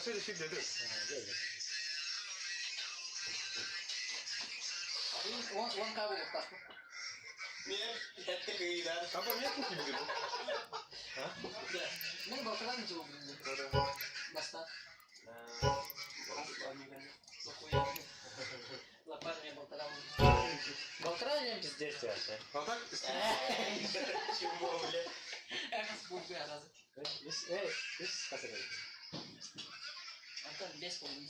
Өссө эфир деді. Уон кабы буолтаахпын. Эттэ кыйыдар. Аба мен купили. Мен балтаран жыл Бастан. Лапар мен балтаран. Балтаран я пиздец вообще. А так Чего, бля? Эхас бул разы. Үс хасыр. Антон бес болдун.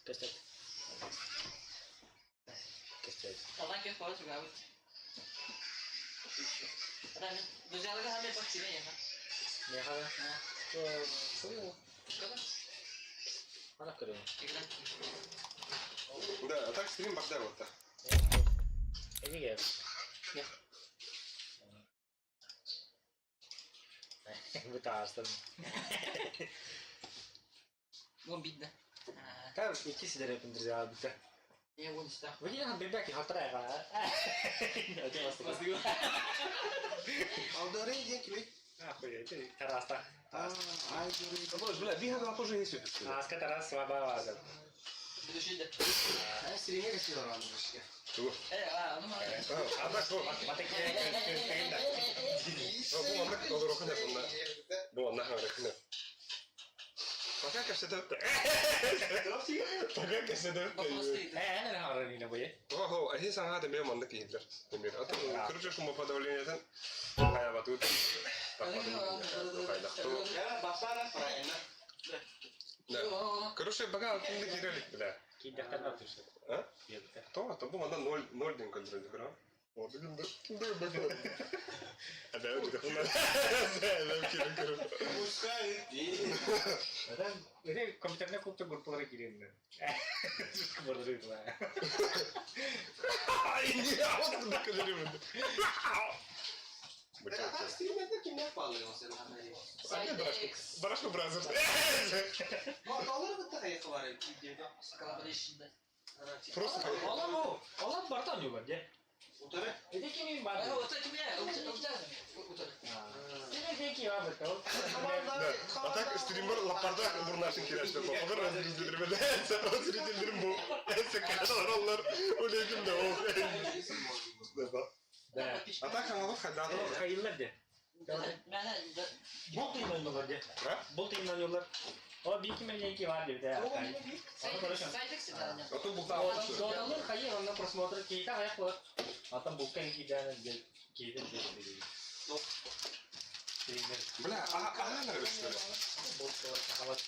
Кестет. Кестет. Алдан кеп қоя сугабыт. Адам друзьяларга хаме бак себе яха. Не хава? Хуй. Ана көрөм. Да, а так стрим барда вот так. Эниге. Бутаарстан. Вон бидде. Там икки сидерепин друзья бутта. Не вон иста. Вы не бебеки халтырайга. Алдорей диэн кими? Охуеть, Тараста. Бля, бля, биха тоже есть это. Аска Тарас слабовато. Бүдүшүдө. Сириҥэ кэсил оран бушка. Э, а, ну А так вот. Бу маннык олорохуна сонна. Бу онна харакына. Пока кэпсэтэ. Пока кэпсэтэ. Ого, а здесь ага, тебе маннык киһилэр. Эмир. А то, короче, шумоподавлениетен хайабатыт. Я басара правильно. Да. Короче, пока кимди кирелик, бля. А? То, то бу манда 0 0 ден контроль, да? О, блин, да, да, да. А да, вот это. Да, кирен, кирен. Пускай. Компьютерне клубта группалара кирен. Ай, не, а вот это кирен. А стримерде кимнех bağlıyor sen? Барашка Бразерс. Доллар бытта кайыкы бар эми. Просто Олам о, олам бартан юбар, де. Утары. Эти кими бар. Да. А так стример лапарда бурнашын кирәште. Бакыр зрительдер зрительдерим бу. Эсе каналлар үлегим дә ул. Да. А так аңлап хадады. Хайыллар де. Бул тыйман юллар де. Бул тыйман юллар. О, бики менен бар деп де. А то булта. Додалар хайыр, онда просмотр кейта аяк болот. А там булка кидән кейден де. Стример. Бля, а а надо что ли? Бул сахалат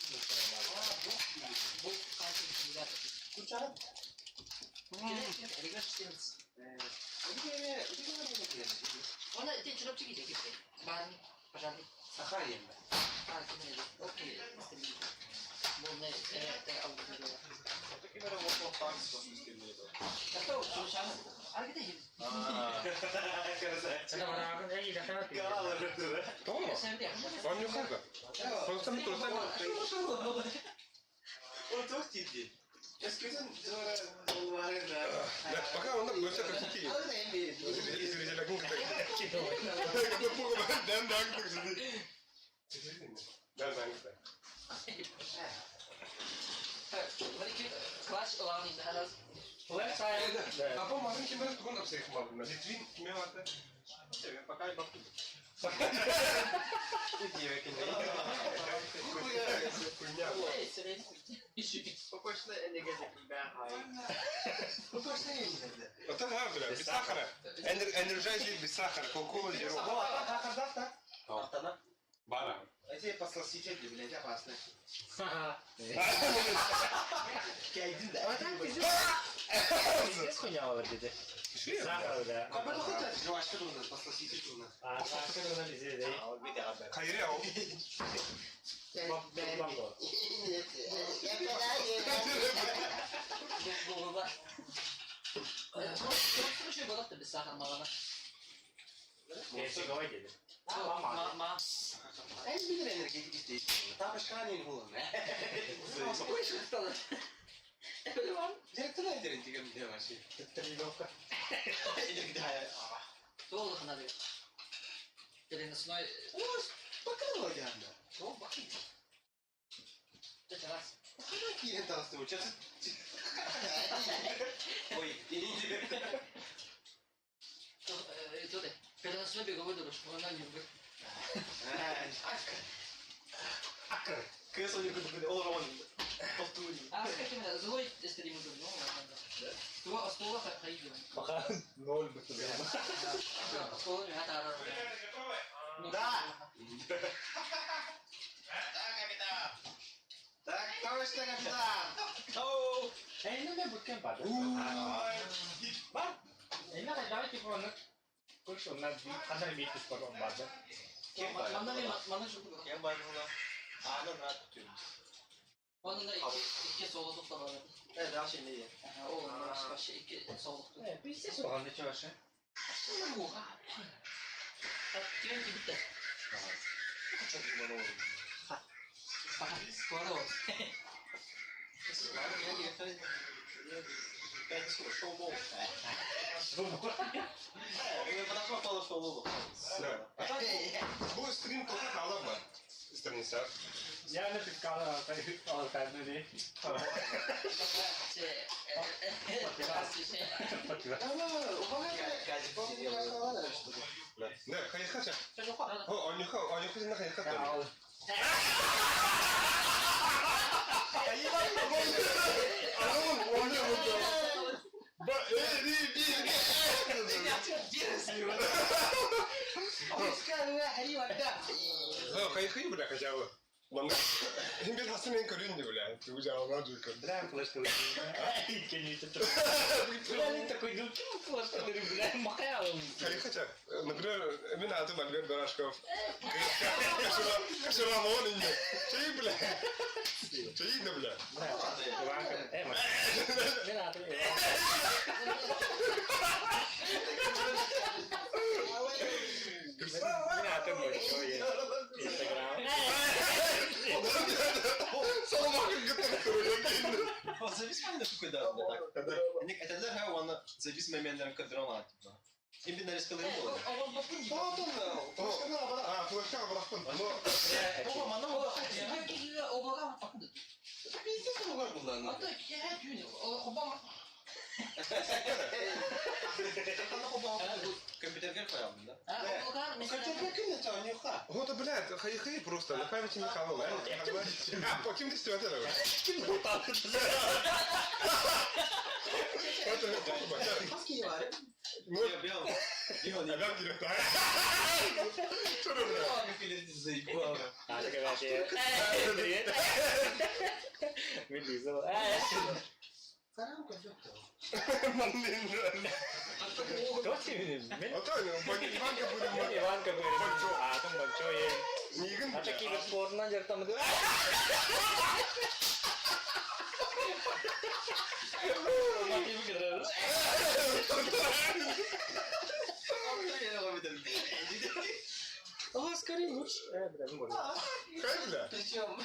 бул Кучара. Сахар ем. То? Он не хага. Просто мы просто. О, тиди. Да, пока он там как такие. Зрители Да, да, Клаш Left side. А по марын кимер тугун апсайх мабна. Литвин киме вата. Пока и бабки. Хуйня. Это да, бля, без сахара. Энерджайзер без сахара, кока-кола зеро. Бара. Эти посластители, блядь, опасны. А там пиздец. Пиздец хуйня var dedi. Сахар да. А потом хотят жвачка у нас, посластитель у нас. А сахар на пиздец. Хайре, ау. Бамбо. Несиговой dedi. En bilir energetik isteği. Та başka ne olur ne? Direktör energetik mi diyor şey. Тренировка. Energetik hayal. Переносной. Bakalım o geldi. Переносной беговой дорожка, она не будет. А как именно? Злой стримы ну, ладно. Стула хаидем. Пока ноль бы тебе. Стула не надо. Да! Так точно, капитан! Эй, ну мен бүткен бар. Бар. Эй, на давайте оны көрші оннан қандай биіктік бар оның барды. Манна мен манна жук. Кем бар була? Аны рат күтүбүз. Онун да iki соло токтолот. Э, дальше не. О, вообще iki соло. Э, пиздец оған не вообще. Кем кибитте? Скоро. Бу стрим только халап бар. Страница. Я не пикала, ал кәдімгідей. Да, хайхача. О, онюха, онюха на хайхача. Ал. Ба, э, би, би, би. Хайхай, бля, хотя бы. Манна. Хим бир хасы мен көрүн бля. Ты уже алмадың көрдү. Бля, флешка. Бля, не такой, ну кем флешка, бля, махаялым. Хайхача. Например, мен атым Альберт Барашков. Кашырамон инде. Чей, бля. Чей, да, бля. Иванка, э, мен атым Мен атым Большой. Инстаграм. Завис моменттерин кырдыран типа. Ким бир нарезкалары болот. А, флешка барахпын. Но Компьютерге коямын да. Вот, блядь, хайхай просто, на памяти не хавал, а? А, по кем ты стётер? Ким бутан? Это Ну, Я адам кирек. Чё, бля? А, так вообще. Привет. Мен Лиза. Маннин. Кто тебе? Мен А то, ну, Иванка будет. Мен Иванка говорит. Атым Большой. Нигин, Ата кейбір спортынан жартамын. О, скорее лучше. Э, бля, ну можно. Хай, бля. Причем.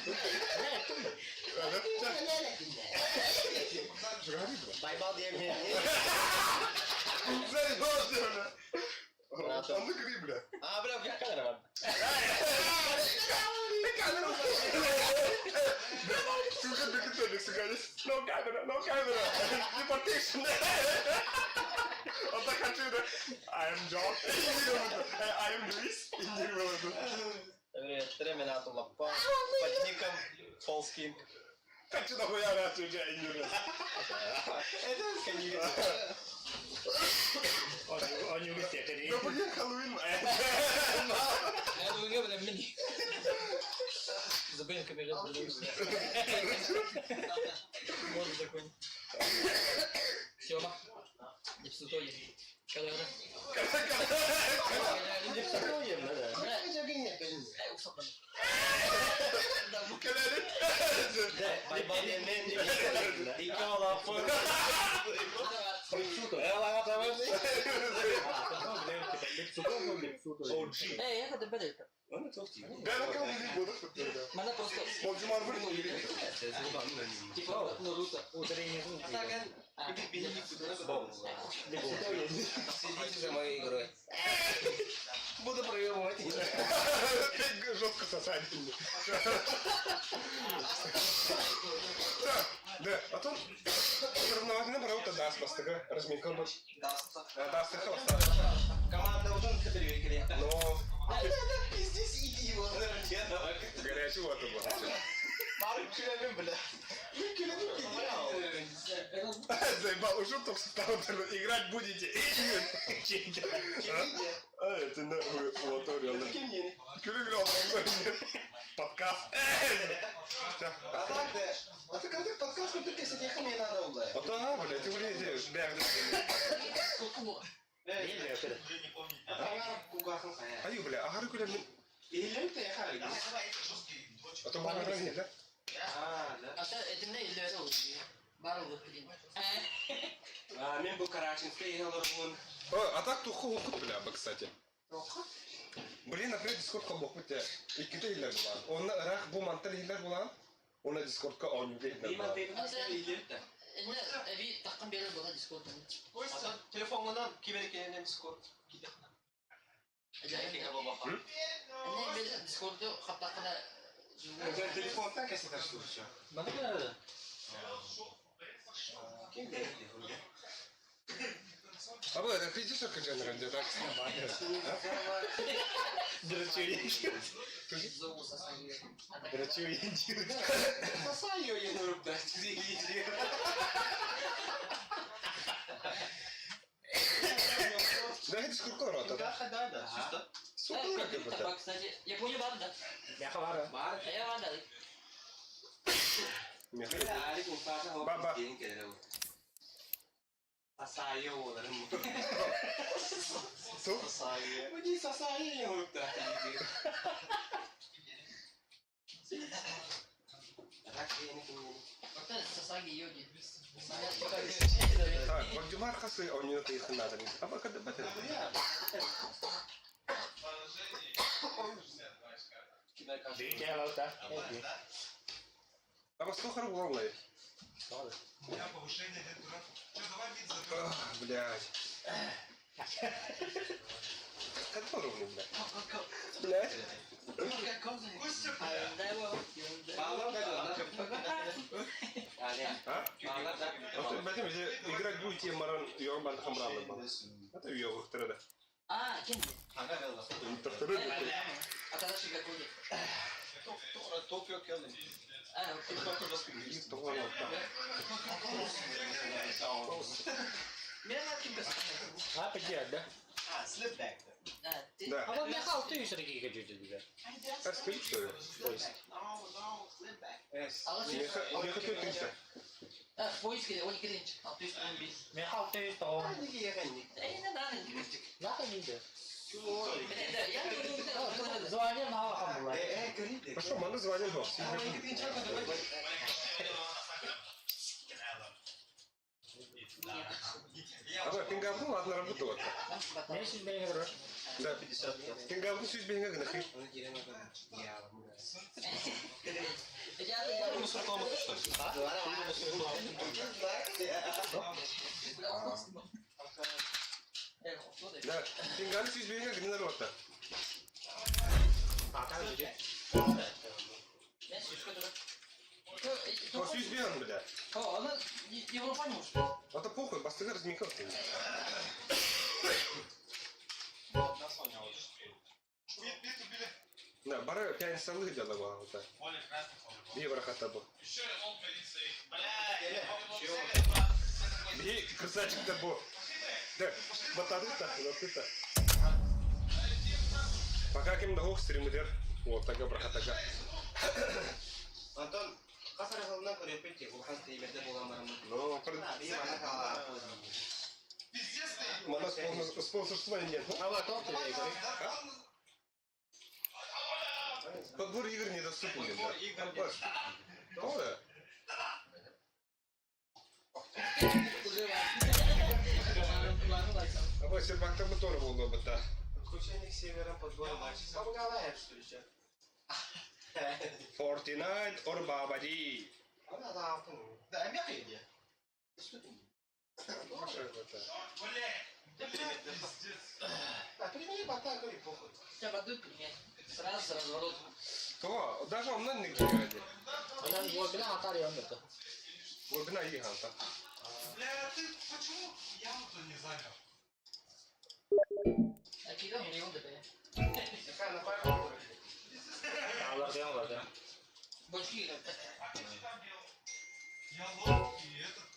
Байбал диэн. Заебал, бля. Онны кири, бля. А, бля, я камера бар. Сука, докато сука, no camera, no camera. Deportation. Онта хочу, да. I am John. I am Luis. Привет, Тремен атом лапа. Под ником False King. Хочу нахуя рацию, я не Это конечно. Они все Ну, блин, Хэллоуин. Забыли камеру. Можно такой. Сема. Не псутоли. Когда? Эй, я когда это. Мене просто типа Наруто. Следите за моей игрой. Буду проебывать. Опять жестко сосать. Да, да, а то соревновательно барабыта даст бастыга, разминка был. Даст Команда утон категория. Но Это пиздец иди его. горячий вот был. Бары күләмин бля. Мен күләмин пиздец. Заебал, уже только стал играть будете. А, это на вот Ким yeni? Подкаст. А так да. А ты когда подкаст купил, если тебе не надо было. А то, а, блядь, ты блядь, бля, Аю, бля, ага, күләм мин. Илем те хай. А то мага ранее, да? А, да. Ата этимде иллere oldu. Бар oldu bilin. А, мен бу Карачинская ең олар О, а так туху оқыт, бля, бы, кстати. Блин, например, Дискордка бок бит. Икките иллер булан. Онна рах бу мантал иллер булан. Онна Дискордка онюга иллер булан. Энне эби таккан берер була Discord'dan. Телефонынан киберекенен Дискорд. Энне бер Discord'у хаттакына Телефонтан кесетер что Bana Ким берди? А бу, это пиздишь, как жанр, где так? Зоу сасайы. Драчу индию. Сасайо ең да. Да, это Дискордка рота, да? Да, да, да. Супер, как это. Кстати, Япония бар да. Мяха бара. Бар. Я бар да. Баба. Сасайо олар. Ту? Сасайо. Муди сасайо ең да. Ата сасаги йоги. Так, Вагдимар хасы онюна тыйхын надо. А пока дебаты. Дикая лаута. А вас слухар булан У меня повышение лет дурак. Че, давай вид заберем. Ах, блядь. Как уровень, блядь? Блядь. Костя, А? А то, блядь, где играть будете, маран, йорбан хамралы был. Это йогах трада. А, ким? Тахтары. Атадаши Гакуги. Токио келdi. А, окей. Мен ким бес? А, подия, да? А, slip back. А, ты. Да. А вот мяха алты юз регига жүйді дейді. А скажи, что ли? No, no, slip back. Я хочу 300. А, в поиске 12 инч. 611. Мяха алты юз тоғын. Неге еғанник? Эй, не надо. Нахы дейді. Я не Звание мало хамбула. Э, көрейді. А что, маны звонил го? А вы, пингавну, ладно, работала. Мен сіз бейне бір. Да. Пингавну сүз бейне гынахи. Да. Пингавну сүз бейне гынахи работа. А, там жүйді. О, сүз бейне, бля. Она Европа не может. А то похуй, бастыгы разминка. Вид, вид убили. Да, бары пьяницалык дела была. Вот так. Более красный фон. Бей врахата был. Еще он полиции. Бля, я не Бей, красавчик-то был. Да, батады-то, батады-то. Пока кем да стримдер. Вот, тага брахатага. Антон, қасар ғылына көреппен тек улхан стримерде болған барамын. Ну, Пиздец ты. мана спонсорства нет. А вот тоқты дейді. Подбор игр недоступен. Подбор игр Что да? А вот сербакта бы тоже было бы, да. Включение к северам подбора матча. Помогала что ли, еще? Fortnite or Бабади. Да, А прими бота, говори, похуй. Тебя бодуют меня. Сразу за разворот. Тоҕо? Даже оннан нигде. Онон глубина атар ёммута. Глубина гиганта. Бля, ты почему яму-то не занял? А кига миллион ДП. Какая на пару? Алардыан олордо. Больше игр. А ты что там делал? Я лох и этот,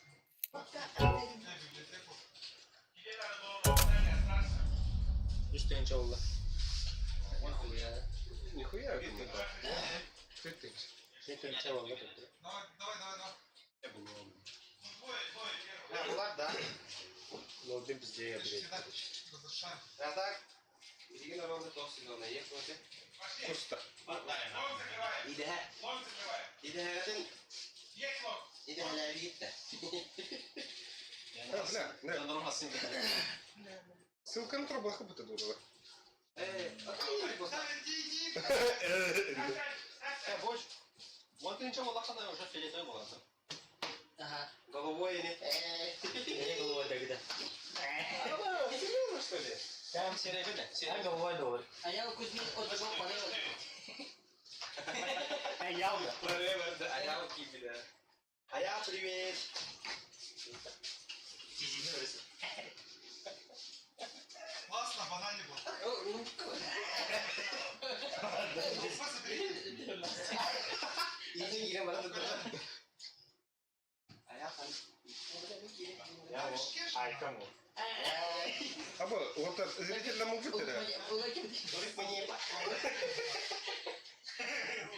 на библиотеку. Тебе надо было в остаться. Үс тыһыынча буолла. Нихуя. Нихуя это не так. Ты ты. Үс тыһыынча буолла тут. Давай, давай, давай, давай. Ну, двое, двое, первый. Бля, Булат, да? Лордын пиздее, блядь. Всегда разрешаем. А так? Билигин оронда тоқ сезона ехмати. Пошли. Куста. Лонг закрываем. Идэһэ. Лонг закрываем. Идэһэтин Есть лонг. идэһэлээри гитте. А, бля, не. Ссылка на трубах будет дура. Э, а ты не Да, иди, иди. Э, больше. Вот ты ничего лохана уже фиолетовый была. Ага. Головой или? Не головой дагда. Серьезно, что ли? Там Серебряный. Я головой доллар. А я Кузьмин отбыл полево. Э, явно. А я вот бля. А я привет. Классно, банане был. Ну, Ну, посмотри. Иди, кире барады. А я хан. Я вот. Ай, кому? А вот вот зритель нам убит, да?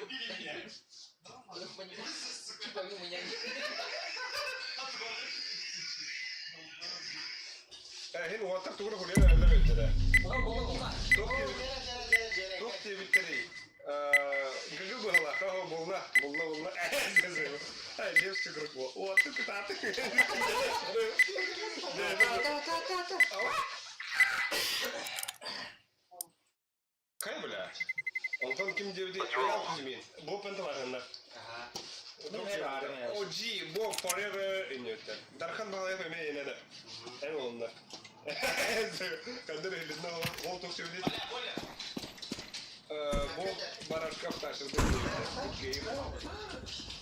Убили меня. Сука. Хин уотар тугура хулиан эллер өттөрө. Туох диэбиттэрий? Гыгы быһалаах, оо булла, булла, булла. Эй, левший круг. Вот ты таты. Кай бля? Онтон ким диэбити Аял Кузьмин. Бу пенталарыннар. OG, бо forever иньөттер. Дархан Балаев эме инеде. Эн олунна. Кандыр элинне ол токсибит. Оля, Бо барашка пташыр бу. Good game.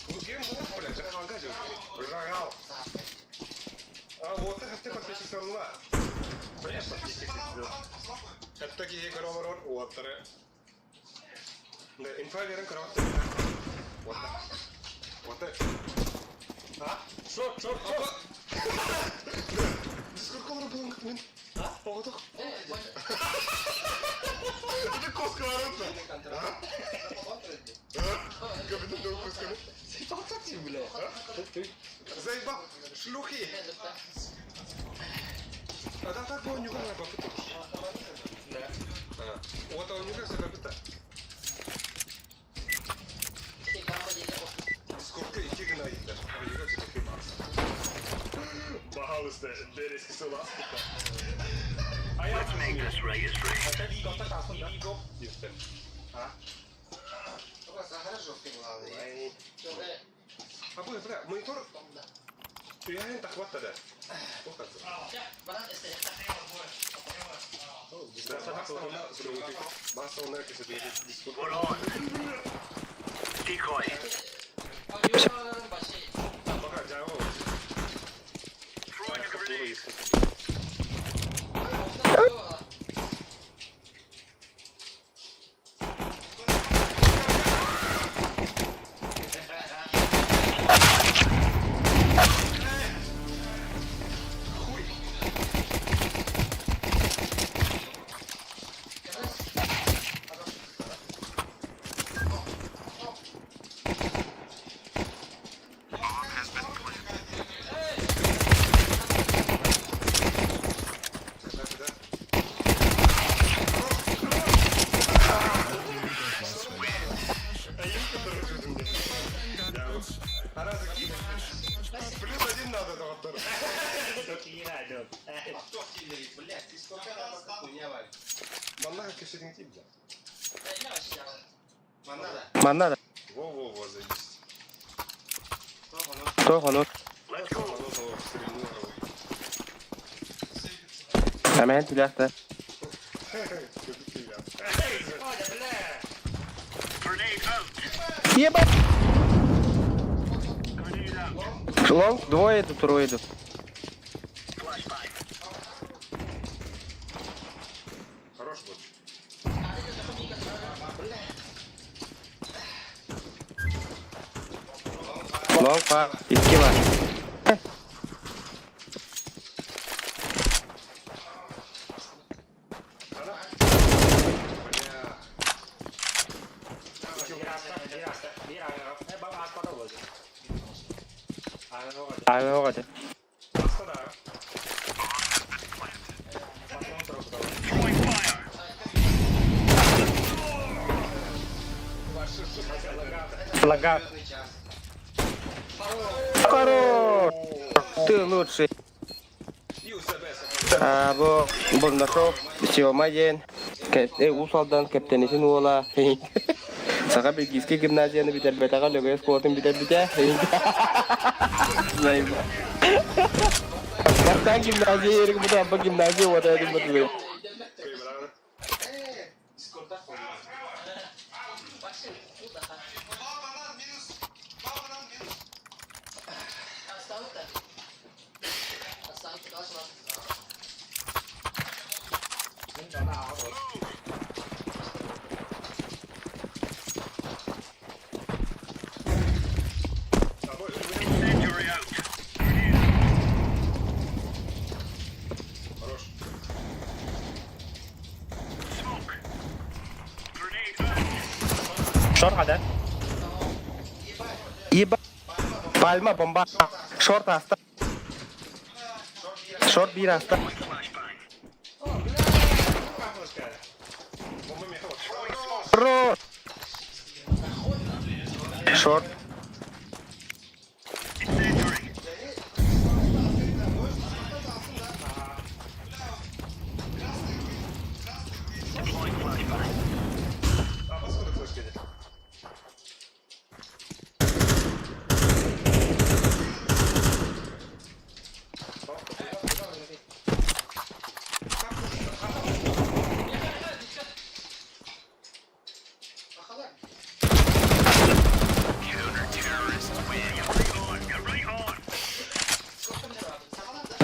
Good game бу бля, жагалга жок. Жагал. А вот это подписчик санла. Бля, подписчик банан, банан, слабый. Хатта киһи көрө уоттары. Да, инфа берен көрө Вот так. Вот так. А? Шот, шот, шот. Дискуркалар булын мен. А? Оғдық. Это коска барытта. А? А? Капитан дол косканы. Тоқтат бля. Заебал. Шлюхи. А да так он нюхал бапыта. Да. Вот он нюхал себя бапыта. Сколько идти гна идти. Пожалуйста, березки суласкита. А я Let's make this registration. Тоқтат алсын да. Естен. А? Сахара жовтый главный. А бля, бля, монитор Үйәнен тахватта да. Put on. Decoy. Пока жао. Throwing a grenade. Хуй. Да, да. А есть, который чудом А разве Плюс один надо, доктор. Кто киллерит, блядь, ты сколько раз хуйня валит? Манна кешедин тип, да. Манада. Манна Во-во-во, заебись. Кто оно? Let's go. Оно того стрельнуло. Эмэһин тилэх да. Ебать! Лонг, двое идут, трое идут. Хорош был. Лонг па, икки бар. Аҕа оҕо Флага. Хорош! Ты лучший. А, бу Бурнашов, Сёма диэн Уус Алдан Кэптэнитин уола Саха Бельгийскэй гимназияны бүтэрбэтэҕэ Лөгөй оскуолатын бүтэрбитэ. Бастаан гимназия ерик бу абба гимназия уота этим бу Шорт да? Еба. Пальма, бомба. Шорт аста. Шорт биир аста. Хорош! Шорт.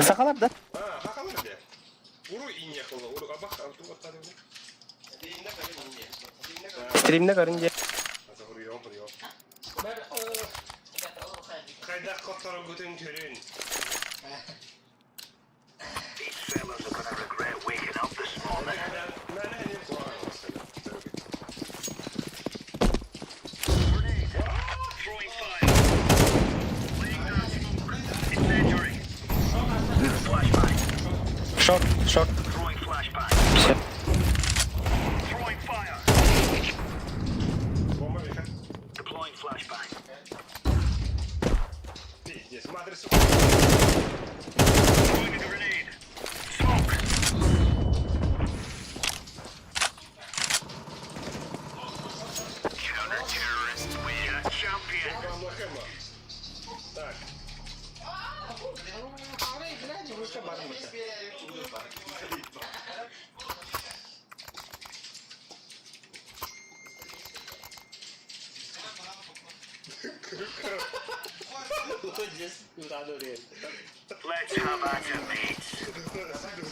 Сахалар да? Стримне көрүн дьэ. Хайдах хотторогутун көрүн. Шорт, шорт. Все. Бомба выход. Пиздец, матрицу. Бомба Так.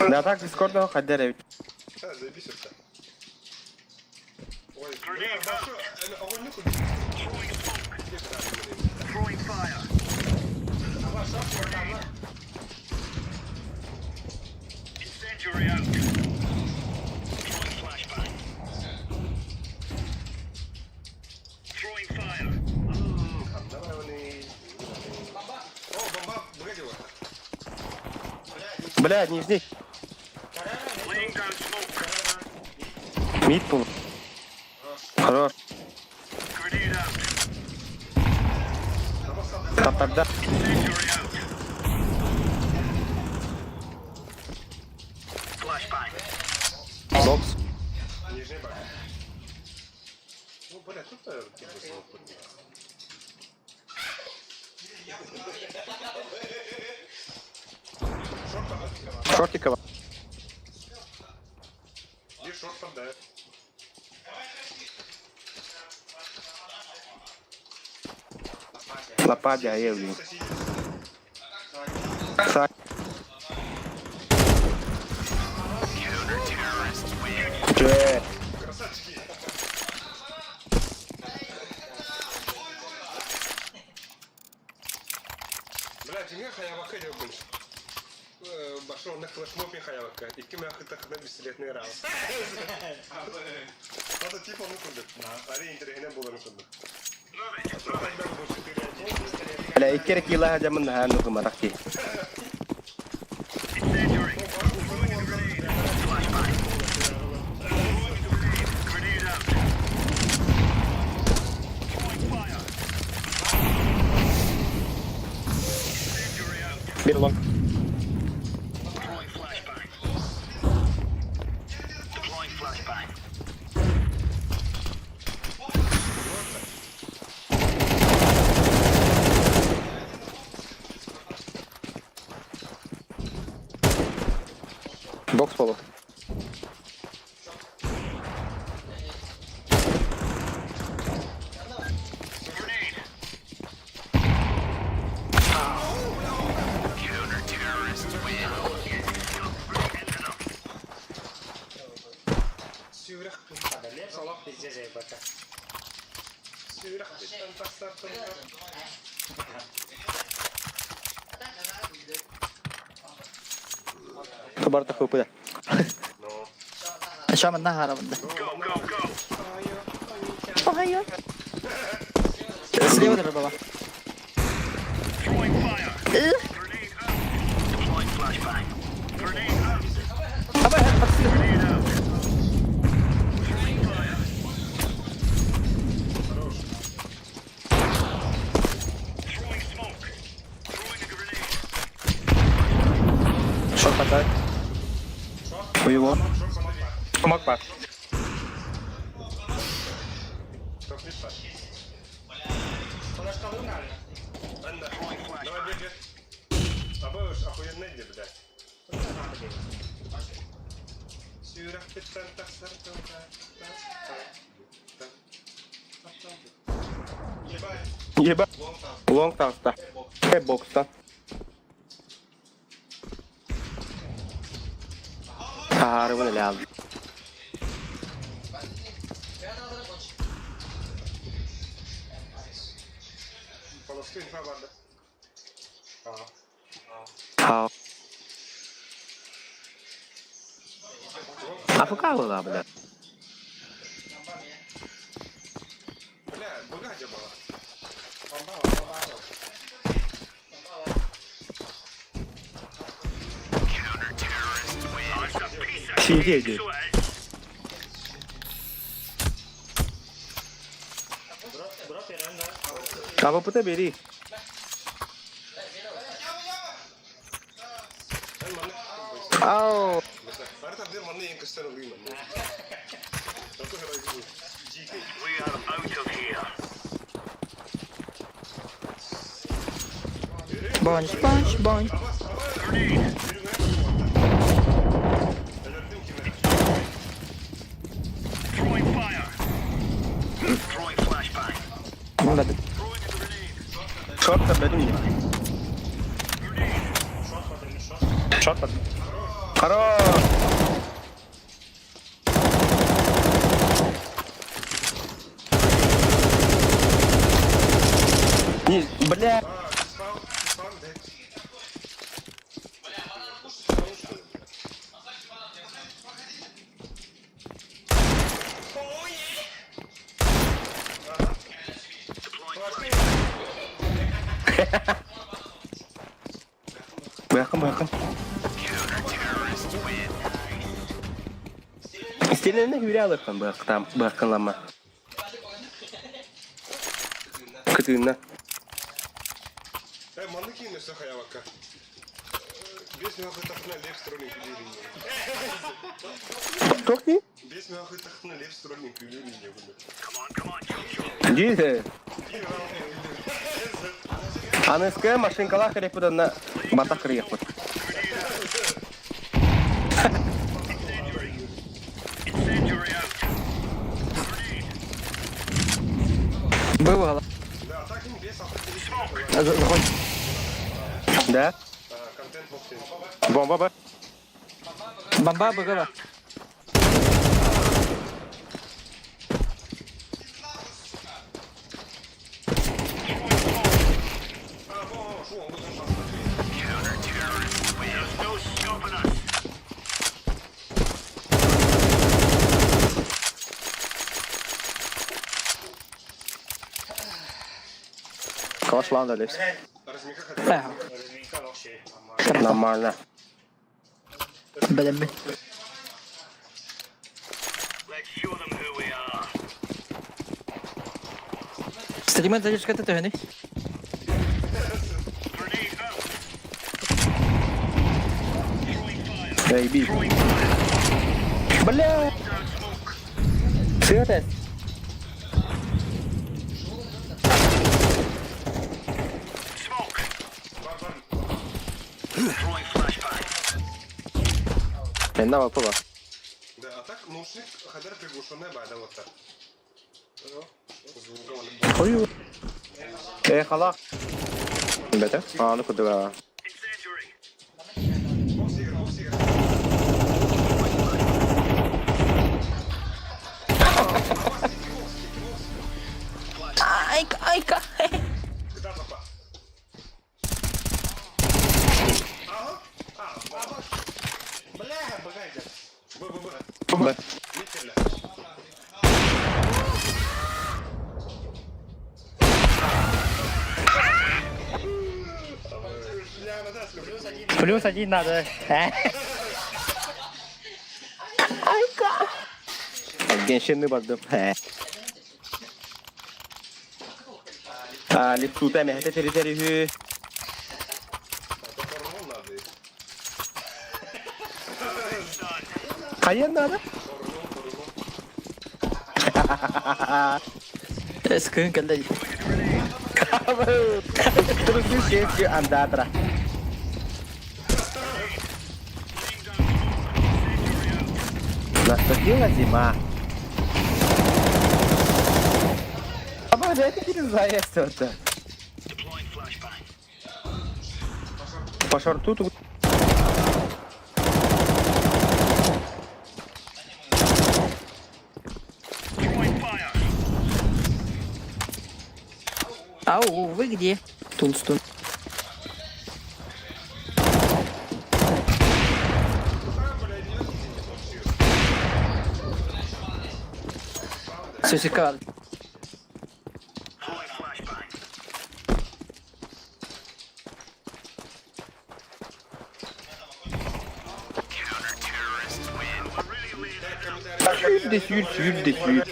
Да так Дискордного хаддер эбит. А, заебись это. Ой, бля, большой, огонь нюхай. Где там, блин? Давай вони. О, бомба, погоди вот. Бля, нижний. Мид был. Хорош. Там тогда. Бокс. Нижний бак. Ну, бля, тут типа смог Шортикова. Лапа дьайа блин. Дьэ. Бля, дьиҥэ хайабакка диэбин. Башы онно флешмоб мен хайабакка. Икки махы тахына бесилетный раунд. Это типа ну курдук. Ари интересинен боларын курдук. Бля, икки эрэ киилэ сылдьаммын наһаа нукуматах дии. Бир long. Бокс полу. Барта хыпыда. Шаман нахара бында. Слева даже была. Шо хватает? Его. Помог пар. Давай беги. Абыш, охуенный где, блядь. Сүрэхпиттэн тахсар Еба. Long таста. Э, бокста. Таарыбын эле алды. Полоски инфа барды. Хаа. АФК была, бля. Бля, богатя была. Сидеть. АВП бери. Ау. Барта бир манны ең кыстан ылыймын. We are out of here. Бонч, бонч, бонч. Throwing fire. Throwing flashbang. Мында Шорт бери мне. Шорт. Хорош. Не, бля. Bırakın bırakın. İstediğinde hüre alırsın bırak tam bırakın Кытыына. Э, манны кийин өсө хаябакка. Бес мөхі тахына лев строллинг күлерин. Тохти? Бес мөхі тахына лев строллинг күлерин. Come on, come on, chop, chop. Дизе. Аныскы машинкалар керек на батақ кірек бұд. Incendiary out. Бывало. Да, так им бес алты. Заходь. Да? Бомба Б. Бомба БГБ. There's no stopping us. Калаш ланда лезь. Нормально. Бэлэммин. Let's show them who we are. Стример задержката төһөнүй? Grenade out. Throwing fire. Эй, би. Throwing fire. Бля! Down smoke. Света! Smoke. Throwing flashbang. Энна вапыла. Да, а так наушник хадар приглушенная бада вот так. Ой. Эй, халах. Бета? А, ну куда? Incendiary. Айка, айка. Б. Плюс один надо. Геншинны бардым. А, липсута мехте тери хü. Кайын надо? Скын кэллэ. Трусы шеф андатра. Наступила зима. А боже, это через заезд это. Deploying flashbang. По шорту тут. Throwing fire. Ау, вы где? Тунстун. Сөсікал. Throwing flashbang. Counter-terrorists win. We're really laying it out. Сюда, сюда, сюда, сюда.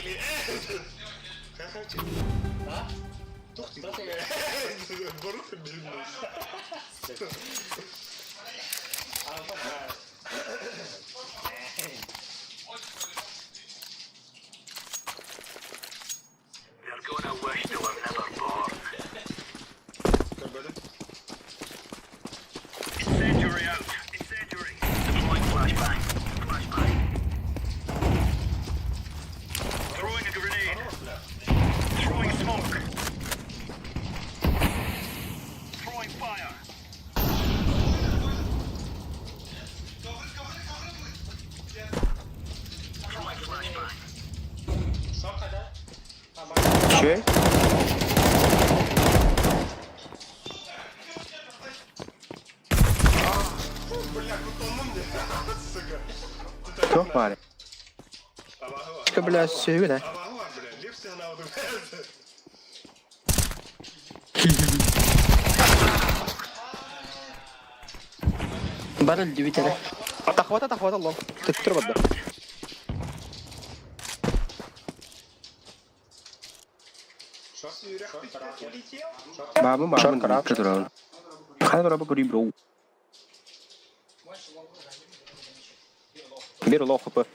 They're gonna wish they were never born. Incendiary out. Incendiary. Deploying flashbang. Flashbang. Throwing a grenade. Throwing smoke. Throwing fire. Throwing flashbang. Че? Кто парень? Бля, сүйгүнэ. Барыл дибитере. Тахвата, тахвата, лом. Ты бада. Бабы, бабы, краб. Хай раба гри бро. Бер лох хп.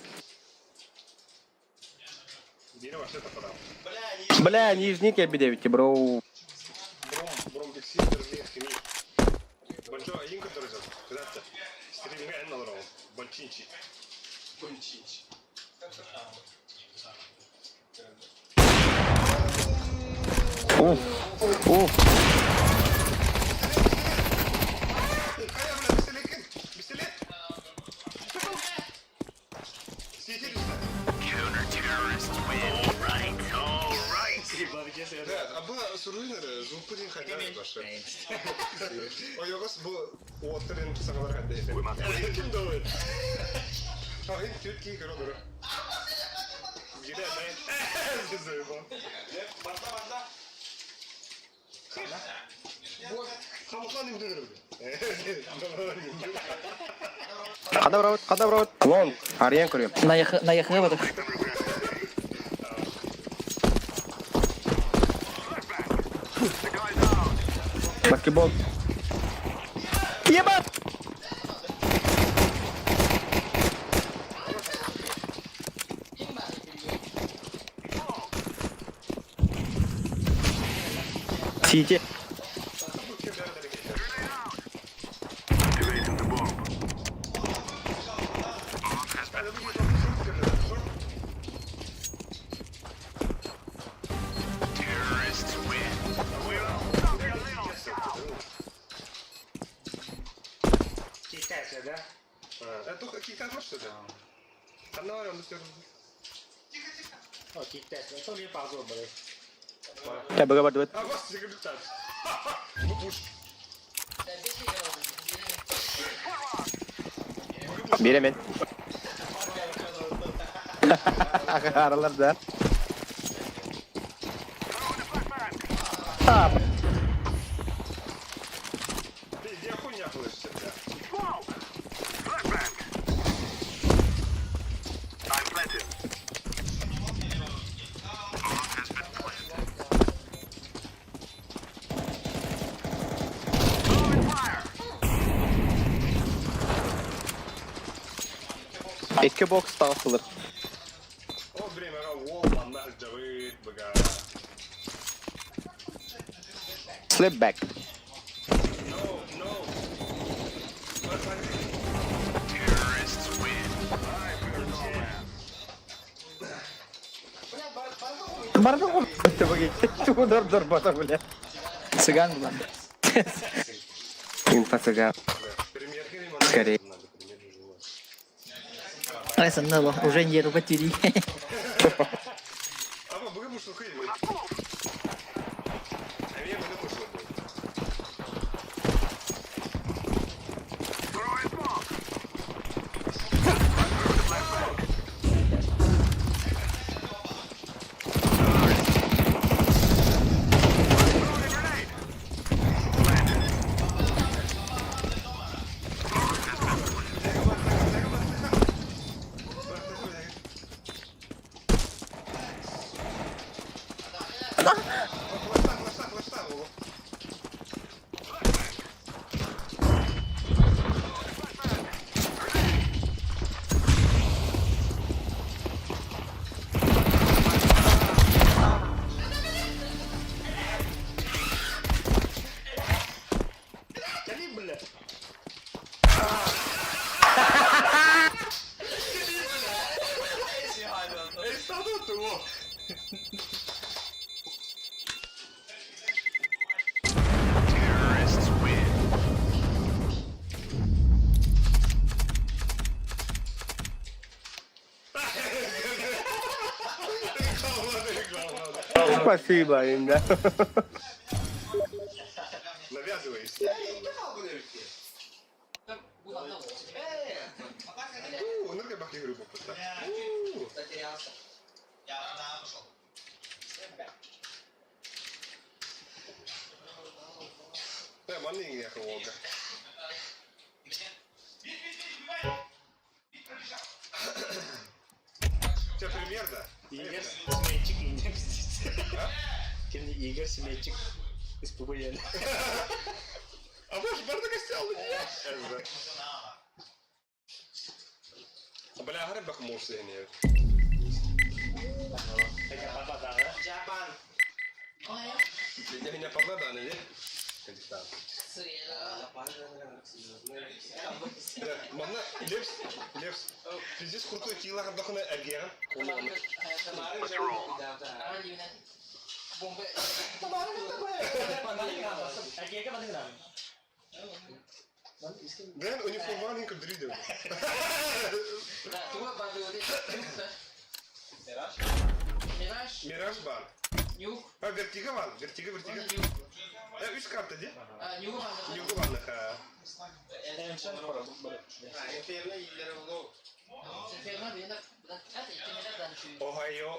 Бля, нижний я бедевите, бро. Уф. О! Хайа, бля, пистолет, пистолет! Сидели сюда. Counter-terrorists win. Right. All right. Да, а была суруйнер, звук хотя башы. Ойоғыз бу уоттарын сагалар хадды. Ким думает? А, ин түт ки көрө көрө. Гире мен. Заебал. Барда, барда. Хаматлан им дөрө. Хада брават, хада брават. Лонг, арыйан көрүөм. Наехал в это. Баскетбол. Ебать! Сити. Activating the bomb. Bomb has been Terrorists win. We'll stop your little scout. Китайцы, да? Это кикат что ли? Ханна бар онда сөз. О, китайцы. То ли пазл были. Табыга бардыбыт. А вас секретарь. Бу пуш. Биремен. Аралар да. А, Ты где хуйня слышишь, бля? Smoke. Flashbang. I'm planted. Bomb has been planted. Throwing fire. Икки бокс тағысылыр. О, время, уол, манна жабыт, бага. Slip back. No, no. Terrorists win. I fear no man. Барды ғой. Удар дар бля. Цыган была. Инфо-цыган. Премьер Скорее. Надо премьер жила. Ай, уже нервы потери. А вы бы что хуй. А меня бы пошло бы. Throwing smoke. Throwing a grenade. Planted. Bomb has been planted. Флешта, флешта, флешта. Кали, бля. Эй, саду ты, о. Terrorists win. Спасибо им, да. Навязывайся. У, ну как игру попытать. Затерялся. Я на пошел. Да, манны не хвога. У тебя премьер, да? Игорь Сметчик, не пиздец. Кем не Игорь Сметчик из ПБН. А ваш бардак сел, Бля, харин бах мурсы не. Japan. Я меня погнала, не? Кандидат. Манна Лепс, Лепс. Пиздец крутой килар дохна эргерен. Let's roll. Бен униформаның кырдырыйды. Мираж бар. А, вертига бар. Вертига, вертига. Э, үс карта ди. Нюгу бар ха. Ohio.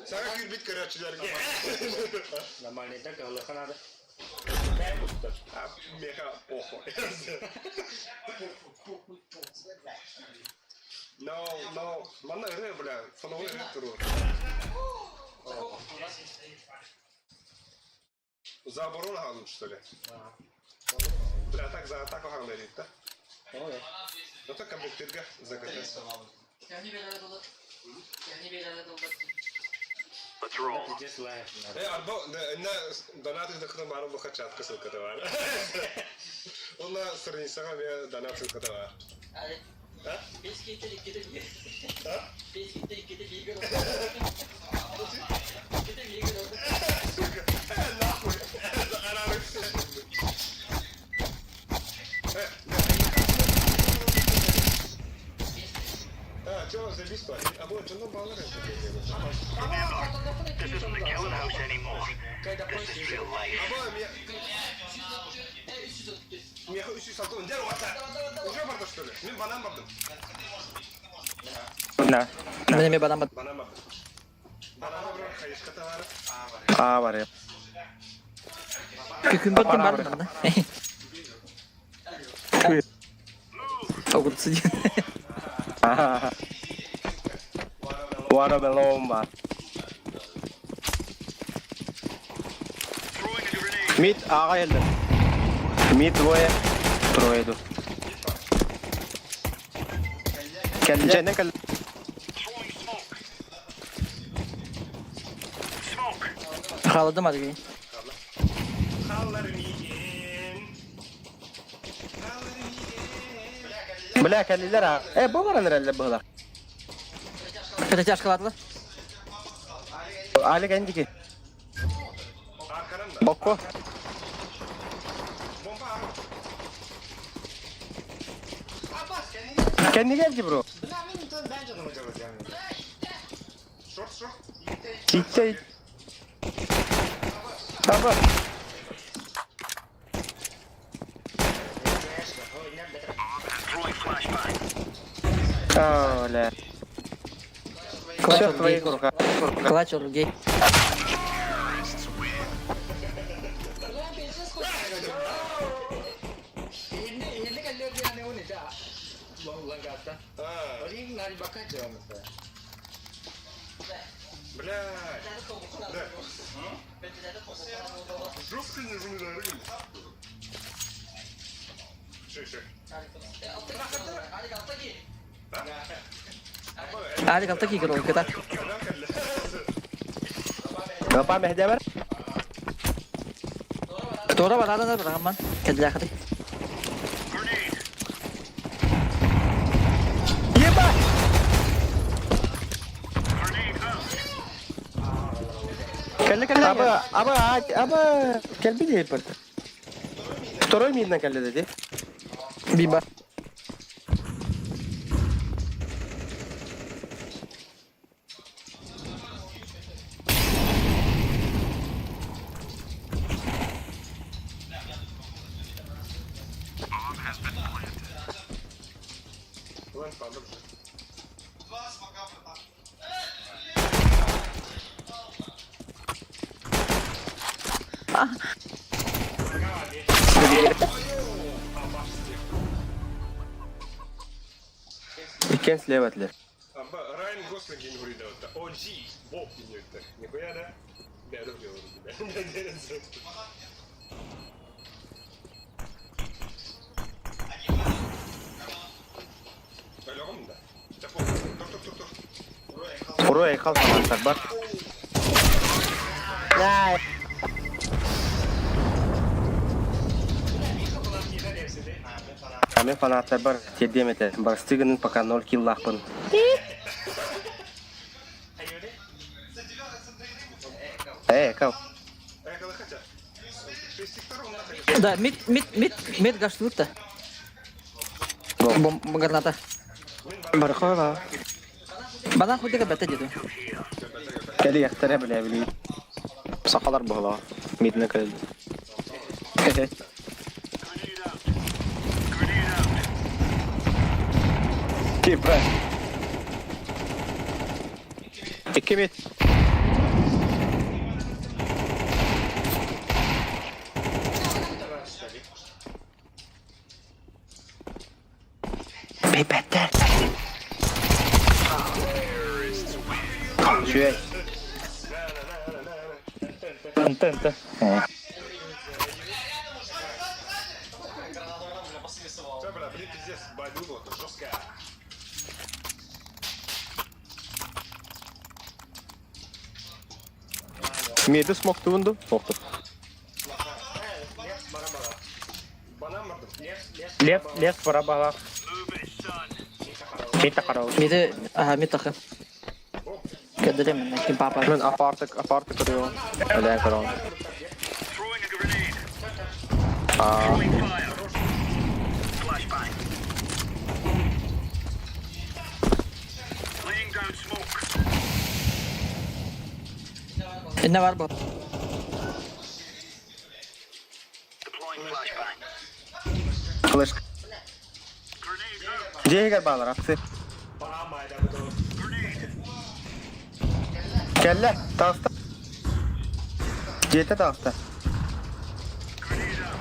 Сага кирбит көрөөчүлэргэ. Нормальный так, Аллаха надо. Меха похуй. No, no. Манна ырыа, бля, фоновой ырыа туру. За оборону хаалым, что ли? Бля, так за атаку хаалым да? Ну так компьютерга закатать. Let's roll. Пиздец лайф надо. Э, арбо, на донат дохно бару буха чатка ссылка бар. Онна страницаға мен донат ссылка бар. А? А? Сука, э, нахуй. Арары. Э, А, чё, зависло? А вот, ну баллы. Remember, this isn't the killing house anymore. This is real life. Або, меня... Меня үш жүз алты дер уата. Уже барды, что ли? Мен банан бардым. Да. Мен банан Банан бардым. Банан бардым, хайышка бар. А, бар. Күкүн баттым бардым да. Огурцы. Ага. Watermelon бар. Throwing a grenade. Мид аға елді. Мид двое. Трое иду. Кәлле кәлле. Throwing smoke. Smoke. Халадым адыгы. Халлар миген. Халлар миген. Бля, кәллелер а. Э, бу бар әлле бұлар. Это тяжко Али кәндики. Арканан да. Бокко. Бомба ар. Кәнди geldi bro. Шорт, шорт. Итте. Таба. Throwing flashbang. А, бля. Все в твоих руках. Клач гей. А, бля. Да. Жестко не замедали. Ши, ши. Алик алта кигер ол кета. Бапа мехде бар. Тора бар ада бар аман. Кәлле хadi. Grenade. Еба! Grenade out. Кәлле кәлле. Аба, аба, аба. Кәлби дейп бар. Второй мидна кәлле деди. Биба. Лэн падал же. Иккен слева атлер. Аба, Райан Гослинг не вроде вот. О, Джи, Боб не это. Нихуя, да? Бля, я думал, тебя. Алло, да. Тур, тур, тур, тур. Урой айқал фанаттар бар. Най. Аме фанаттар бар, тердемете. Барстыгының пока 0 килл лақпын. Э, кал. Да, мид, мид, мид, мид гаштута. Бом, граната. Бархова. Банан худыга бета деду. Кели яхтара бля били. Сахалар быһылаах. Мидне кэлdi. Типа. Икки мид. Бэбэтэр. Үчүгэй. Ынты, ынты. Бля, блин, пиздец, бадюга, это жесткая. Миди смоктуун ду? Смокту. Лев, лев барабала. Кейта карау. Миди, ага, мид тахы. Кедерем, ким папа. Мен апартык, апартык көрüyorum. Öyle көрüyorum. Throwing a grenade. Аа, Throwing fire. Flashbang. Laying down smoke. Ne var bu? Deploying flashbang. Флешка. Grenade out. Дьиэгэр баалар апсы. Grenade. Кэллэ, таҕыста. Дьиэтэ таҕыста. Grenade out.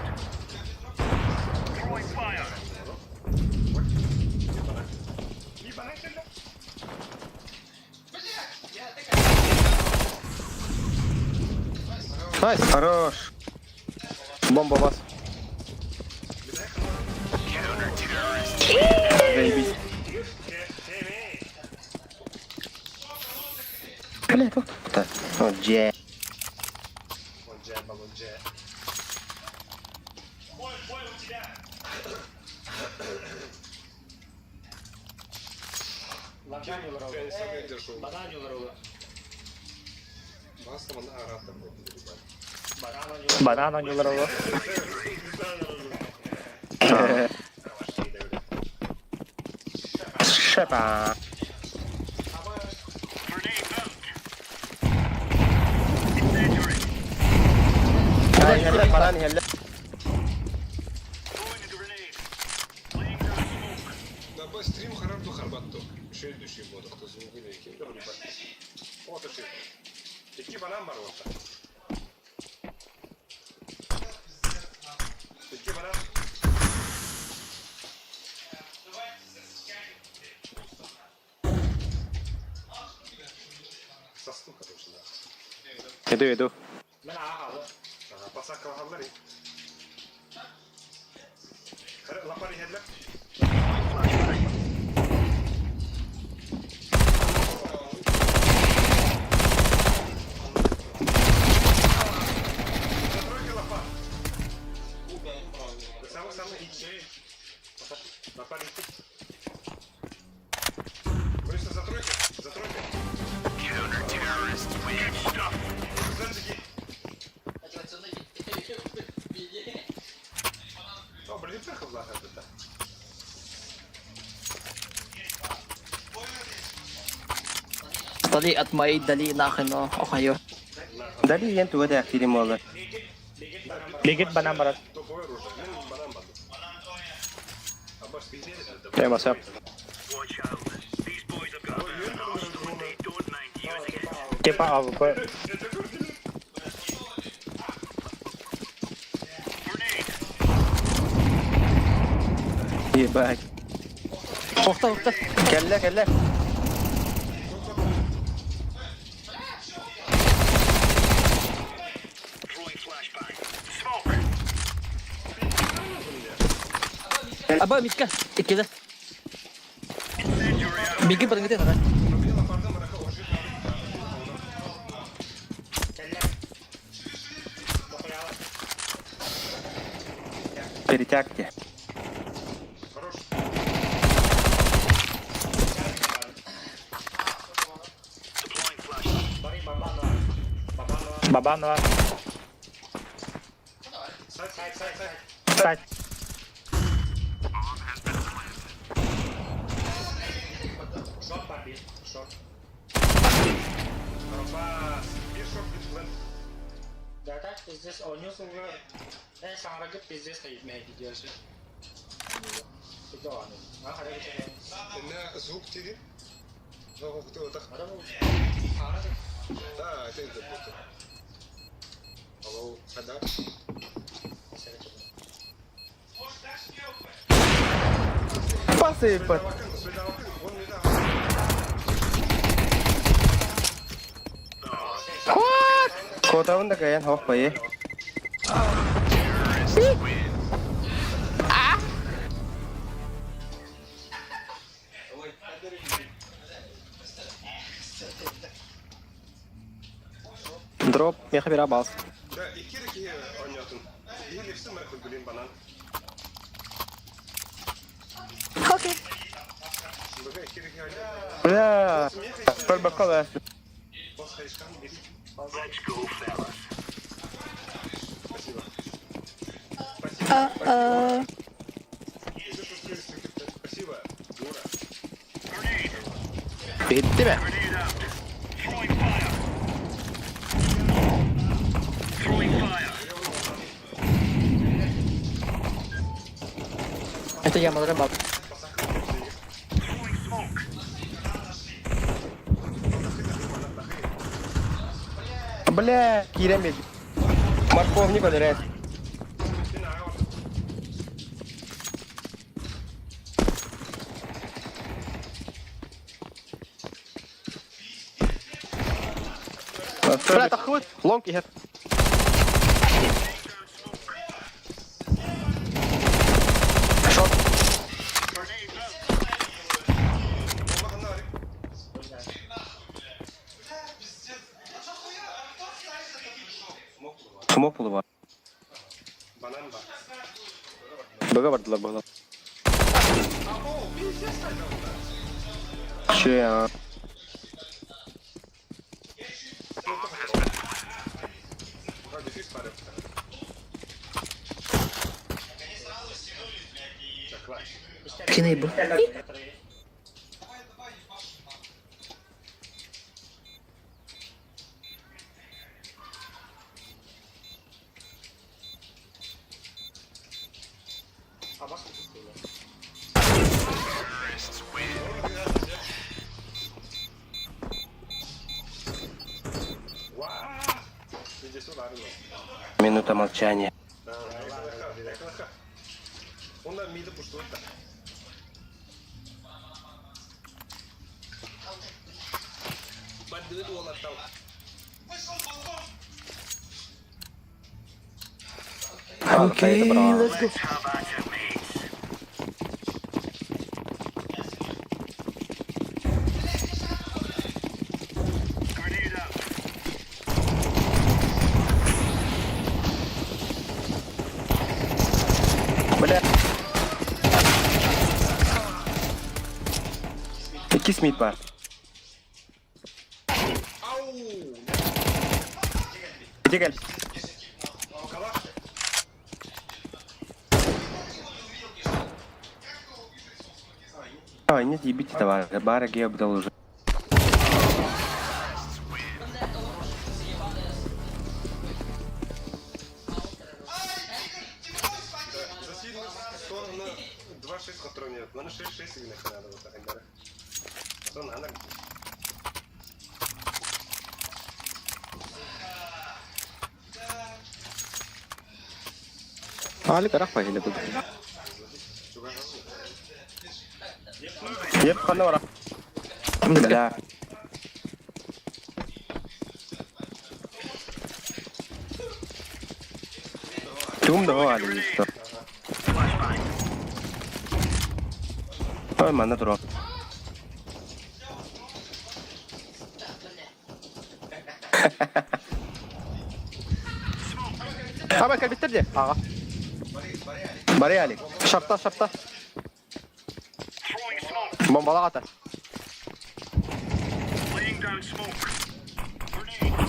Throwing fire. Nice. Хорош. Бомба вас. Заебись. Бля, тут. О, дьэ. Лонже, балонже. Ой, ой, у тебя! Я сам не держу. Басова на оратор был, ребят. Банан оñолороло. Шепа. Grenade out. Incendiary. Ай, банан иһэллэ. Throwing a grenade. Laying down smoke. Да, стрим харабду харбатту. Шель души буду, кто звук не кем Вот и Икки банан бар вот. Икки банан. Сосну, короче, да. Иду, иду. Ага, пацак алгалар. Лапар иһэллэр. Затройка лапа. Самый-самый. Лапар икки. Борис, за тройкой, за тройкой. Counter-terrorists win. Good stuff. Зонтики. О, блин, плохо влага это. Дали от моей дали нахрен, но охайо. Дали ен туга да актирим олар. Бегит банан барат. Топовое оружие. Мен банан баду. А баш пиздец. Прямо сап. Watch out. These boys have got a bit of an arsenal and they don't mind using it. Типа АВП. Grenade. Ебать. Охта, охта. Кэллэ, кэллэ. Throwing flashbang. Smoke. Аба, Митка, иккиде. Incendiary out. Беги барыңгыты нара. Перетягте. Хорош. Deploying flashbang. Бабан. Абан бар. Сайт. Посыпать. Куотабын да кыайан хоох байы. Дроп, меха бира бас. Бля, көрбөккө Let's go, fellas. Bitti mi? Grenade out. Throwing fire. Throwing fire. Это я молодой баб. Throwing smoke. Бля, киирэн биэрдим. Морковник өлөрөөт. Бля, таххыбыт. Лонг иһэр. Шот. Смок булу бар. Быга бардылар буолар. Че, а? Кинейбу. Минута молчания. Окей, let's go. Have at it, mates. Grenade out. Бля. Иккис мид бар. Иди кэл. Ой, нет, ебите товар. Бара геобдал уже. Али карах пахили тут. Еп, ханна бара. Бля. Тум давали что. Ой, манна тура. Аба кэлбиттэр дии. Аҕа. Бары Алик. Шарта, шарта. Throwing smoke. Бомбалаҕата. Laying down smoke. Grenade.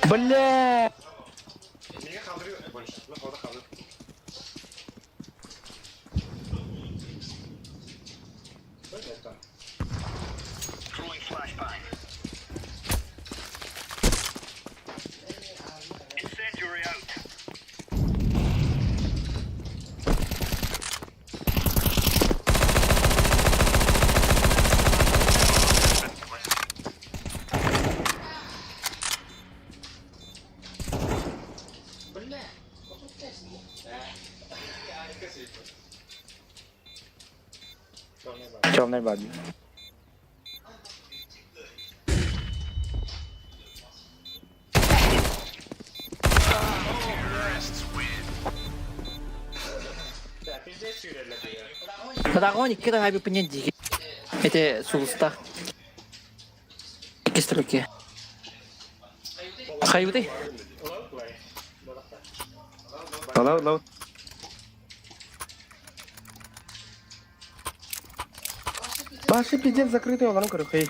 Бля! Темный бабик. Драгон икки хаби пынен диги. Это сулустах. Икки строки. Хайбыты. Лау, лау. Паша пиздец закрытый, олорон көрө хей.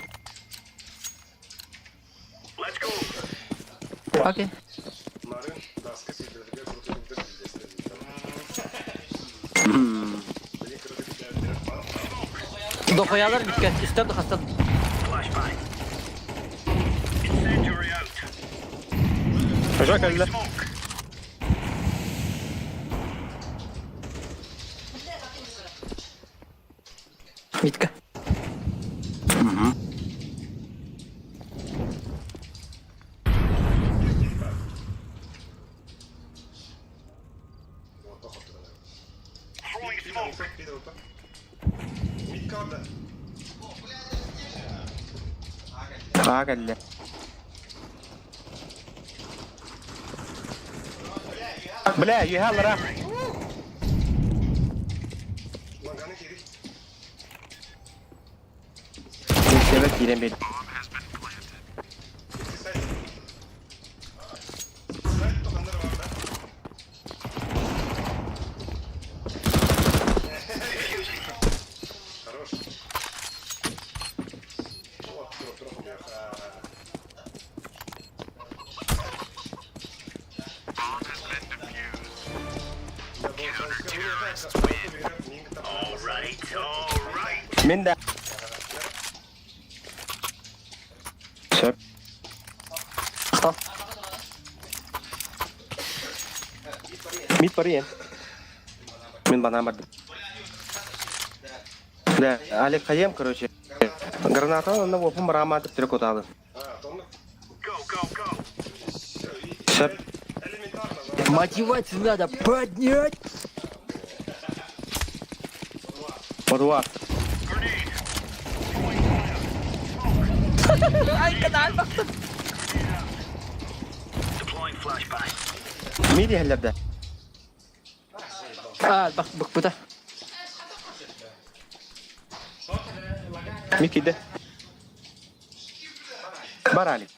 Окей. Дохуялар бүткән. Үстән дә хастан. Жак әллә. Митка. Аа кэллэ. Бля, юхалара. Север киирэн бил. Мин да. Сөп. Хто? Мид барыйын. Мин банан бардым. Да, Олег Хаем, короче. Граната онна опын барама типтире коталы. Сөп. Мотивацию надо поднять. Подуар. Ай, канал бактым. Миди хәлләрдә. А, бак бак бута. Мид киде. Бар Алик.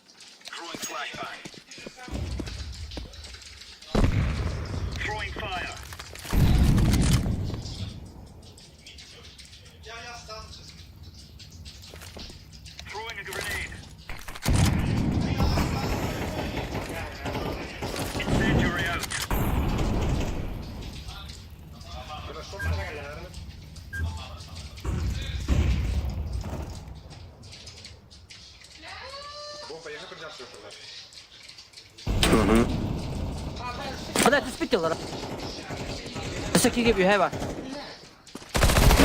Бля, ты спитил, да? Всякие гиби, бар.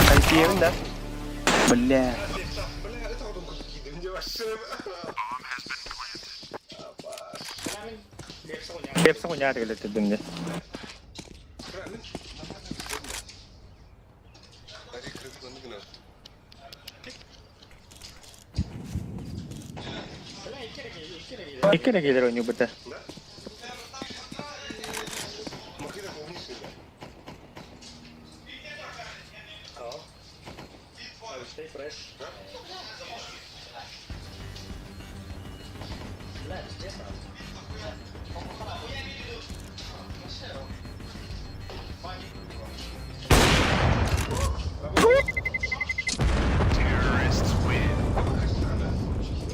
Кайсиевин да. Бля. Хепсі хуйня келет димде. Икки келер ойну бите.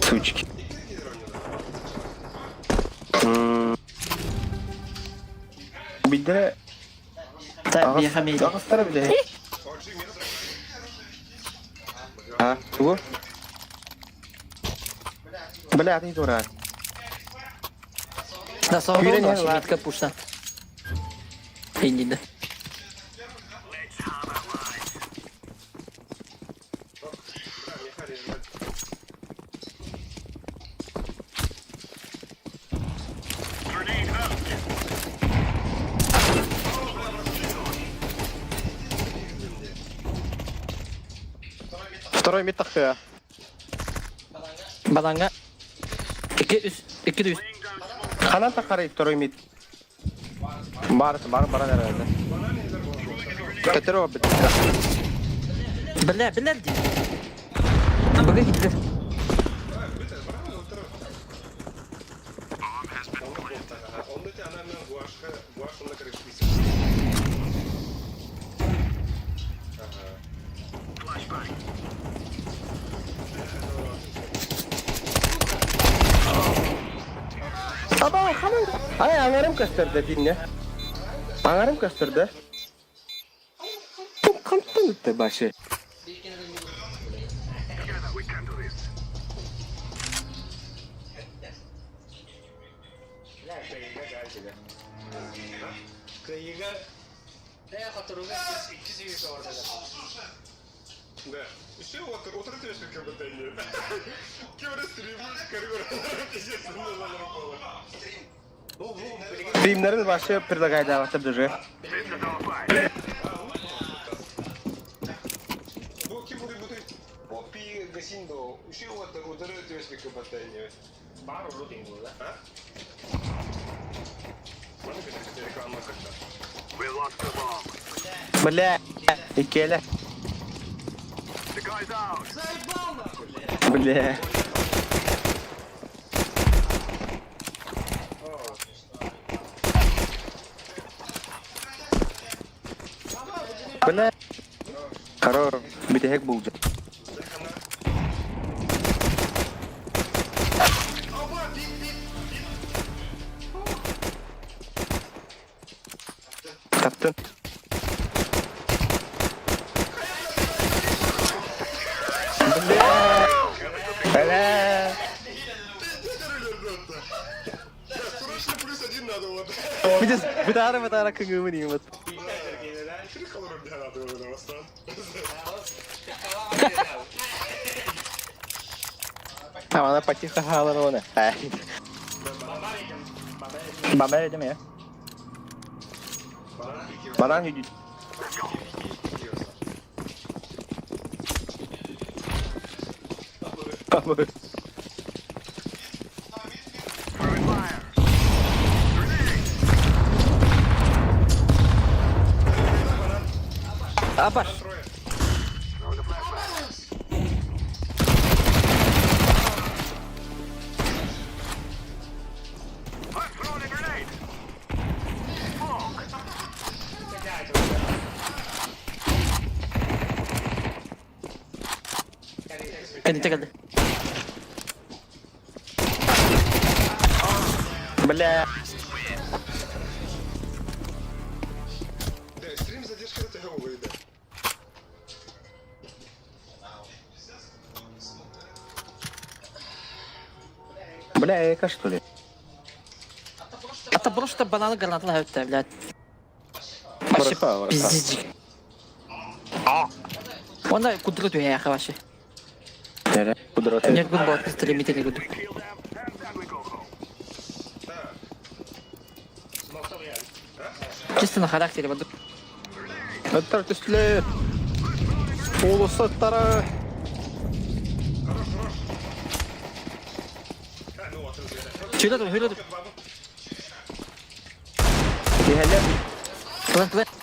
Сучки. Биддere аҕыстара билэ. А, тугу? Бля, атын тура. Да, Күүрэн соҕотоҕун иһэн лаат. метка пушна. Иннинэ. Второй мид тахтыа. Баланга. 2 3 2 3. Ханан тахарай второй мид. Бар, бар, баран эрэллэр. Көтөр обит. Бля, бля ди. Бага киирдэ. Аба, ханан. Ай, аңарым көстөрдө динне. Аңарым көстөрдө. Хантан үтте башы. Да. Еще вот утро тебе кбтни. Кем стрим пиздец, Стримнерин башы предлагайдаабаттар даже. Бу ким буду Попи гасиндо. Еще вот утро тебе кбтни. Бар урут ингула. А? Можно реклама как-то? Бля, икеле. Бля. Бля. Хорош. Битехек булды. Таптын. Бля. Бля. Срочно плюс один надо вот. Видишь, бытара бытара кыгымын имат. Три рубля надо было Там она потихо халарона. Баба этим я. Банан юдит. Апаш. Кэллэ кэллэ. Бля. Да, стрим задержка до того выйдет. Бля, эка что ли? Ата просто бананы гранатала өттө, блядь. Вообще Браха, браха. пиздец. Онда кудру түһэ вообще. Нере? Кудроты. Нергун бот стримите гуду. Чисто на характере вот. Өттөр түсле. Улусаттара. Чүлө тур, хүлө тур. Кихелер. Плен, плен.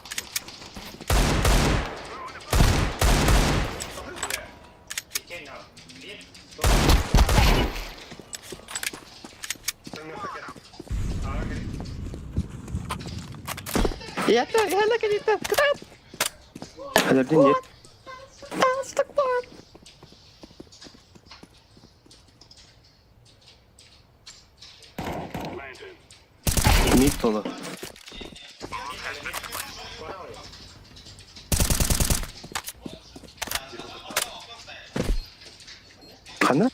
Ята, яла калита. Подожди, нет. Мид толо. Хана?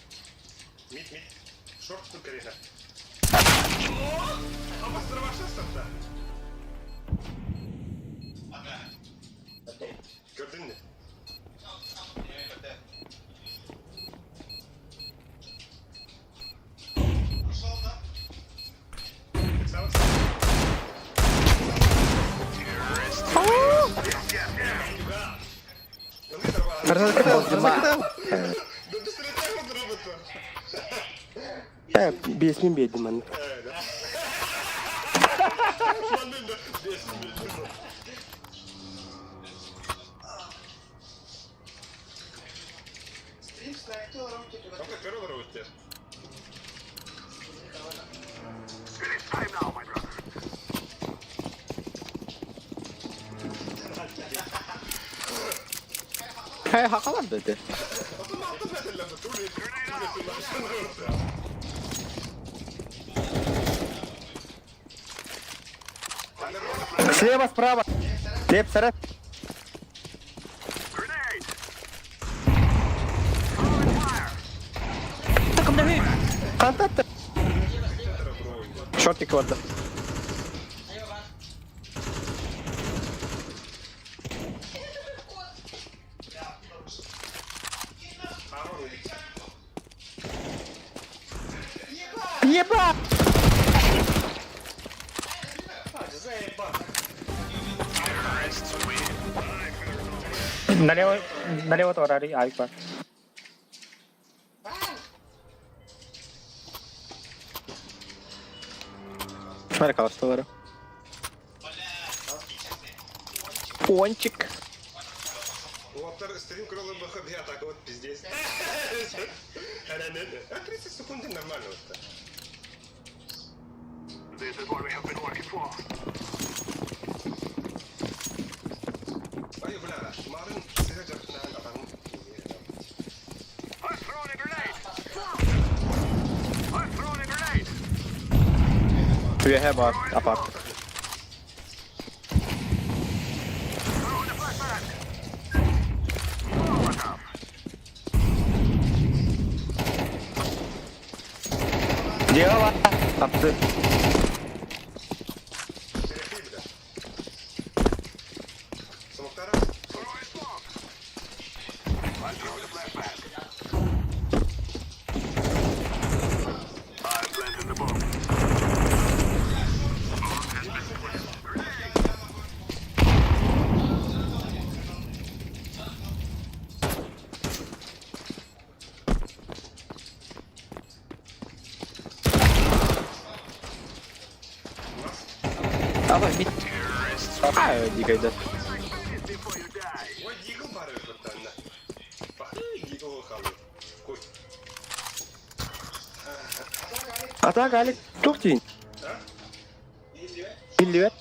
Мид, мид. Шорт тут конечно. Gördün mü? Э, биэсмин биэрдим манна. Hei, хакалар деди. Слева, справа. Леп, сарай. Контакт. Шортик vardı. Еба! Налево, налево товарищ Альфа. Смотри, калаш Пончик. Уолаттар стрим крылым бахып, я так вот пиздец. А 30 секунд нормально вот. This is what we have been working for. Ай, бля, марын сига жактынан атам. I've thrown a grenade. I've thrown a grenade. Үөһэ бар, апарт. Throwing a flashbang. Molotov. Дело. Апты. Терапия, бля. Самоктара? Throwing smoke. I'm throwing a flashbang. I'm planting the bomb. Bomb has been planted. Grenade. Давай, бит. А, дикайда. Before you die. Ой, дигл бары братан. Дигл халы. Кой. Атак, Алик, тух тиин. Биллибэт.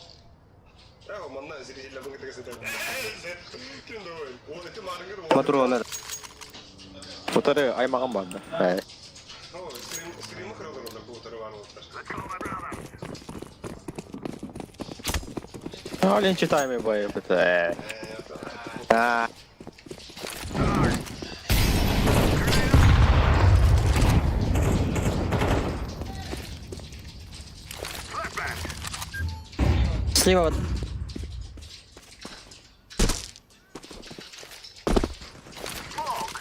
А, манна зрителя бүгін тегесен. Ким давай? Ол эти марынгыр. Патронар. Утары аймаган барды. О, стрим стрим хрылыр бу утары бар болыптыр. Let's go, my brother. Алин читаемый бой. А. Flashbang. Слева. Smoke.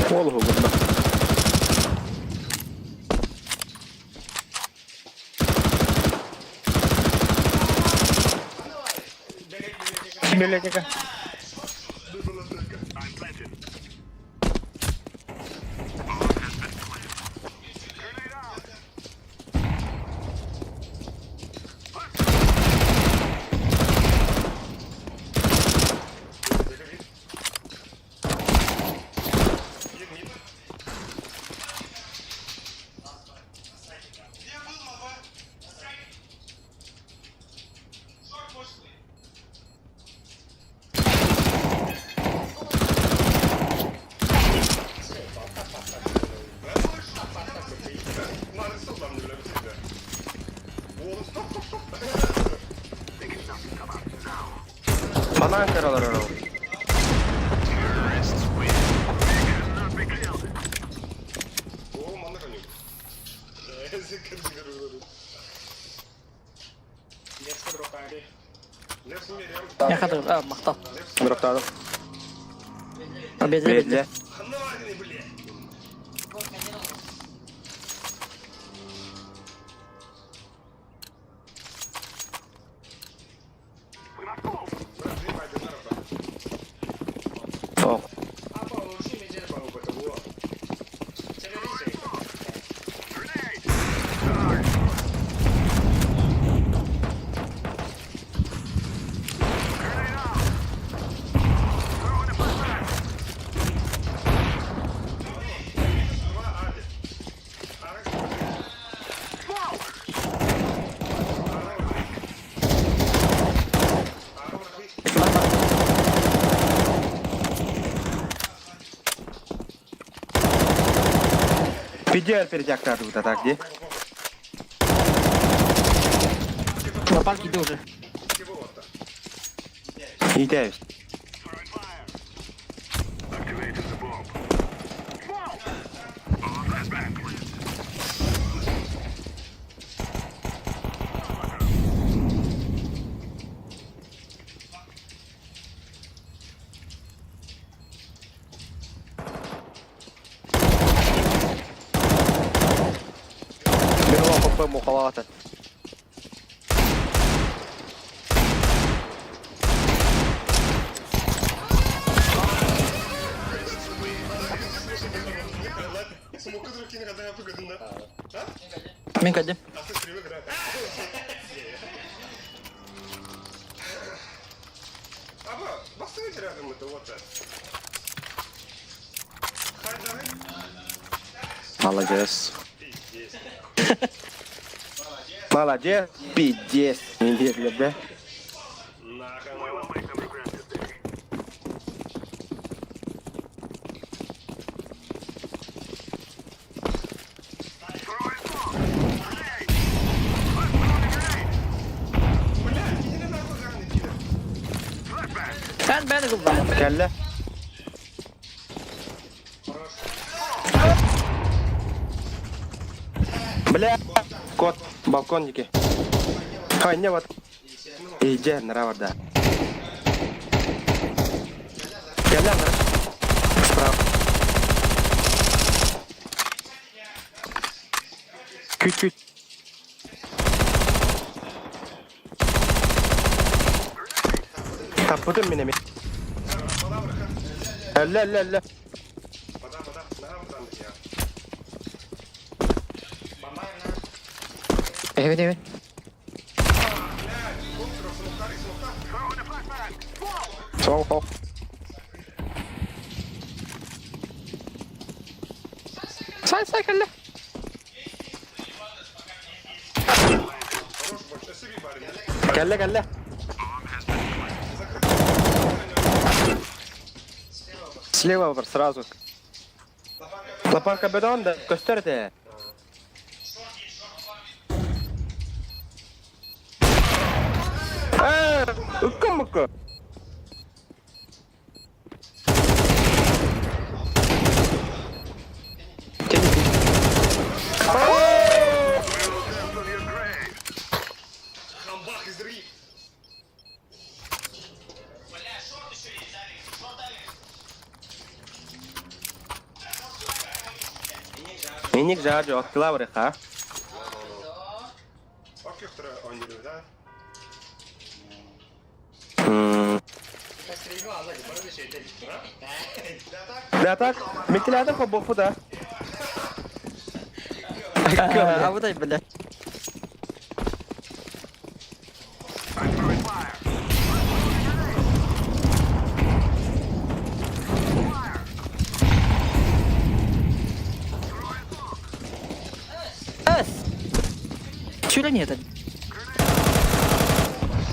Голову видно. Библиотека. I'm planting. Bomb has been planted. Grenade out. Мид, мид. Где был на Б? Шорт может быть. Манаан көр олорор ол. Махтал. Дроптадым. Бедле Бедле. Ох. Видео передяктарды так где? Лопатки иди уже. Ийтәбез. Бер хоппа мухалаата. Мин кәдем. Молодец. Молодец, пиздец. Не верю, да? Эн бэни гылбан. Кэллэ. Бля, кот, балконники. Хай, не вот. Иди, нрава, да. Кэллэ, нрава. Справа. Чуть-чуть. Таппытым мин эми. Әллә, әллә, әллә. Evet evet. Сол, сол. Сай сай кэллэ. Кэллэ, кэллэ. Слева бар, сразу. Лопарка бедон да, көстөр де. Э, ыккы мыккы. Миник жаажы оттыла ха. Да так, вентилятор по боку, да. А вот ай, бля. Эс! Чего нет?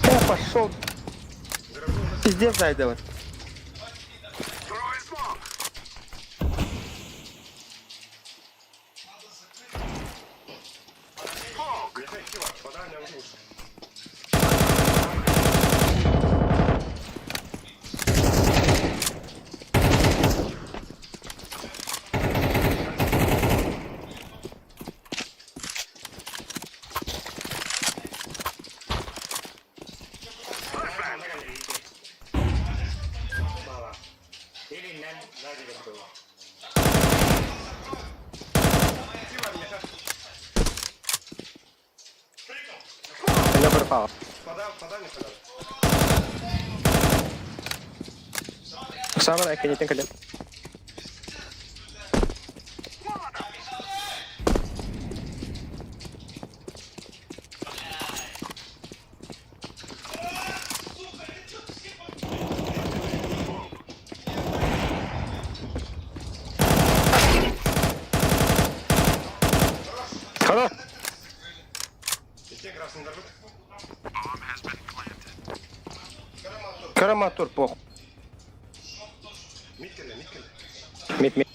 Я пошел. Пиздец зайдет. Это пропало. Савар экенитин кэлин. Хорош! Караматур, похуй. Мид, мид.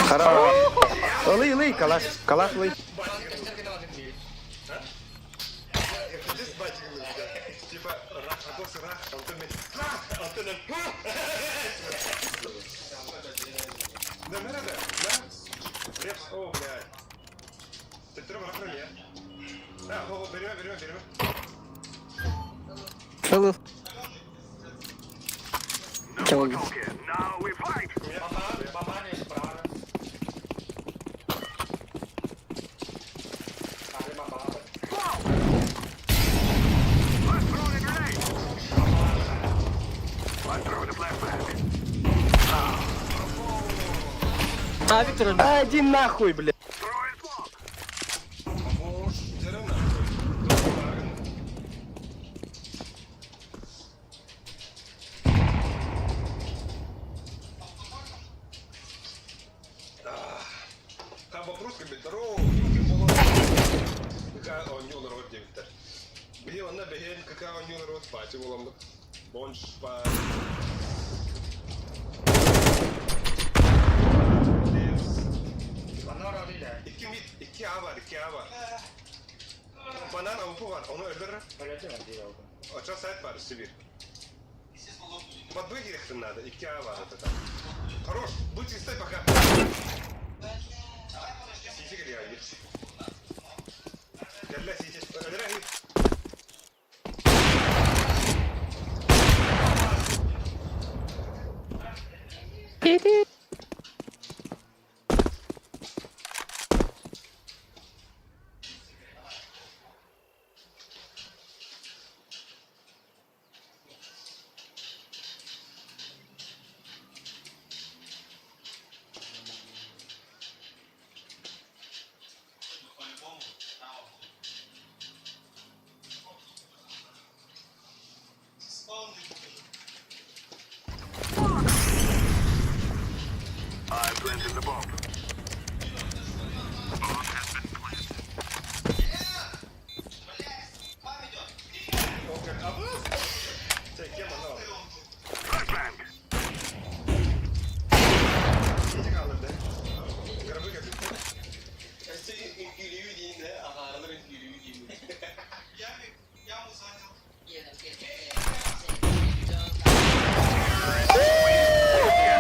Хорош. Ылый, ылый, калаш, калаш, ылый. Ыл. Чего? А, Виктор, А, иди нахуй, блядь.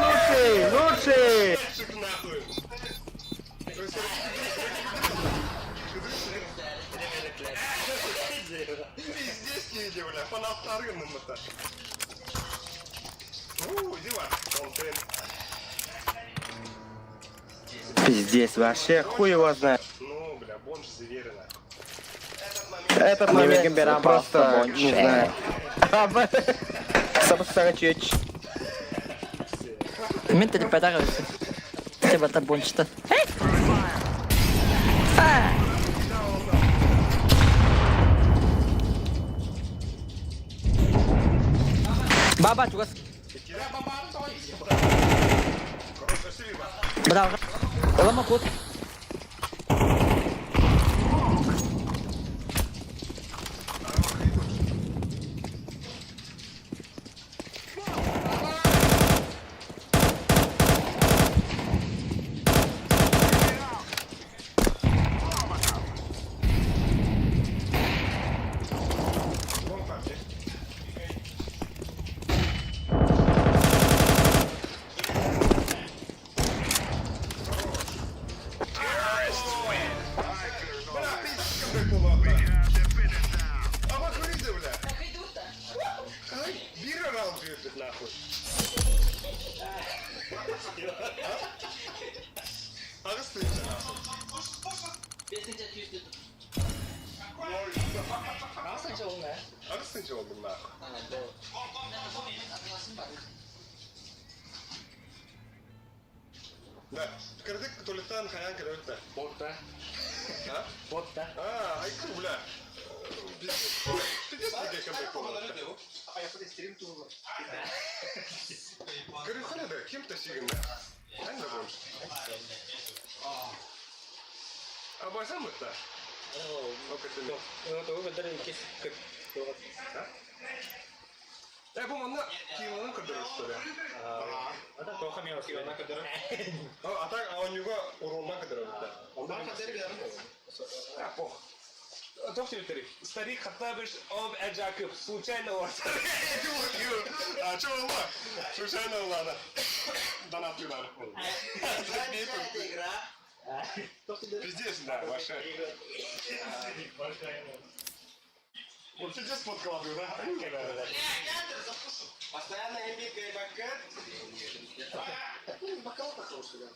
Лучший, лучший. Пиздец, вообще хуй его знает. Этот момент просто, не знаю. Сабы-сага чеч. Мен телепатар өсө. Тебата бончта. Баба чугас. Браво. Олама кот. Аҕыс oldu be. Аҕыс oldum нахуй. Да, кырдык Толиктан хайаан кэлэбит да. Ботта. А? Ботта. А, айку, бля. Пиздец, пиздец, кем Говорю, да, кем-то сигн. Ань да бомж. А базам это? Э, бу манна килонан көрдөрөр что ли? Ата тоха мен Килонан көрдөрөр. А так, а у него уроннан көрдөрөр да. А, пох. Тоқ себептері. Старик Хаттабыш об Эджакып. Случайно орта. А что было? Случайно ладно. Донат юдар. Игра. Пиздец, да, ваша. Вот пиздец подкладываю, да? Постоянно эмбика и бакет. Бокал-то хороший, да.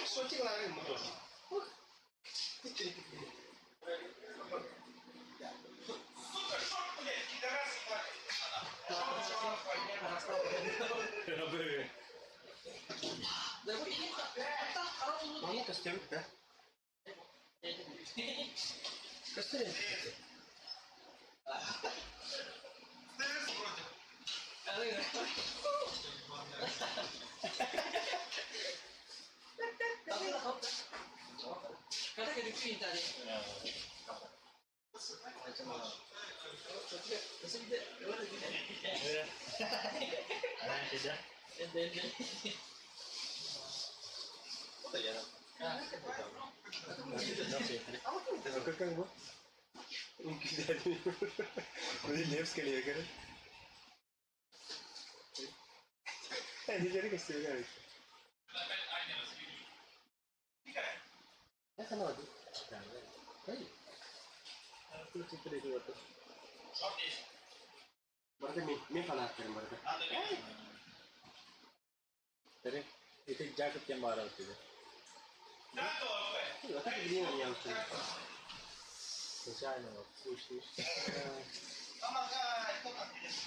Что тебе надо? Мама костюм, да? Костюм.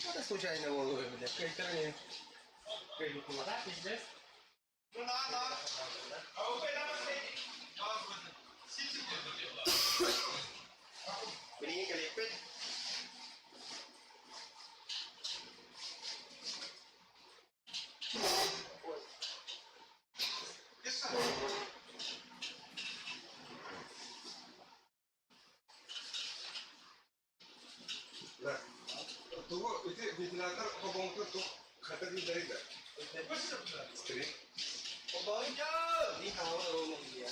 Это случайно было, бля. Блин, опять. Да. Тугу ити вентилятор холбоҥку тух хата дииллэрий да. Стрим. Ни хао ровно где.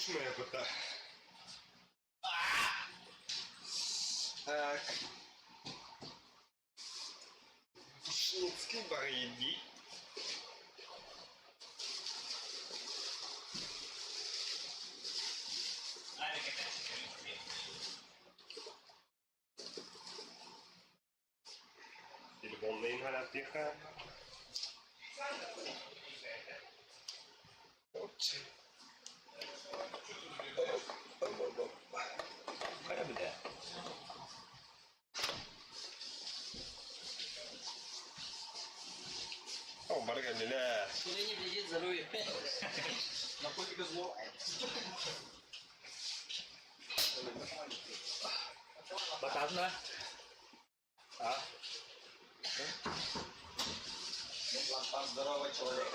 Скучная кота. Так. Пушницкий барыйдии. Телефонныйын харааттыахха. Хайа билэ. О, бары кэллилэр. Курение вредит здоровью. Наркотики зло. Бататна. А? Лампан здоровый человек.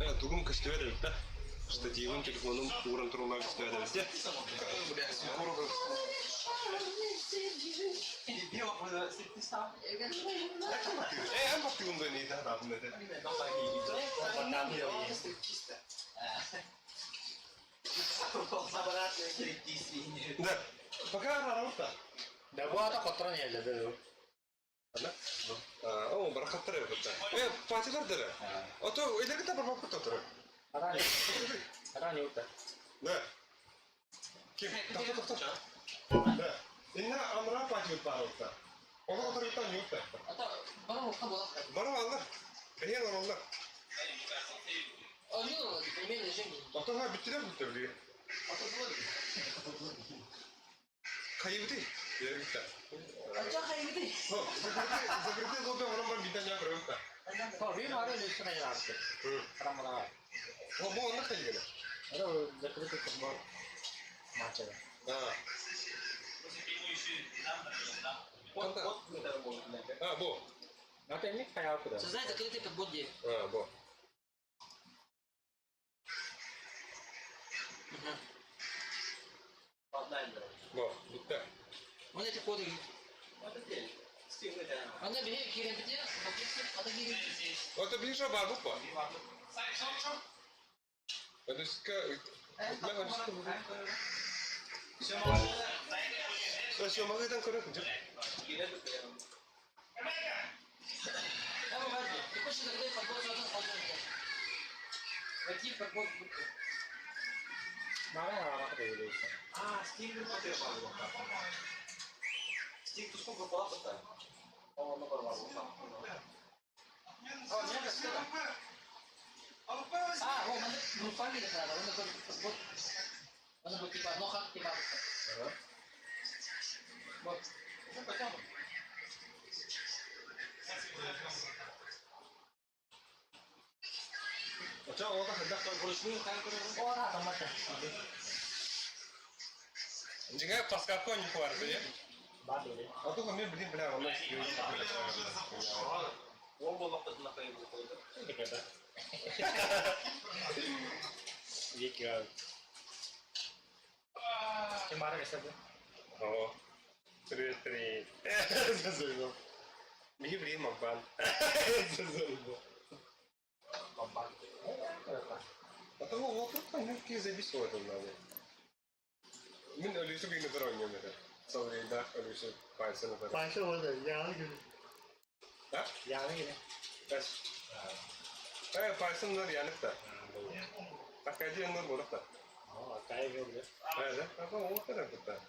Э, тугум көстүбэт эбит да. Штативым, телефоным ууран туруллар көстүбэт эбит дьэ. Бля, скоро Э, эн баттыгын да не таһаатын этэ. Да, пока арарута. Да бу ата хотторон иһэллэр да Ана? О, барахаттар эбит. Э, патилар дара. Ото илерге барбаппыт тотору. Арани. Арани ута. Да. Ким? Тохто, тохто. Да. Инна амра патибыт баарылта. Ону которуттан юутта. Ата бара оққа болады. Бара аллар. Эһиэн ороллар. А, ну, примерно режим. Ото ха бүттүлэр бүттэ билиги. Ата болады. Хайыбыты. Яргытта. Ача хайбыты. Закрытый лобби онон бар бийтен жаа көрөбүт. То би мары лишне ясты. Рамана. О, бу онна хайгана. Это закрытый подбор матча. А. А, бу. Это не хаялку да. Создать закрытый подбор где? А, бу. Бу, бүттэ. Он эти коды. Анда бери кирен бите, ата кирен. Ото ближе бар бу па. Өдүскө Сөмагыдан көрөк жок. Там важно. Ты хочешь закрытый подбор создать подбор. Войти в подбор. Мары арамак да билейсин. А, Steam Steam тускул группалап О, А, о, маны группа или надо, он такой подбор. Он будет типа одно хат типа. Вот. Ну, потом. Оча ота хадда. О, да, там это. Жига паскарко не хварты, е? Бадили. А то мен блин бля, он Никогда. Вики. Ты мары кесеби. О. Привет, привет. Зазырбал. Миги блин мабан. Зазырбал. А то вот тут там забисо это надо. Мин өлүсү гинэ дөрөҥҥө этэ. Сылыйдаах өлүсү пальцын ытар. Пальцы вот яны гине. А? Яны гине. Бэс. Э, пальцын ныр янык та. Акадия ныр болук та. О, кай гине. Э, да? Ага, вот это кутта.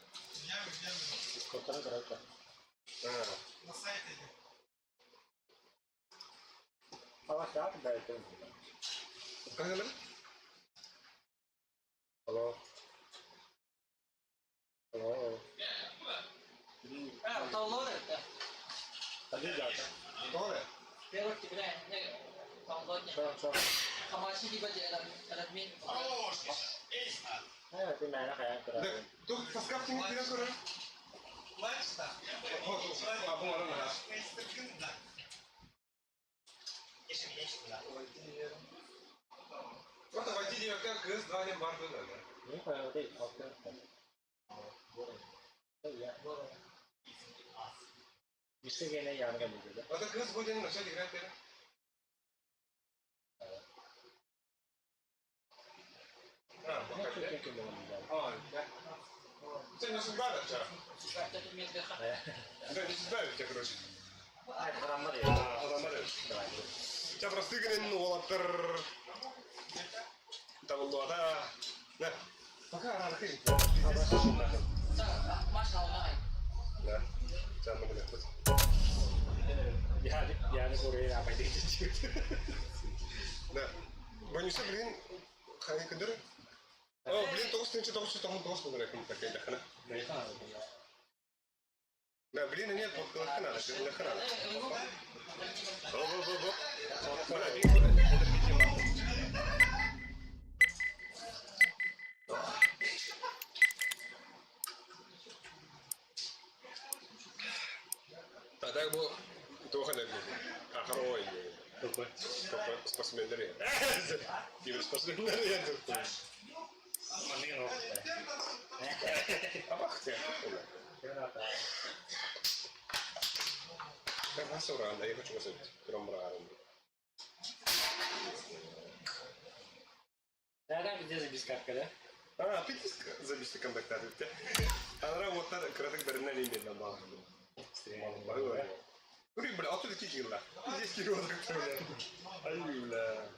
Котан көрөк. А. На сайте. Ала шат да это. Как Алло. Алло. А, таулор это. Hadi zaten. Тоҕо Первый октября, не, таулор не. Son son. Хамаши типа админ. Evet, bir mene hayal Да, kurar. тух паскап кими кирен көрөр? А, бу мара мара. Вот войти девка кыз два не бар да. Ne hayal değil, altı. Ya. İşte gene yan geldi. Вот кыз бу ден начал играть. Тебя не судьба, да? Да, не судьба у тебя, короче. Тебя просто гынын уолаттар табыллуата. Пока арахы. Да. Да. Банюса, блин, хайы күндер. О, блин, 9999 болар екен такая Да, блин, нет, вот надо, надо. Во, во, во, во. А так бу туох эрэ ахарой спортсменнэр киберспортсменнэр Я хочу Да, где записка, да? А, пиздец, записка контакта. Ана вот краток бәрінен именно мал. Ури, бля, а тут кикила. Здесь кикила, бля. Ай, бля.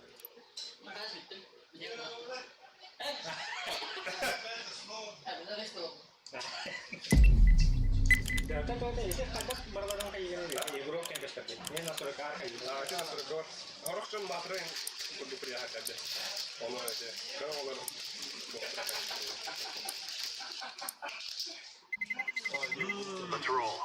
Да, это это это хайдах барбаран хайганы Европа көстөр. Мен настройка хайгы. А, это настройка. Орохчон матрын курдук приехать. Оно это, олар. Let's roll.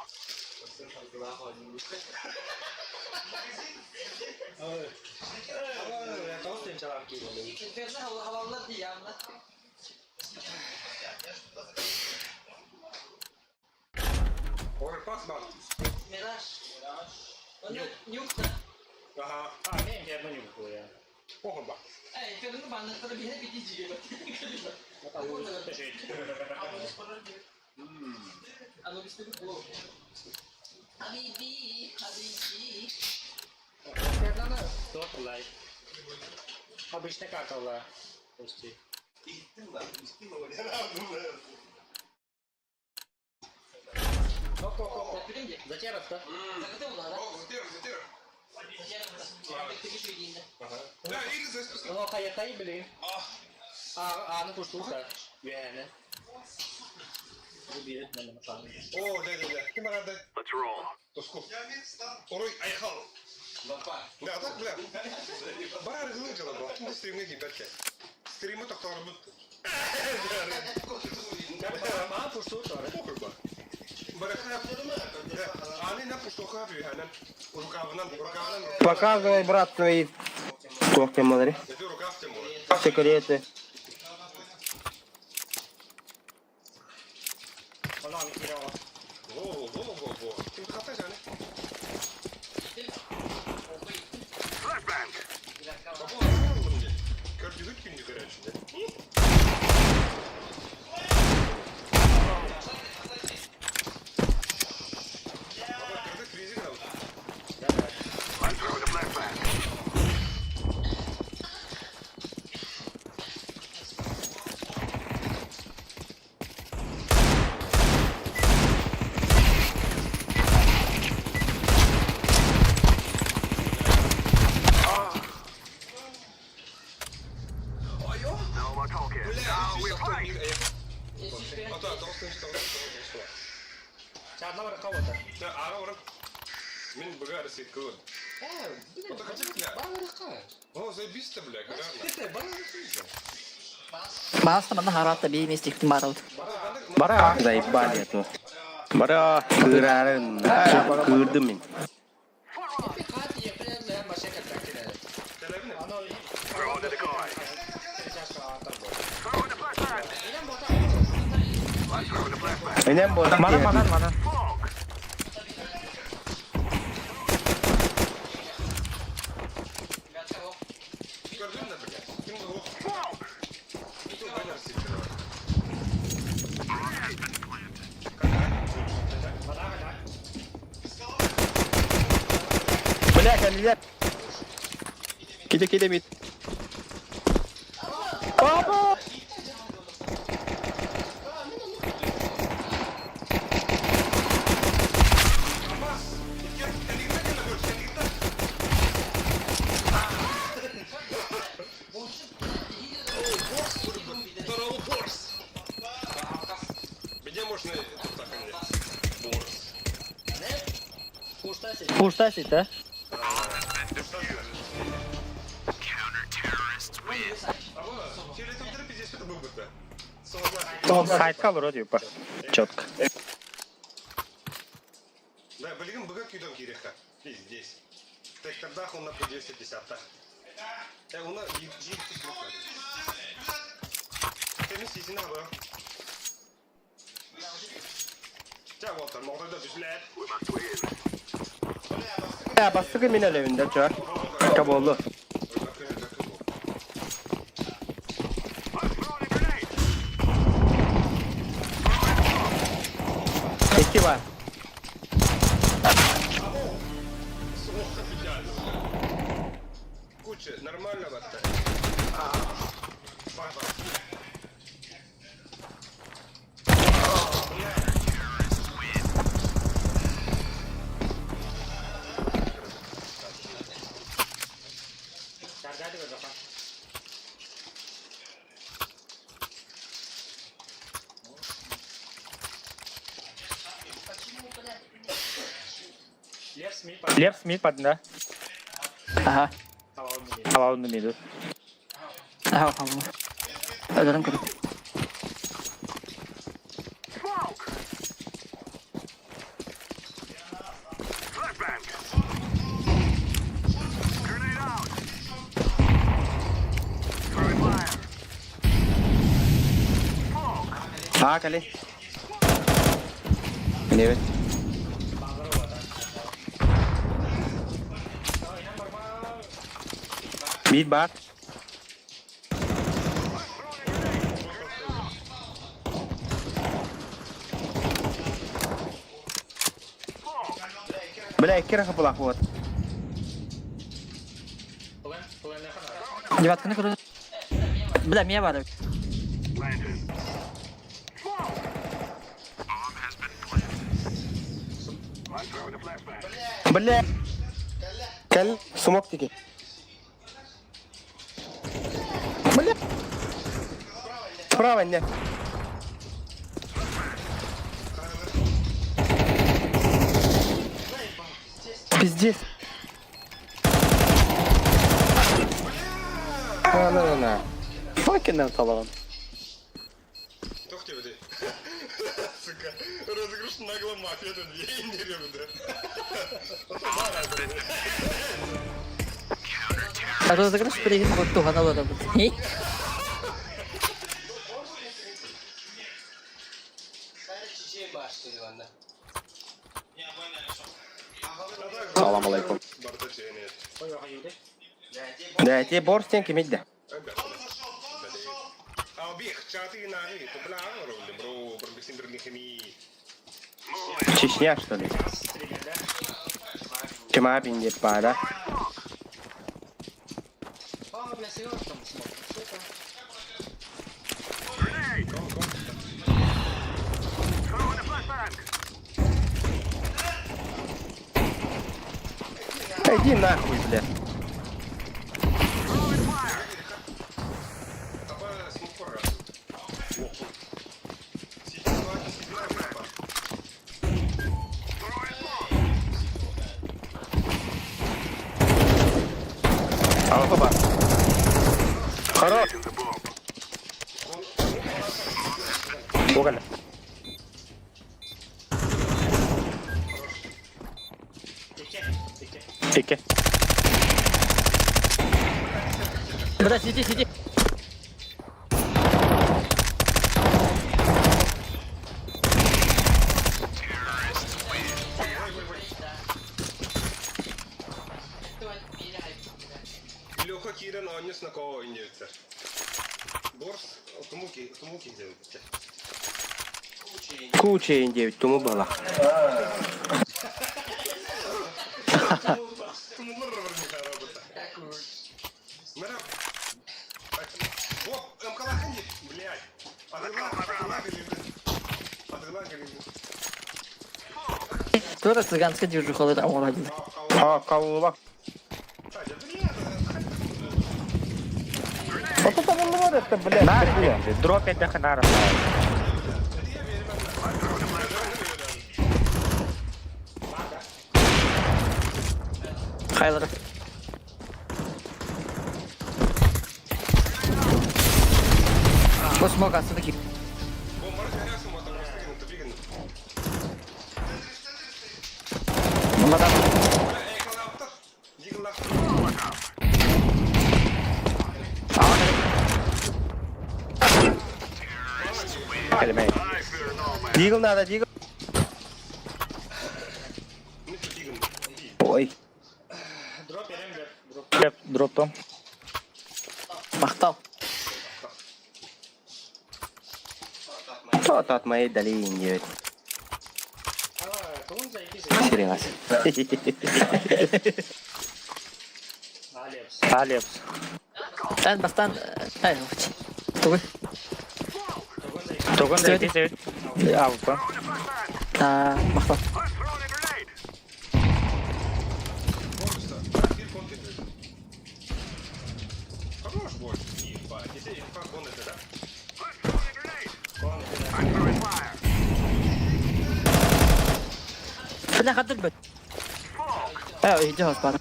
Ой, пас бар. Мираж. Нюк. Ага. А, мен инферно нюк я. Ого ба. Эй, инферно банныктары биһине бити жиге. Анубис бу. Habibi, habibi. Инферно топ лайк. Обычно как Алла. Почти. Оп, оп, оп. Затеров-то? О, затер, затер. Да, или за Ну, хай, блин. А, а, ну пусть Үөһэни. О, да, да, да. Ким арады? Let's roll. Тоску. Орой айхал. Да, так, бля. Бара аргылы жала бу. Ким стримге кийберке. Стримы токтор бут. Маа пустуу тора. Похуй ба. Бара хап. Аны на пусту хап юханан. Рукавынан, рукавынан. Показывай, брат, свои Туох смотри. Это рукав тем Секреты. Онон кире Во, во, во, во. Ким хата жаны? Flashbang. Бабу, алым де. Көрдүгүт күндү көрөчү. Баба, көрдүк фризер алды. I'm throwing a flashbang. No more talking. Now we fight. Ата, тоғыз тоғыз тоғыз. Чарна бар кабата. Да, ара орын. Мен бұға арасы кылын. Вот хотите, бля? О, заебись-то, бля, реально. Баста манна харата би местиктин барабыт. Бара. Заебали это. Бара. Кырарын. Кырдым мен. Throw the decoy. Throwing a flashbang. I'm throwing a flashbang. Энем бол. Манан, манан, манан. Smoke. Көрдүң да, бля. Ким ол? Smoke. Ким баннер сетті? Бля, кандидат. Киде, киде мид. Папа! Здорово, Борс! Где можно Борс. Пушта сита. Сайтка вроде по. Четко. Да, блин, быга күйден киреха. Здесь. Тектердах он на 250 так. Э, уна жир Бастыкы мин өлөбүн да чуа. Каболу. Икки бар. Куча, нормально батта. Лев Смит подна. Ага. Алауны миду. Ага, ага. Өлөрөн көрүп. Аа кали. Небет. Бит бар. Бля, икки рахы вот. Девятканы көрү. Бля, мия бар. Бля. Кэл, смок тики. Бля. Справа не. Пиздец. На, на, на, на. Fucking талан. Тох тебе Сука, розыгрыш нагло мафия тут не Розыгрыш билигин туһана олоробут. Салам алейкум. Да, тебе борстен кемидде. Чечня, что ли? Чемабин деп бара. Иди нахуй, бля. Алло, Хорош. Уголь. Икки. Бля, сиди, сиди. Леха киирэн оонньус накоо инньэбиттэр. Борс тумуки тумуки диэбиттэр. Куча индевит, туму была. Тумулар работа. Мара. Оп, МКЛаханди, блядь. Адыла, адыла Адыла Тура цыганская движуха оҥорор. А, каула. Вот это был Просто, блядь, Наар бля. Дроп эрдэххэ наар Хайлар. Бу смог астыны киир. Мадам. Кэлимэй. Дигл надо, дигл. Ой. Дроптом. Махтал. Что-то от моей долины. Серьезно. Алепс. Эн бастан эн Тугуй. Тогон да ити Алпа. Аа, махтал. Хорош бой. Ебать. Если он это, да? Бля, хатыр бит. Э, иди хоспар.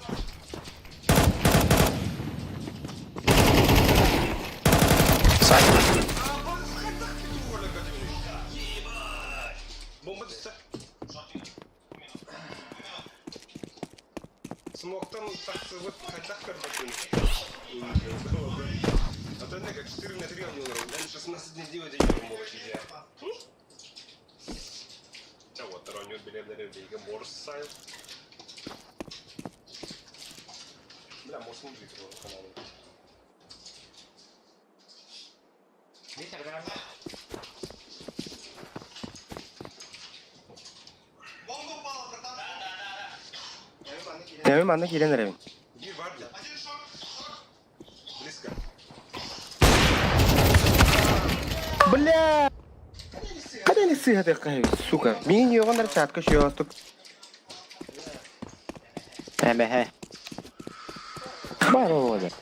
Бомба түсті. Смоктан тахсыбыт хайдах көрбөтүн. А то не как 4 на 3 он умер. 16 не сделать, я не могу Ча вот, роню билетлери бейге морс сайл. Бля, морс не будет его канале. Бомба упала, братан. Демим манна киирэн эрэбин. Бир бар бля. Один шок. Близко. Бля! Когда не сыгадыр сука. Мин йоҕоннар чатка шиостук. Эмэхэ. Бар оҕолор.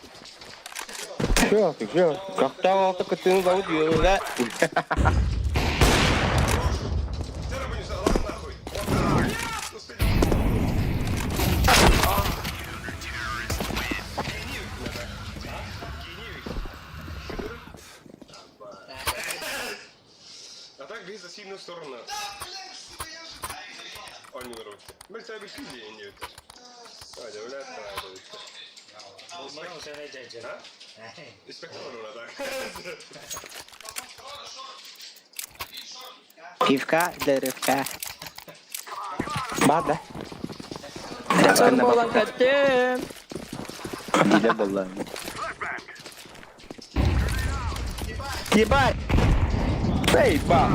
Шиостук, шиостук. Как-то алты кытын зовут Юра. Вчера бы не ладно нахуй. Успей. А так бей за сильную сторону. Ойнуулар Бэл табы киди иньютер. Адя, бля, А? Испектор так. Пивка для рывка. Бар да. Болан каттым. Биле болла. Ебать! Эй, ба!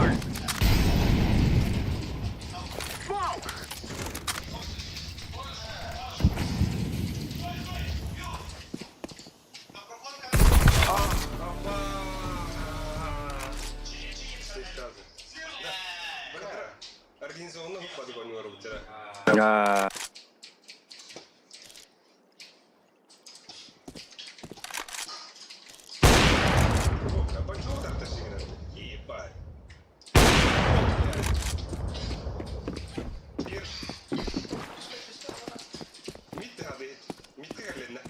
Организованно выпады ойнуулар А, Почему так то Ебать. Бир. Митте hade Митте кэллиннэ.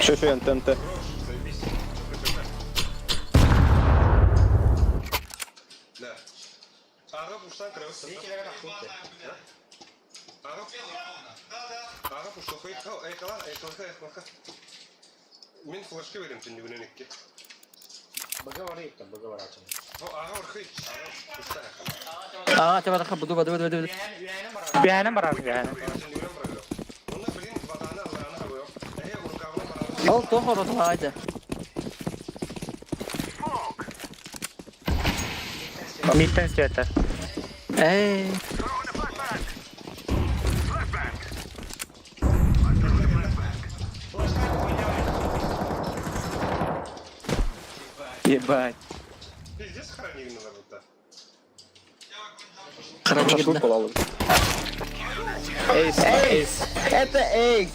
Шо шо НТНТ. Заебись. Да. Ага, пуштан крабы. Ага. Ага, пуштан. Эйкала, эйкала, эйкала. Мен флешки берем түндүгүнөн экке. Ага, орхый. Ага, пуштан. Аа, тебе буду, буду, буду, буду. Биһэнэ барар биһэнэ. Түндүгүнөн барар. Онна блин, ватаны аллараны хабыо. Эхе, урукабына барар. Ол тохор отуайда. Миттен света. Эй. Ебать. Пиздец хранили на будто. Хранили. Шашлык болалым. Эйс. Эйс. Это эйс.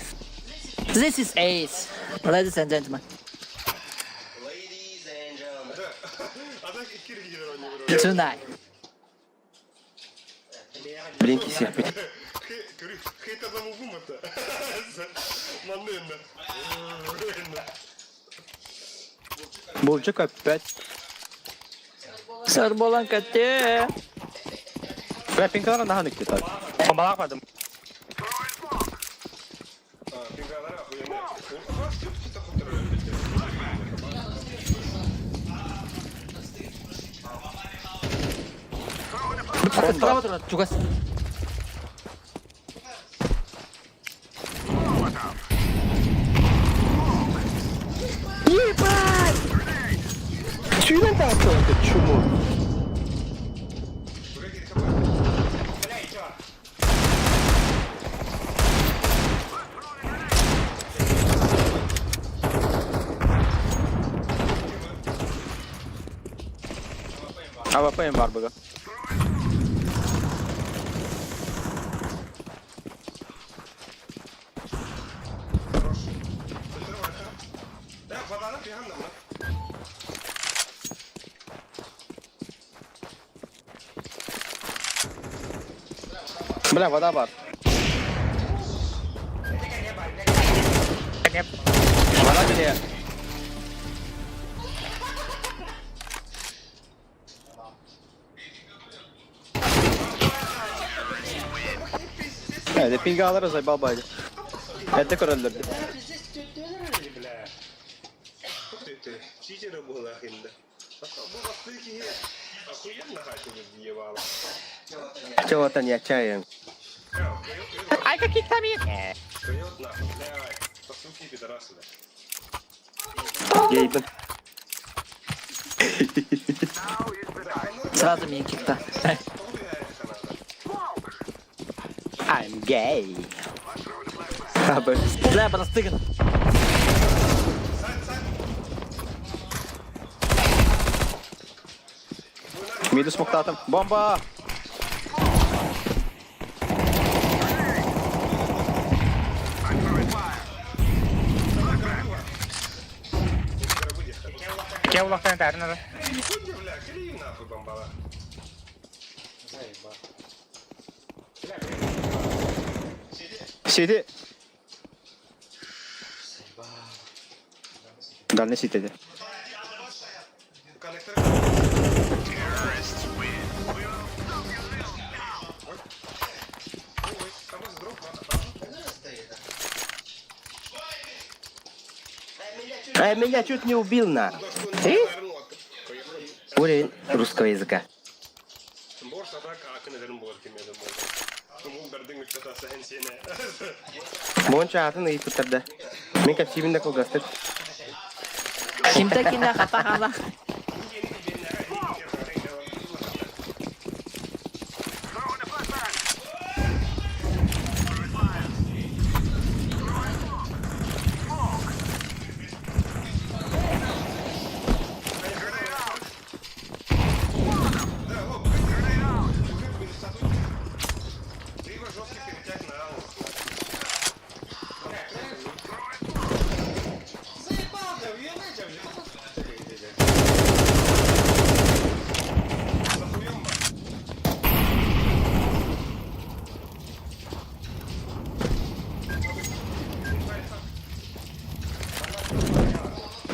This is Ace, ladies and gentlemen. Tonight. Блин, кисиэхпит. Булчук опять. Сарболан көттө. Бля, пинкалара наһаа икки так. Бомбалаах бардым. Справа турар, чугас. Ебать! Сүүрэн таҕыста это чмо. АВП им бар быга. Бля, вода бар. Вода где? Это пингалары заебал байды. Это көрөллөр. Чего-то не отчаян. Ай, какие там Гейбен. Сразу меня кикта. I'm gay. Абы. Бля, простыган. Миду смоктатом. Бомба! Кэ улахтан этэрин Сиди. Дальний сити. А меня чуть не убил на. Ты? Уровень русского языка. Монча атын ыйыппыттар да. Мин кэпсиибин да кылгастык. Кимтэ кинэ хата хала.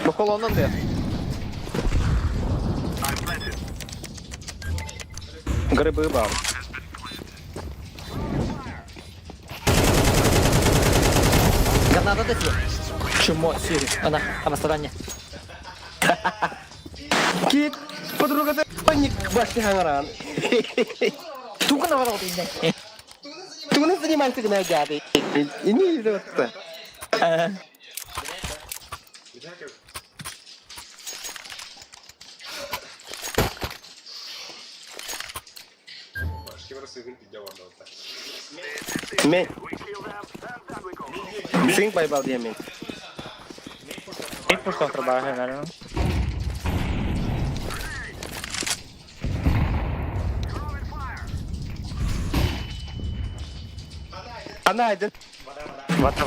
Бу колоннан да. Грибы бар. Граната да тебе. Чмо, Сири. Она, амастадание. Кит, подруга ты паник башни хангаран. Туга на ворот иди. Ты у нас занимаешься гнагады. И не идет. Мен. Синг байбал диэн мин. Мид пуштан турбааһын, наверное. Ана айдын. Вата.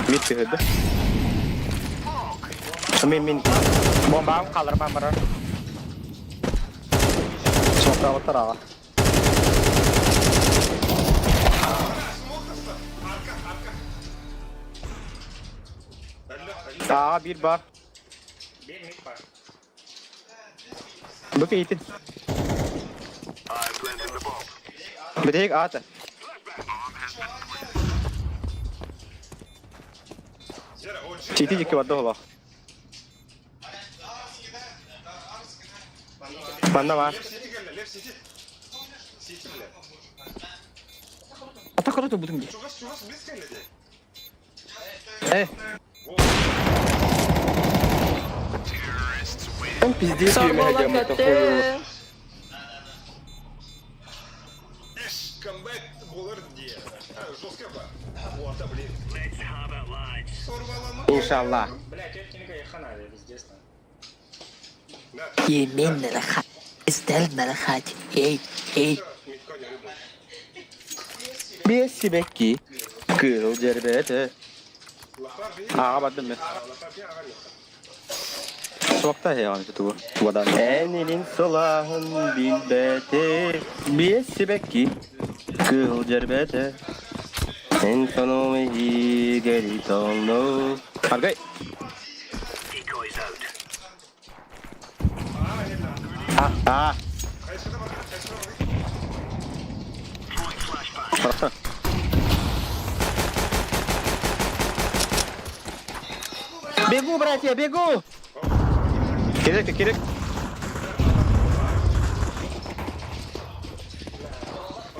Мид түһүрдэ. Мин мин. Бомбам қалырман барар. Смоктаабыттар аҕа. Aa bir бар. Bir mid var. Бу кейтин. Битик ата. Чити дикки барды олох. Манна бар. Ата кыры бутум ди. Э. Там пиздец Сорвала КТ. Камбэк болар где? Жестко ба. Вот, блин. Иншалла. Бля, теткинга и хана, пиздец. Yemin melahat. Istel melahat. Ey, ey. Биэс сибэкки. Кыыл дьэрбэтэ. Аҕа бардым мен. Суохта эһэҕин тутугу. Водан. Эн илин сылааһын билбэтэ. Биэс сибэкки. Кыыл дьэрбэтэ. Эн сонум иһигэр толну. Аргай. А, Хорошо. Бегу, братья, бегу! Керек, керек.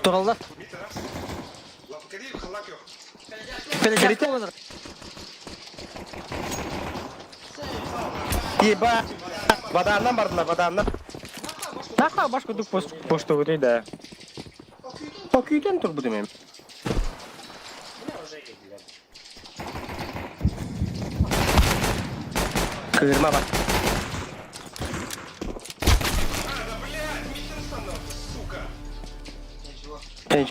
Тураллар. Перейти. Еба! Воданнан бардылар, воданнан. Наха баш кудук пошту выдай, да. О, күйден тур бу демем. Бля, уже и, блядь. Кырма бak. Эй,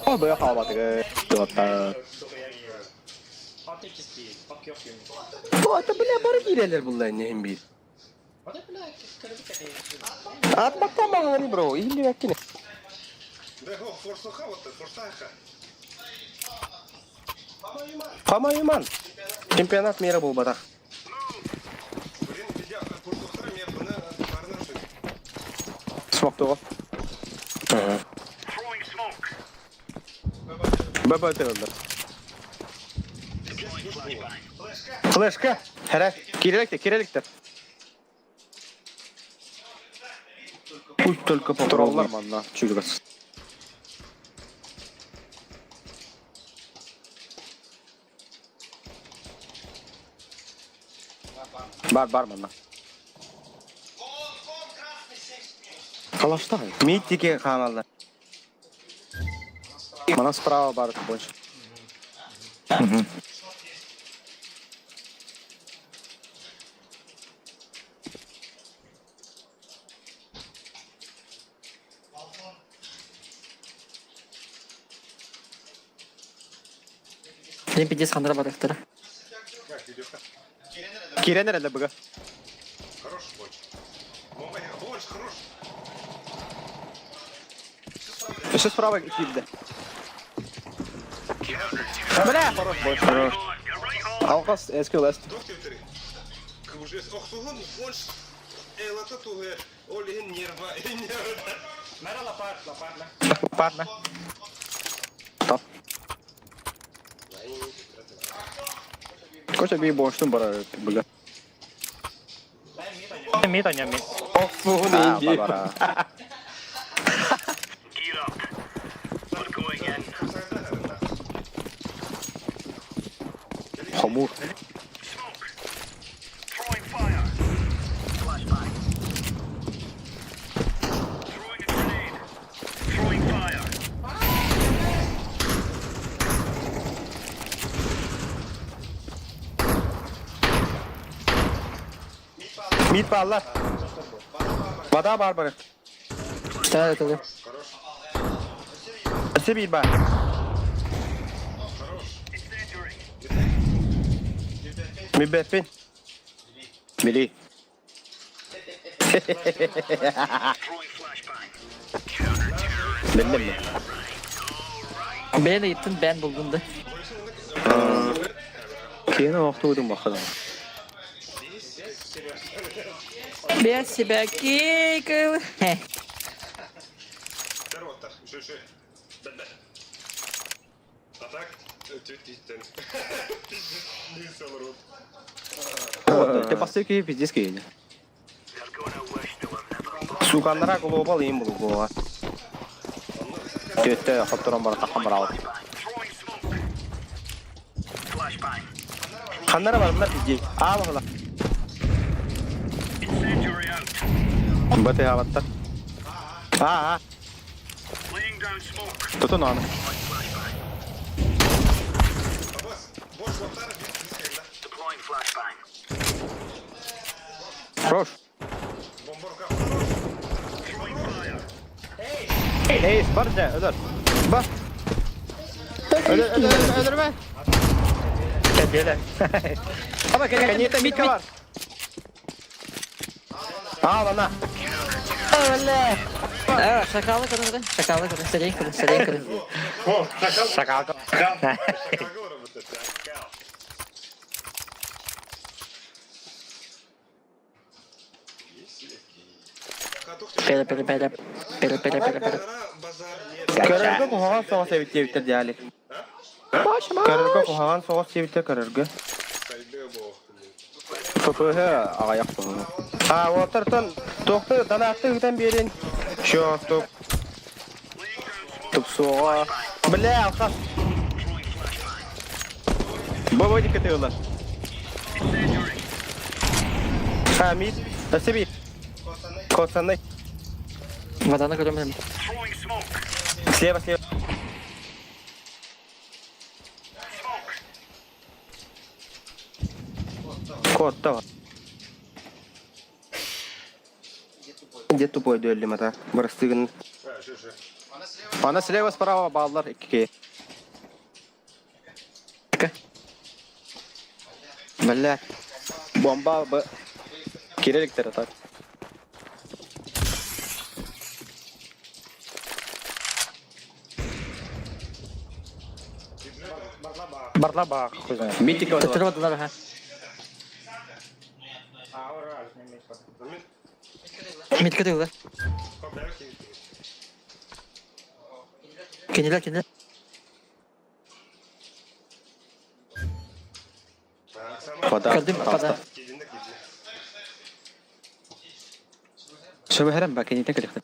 О, бля, хаба ты. Туотта. Bu ata бля бары киирэллэр булла иннин биир. Ат баттамаҕын бро, иһиллибэккин. Хамайыман. Чемпионат мира буолбатах. Смоктуга. Баба тырылды. Флешка. Хәрә. Киреликте, киреликте. Пусть только Тураллар попробуй. манна. Чүгүс. Бар, бар манна. Калашта. Митики хаамаллар. Мана справа бар больше. Мен пиздец хандыра барыктыр. Киренер эле быга. Еще справа кирде. Бля! Хорош больше. Хорош. Алкас эски лест. Парна. Топ. Коча би боштун бара быга. Мид аня мид. Охсуһун А, инди. бара. Хомур. Мид бааллар. Вода баар бары. Что это? Өссө биир баар. Билбэппин. Били. Биллим mi? Бэйэн ыйыттын бэйэн булдун да. Киһини охтуутун баххадам. Без себя кикл. Ты бастыы киһи пиздец киһини. Суканнара глобал им булгуга. Төттө хотторон бар таххан бараабыт. Ханнара барымнар пиздец. Аа бахыла. Баты абаттар. Аа. Тутун аны. Хорош. Эй, бар дьэ, өлөр. Бар. Өлөр, өлөр, өлөрмө. Кэлиэлэ. Аба, кэнниэтэ Митка бар. Аа, лана. А, шакалы көрүн, шакалы көрүн, сэрейин көрүн, сэрейин көрүн. Шакал. Пеле, пеле, пеле, пеле, пеле, пеле, пеле. Көрөргө куһаҕан соҕус эбит диэбиттэр дьаали. Көрөргө куһаҕан соҕус диэбиттэр көрөргө. ППХ аҕыйах туһунан. А, уолтартан туохты донаатты ыытан биэрин. Чё, тук. Тупсуоҕа. Бля, алхас. Бободик ытыылар. Хамид, Спасибо. Коцаны. Воданы көрөм. Слева, слева. Кот, давай. Где тупой дуэль мата? Барыстыгын. Ана слева справа бааллар икки. Бля. Бомба б. Кирилликтер так. Барла баах, хуй знает. Митика Төттөрү бардылар аха. Митка тыылар. Кинилер, кинилер. Вода. Көрдүм, вода. Сөбөһөрөн ба кенитен кэлихтен.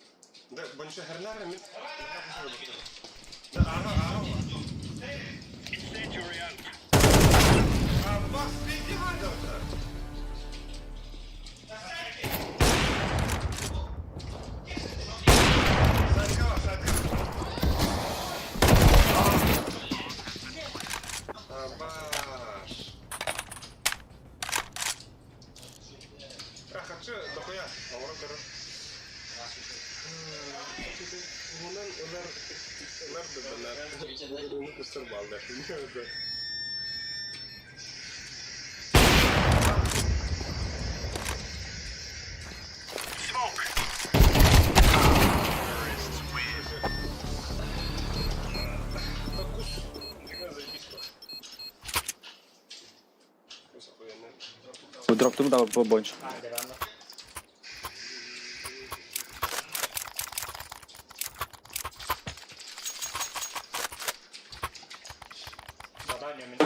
Дроптум да больше.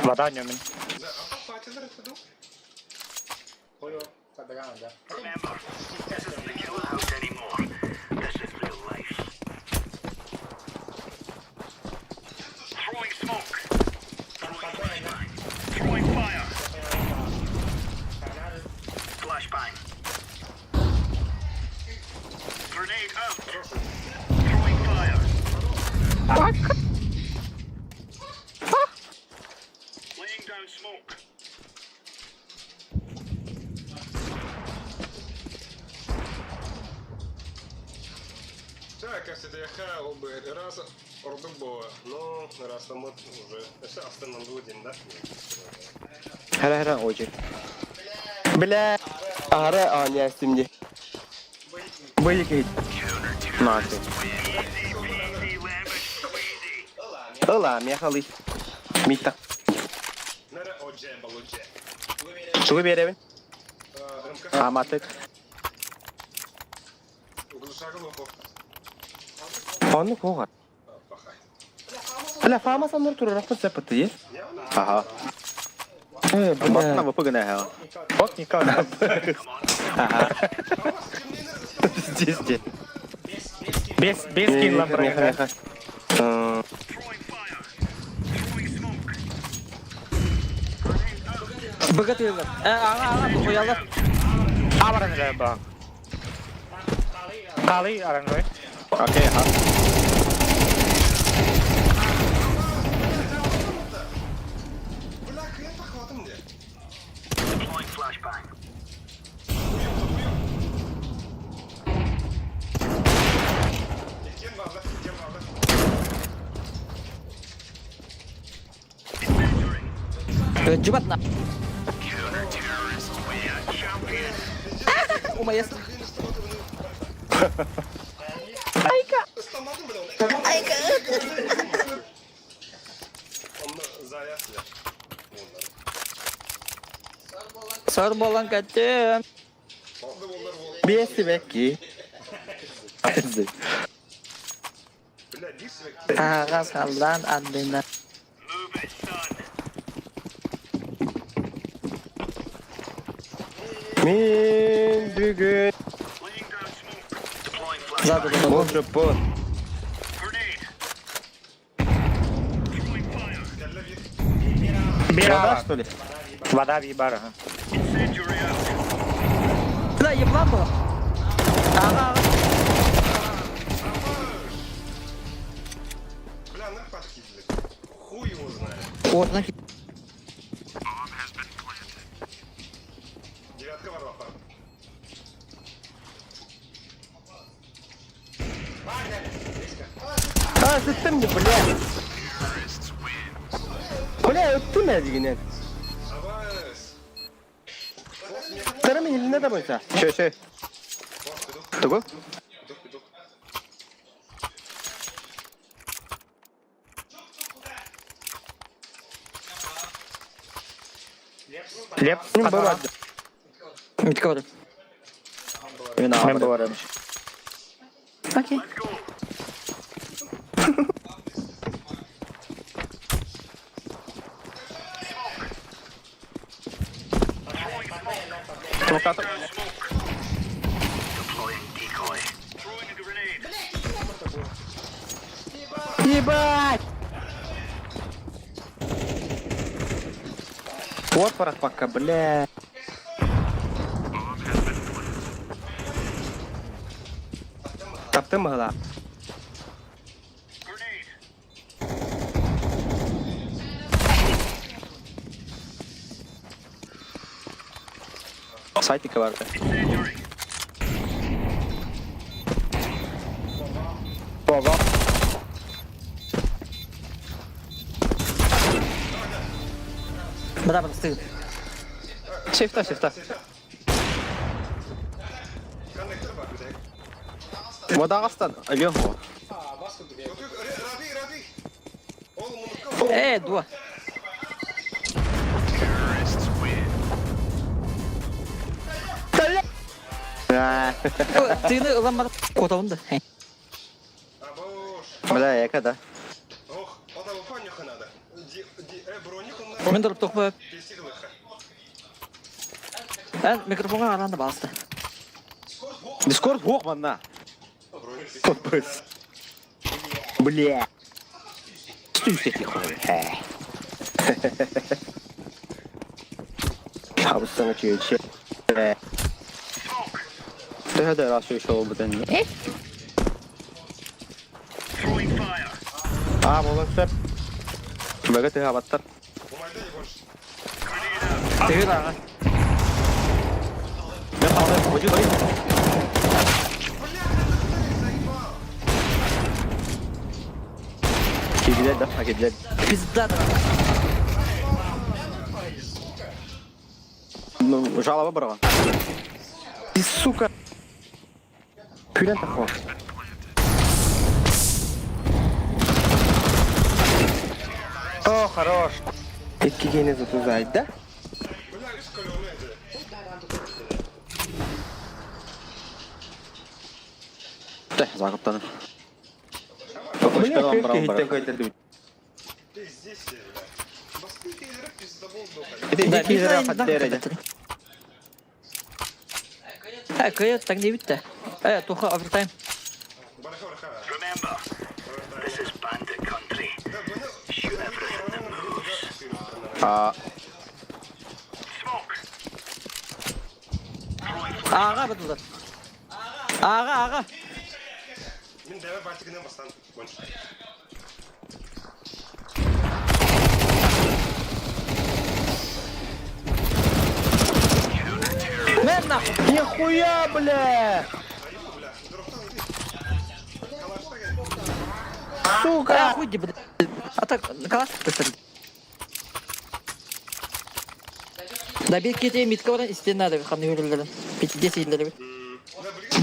Вода ньомин. Кэпсэтиэххэ ол ыраас ордук буолуо, но ыраастаммыт уже өссө астыннандуу диэн да. Хара хара ожи. Бля, аһара оонньоостум дии. Быйык Нахуй. Ыла, мехалы. Митта. Нара одже балудже. Тугу биэрэбин? Аматык. Оннук оҕа. Бля, фама саннар турарахпын сеппыты. Ага. Э, Батна бля. выпыгана ха. Вот никак. Ага. Здесь где? Без, без килла Меха, меха. Богатыйлар. Э, ага, ага, тухуялар. Абаран ба. Калы арангой. Окей, ха. Бля, хрен похватым мне. Кем база, кем база. Жубат на. Умаяс. Ыстамадым, бля. Айка. Онно заяц я. Сор болан каттым. Oldu bunlar bu. Биэсти бэкки. Бля, bir sürekli. Ага, салдан аддына. Мин бүгүн Зады да. Болжоппун. Бир Вода, ава. что ли? Вода бибар. ага. Бля, еблан была. Ага, ага. Бля, на подкидли. Хуй его знает. Вот, нахер. Девятка ворвала. А, сыттым не, бля. Бля, өттүм эдигинен. Авас. Тара мен илине да бойса. Шö шö. Тугу? Пидух, пидух. Леп. Мин бабады. Митка бар. Мен Мен ага. барам. Окей. Токатып. Ебать! Вот парах пока, бля. Таптым мыгла. Сайтика барды. Бaba. Бра, бра, стыд. Шифта, шифта. Коннектор бар, бля. Вода астан. Алло. Раби, Раби. Oğlum bunu Э, дуа. Тыны ылан котауында. Абош. Бля, яка да. Ох, ода панюха надо. Ди, ди, бронюха надо. Мен дұрып тоқпа. Песиглыха. Ә, микрофонға қаранды басты. Дискорд хох манна. Бронюх Бля. Стой тихо. Абыстана чүйече. Төһө раз еще бутен. А, болон сөп. Бага төһө абаттар. Умайда не больше. Тыгыр аға. Мен алды, божу бай. Бля, это ты заебал. Да, киллэр. Пизда. Ну, жалоба барҕан. Ты, сука. Күрэн тахва. О, хорош. Икки киһини зайда. Бля, үс көлөөнө этэ. Тэ, закыптаны. Бля, киһиттэн көйдөрдүбүт. Пиздец себе, бля. Басты кейлері пиздобол был. Ити киһилere хаттереде. Э, кыйыт, так не битте. Э, туха, овертайм. Бараха, бараха. Remember, this is bandit country. Shoot everything that moves. А, Smoke. Аға бадылар. Аға, аға. Мен дәве бартигінен бастан. Мен нахуй. Нихуя, бля! Сука! Э, хуй блядь. А так, калаш пысыр. Да бир кете митка баран истен надо ханы өрүлдөрүн. 50 елдери.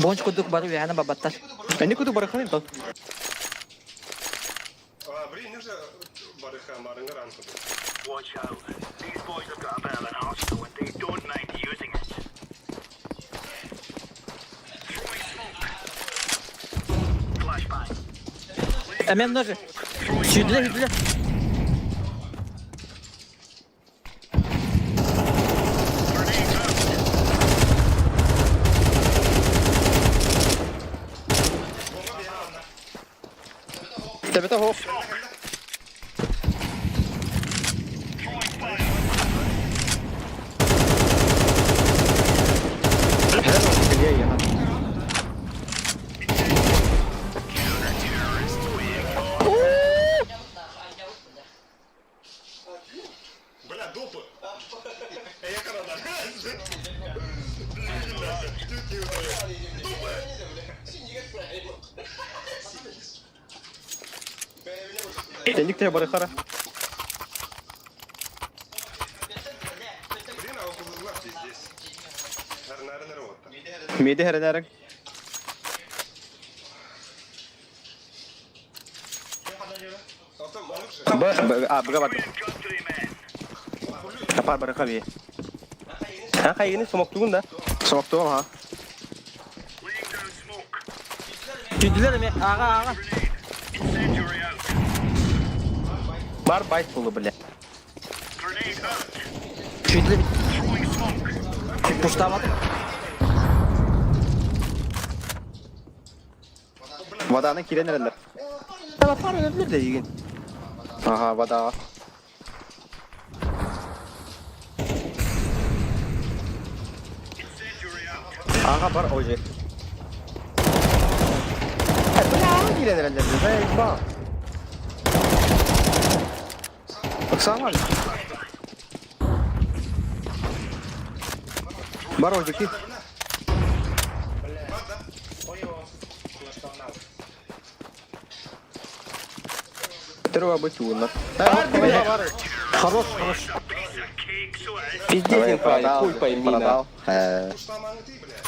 Бонч кудук бары вяна бабаттар. Они куда бараханы то? А, блин, нужно барыха, марыңыр анхы. Watch out. These boys have got a bit of an arsenal and they don't mind using it. Throwing smoke. Flashbang. Эмен ножи. Сүйдүле, сүйдүле. Grenade out. Тебете хоп. Throwing fire. Бля, допы. Эй, я канада. Допы. Теник те барахара. Блин, а окулузлар пиздец. Нарнары вот. Миди херенерин. Алтан, манук же. Б, б, а, б, бар. Country men. Капар бараха би. Ха, хайгини смоктугун да. Смоктугун ха. Laying down smoke. Сүйдүле эме. Аға, аға. Grenade. Incendiary out. Бар байт болу, бля. Grenade out. Сүйдүле. Throwing smoke. Пуштабады. Ваданы кирен эрелер. Таба пар өлөр да деген. Ага, вода. Incendiary out. Ага, бар ожи. Бля, кирен эрелер. Бля, ба. Оксана. Бар ожи ки. Терва быть уна. Хорош, хорош. Piece of cake, so it is. Пиздец, инфа, хуй пойми, на. Куштамаңы ти, бля.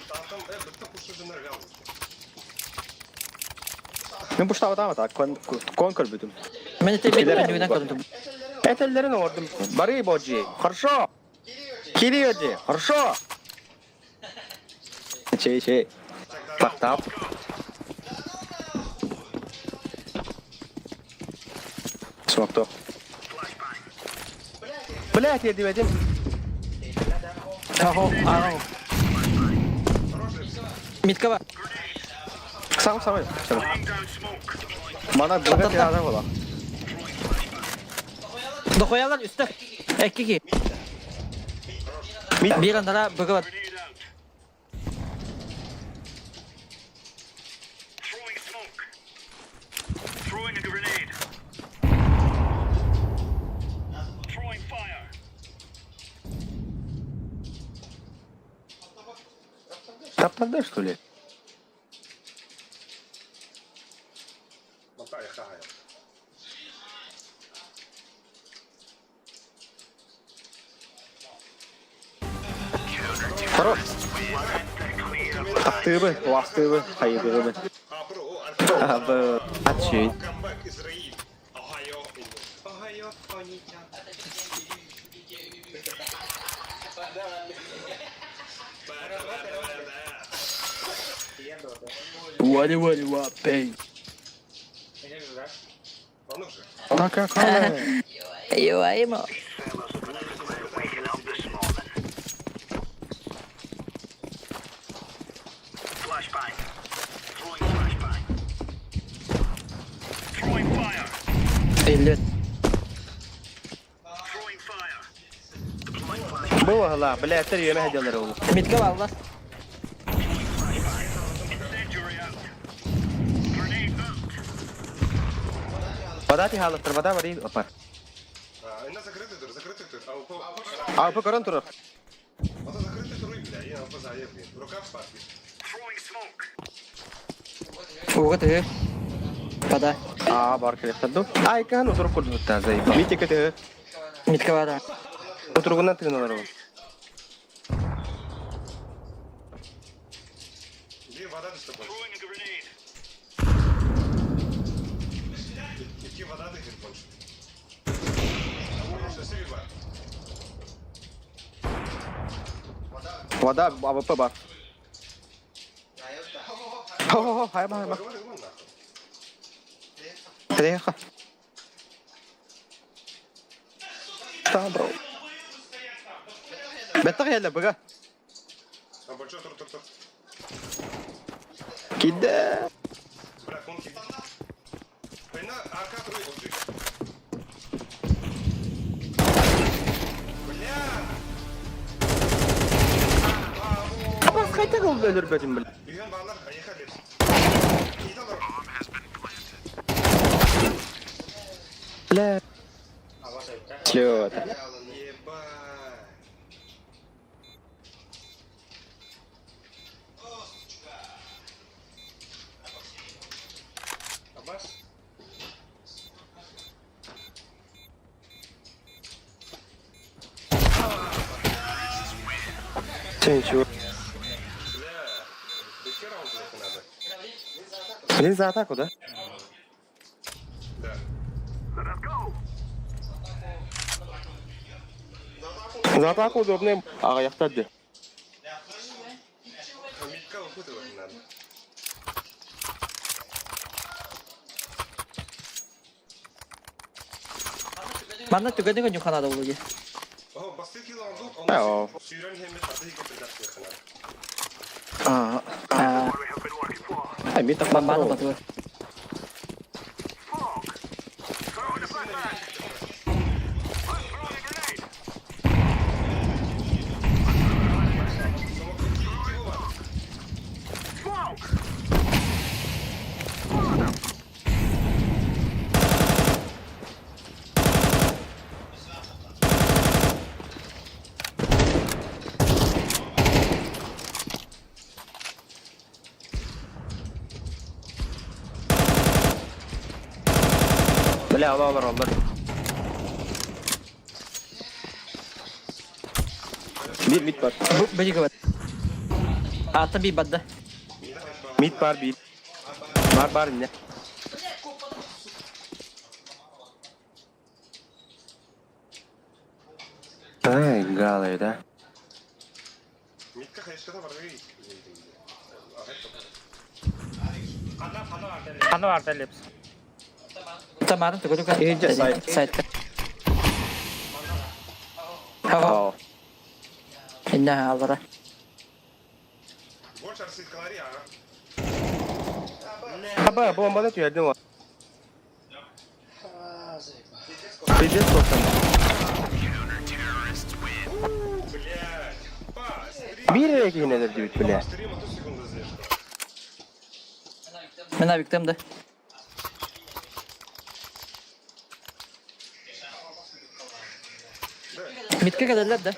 Тантам, э, бітті кушты жынар гал. Мен буштава там так, кон кон көрбүтүм. Мен те мен үйден көрдүм. Этелерин ордум. Бары боджи. Хорошо. Кириоджи. Хорошо. Чей, чей. Тактап. Смокту. Блядь, я дебетим. Аға, аға. Митка бар. Сам сам. Laying down smoke. Мана бага тирада бола. Дохуялар үстө. Эки ки. Бир андара бөгө бар. Grenade out. Throwing smoke. Throwing a grenade. Throwing fire. Таптады, что ли? Хорош. Таптыыбын, убаастыыбын, хайыыбын. Абы, ачүй. Вали вали вапей. Юаймо. Эллет. Бу оһла, бля, тэр үөмэ сылдьаллар ол. Митка балла. Вода тихалыктыр, вода барый опар. Она закрытый тур, закрытый тур. А по көрөн турар. Ата закрытый тур, бля, я опозаю, блин. Рука в папе. Уга тыгы. Пода. А, бар келехтер ду. Ай, кахан утуруп курдуктар заебал. Митя көтө. Митка бара. Утуругунан тыгыналар ол. Где вода до тобой? Иди вода до больше. Вода АВП бар. Хо-хо-хо, хайма, хайма. Приехал. Там, бро. Беттах еле, быга. Киде. Абас қайта қылып өлірбедім біл. Бля. Слёт. Че ничего. Блин, за атаку, да? За атаку удобный. Ага, я второй. Манна түгәнеге нюханада улуги. А, А, а, ми так бомбаны батылы. Бля, алар, алар. Мид, мид бар. Бу бер. Атын би бадда. Мид бар, бит. Бар, бар, не. Ай, галай, да? Ханы бар лепс. Тамарын түгәнеге. Иһирдьэ сайт. Сайтка. Ха. Инна алара. Аба, бомбаны түйердин о. Пиздец тоқтан. Бир эле кийинелер дебит, бля. Мен абиктем да. Митке кадаллар да.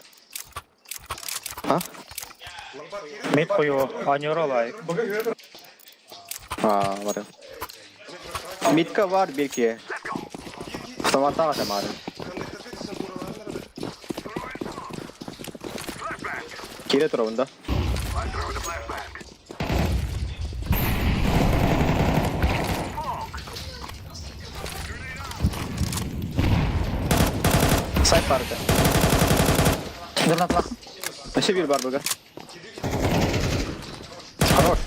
А? Мид кою, анюра лай. А, бар. Митка бар бирки. Автоматтан атамары. Киирэ турабын да. Сайт барды. Гранатлах. Өссө биир бар быга. Хорош.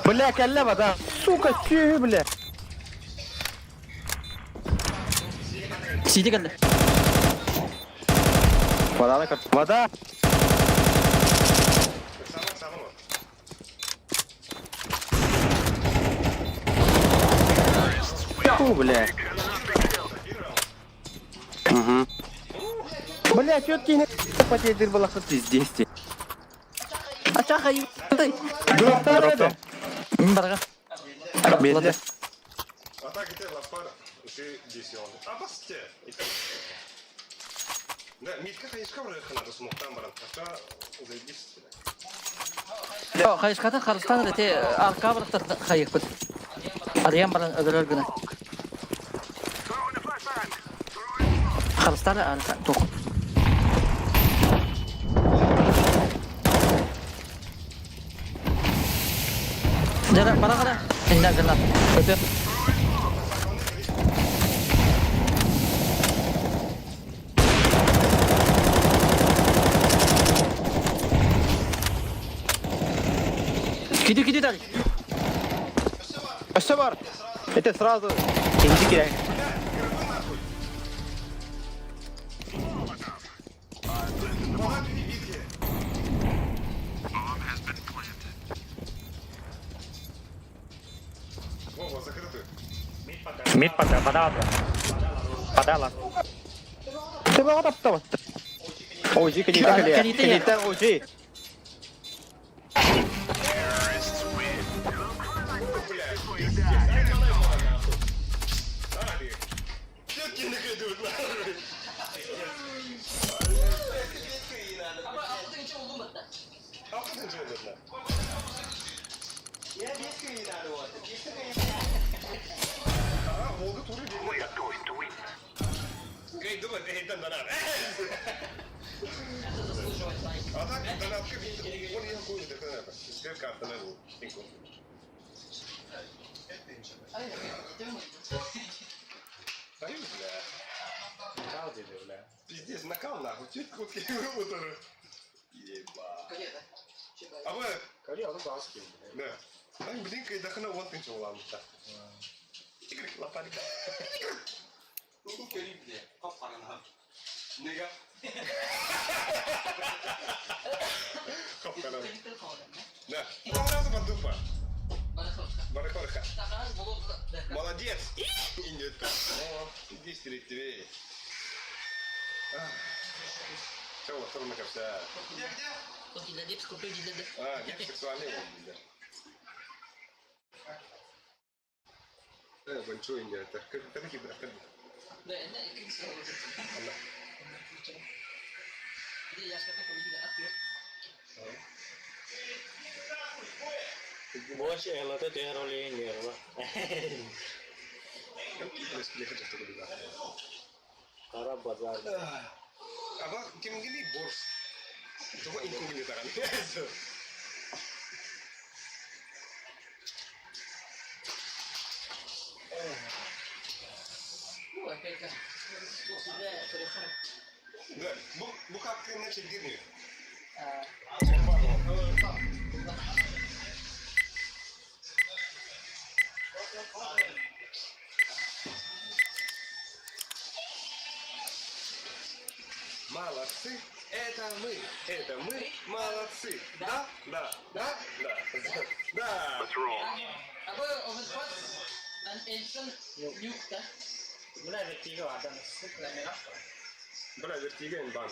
Бля, кэллэ вода. Сука, сүөһү, бля. Сиди кэллэ. Воданы көр. Вода. Фу, бля. Угу. Бля, четкий не потерь была хоть здесь. Ачаха ебаный. Дроптар. Барга. Бедля. А так где лапар, ты десён. А басте. Да, Митка хайышка врыхана, смоктан баран. А заебись. Хайышката харыстан эти арка барахтар хайыкпыт. Арыйан баран өлөрөр гына. Харыстан арка тух. Жара бара гара. Инна гранат. Өтө. Киди киди дар. Өссө бар. Это сразу. Инди кирәк. Вова, закрытую. Мид пода, подала. Подала. Ты бага таптабат. Ожи кенитә килә. Кенитә. Кенитә ожи. Пиздец, накал нахуй, чуть кутки вымотаны. Еба. А вы? Да. Ай, блин, кайдахына вон ты чего ламта. Лапарик. Нега. Хоп, Да. Сразу под Барахорха. Молодец. И нет. О, иди стереть. Все, вот второй капса. А, нет, сексуальный он, да. Большой индия. Как такие брат? Больше это ты роли нерва. Кара базар. Аба кимгили борс. Coba inkognito kan. Да, бу как иначе дирни. Молодцы, это мы, молодцы. Да, да, да, да, да. Let's roll. Бля, вертиго, адам. Бля, вертиго банк.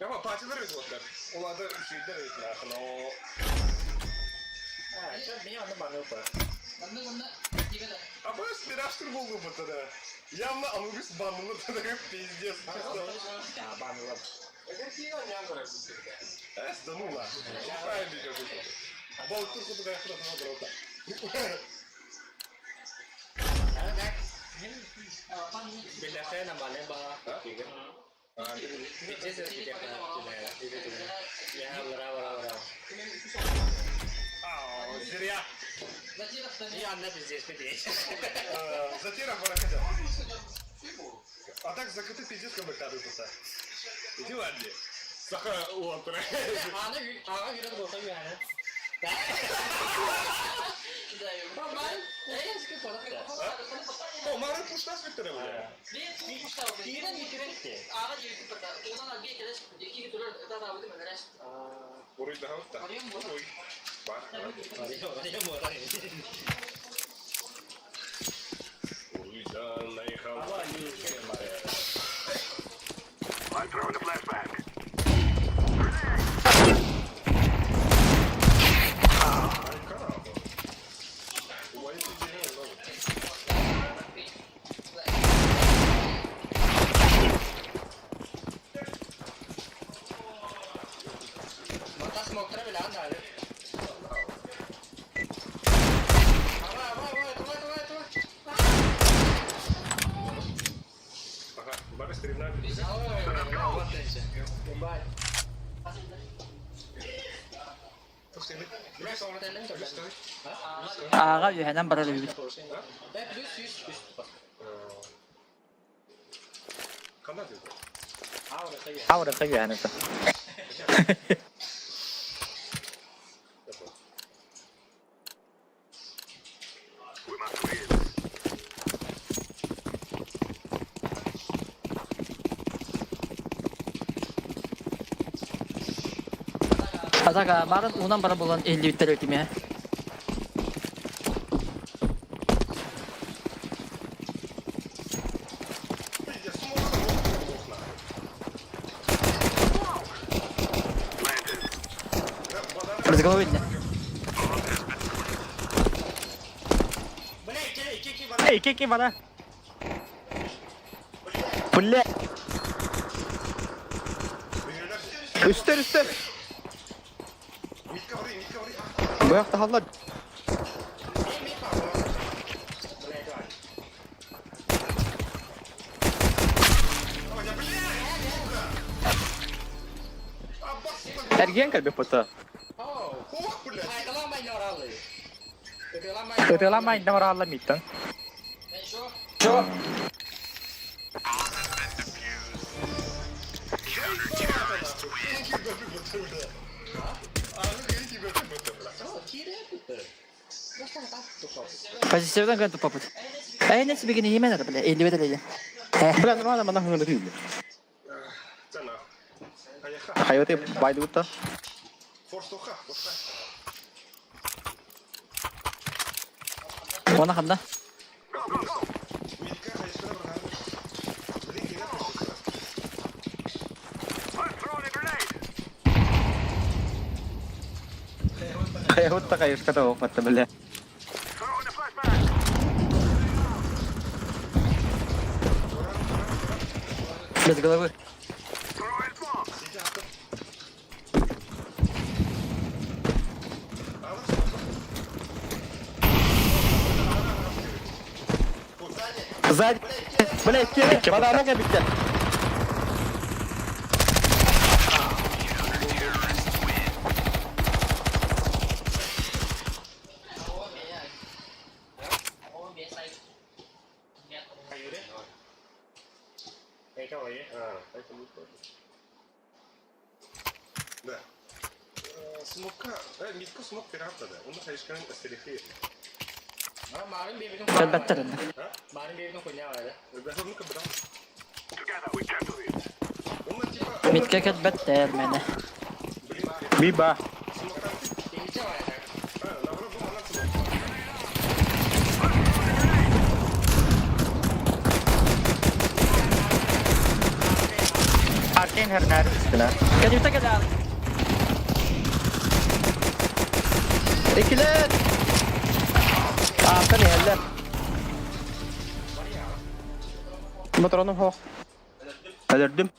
Ama parçalar evet otlar. Olada şeyler evet нахуй, но... А, что, меня на бану па. А просто пираштыр болду bu тогда. Явно Анубис банлы тогда пиздец. А, бану ладно. Эс, да ну нахуй. Правильно какой-то. Бал турку туда я Зря. Затира бараката. А так закрыты пиздец как бы туса. Иди ладно. Саха уотра. О, мары пуштас Виктора бля. Уруйдаһабыт да. Уруй. Бар. Уруйдан айхал. I'm throwing a flashbang. Убай пиздец. Ага, бары стрельна. Ааҕа үөһэнэн барар үһүбүт. Ханна деді? Аурата үөһэнэн. We must win. Атака марын уунан бара буолан иһиллибиттэр өтүмэ. Пиздец, смог Planted. Без головы не. Эй, кики бана. Бля. Үстер үстер. Бу халла. Эргиэн кэлбит бута. Ох, блядь. Ытыламай намаралла миттан. Позициябытан көрөн туппаппыт. Эй, не сибигини иһимэн эрэ, бля, иһиллибэт эрэ. Бля, нормально манна хыңыры түйді. Цена. Аяха. Хайоты байдыбытта. Форсуха. Она ханна? Митка, хайшка барган. Блин, кире форсуха. I'm throwing a grenade. Хайотта кайышката оқпатты, бля. Throwing a flashbang. Без головы. Throwing smoke. Сзади. Бля, кире. Банана кәбитте. А, это не тоже. Да. Смока, митка смок пирата да. Он хайшкан астерихи. Кэлбэттэр эннэ. Бэхэ ну-ка брал. Together we can do it. Он типа Митка кэлбэттэр мэнэ. Биба. А, наоборот, был она смок. Аркен хернер. Кэлбитэ кэлэ. Экилер. Артан иһэллэр. Батроным хоқ. Өлөрдүм.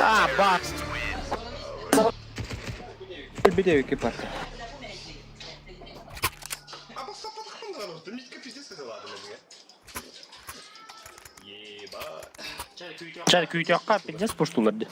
А, бак. Бите екі пар. Чай күүтүөххэ пиздец пуштулар дии.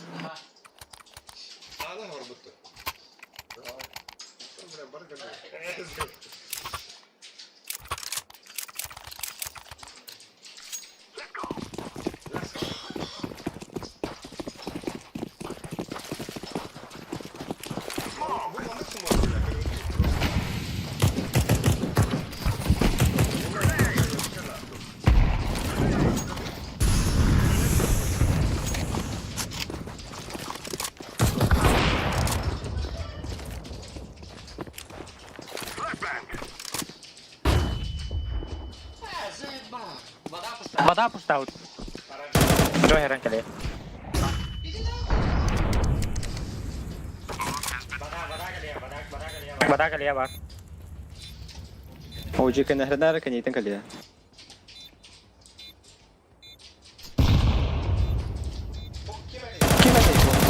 Вода пустаут. Дьон эрэн кэлиэ. Вода кэлиэ бар. Оджи кэнэһэрнээр кэнитин кэлиэ.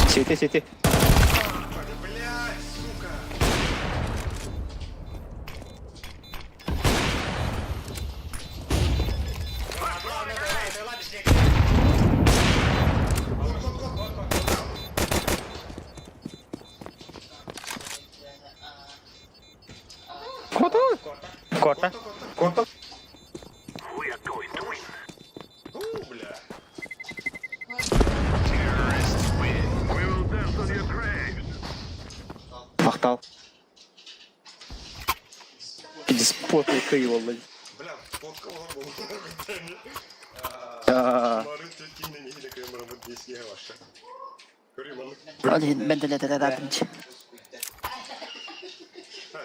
Сити, сити. Корта. Корта. We are going to win. бля. Terrorists win. We will dance on your graves. Махтал. Пиздец, потный кыйволлай. Бля, фотка олор Аа. Ол иһин бэнтэлээтэрэ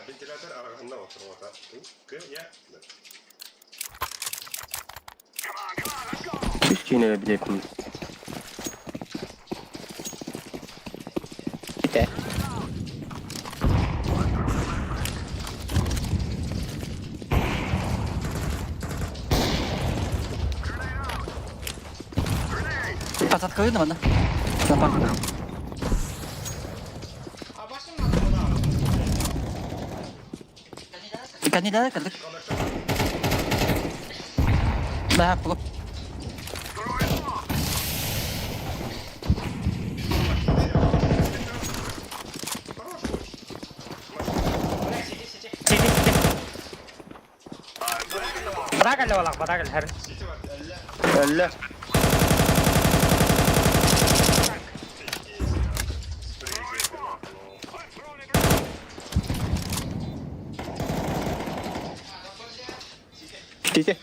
Вентилятор арағында отырып Үс киинэ билэппин. Ите. Посадка видно, да? Запах. Кандидат кырдык. Да, плохо. Сити, сити. Вода кэллэ балах, вода кэллэ. Өллө. Сити.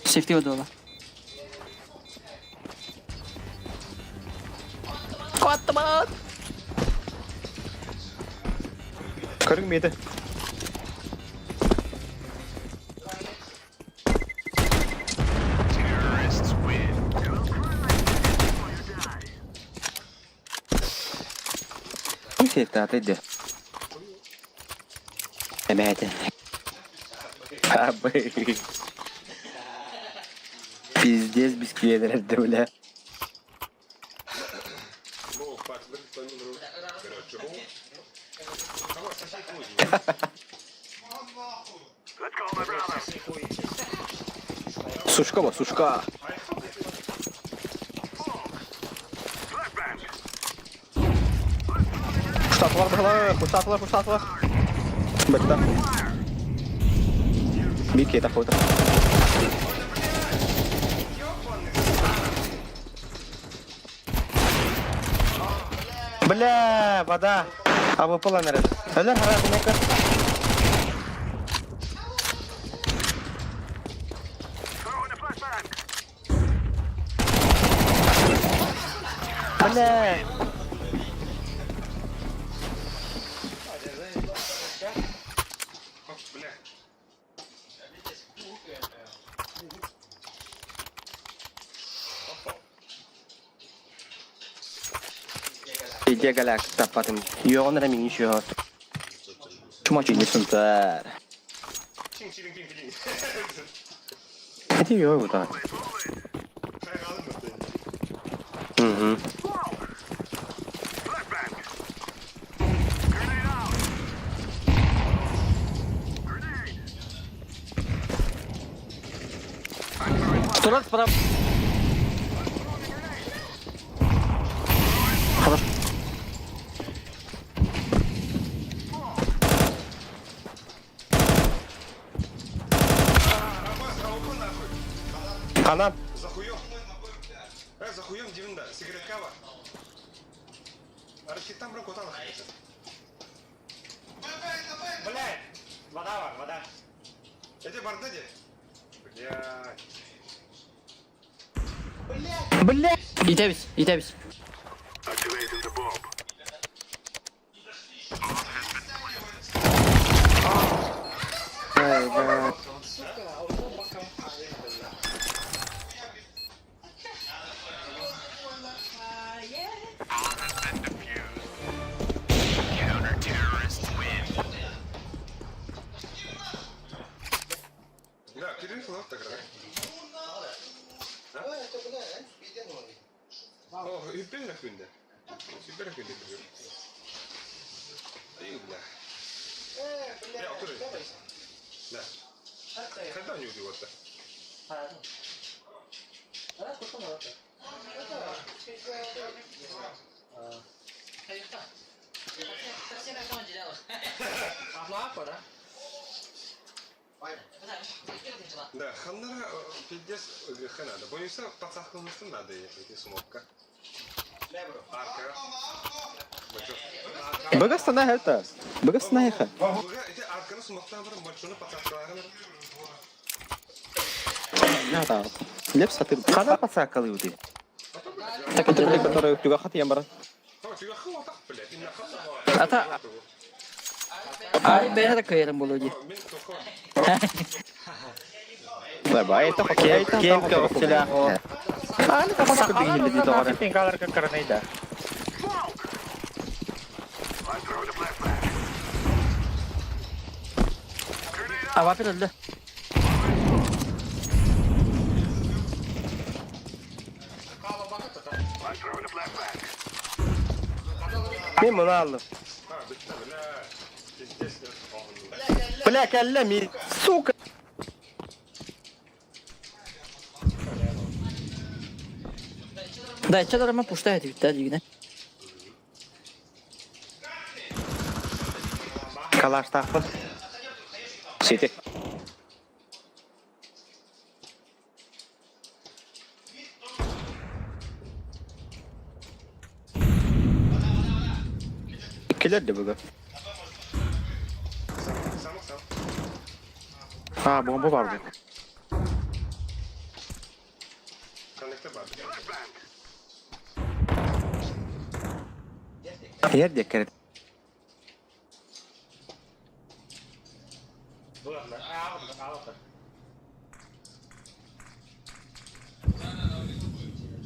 Safety odола. Куаттамат! Көрүң миэтэ. Terrorists win. Сетааты де. Эмээтэ. Абы. Пиздец бисквиэлэр эрдэ бля. Let's go, my brother. Сушка ба, сушка. Flashbang. Куштатылар быһылар, куштатылар, куштатылар. Бытта. Бик ета фото. Бля, вода. А вы поланеры. Өлөр хара бунека. Throw in a flashbang. Бля. Бля. Иде галяк таппатым. Йоҕун эрэ миҥин сүөһө. Чумачыны сунтар. Эти йоо бута. Move it. Угу. Турар справа. Хорошо. Ханан. За хуем. За хуем дивин да, сигаретка бар. Архитам бро кутал. Блядь! Вода бар, вода. Эти бардади. Блядь. Бля! Итэбис, итэбис. Ай, бля. Да, перерыв лав так раз. О, үппен күнде. Үппен күнде күнде. Ай, бля. Бля, отур. Да. Когда не убиваться? Да, ханнара пиздец ханада. Боюсь, пацахлымыстым надо эти сумопка. Арка. Бачок. Бөгөстана это. Бөгөстана еха. Буга эти арканы сумоктан барым бачону пацахларын. Леп сатыр. Ханан пацакалы уды. Так, Это бля, который туга хат ям баран. Блядь, и нахуй. Ата. Ай, бэйэ да кыйырым болу ди. Мен тоқо. Давай, это хоккей, Кем кавселя. Аны капас көтүгү хилди тоҕор. Пингалар как карнейда. Ава öldü. Мен мұны алдым. А, бітті, бля. Пиздец. Бля, кәллә, ми, сука. Да, чалар ама пушта эти битте дигине. Калаштақпын. Сити. Келер де бүгін. Сам, сам. А, бомба бар бу. Коннектор бар. Ер де керет. Ладно, алды, алды.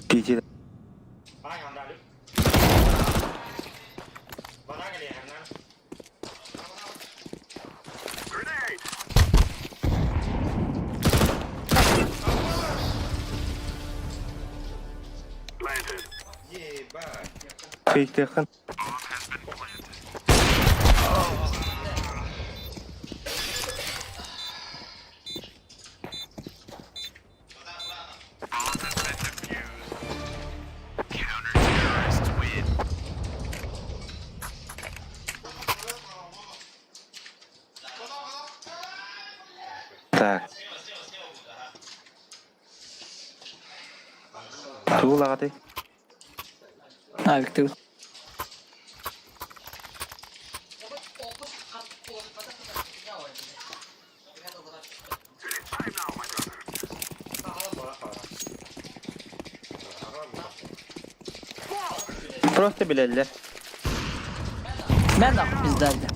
Тити. Ай, андалю. Вода гали, хернан. Ебать. Фейтехан. Так. Туулагаты. А, Виктор. Просто билеллер. Мен de bizlerdi.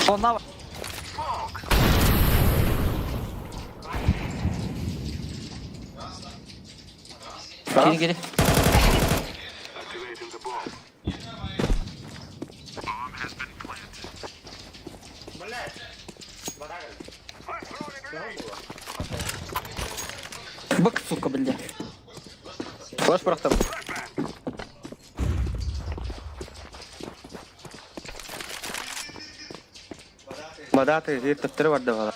Onlar var. Geri geri. сука, бля. Флеш бырахтым. Бадааты сир төптөрү барда бала.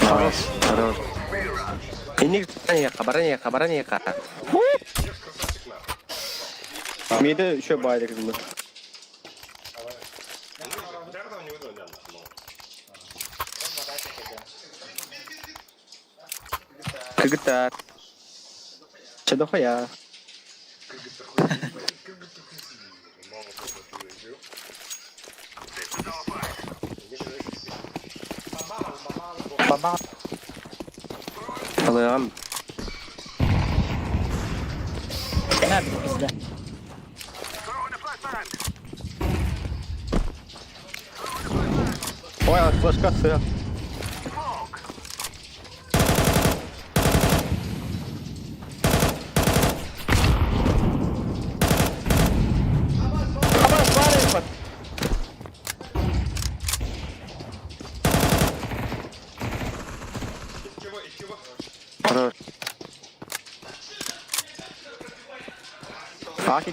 Хорош, хорош. Инник баран ехка, баран ехка. Миде еще байдык кызылы. Кыгыттар. Че дохуя? Баба. Алыам. На, бля, пизда. Ой, флешка сыр.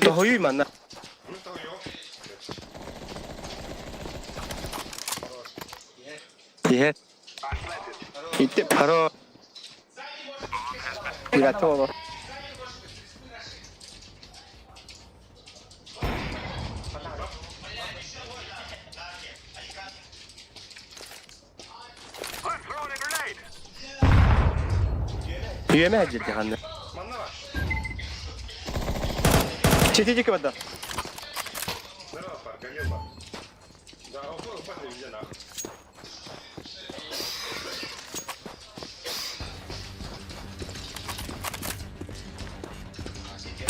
Тоһуйуй манна. Иһэ. Итти паро. Пиратоло. Үөмэ дьирди ханна. Четидики бада.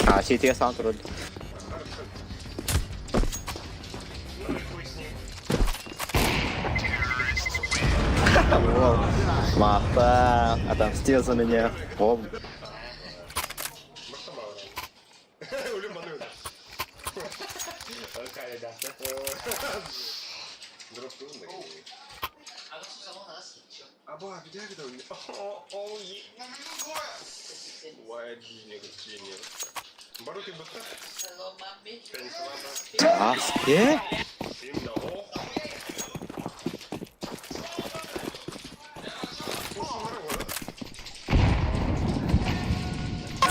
А, сетиге саан турар. Марта отомстил за меня. О, а, э?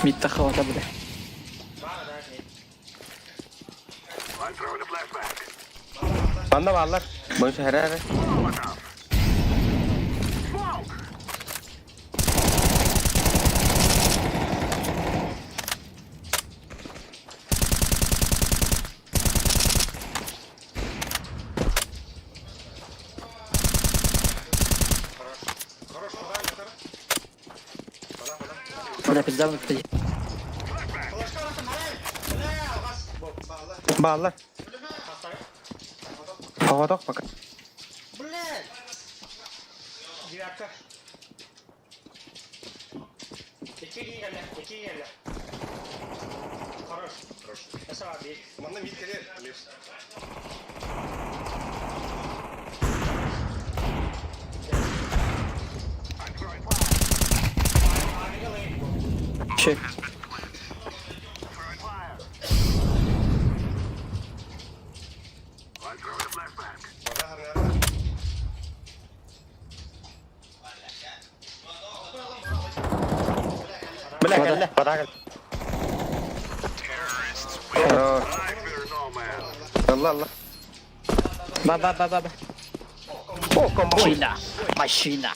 Митта хавата, бля. Манна бааллар. Бу шәһәрә. Бля, пизда, бля. Бааллар. Поводок пока. Девятка. Икки киирэллэ, икки киирэллэ. Хорош. Хорош. Эсэ бир. Манна мид кэлиэ, Лепс. Чек. Бля, кэллэ. Бада кэл. Хорош. Алла, алла. Ба, ба, ба, ба, ба. О, комбо. Машина. Машина.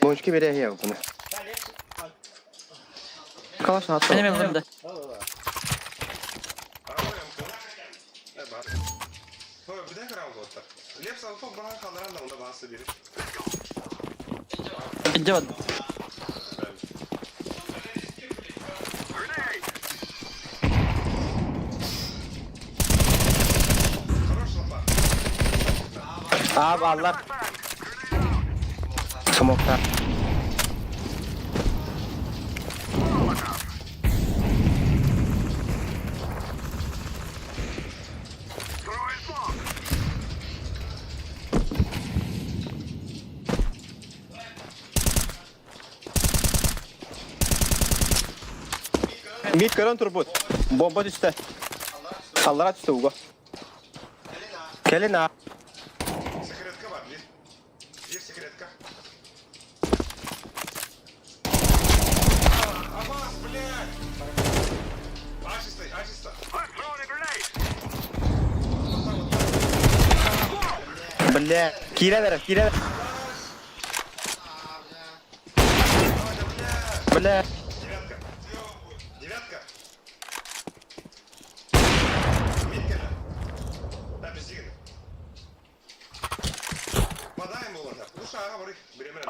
Бончки бере я буну. Калаш на Мен мен да. Идет. А, баллар. Смокта. Мид көрөн турбут. Бомба түстэ. Аллара түстэ уга. Кэлин аа. Секретка бар, бир. Бир секретка. Абас, блядь! Ачисто, ачисто. Бля, киирэн эрэ, киирэн Бля. Девятка. Девятка. Миткина. Да, без Подаем его, да. Лучше ага, бары. Время.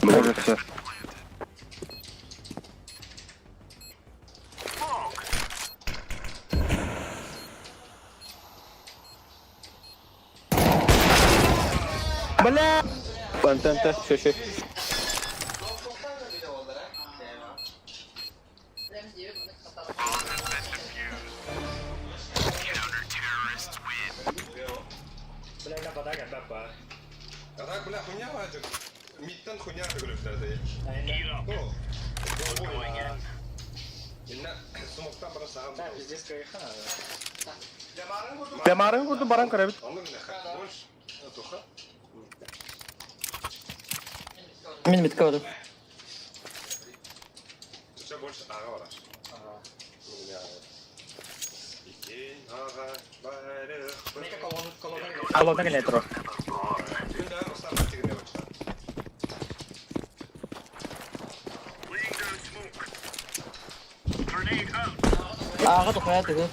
Может все. Бля. Антенте, все, все. Бля, на бадаг баба. А так, бля, хуйня, это... Миттан хуйня, ты говоришь, это... Ну, Инна, сумоктан бара сағам. Да, пиздец, кайха. Демарын курду баран көрөбүт. Онны гына больше. Туха. Мин митка барым. Все больше ага барар. Икен ага бары. Колонна кэлэн турар. Күн да остар тигине бачта. Ааҕа тухайа тыгы.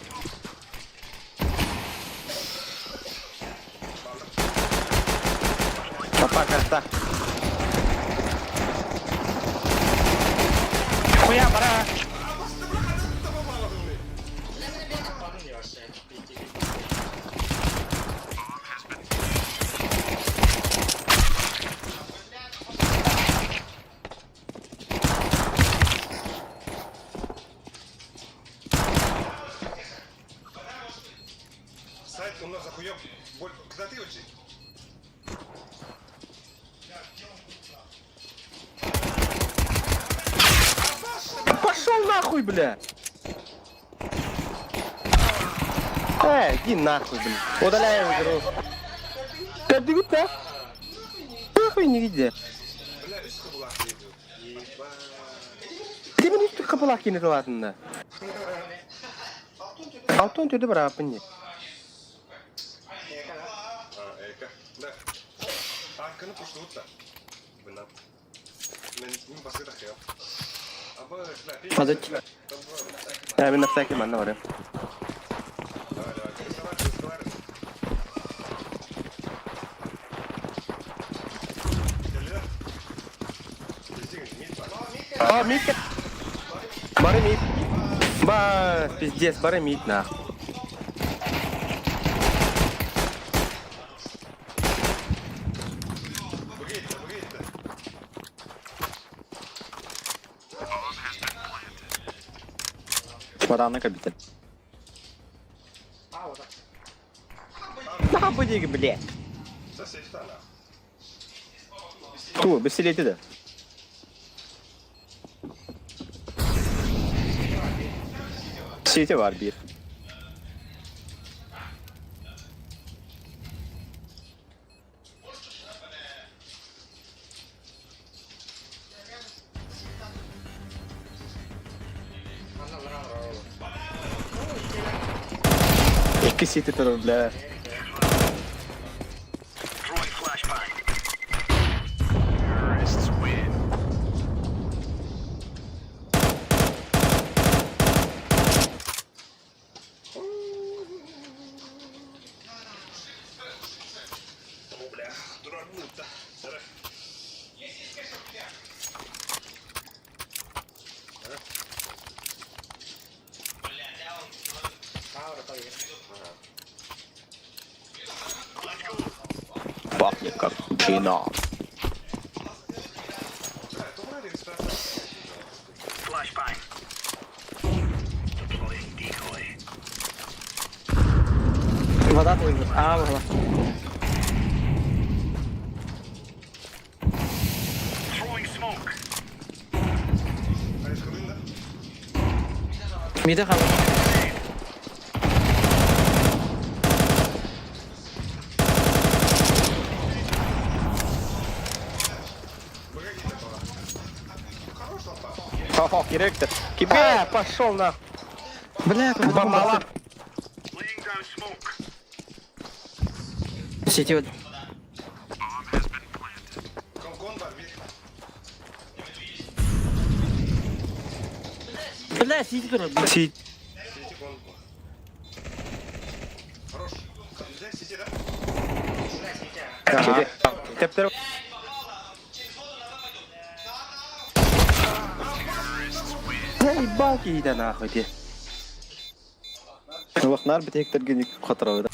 Папа карта. Хуя бара. Сайт у нас захуёб. Боль, куда ты учи? Пошел нахуй, бля. Э, иди нахуй, бля. Удаляем игру. Кәдігіт та? Нахуй не видя. Бля, үс кыбылак дейди. Ебать. Ты мен үстік қапылақ кені талатында. Алтын түрді бір апын не. А, эка. Да. Арканы пуштуутта. Бына. Мен мен басқа тақия. Аба, бля, Фазыч. Я мен на всякий манна барым. Давай, давай, рисовать, рисовать. А, Митка. Бары мит. Ба, пиздец, бары мит нахуй. Бгейте, бгейте. Бараны кабитер. Нахуй деги, бля. Сосед Ту, беселети да. Сети бар бир. Екі сети тұрыр, бля. О, бля, дурак да. Пахнет как чина. Вода тыгы. Аа була. Мида хаалла. Хо-хо, директор. Э, пошел на. Бля, Бомбала. Сети вот. Бля, сети турар. Си. Сити. Тептер. Заебал киһитэ нахуй ти. Улахнар битектер хоторобут.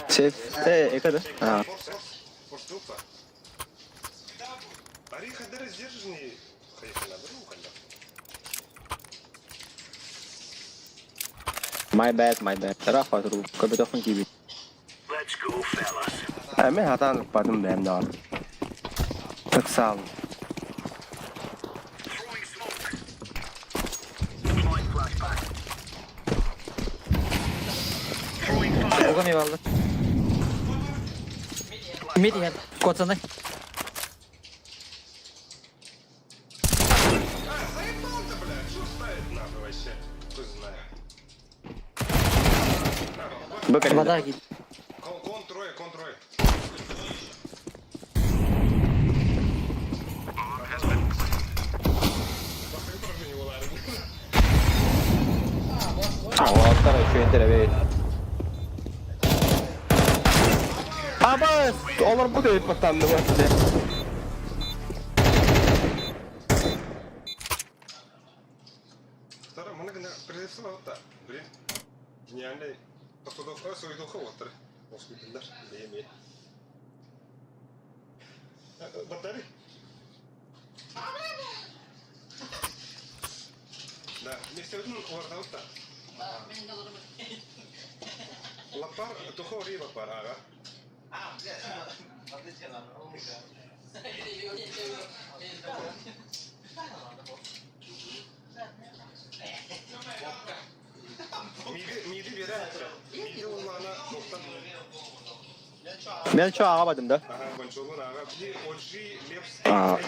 Сейф. Э, эка да? А. My bad, my bad. Рафа тру. Кабитофон киби. Let's go, fellas. Ә, мен хатан укпадым бэм даҕан. Тыксаал. Throwing smoke. Deploying flashbang. Throwing fire. Огам eyvallah. Mid иһэр. Куотсанай. Вода киит. Уолаттар үчүгэй эбит. Абас! Олор бу дөйүт баттанды бу. Мен чо аға бадым да. А.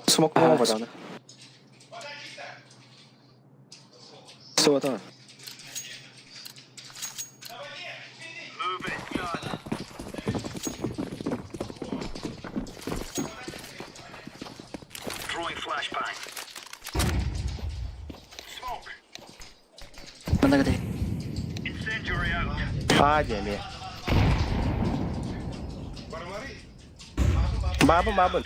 Смок баданы. Суата. Move it, son. Throwing flashbang. Smoke. Манна кэтэй. Incendiary out. Аа диэми. Бабын бабын.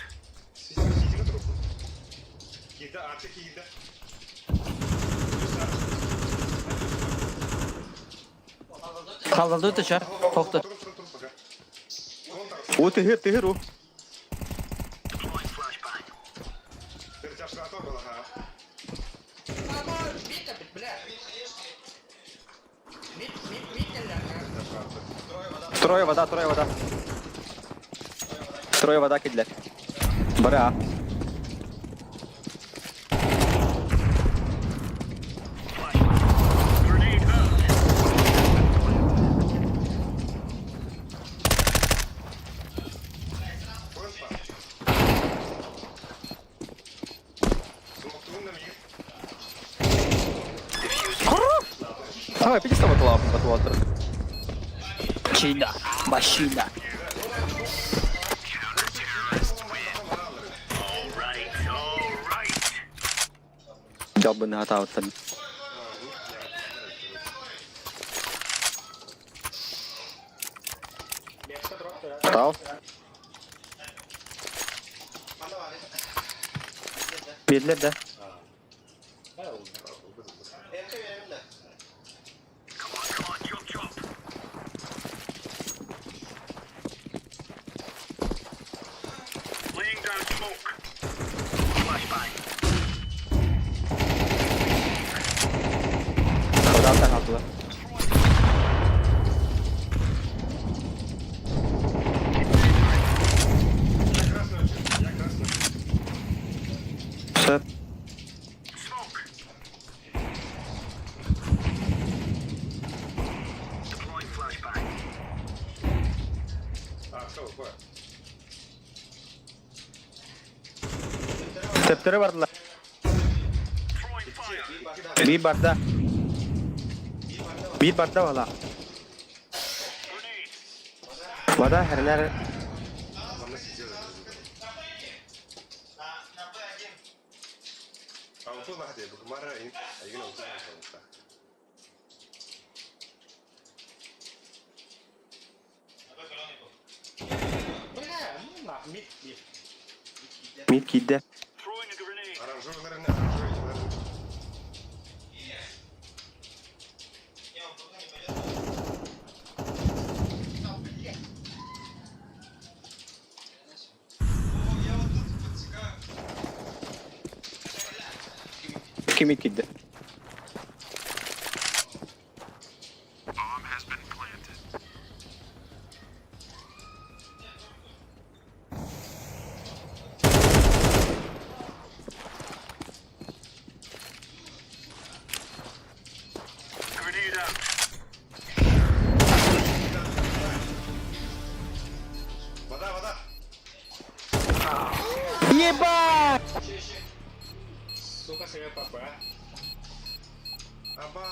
Хаалларды өтө Хохту. О, тыгыр, тыгыр, о. Deploying flashbang. Трое вода, трое вода. Трое вода кидлер. Бара. Grenade out. Давай, пиди с тобой лапу, батлотер. Чина. Машина. All right, all right. Долбанный хатаутан. Стал. Бирлер да. Come on, come on, chop, chop. Laying down smoke. Flashbang. Төптөрү бардылар. Биир барда. Биир барда бала. Вода хернер. Мид киирдэ. Ким киирдэ? Вода, вода! Ебать! Сука, себе папа. Аба!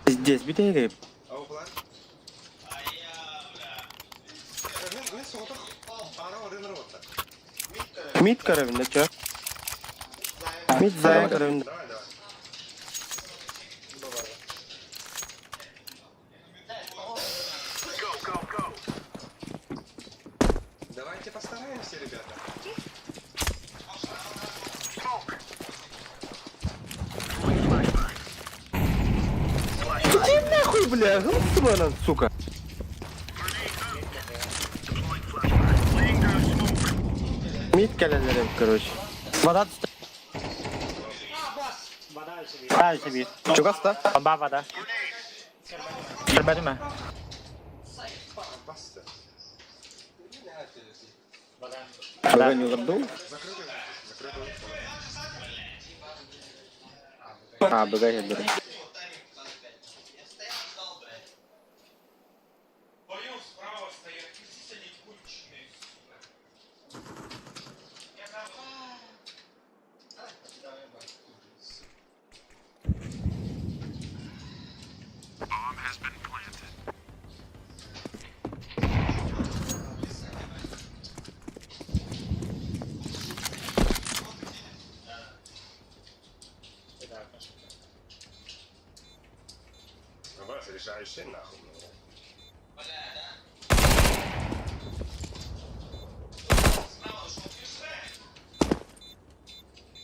Здесь бүтэһигэ. Ау, план? Мен, мен соғытық ара орын отта. Мид көрөбүн чё? Мид зая көрөбүн. Давай, давай. Давайте постараемся, ребята. Иди нахуй, бля, гумсубанан, сука. Мид кэлэлэрим, короче. Вода түстэ. Вода себе. А, себе. Чугас да? Бомба вода. Көрбөтүм Баста. Вода не забыл? Закрытый, закрытый. А, быга хедер. Абас, решающий нахуй.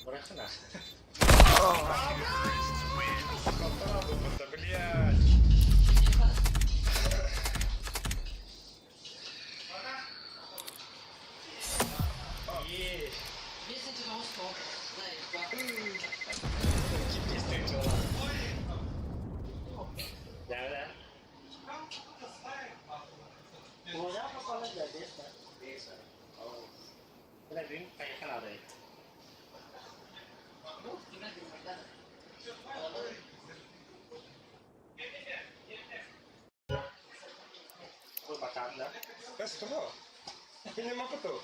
Бырахына. Да, блядь. Есть. Да, да. Что? Не могу то.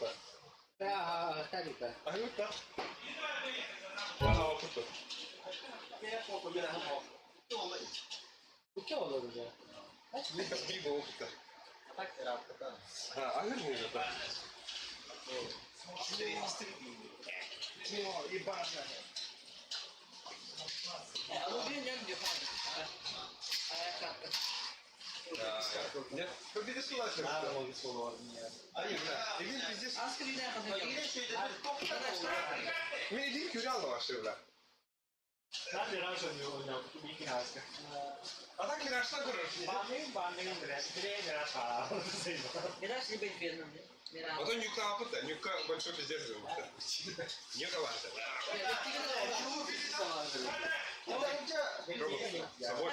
А ну так. А, вот тут. А, а Нет, победи сюда. Пиздец. Мен илин көрө алды бля. А так миражта көрөр. Вот он нюка опыта, нюка большой пиздец. Нюка важно. Собой.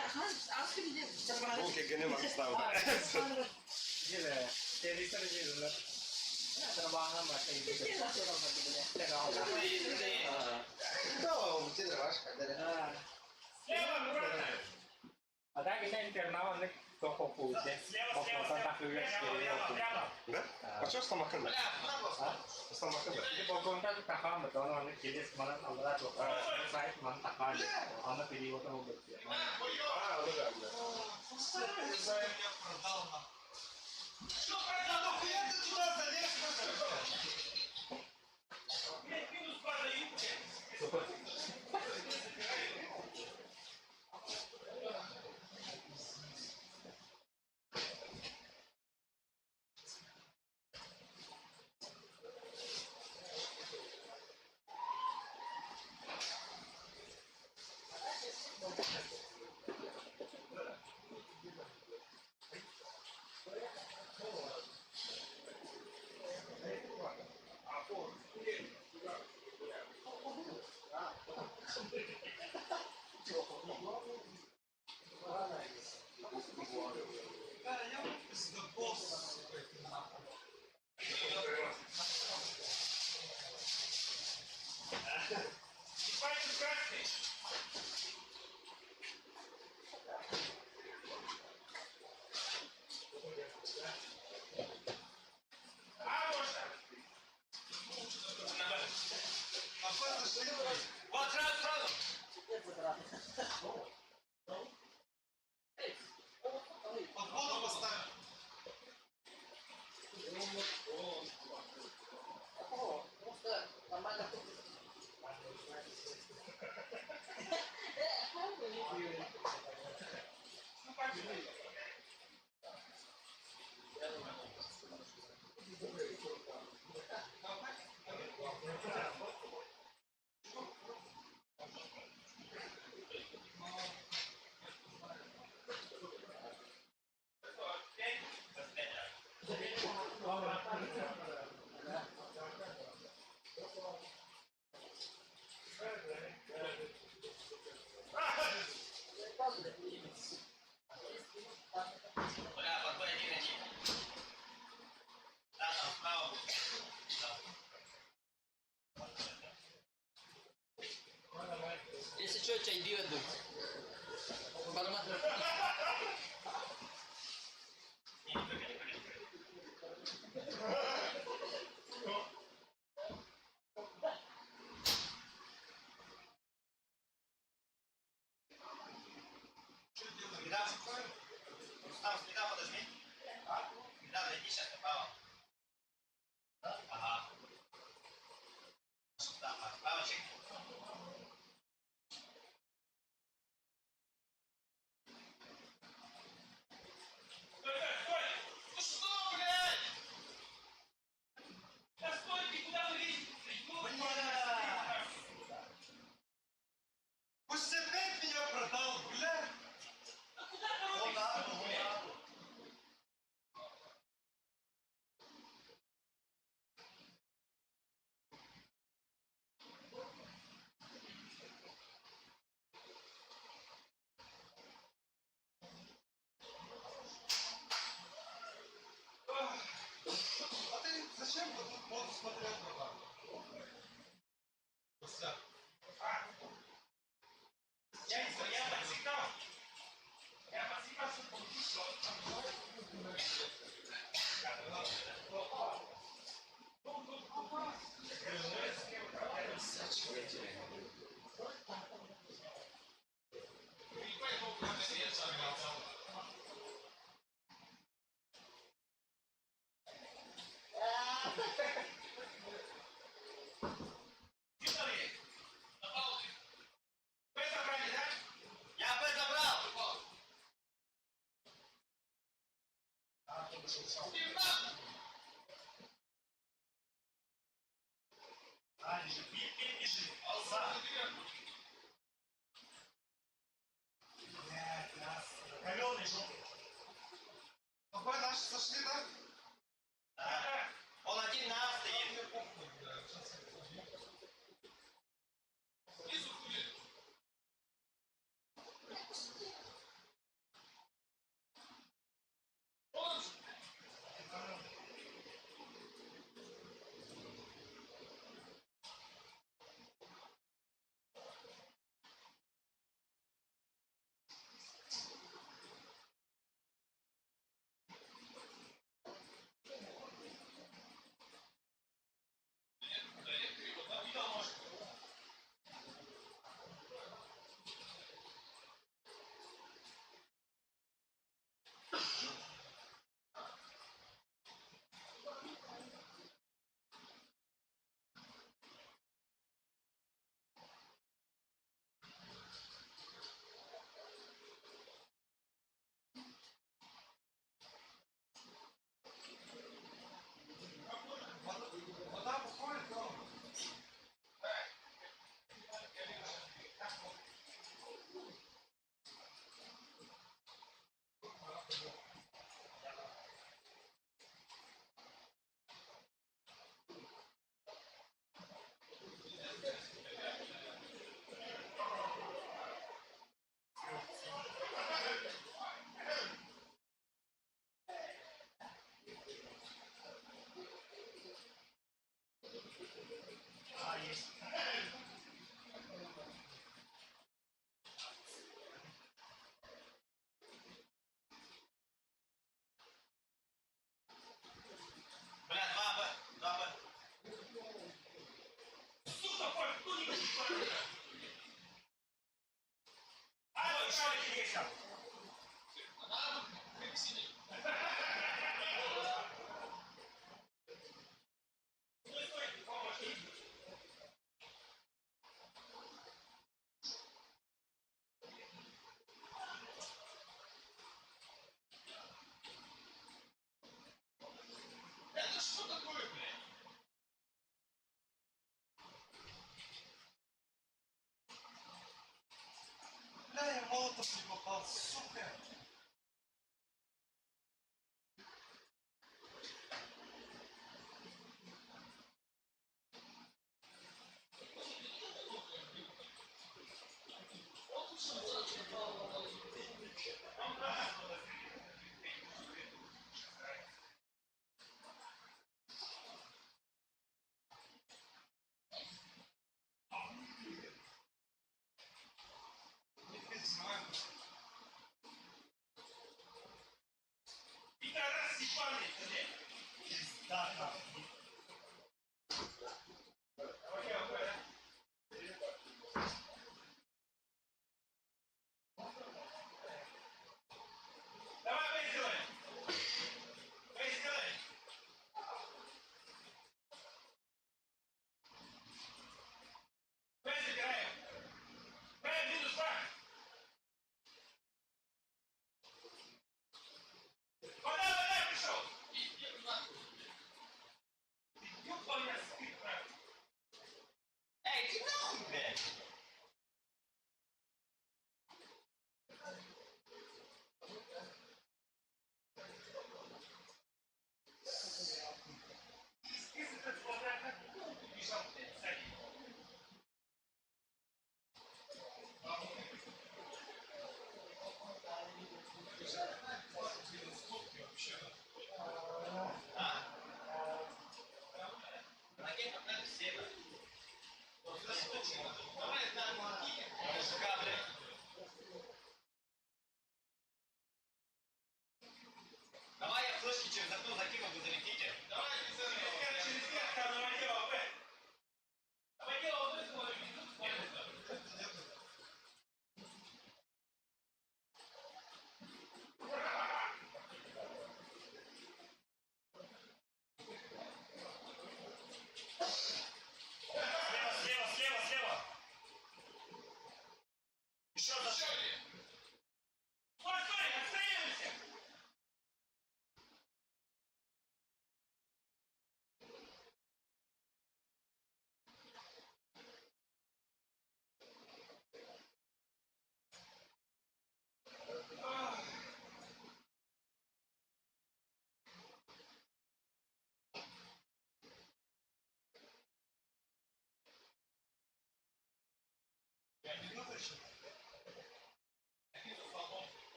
Бул келгенде маңыздағы. Да? А что с Самарканда? Самарканда. А, ну да, да. Меня продал, нахуй. Что продал? Нахуя ты туда залез, нахуй? Да, я пиздобол, сука, ты нахуй. Под воду поставь. Если что, чай дают. Барма. Ну что, блядь? Да стой ты, куда вы лезете? Бля! Пусть опять меня продал, бля! Да куда торопишься, блядь? А ты зачем вот тут воду смотрел, братан? Всё. Я подсекал. Я подсекал, чтобы он вышел. Я Б забрал! Б наши сошли, да? Да. Он один на А стоит. Мне похуй, бля. Сейчас я возьму.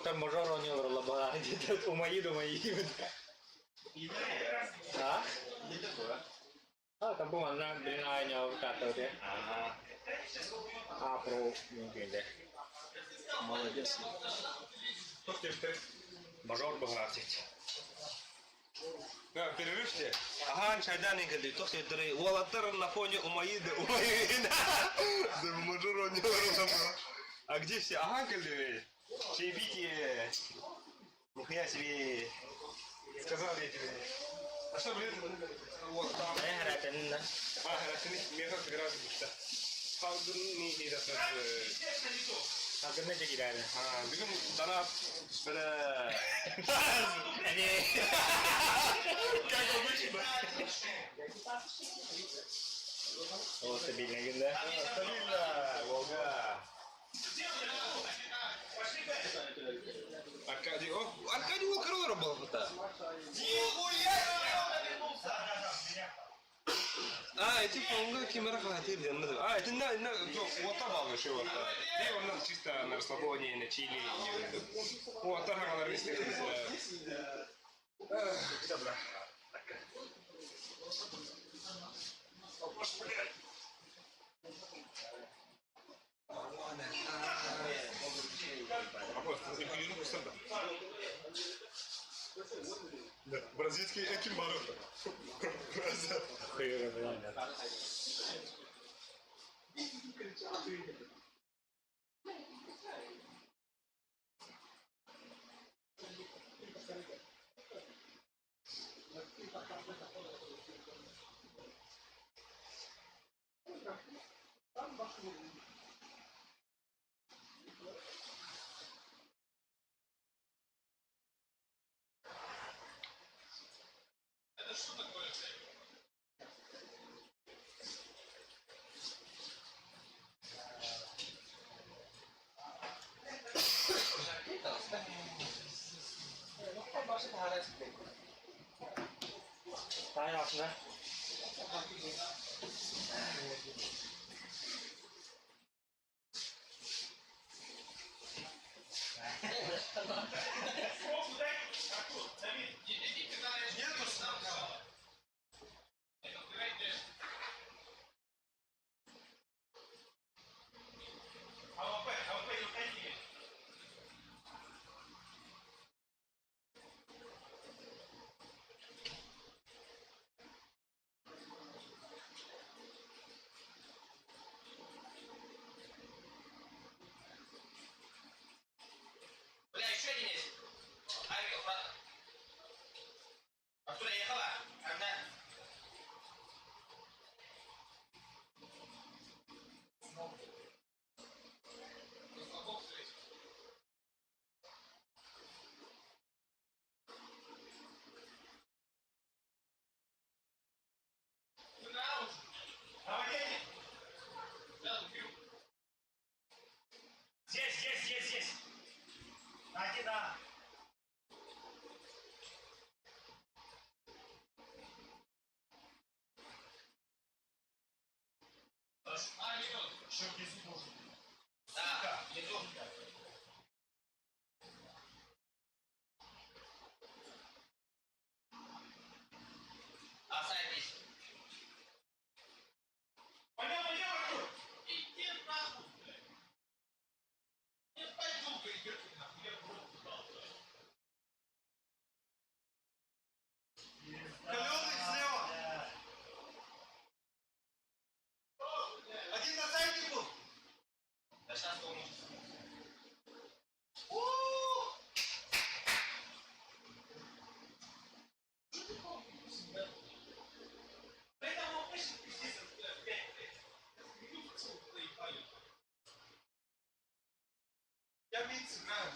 Уолаттар мажор оонньуулар лабаа диэтэ умайыы да умайыы. А? А, там бу манна билин аайньаабыт каартабыт А про мүмкүндэ. Молодец. Мажор быһаартит. Перерывте. Ага, шайдан ингелди. Тох сетри. Уолаттар на фоне умаиды, умаиды. Да мажор оонньуулар А где все? Ага, кэлли. Чаепитие. Нихуя себе. Сказал я тебе. А что, блин, вот там. Э, А, меха как раз Салдын не Салдын не киирээри. А, бүгүн дана түспэрэ. Как обычно. О, стабильно да? Стабильно, Волга. Аркадий, о, Аркадий Волкоролора был это. А, эти полный кимера хватили, А, это на, вот там был еще вот. И он нам чисто на расслабоне, на чили. Вот там она Добра. Бразильский Экимбаров. Таай алтына. Каленый слева. Один на сайте был. Я мид сыграю.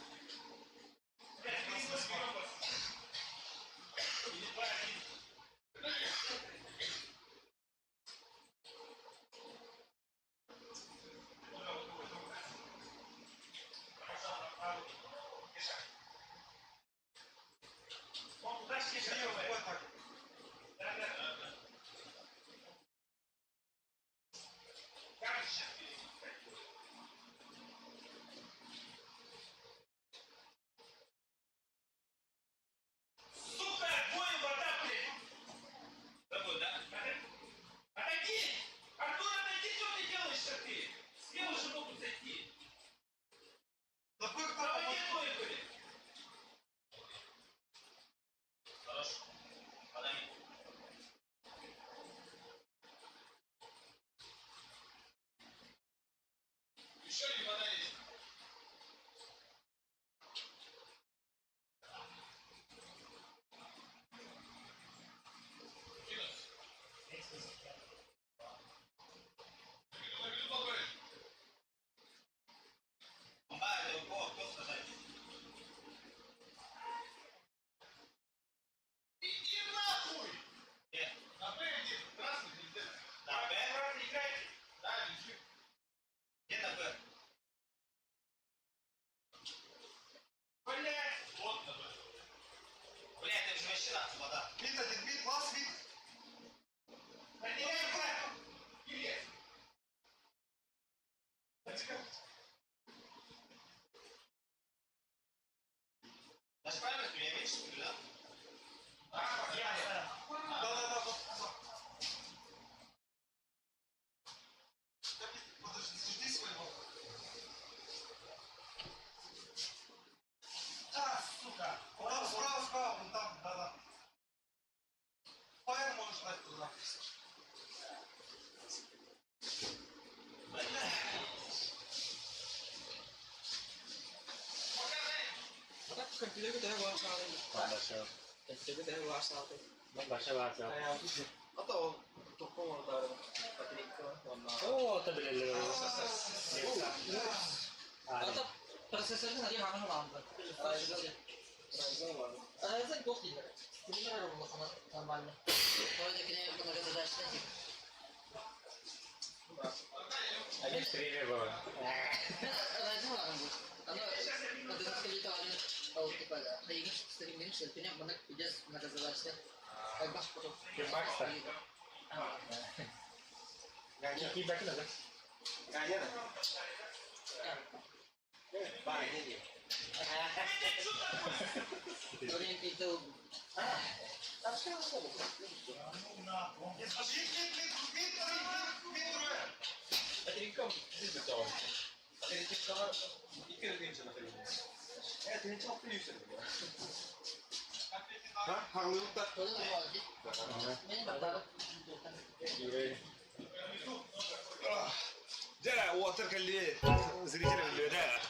Дьэ, уолаттар кэлли, зрители билбэтэ.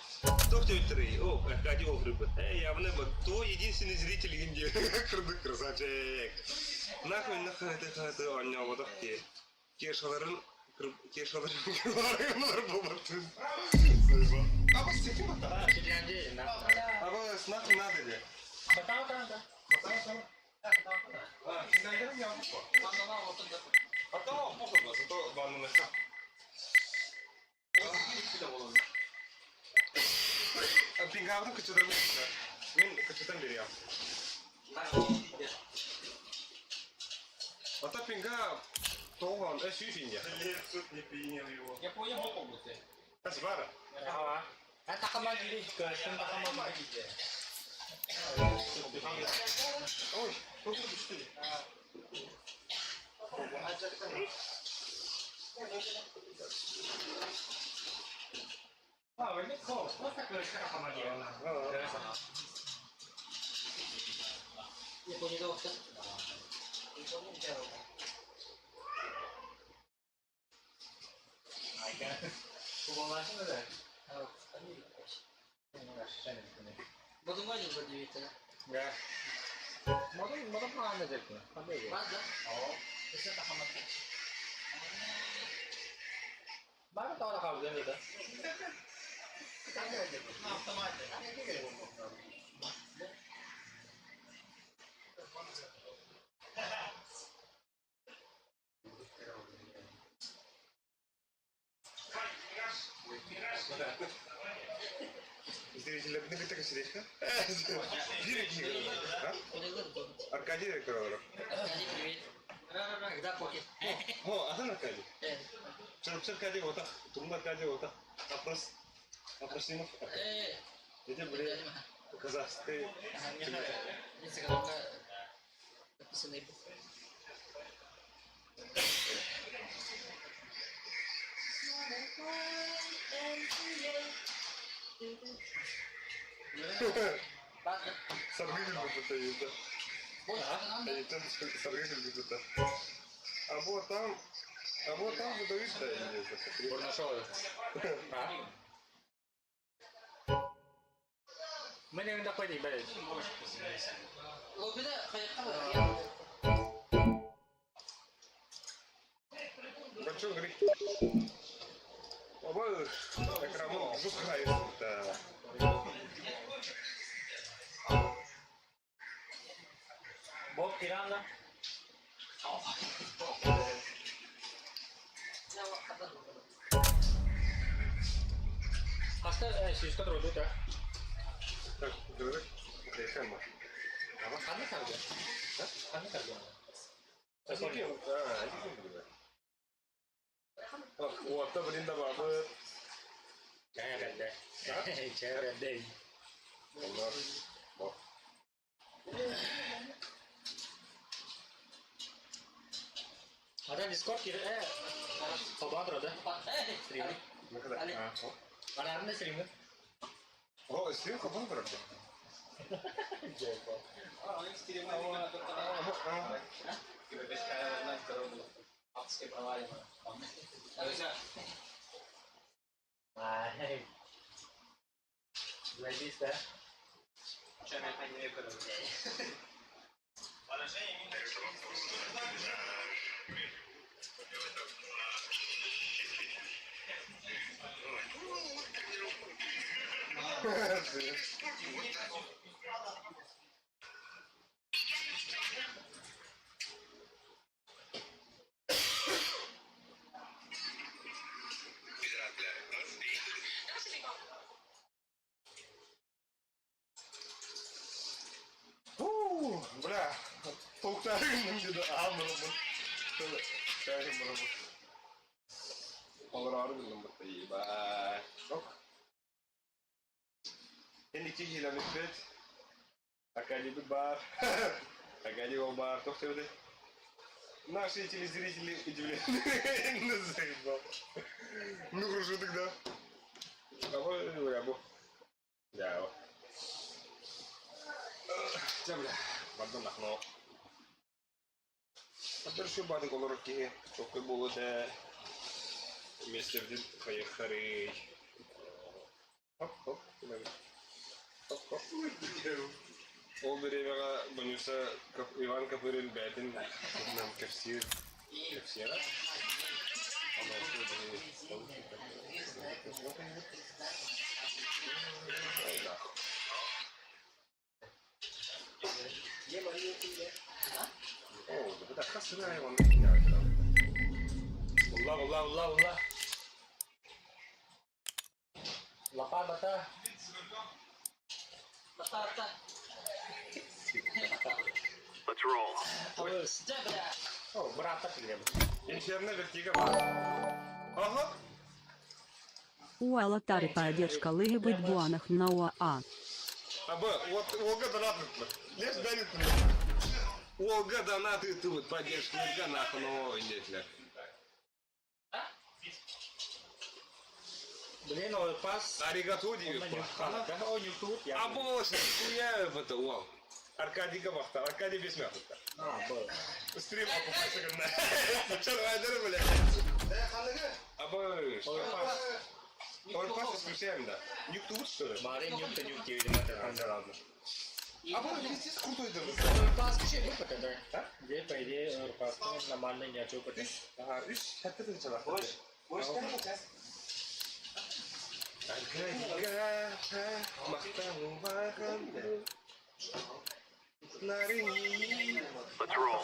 Туох диэбиттэрий? О, Аркадий Охрыбыт. Эй, явно твой единственный зритель иһин диэн курдук красавчик. Нахуй, нахуй, ты ты оонньооботох дии. Кешаларын кешаларын буолбаттын. Аба сетим бата. Аба нахуй надо де. А, Финляндияны явно. А то похуй, зато ванну Пингавны кычытыр Мин кычытан берем. А то пинга тоған, сүүс инде. Суд не принял его. Я понял, попробуйте. Асбара. Ага. Ой, попробуй что ли? Да. Зрители, не хотите сидеть, а? Аркадий Рекордов. Когда покер? О, атын Аркадий. Чурупча Аркадий ота, Тумун Аркадий ота. Опрос. Опросимов. Эти были казахские. Саргы будто есть, да? Они там саргы будто. А вот там выдают, да, или Бурнашова. А? Большой говорит. Оба экранын жутко Боб Тирана. Хаста сүүскэ турдут а? Так, дөрөк. Лэхэн ба. Аба Ханна саргы? Ханна саргы? Уотта блин да бабы. Чээрэллэ. Чээрэллэ. Ата Дискорд кир э холбоон турар да? Стримы. Анаарында стримы. О, стрим холбоон турар да? Ай. Заебись, да? Бля, толктарым dedi амырымын. Шайым Олар bildim bu Ебать. Ок. Енді километр. Академик бар. Академик бар. Тоқтауды. Наши телезрители удивлены. Ну, заебал. Ну, хорошо тогда. А вот, рабу. Да. Дьэ, бля, бардым нахно. Дальше бадык олорор киһи чоккой буолуо этэ. Миэстэбитин хайыахтарый. Хоп-хоп, хоп-хоп. Ол бириэмэҕэ Бонюса Иван Копырин бэйэтин туһунан кэпсиир кэпсиэҕэ. Улла, улла, улла, улла. Лапа бата. Let's roll. О, брата билем. Инферно вертига бар. Ага. Уалатары поддержка лыгыбыт буанах на УАА. Аба, вот Олга донат Леш дарит Олга донат ты вот поддержка Олга нахуй, но нет. Блин, ол пас. Аригато диви. Да, он YouTube. А боже, хуя это уау. Аркадий Габахта, Аркадий Бессмертный. А, был. Стрим окупация. Чё, бля. Аба, что? Он пас исключаем, да. Нюк что ли? Мари нюк нюк видимо, А, да ладно. А вот пиздец крутой да. Пас кеше bu kadar. Ha? Де, по идее, пас нормально не хочу потом. Ага, үш хәтта тынчалар. Let's roll.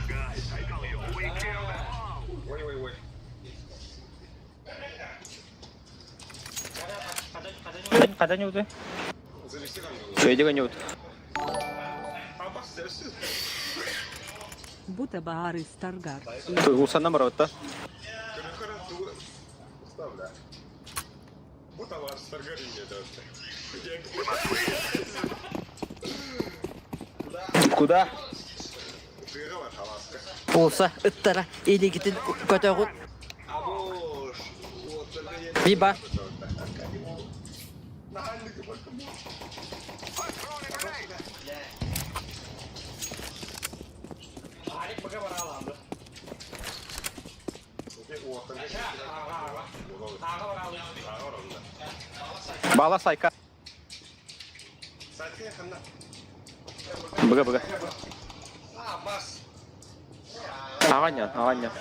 Guys, I tell you, we killed them all. Ой, ой, ой. Хата нюты? Завести нам Шөйдік нют. А бас завести. Бута баары Старгар. Усанна барабытта. Куда? Буолса ыттара илигитин көтөҕүн. Биба. Бала сайка. Быга быга. Аҕанньан, аҕанньан.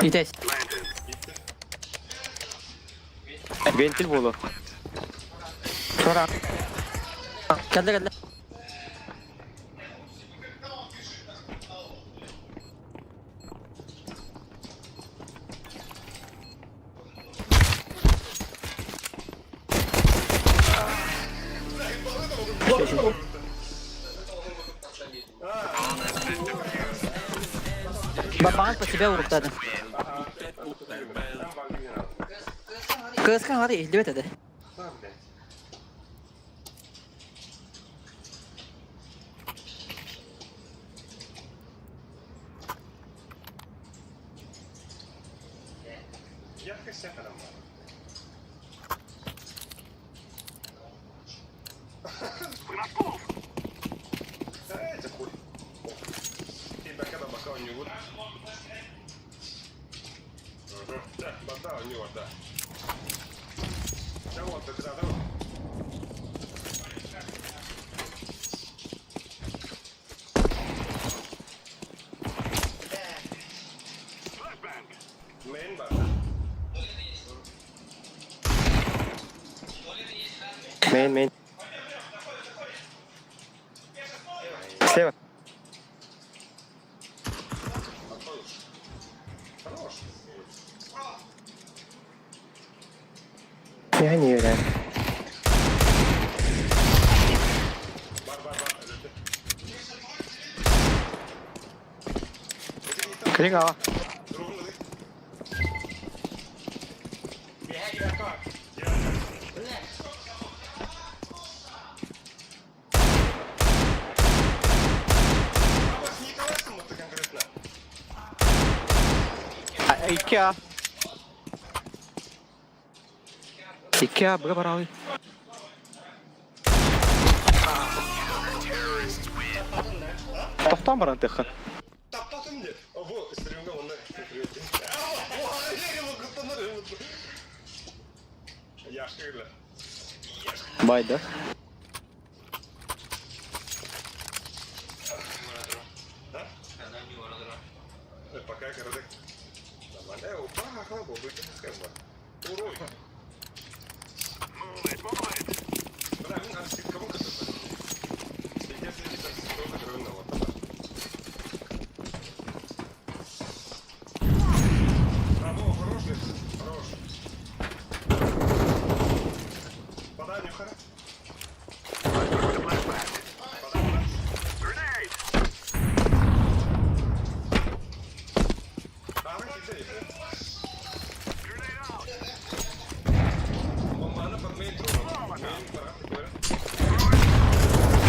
Итес. Вентиль буолуо. Тура. Кэллэ кэллэ. Бабаҕар по себе уруктады. Кыска хары иһиллибэт этэ. Мейн, мейн. Слева. Я не уверен. Клик аҕа. Икки А. Икки А быга баралы. Тохтоон баран тыххын. Байды.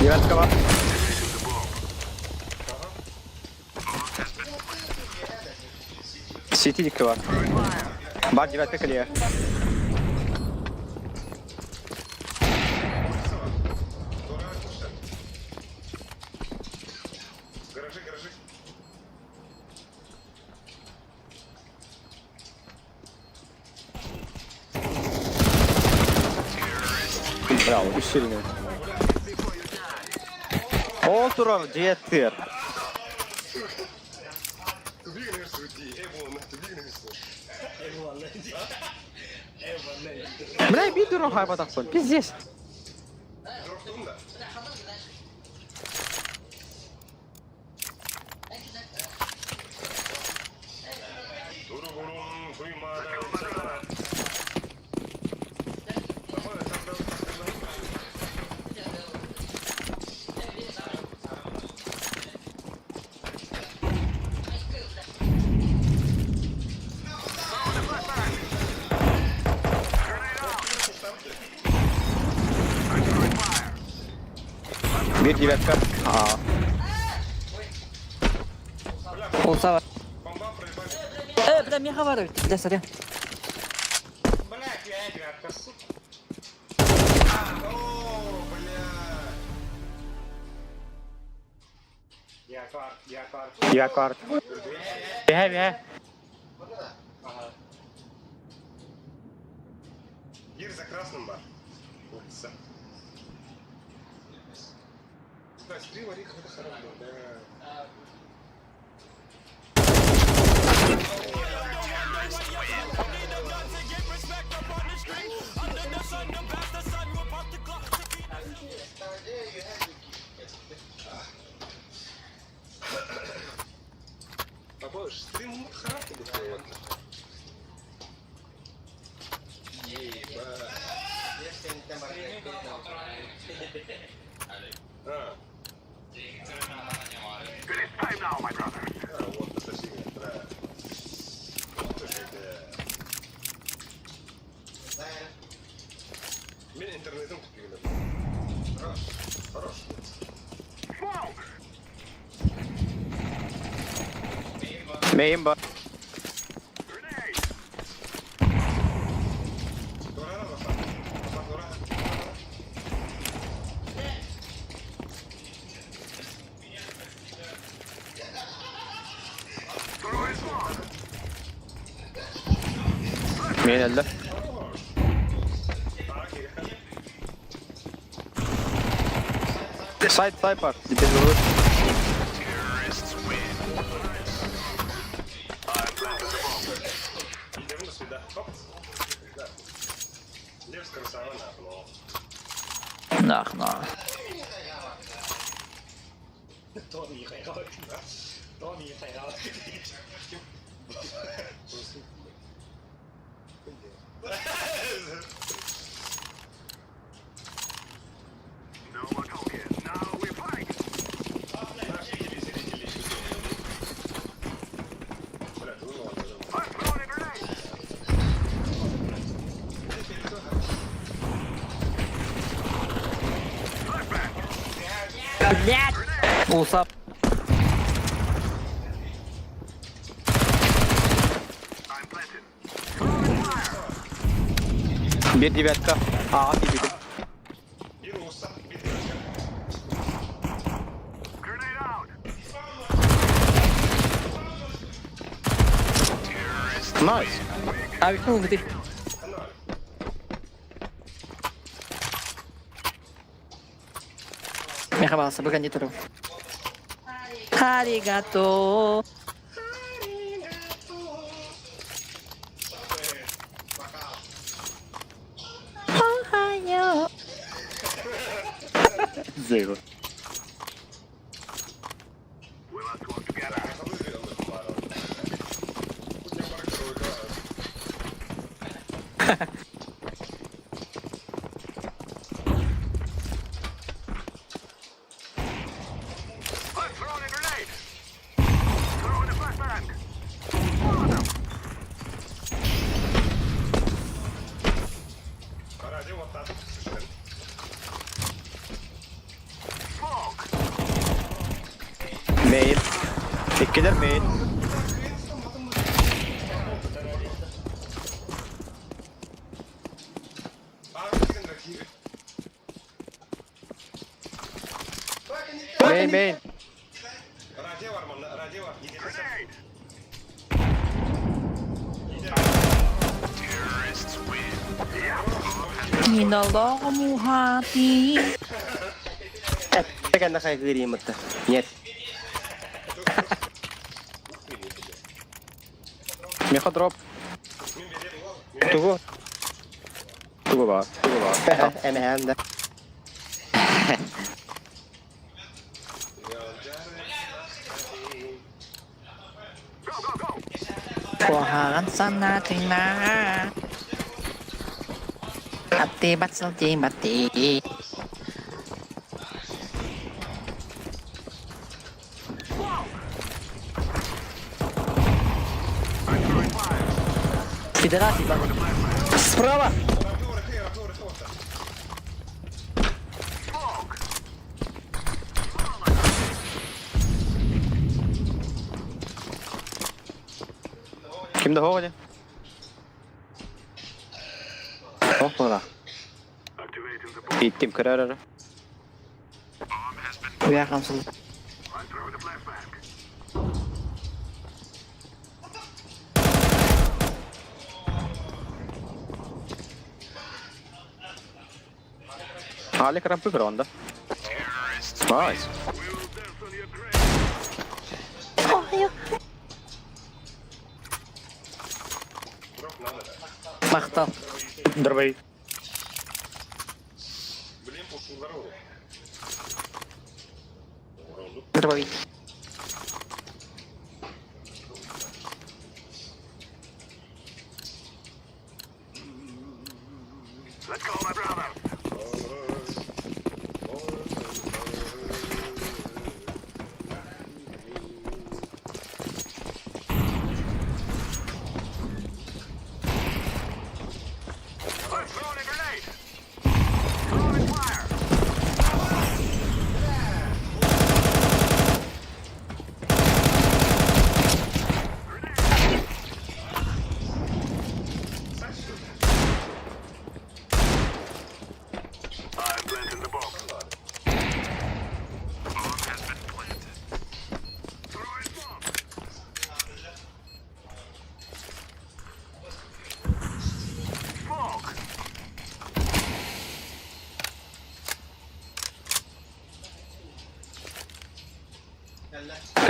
Девятка бар. Сити дикки бар. Бар девятка кэлиэ. Браво, усиленный. Ол турар дьиэттир. Бля, биир дуран хайбатахпын. Пиздец. Биир девятка. Аа. Полсава. Э, бля, меха бар эбит. Бля, сорян. Блядь, я девятка, сука. Якар. Бэһэ бэһэ. Гир за красным бар. Улица. Да, стрим орехов это хорошо, да. Бабаш, стрим характер вот. Еба. А. А, вот это сильно, да. Вот уже, да. Мен интернетим купили. Хорош, хорош. Мейин бар. Мейин өлдө. Сайт сайт бар. Без olur. Нах, на. Блядь! Усап. Биир девятка. Аа киирбитим. Nice. Авикнул ты. Меха балса, быган туру. Аригато. Охайо. Zero. Main. Иккилэр main. Main main. Minalakamuhati. Кэннэ хайгыыр Нет. Меха дроп. Тугу. Тугу бар. Тугу бар. Эмэһээн да. Куһаҕан санаатыҥна Аттыбат сылдьыматыы. Пидорас ебаный. Справа! Ким да хоҕо Ох була. Иттим көрөр. Уя хамсыл. Алик рампы көрө Nice. Махтал. Дробовик. Дробовик.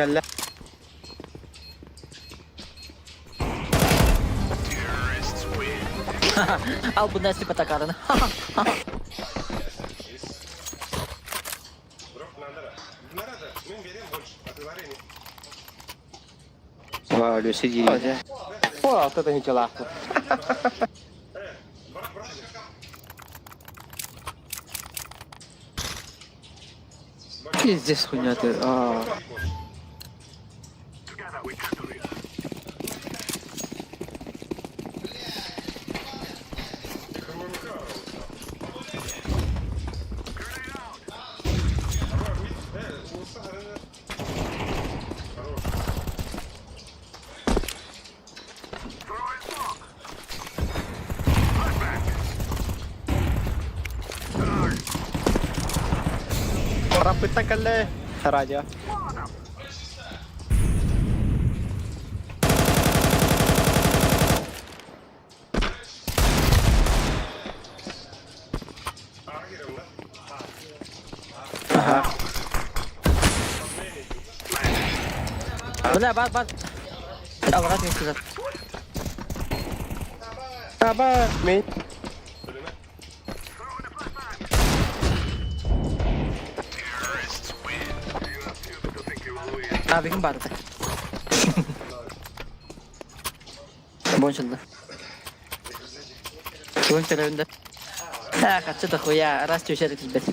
Кэллэ. Ал бу нәрсе патакарын. Ва, Люси дии. О, алта да хинчалаахпыт. Пиздец хуйня ты. А. Рампыттан кэллэ. Радио. Бля, бар, бар. Алғат мен күзет. Таба, мен. Абигин барды. Бончылды. Бүгін төлеуінде. А, қатшы да хуя, рас төшері тізбет.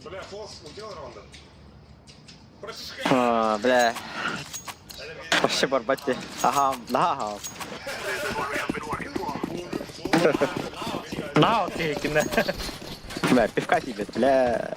Бля, фолс удел раунда. А, бля. Вообще барбатте. Ага, да. На, окей, кине. Бля, пивка тебе, бля.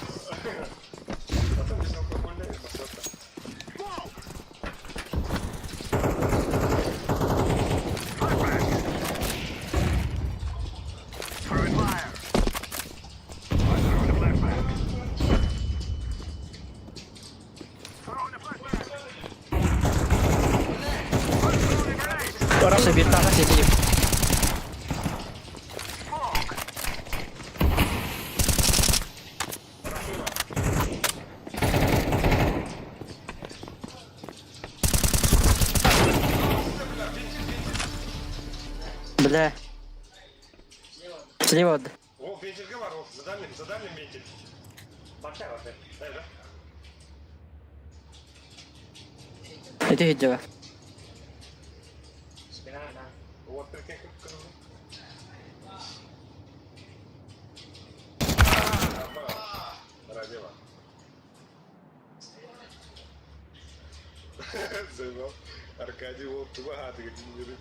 Осы бір тағы сетейіп. Бля. Слева. О, вентильге бар, о, за дальним, за дальним вентиль. Вообще, вообще. Дай, да? Это видео. Вот, прикинь, как круто. Радио. Заебал. Аркадий вот богатый, генерит.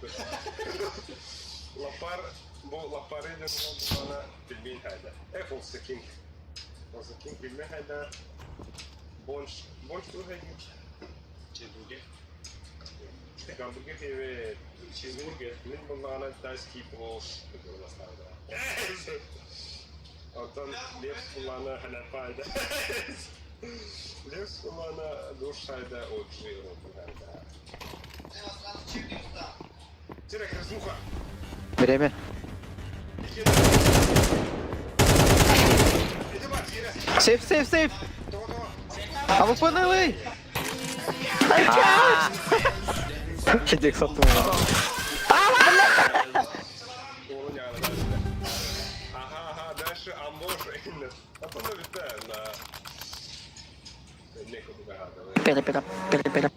Лапар, бу лапары ден бана пельмень хайда. Э, Фолса Кинг. Фолса Кинг пельмень хайда. Бонш, бонш тур хайда. Гамбургер диэбит, чизбургер. Мин буллаҕына тайский плов бастаабыта. Оттон Лепс буллаҕына халяпайда. Лепс буллаҕына душайда оджи Время. Сейф, сейф, сейф! А вы поняли? Кедек саттым. Ага, дальше амбош. Пере-пере, пере-пере.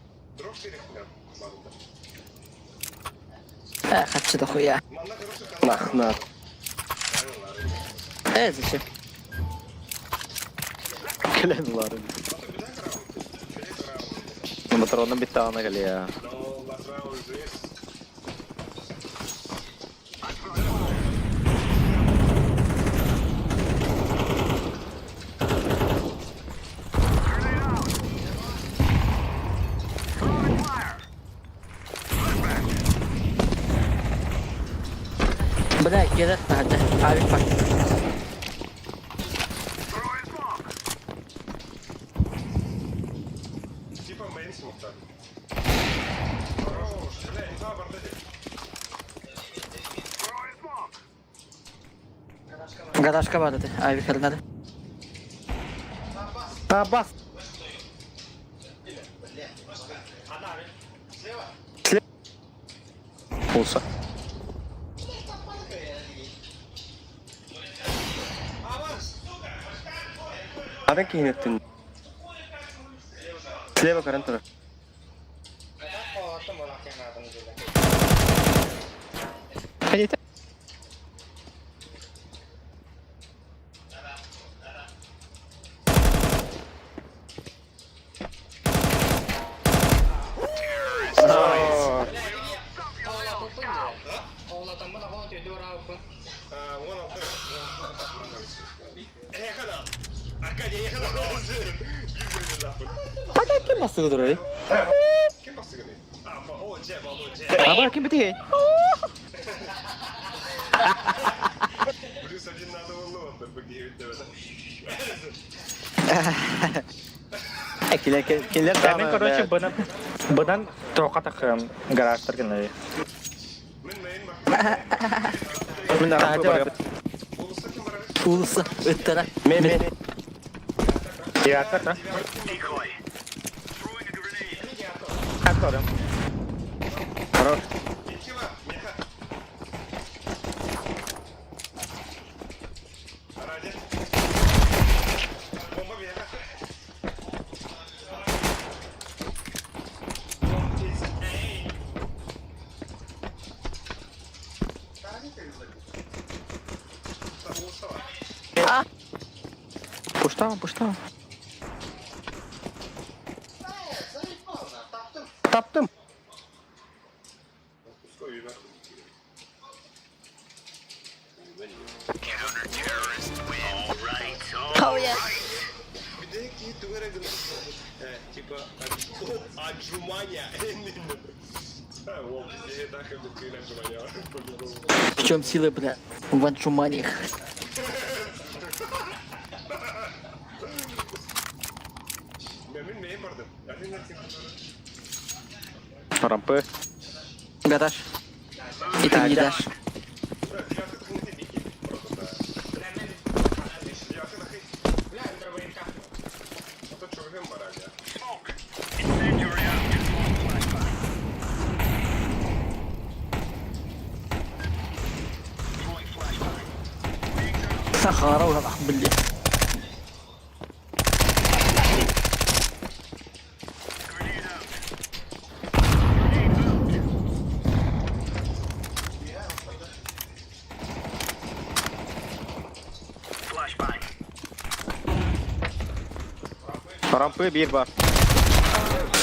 Э, хочу дохуя. Нах, на. Зачем? Кэлэн ыларын. Патронным биттаҕына кэлиэ. Бля, кэлэр таһырдьа. Авик бар. Типа мейн смоктар. Хорош, бля, не знаю, бардеди. Гаражка бар edi. Авик надо. Табас. Пулса. Атын киһинеттин. Слева көрөн турар. Хотите? Пока ким бастыгы турар? Ким бастыгы? Аба ким битей? Плюс один надо было, Килер килер Мен, короче, бынан бынан тоқа тақым гаражтар гына. Мин рампы барып. Улуса, ыттара. Мен мен. Театр, да? Театр. Хорош. Пуштава, пуштава. Таптым. Oh yeah. Типа, отжумания. В чем сила, бля? В анчуманиях. Рампы. Гараж. И ты не дашь. Сахара уже блин. Рампы биир бар.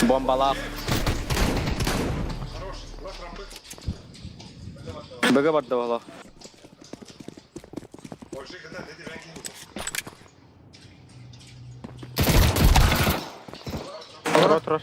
Бомбалап. Бөге барды бала. Тура тура.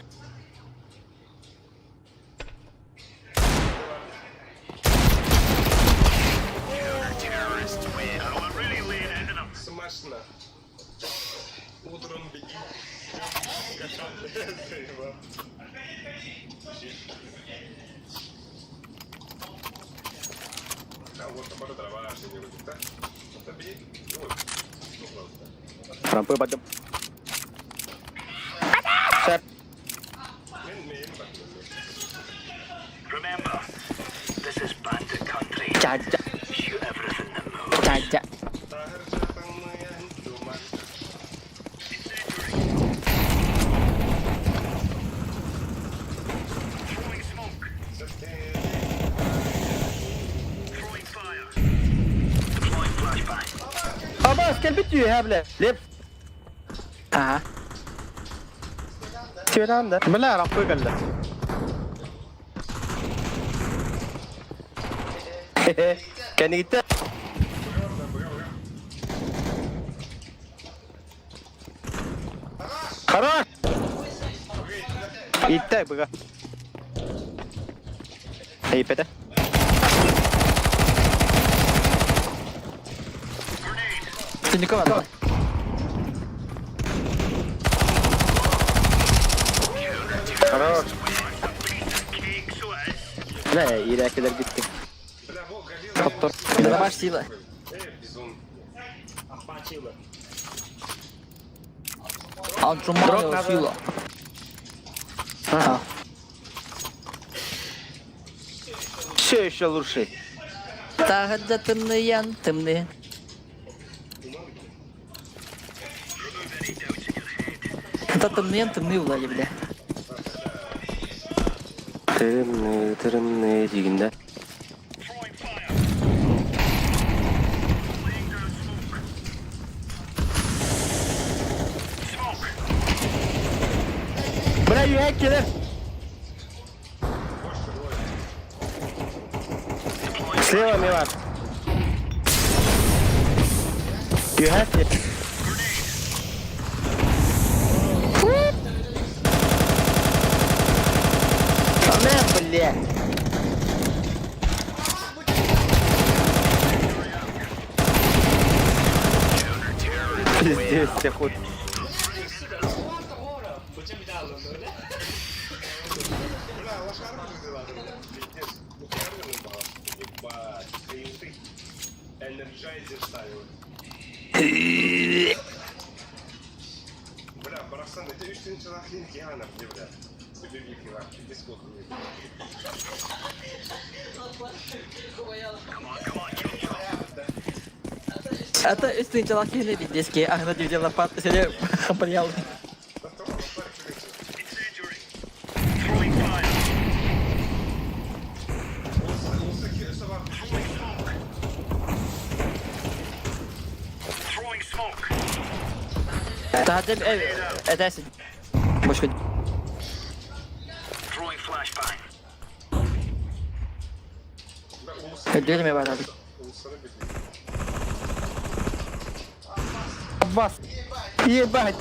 Рампы бардым. Сөп. Remember, this is bandit country. Чаджа. Shoot everything that moves. Чаджа. Throwing smoke. Throwing fire. Deploying flashbang. Абас, кэлбит үөһэ бля. Леп. Аа. Сиверан да. Бля, рампы кэллэ. Кэнигиттэ. Хорош! Иттэ быга. Эйпэтэ. Түнүкө бар. Хорош. Бля, иирээкилэр бүттүҥ. Хоттор. Дробаш сила. Отжимаю сила. Ага. Все еще лучше. Таһырдьа тымныйан тымныы. Та тымныйан тымныы буолла бля. Тырымны, тырымны диигин да. Throwing fire. Laying down smoke. Smoke. Бля, үөһэ кэлэр. Слева, Милан. Үөһэ кэлэр. Бля, бля. Пиздец, я хуй. Это үс тыһыынчалаах киһини пиздецки аһына дивден лаппат сире хампарьял. Incendiary. Throwing fire. Throwing smoke. Throwing smoke. Таһырдьа этээсин. Бошка. Throwing flashbang. Өйдүөм бар abi. Аббас. Ебать.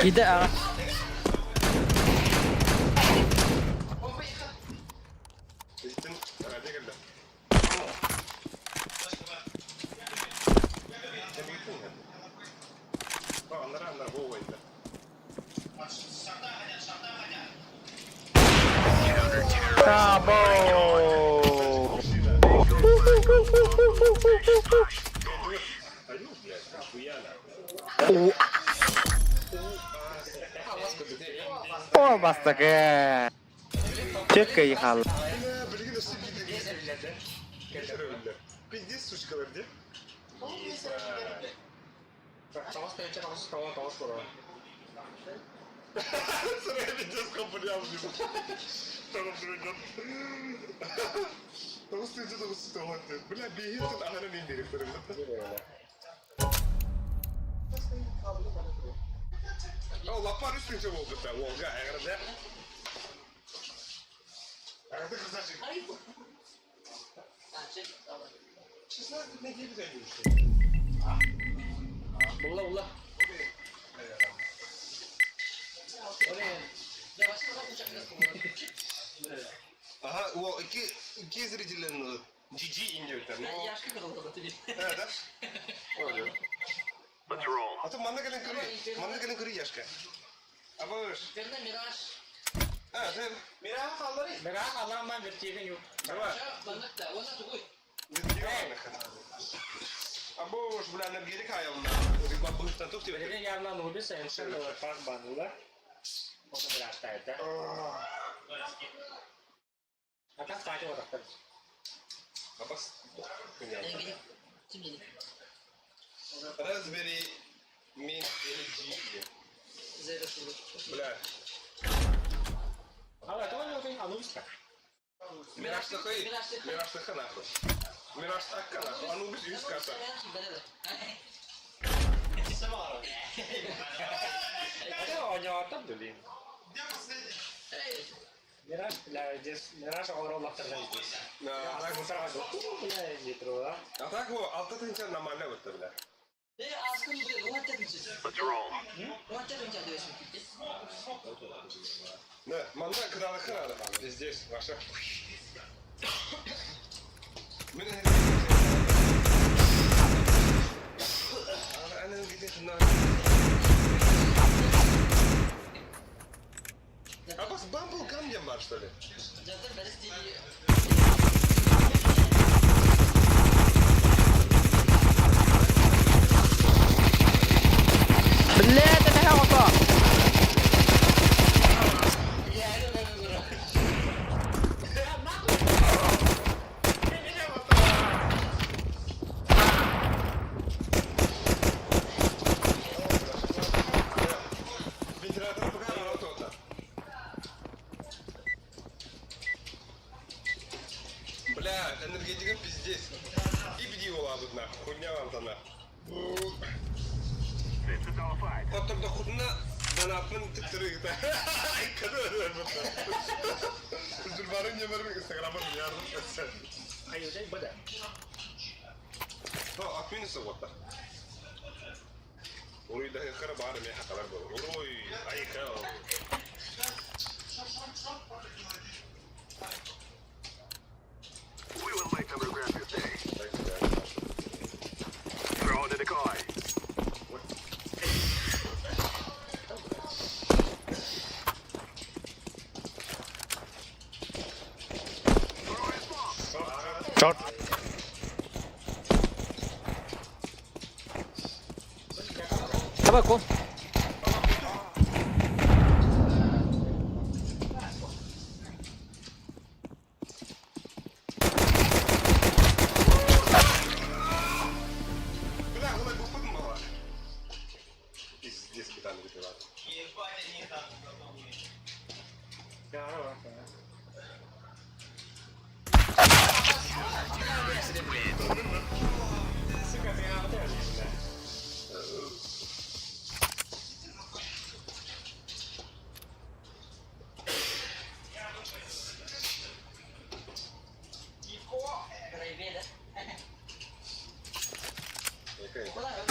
Киде аҕа. Браво! О, бастакы. Четко ехал. Let's roll. Мираха халлаан вертига ню. Давай. Або уж, бля, энергетик аялна. Билигин явно Анубис Ancient Park банула. Оны бирастайда. А так кстати вот так. Абас. Raspberry Mint LG. Бля. А это он Анубис так. Мираж сахай. Мираж саха нахуй. Мираж сакка нахуй. Анубис үс карта. Это оñоотор блин. Мираж, бля, здесь Мираж оҕолор здесь. А так, Бля, метро, а так во, алта тынча нормально вот бля. Let's roll. Да, манна кыдалыхы надо. Пиздец, ваша. Мен Ана где-то А бас Бамбл Гам бар, что ли? Бля, это мега ото. Вентилятор пока работал. Бля, энергетика пиздец. И бди улабыт нахуй, хуйня вам то нахуй. This is all five. Потом до худна донатмын тиктиригите. Зүлбарын нөмірін инстаграмын ярдым. Айылдай бада. То отминусы вот так. Уруй да хара бары мен хакалар был. Уруй, айка. We will make them regret this day. Throw the decoy. Short. Давай, кон. Бля, олай бупын мала. Пиздец, беда выпивать. Сука, ты бля.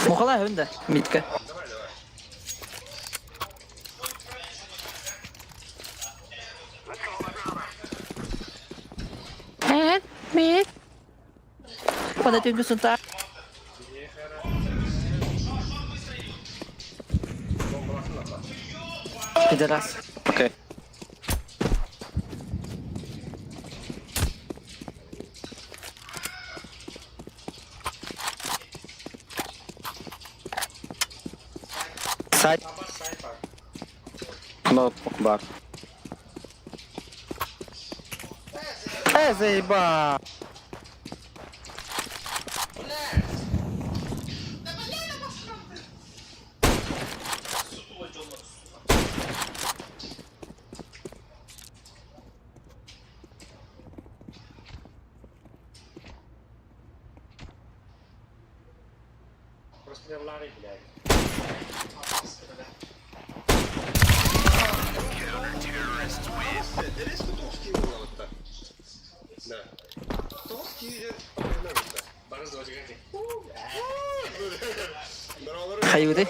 Мухала хүнде, Митка. Давай, давай. Мит, мит. Пана түнгүсүн та. Пидорас. Окей. Сайт. Ноутбук бар. Э, заеба! Просто Ларри, блядь. Резко тоғыз было вот так. Да. Тоғыз киі Бары зодигаки. Хайуды.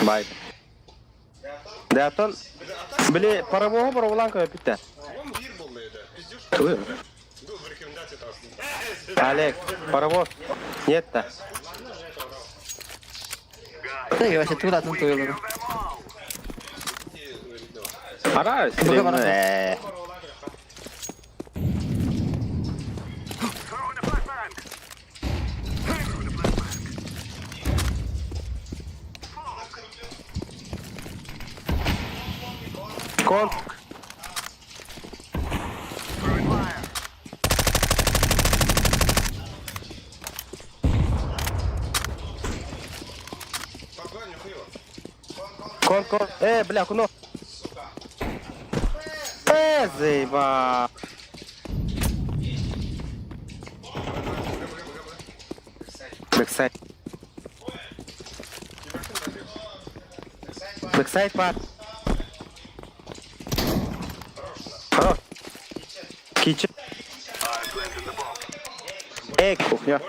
Бай. Дятон, били, парового пароволан көпүттэ. Он бир болды еді. Пиздешь. Ой. Был в рекомендации там. Олег, паровоз. Нет да. Так, вообще туратын туйлары. Ара, Быга баран. э. Кон. Кон, кон. Э, бля, куно. Э, заеба. Бэксайд. Бэксайд пар. Хорош. Кичи. Эй, кухня.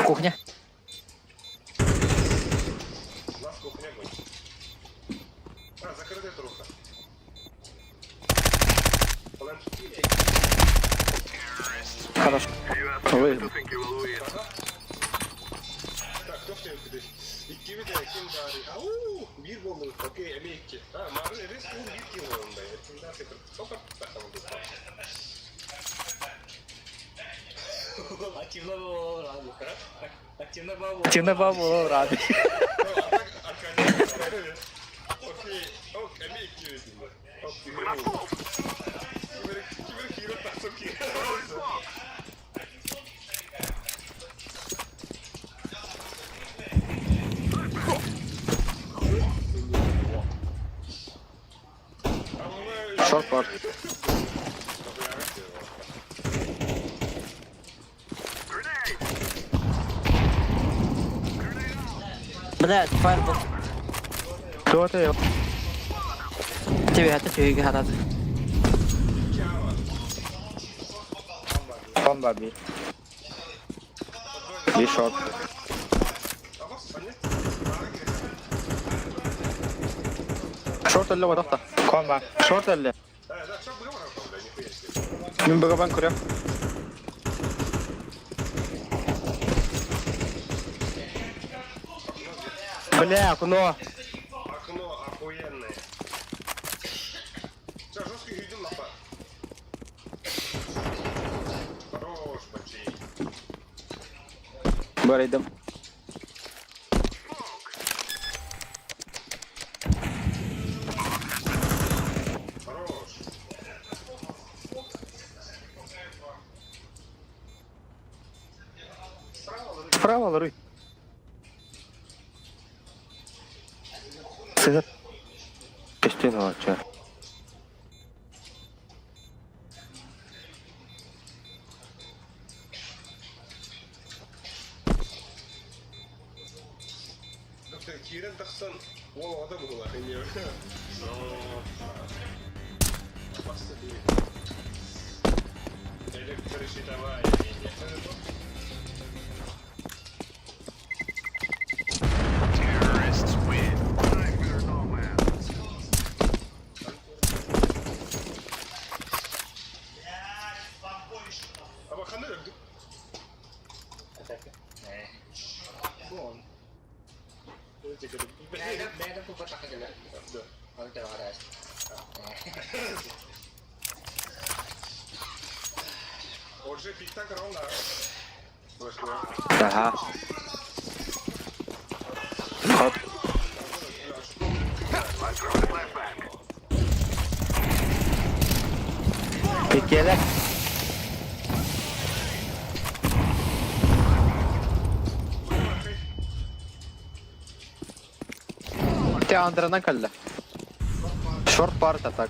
Кухня. Хорошо. Вы. Активно бабу рады. Шорт пар. Блядь, фаербол. Кто ты? Тебе это тебе гарат. Кон баби. И шорт. Шорт элле ватахта. Кон ба. Шорт элле. Мин бөгөбөн көрөм. Бля, окно. Окно охуенное. Сейчас жесткий видим напад. Хорош, бачей. Барайдым. Хорош. Справа ларый. Сызат. Кестен алача. Доктор Кирен тахсан ол адам була. Электрощитовая линия. Ага. Хоп. Пекеле. Те Андранан калла. Шорт парт атак.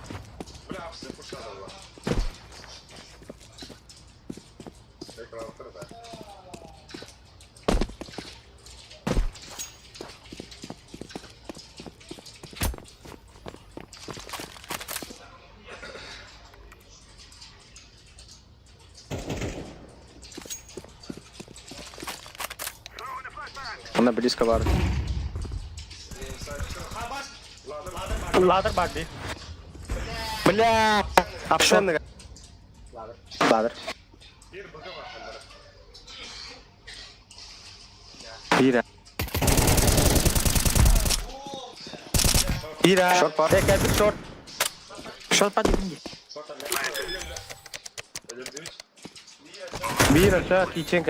Она близко вар. Ladder бар дии. Бля! Апшенныга. Ладер. Биир. Биир. Шорт бар. Э, кэлбит шорт. Шорт бар дедим дии. Биир өссө кичен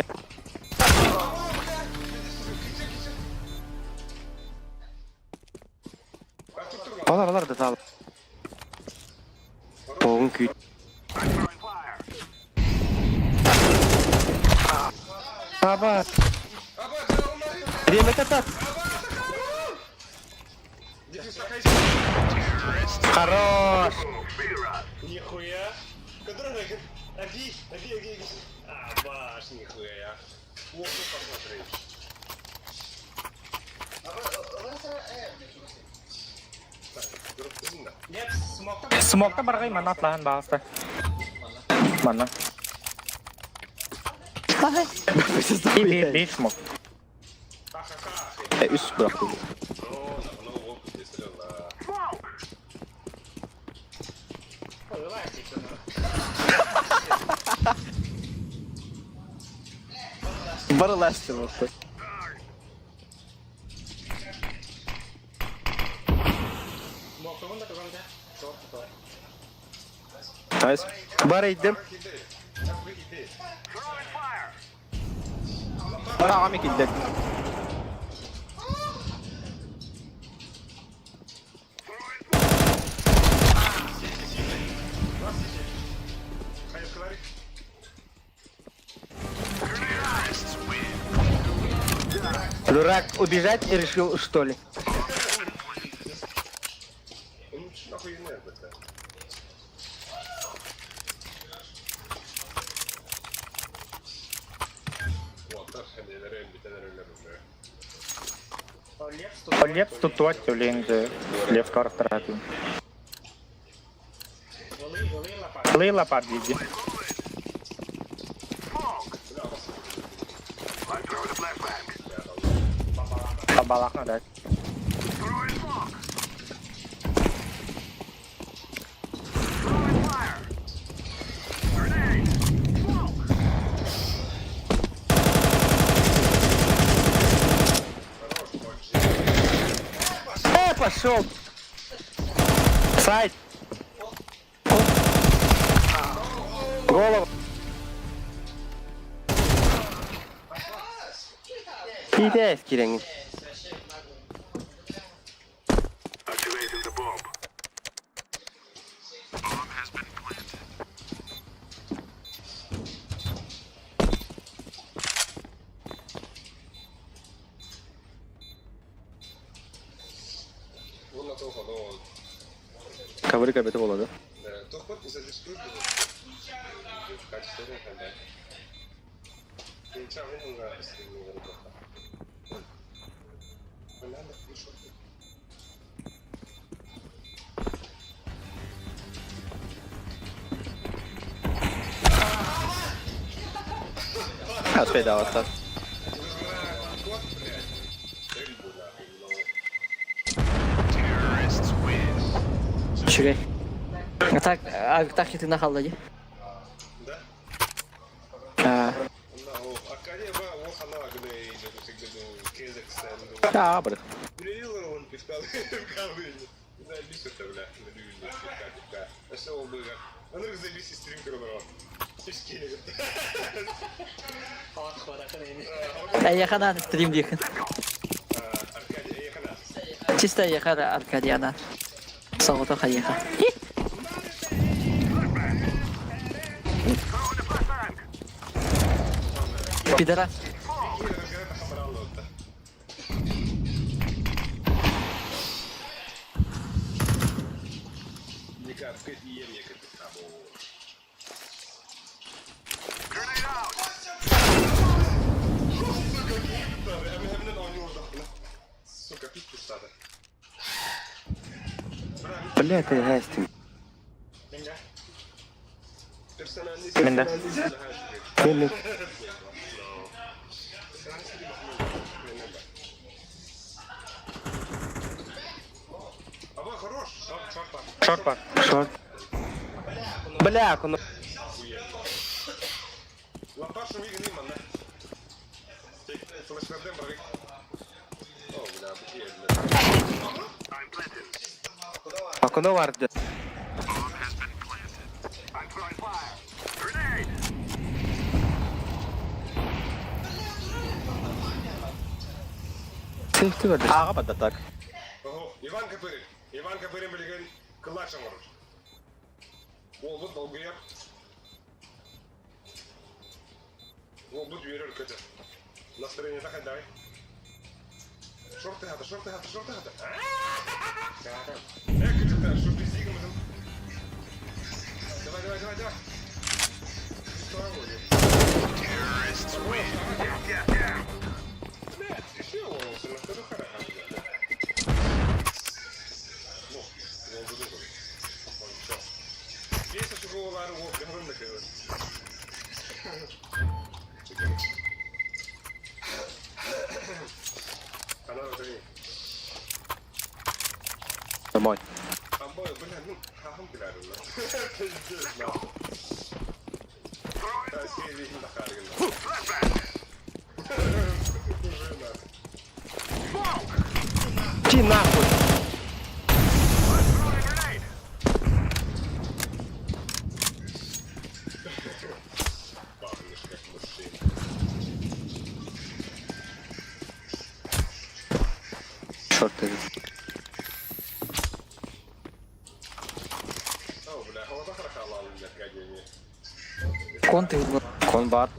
Балар балар да сал. Тоғын күйт. Аба. Время тат. Хорош. Нихуя. Который Аги, аги, аги, аги. А, баш, нихуя я. Вот, посмотри. Смокта баргай манна атлаһан баҕаста. Манна. Биир биир смок. Э, үс бырахты. Барыластыр вот. Nice. Бар идем. Бар ағам екендер. Дурак убежать решил, что ли? Лепс тут туат тюлень Лепс карахтаратын. Лейла парди. Балахна да. Э, пошел. Сайт. Голову. Иде киреңин. Ковры кабеті болады. Успей даваться. Үчүгэй. А так, а так хитына халла дии. А, Да, брат. Эйэхэ стрим диэхин. Чисто эйэхэ Аркадьяна. Соҕото хайыха. Пидорас. Бля, ты гастин. Менде. Мен Шорт бар. Шорт. Бля, куну. Окно варды. Сейфти барды. Ага бада так. Иван Копырин. Иван Копырин билигин кылач оҥорор. Уолбут долгуйар. Уолбут үөрэр көтөр. Настроениета хайдаҕый? Шорты хата, шорты хата, шорты хата. Э, кычыкта, шорты сигмытын. Давай, давай, давай, давай. Блядь, еще волосы, на вторую Домой. Ти нахуй. Шорт Кон ты Кон бар.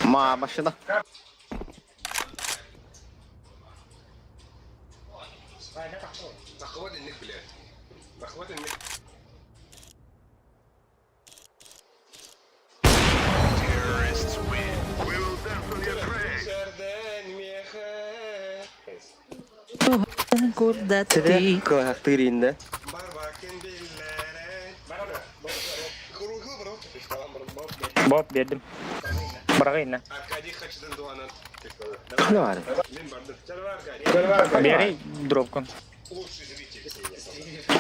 Ма, машина. Курдаты. Тыринде. Боп бердим. Барагайна. Ne var? Бери дропку.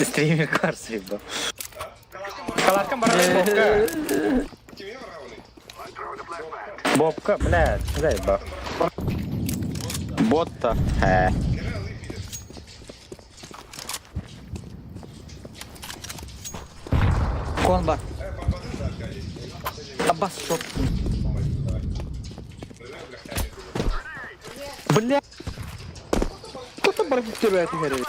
Стример карсы бо. Калашкан барагай бобка. Бобка, блядь, заеба. Ботта. Хэ. Кон бар. Аббас шорт. Бля. Кто-то барахтирует теперь.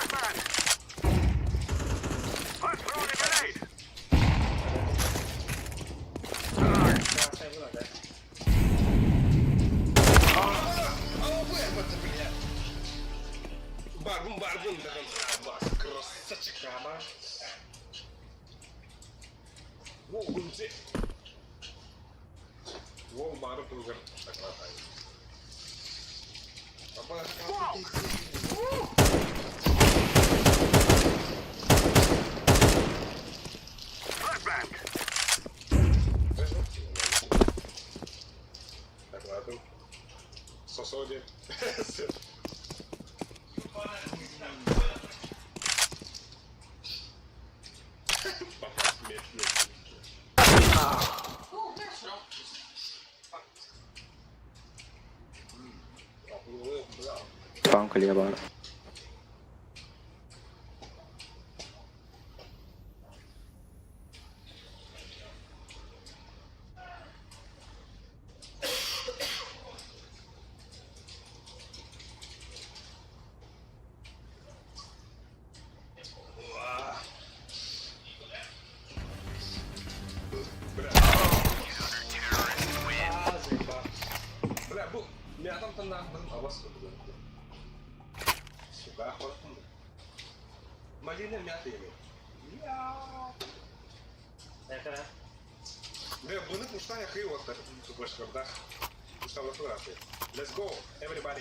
Панка лево.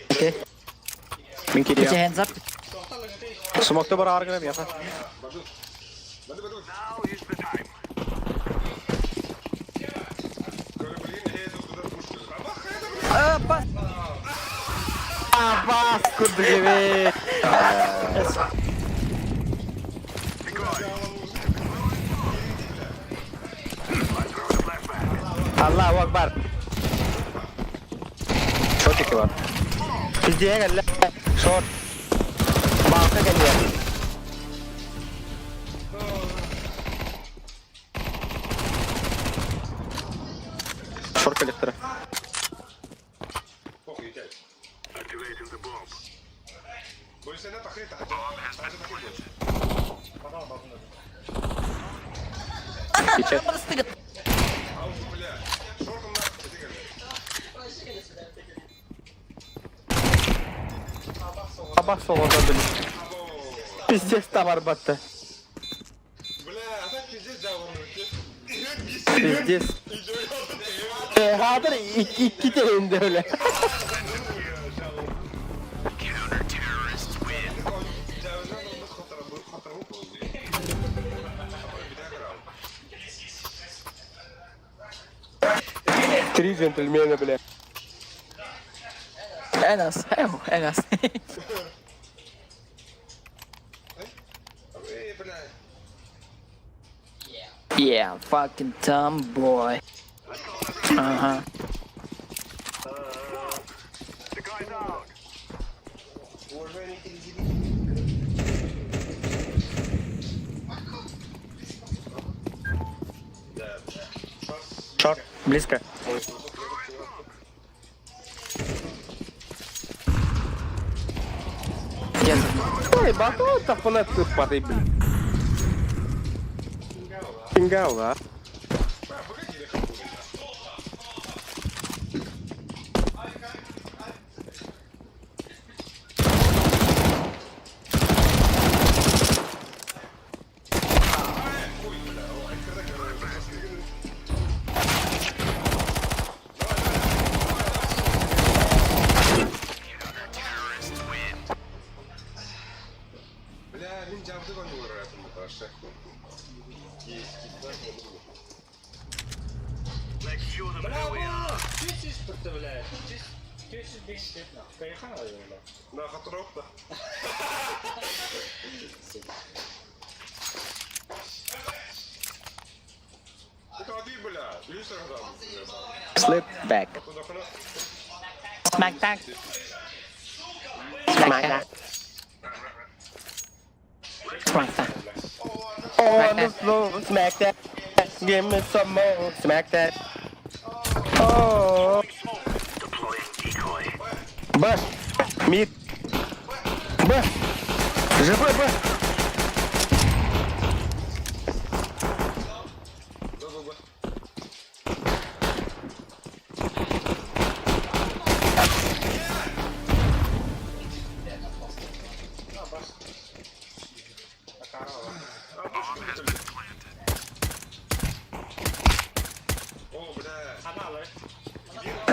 Окей. Мин Put your кириэм. hands up. Смокта бараар гына миэхэ. Апа! Абас курдук эбит. Аллаху Акбар. Шотики бар. Пиздее кэллэ. Шот. Баалка кэллэ. Шорт коллектора. Киче. Абас соҕото били. Пиздец табар батты. Пиздец. Хаатыр икки тейинде өле. Три джентльмена, бля. Энас, эу, Энас. Yeah, fucking dumb boy. Ага. Шорт, близко. Где Ой, батон тапына тыппатай, блин. Кингаула. Slip back. Smack that. Smack that. Smack that. On the floor, smack that. Give me some more, smack that. Oh. Б. Мид. Б. ЖБ, Б.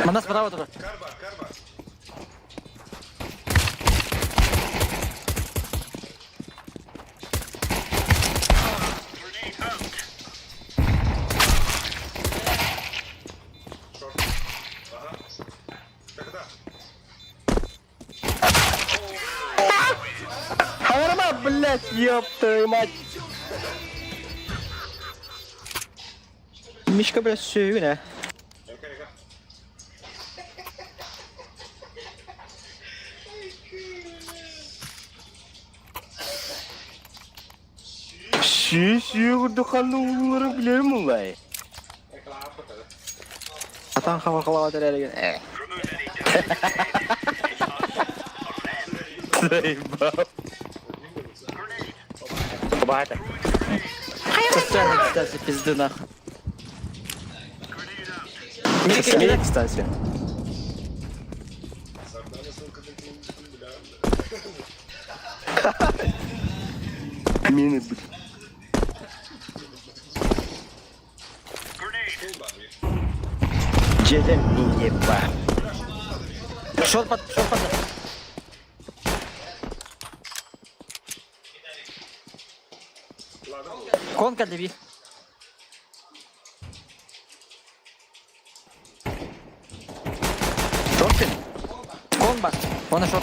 Манас справа тоже. Харма, блядь, ёб твою мать. Мишка, блядь, сүйүнэ. Сүү-сүү курдук ханны билерим улай. Атан хамар калаба терелеген. Заебал. Бата. Постоянно дистанция пизды нахуй. Смени дистанцию. Мины, блядь. Дьиэтэ миниба. Шот под, шот под. Конка леви. Шорты? Кон бар. Он шот.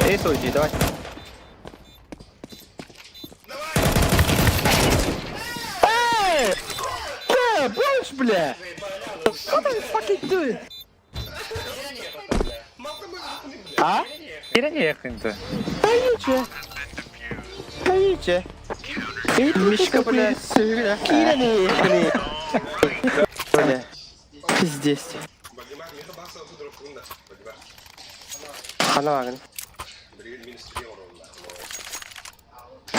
Эй, сойди, давай. Эй! Э, больше, бля! What are you fucking doing? А? Киренехинты. Таиче. Таиче. Мишка, бля. Киренехины. Бля. Пиздец. Хана багын.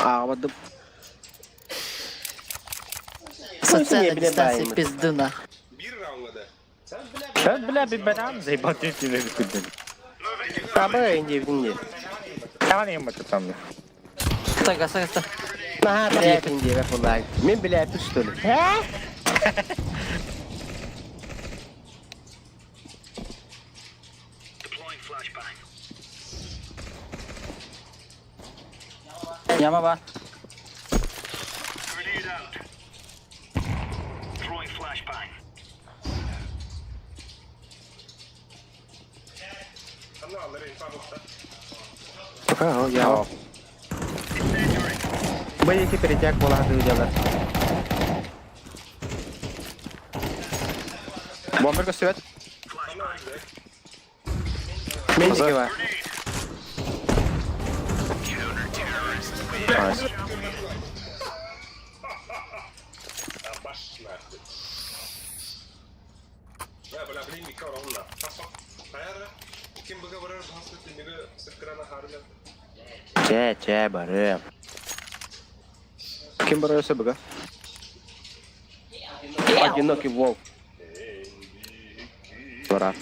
А, вот. Социальная дистанция пизду нахуй. Да, бля, биберам заебал ты тебе куда. Таба инди инди. Там не маты там. Так, гаса, гаса. Наха, блядь, инди, я Мен, блядь, ты что ли? А? Яма бар. А, я. Боите перетяг была дело. Бомбер көстүбэт. Мен дикива. Найс. Че, че, бары. Ким барар быга? Одинокий волк. Пора.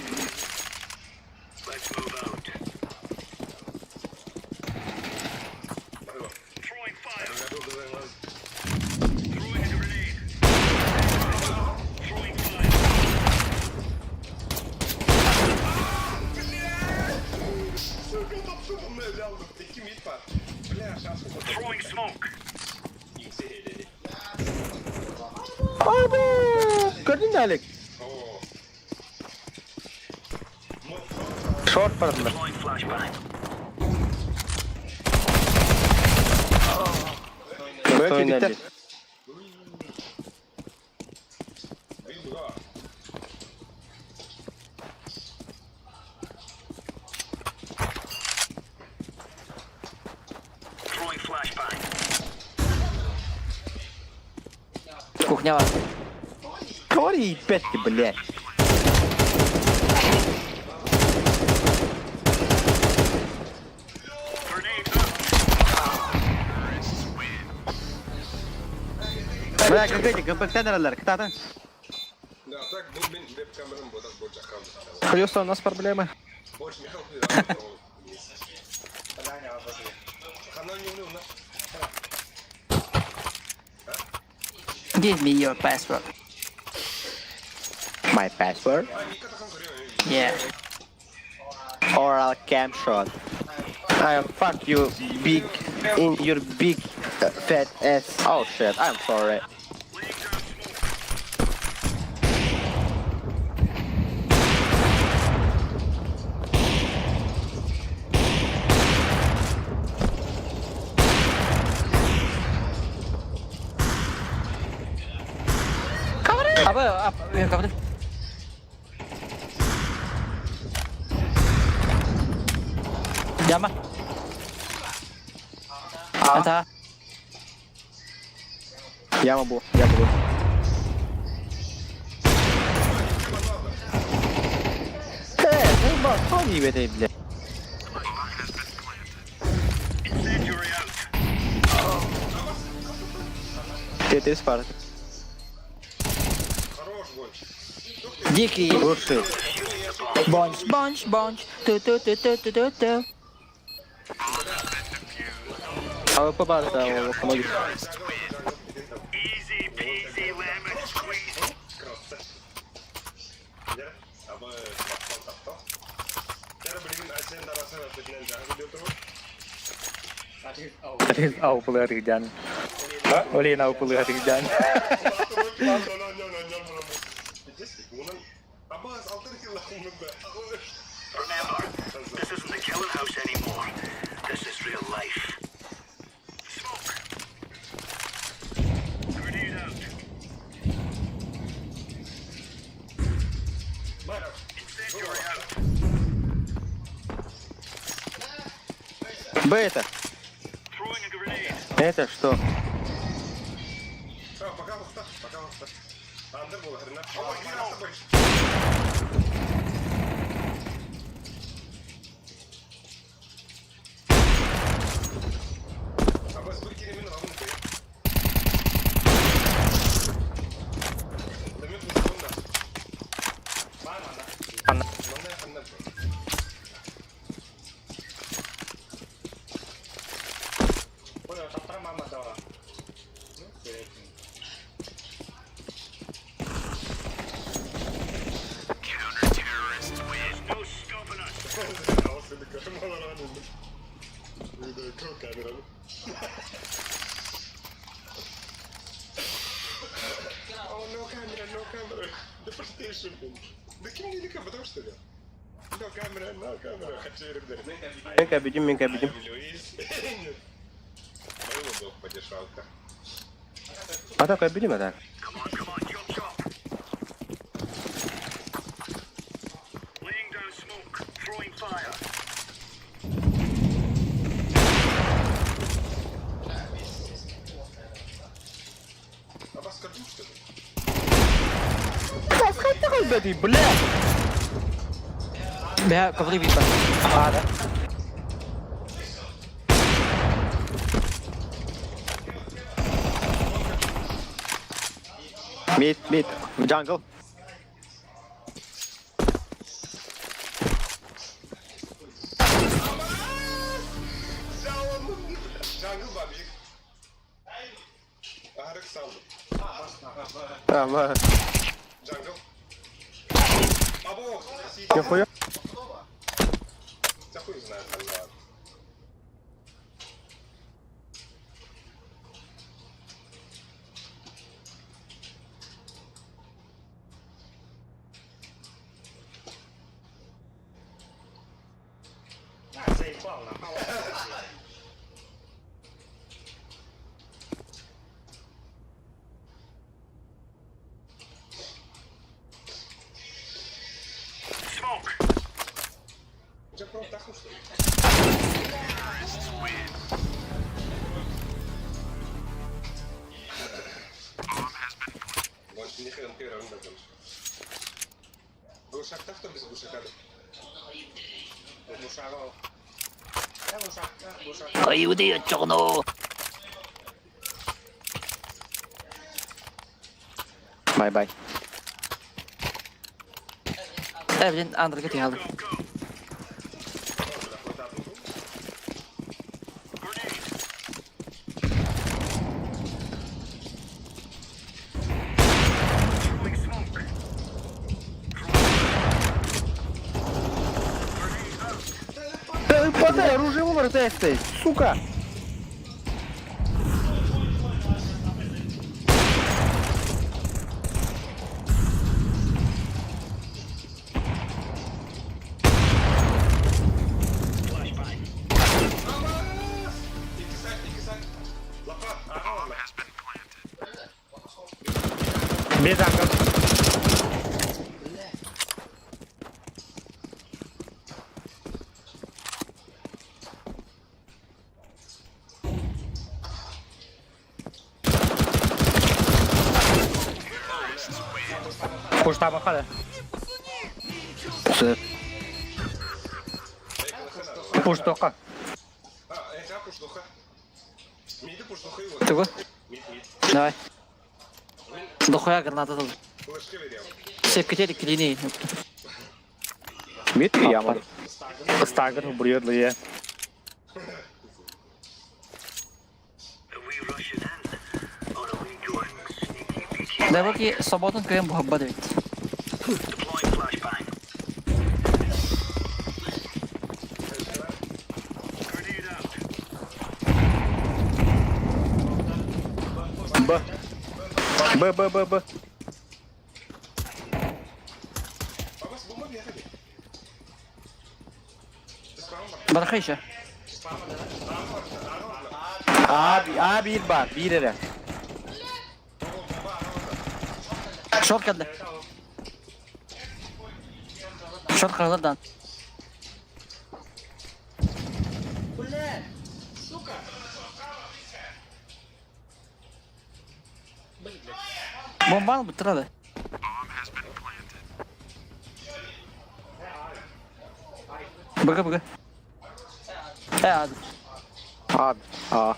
Көрдүн да Алек? Шорт бардылар. Бөки биттер. Кухня бар. Говори, пятки, блядь. Бля, ГГ, ГПК дәрелер, кытатын. Хьюстон, у нас проблемы. Give me your password. My password? Yeah. Oral cam shot. I fuck you big in your big fat ass. Oh shit, I'm sorry. Аба, ап, ковры. Яма. Ата. Яма бу, я буду. Э, заебал, кто не этой, блядь? Тетрис пар. Дикий. Лучший. Бонч, бонч, бонч. Ту-ту-ту-ту-ту-ту. АВП бар, да, локомотив. Аупылыгар Олен аупылыгар дьан. Remember, this isn't the killing house anymore. This is real life. Smoke. Grenade out. Incendiary out. Б это. Throwing a grenade. Это что? There's no stopping us. Мен кәбидим, мен кәбидим. Ата кәбидим, ата. Come on, come on, chop chop. Laying down smoke. Throwing fire. Бля! Бля, ковры випа. А, да. Mid, mid, jungle. Ама. Нихуя. Smoke. Bye bye. Эвлин Андрга тиһалым. Throwing smoke. Да подай оружие в РТС, сука! Без ангел. Пуштаабакка да. Сөп. Пуштуохха. Тугу? Давай. Дохуя граната тыл. Сепкетер иккилиини. Мид яма. Стагер убьет ли я. Давай соботун кыйын буһаббат эбит. Б. Б, Б, Б, Б. Бараха еще. А, А биир баар, биир эрэ. Шорт кэллэ. Шорт хаалар Бомбаны быттырады. Быга быга. Э ады. А, А.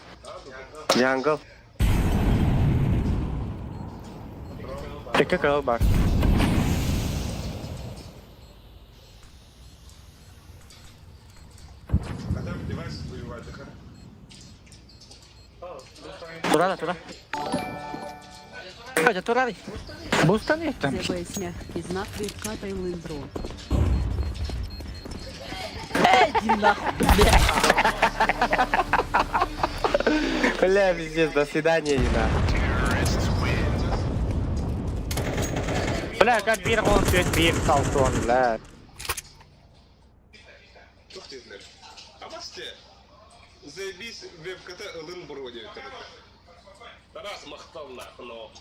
Jungle. Тэкэ кыыл бар. Турада, тура. Катя, турады. Бустан там. ЦБС мягкий знак вебка Тайлыбро. Эй, иди нахуй, бля. Бля, пиздец, до свидания, Нина. Бля, как бир он пять бир салтон, бля. Тух диэтилэр. Абасте. Заебись вебката ылын бро диэбиттэр этэ. Тарас махтал нахуй, но.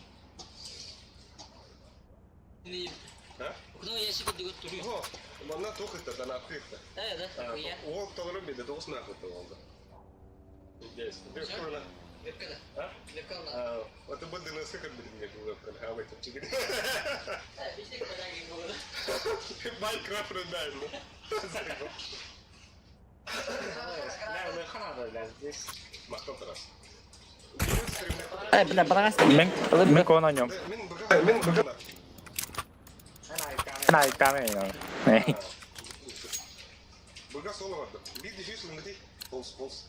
А? О, манна туох ытта, данаапка ытта. Уол толору биэрдэ, тоҕус наахытта буолла. Пиздец. Ты шкурна. А? А, вот бу дыныска көрбүтүм диэн вебканы, хаамай чэпчэки. Майнкрафт реально. Махтал Тарас. Э, бля, барагас. Мен мен кон о нем. Мин быга мин быга. Най камень. Эй. Быга соло барды. Биир дефьюз ылынгыты. Полз, полз.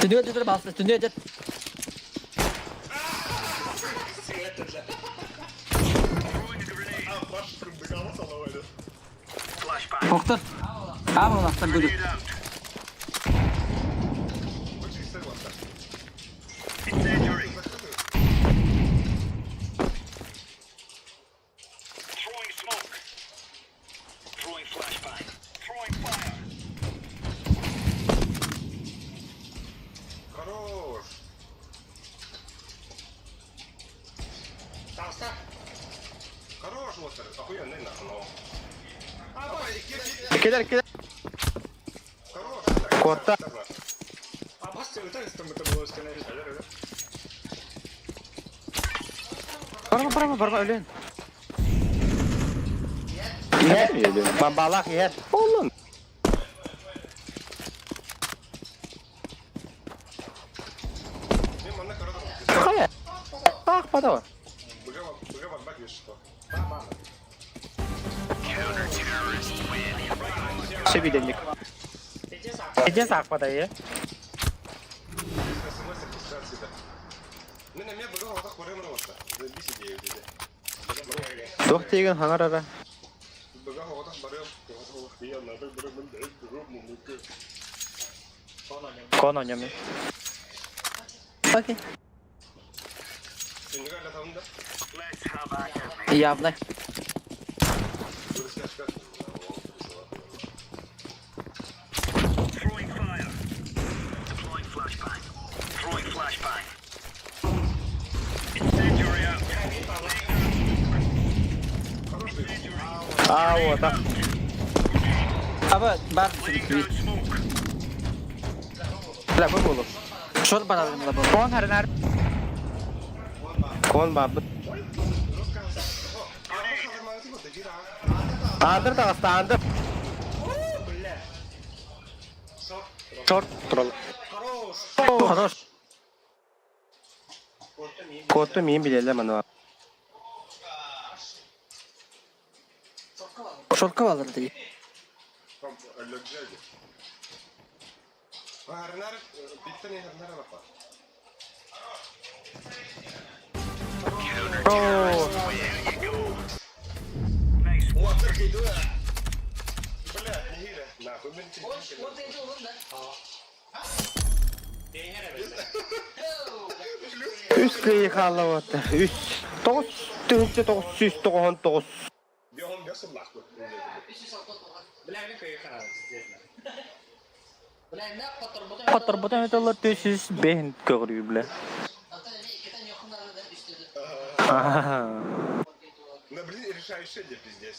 Түнүө дедер басты, түнүө дед. А, баш быгала соло барды. Хоктор. А, була, там буду. Очень согласен. Throwing smoke. Throwing flashbang. Throwing fire. Хорош. Хорош, Уотер. Охуенный нахуй. но. Давай, икки- Кэлэр, кэлэр. Хорош. Куотта. Барма, барма, барма, өлен. Иһэр. Бамбалаах иһэр. Олун. Мен манна көрөдүм. Хайа. Ах, подава. Быга быга барбак есть что. Сөбиденник. Иди саакпата, е. СМС регистрация да. Мен эмиэ быга отах көрөмөр болса. Заебись идея диде. Туох тиэгин хаҥар ара. Быга отах барыам. Я надо барыам да барыам Кон о нем. Окей. Түннүгө алатамын да. Явно. Throwing fire. Deploying flashbang. Throwing flashbang. Incendiary out. А, вот, а. Аба, бар. Laying down smoke. Бля, бу буолу. Шорт барабын да был. Кон харнар. Кон барбыт. Андыр таҕыста, андыр. Шорт турал. Хорош. Куотту миин билэллэр манна. Шорка балар дии. Үс кыайыы хааллабыттар. Үс. Тоҕус тыһыынча тоҕус сүүс тоҕуһун тоҕус. Хотторбутун этэллэр түс бэһин көҕүрүүр бля. Да блин, решающее где пиздец.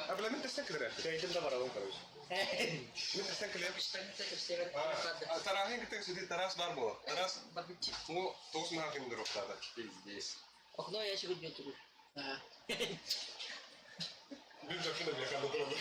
А бля, мен тестен кілер. Кейдім да баралым, короче. Мен тестен кілер. Тарахын кітек сүді Тарас бар болы. Тарас, ну, тоғыз мың ақын дұрықтады. Пиздец. Окно ящик үтбет Мен жақында бля, қанды тұрады.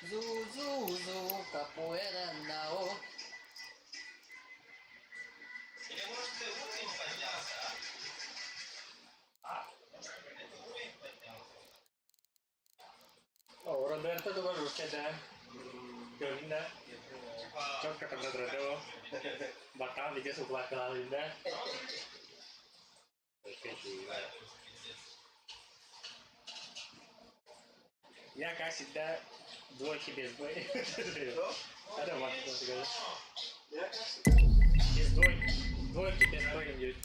Зу зу зу капоэра нао. О, Роберто туга русская, да. Көрүннэ. Четко подразрядил. Бакан виде суплакал, да? Я, как всегда, двойки без боя. Это вот, Без двойки. Двойки без боя.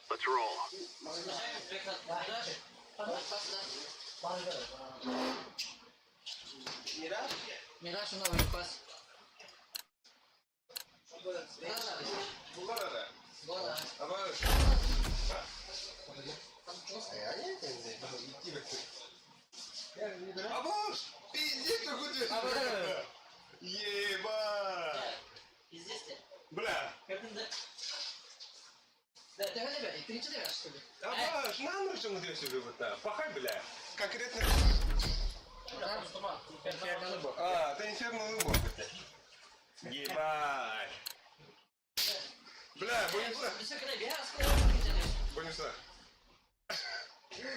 Let's roll. Мираж новый пас. Абуш! Пиздец, какой ты! Ебать! Бля! Абаш, на ну что мы себе вот так? Пахай, бля! Конкретно... А, это инферно выбор. Ебать! Бля, будем сюда. Будем сюда.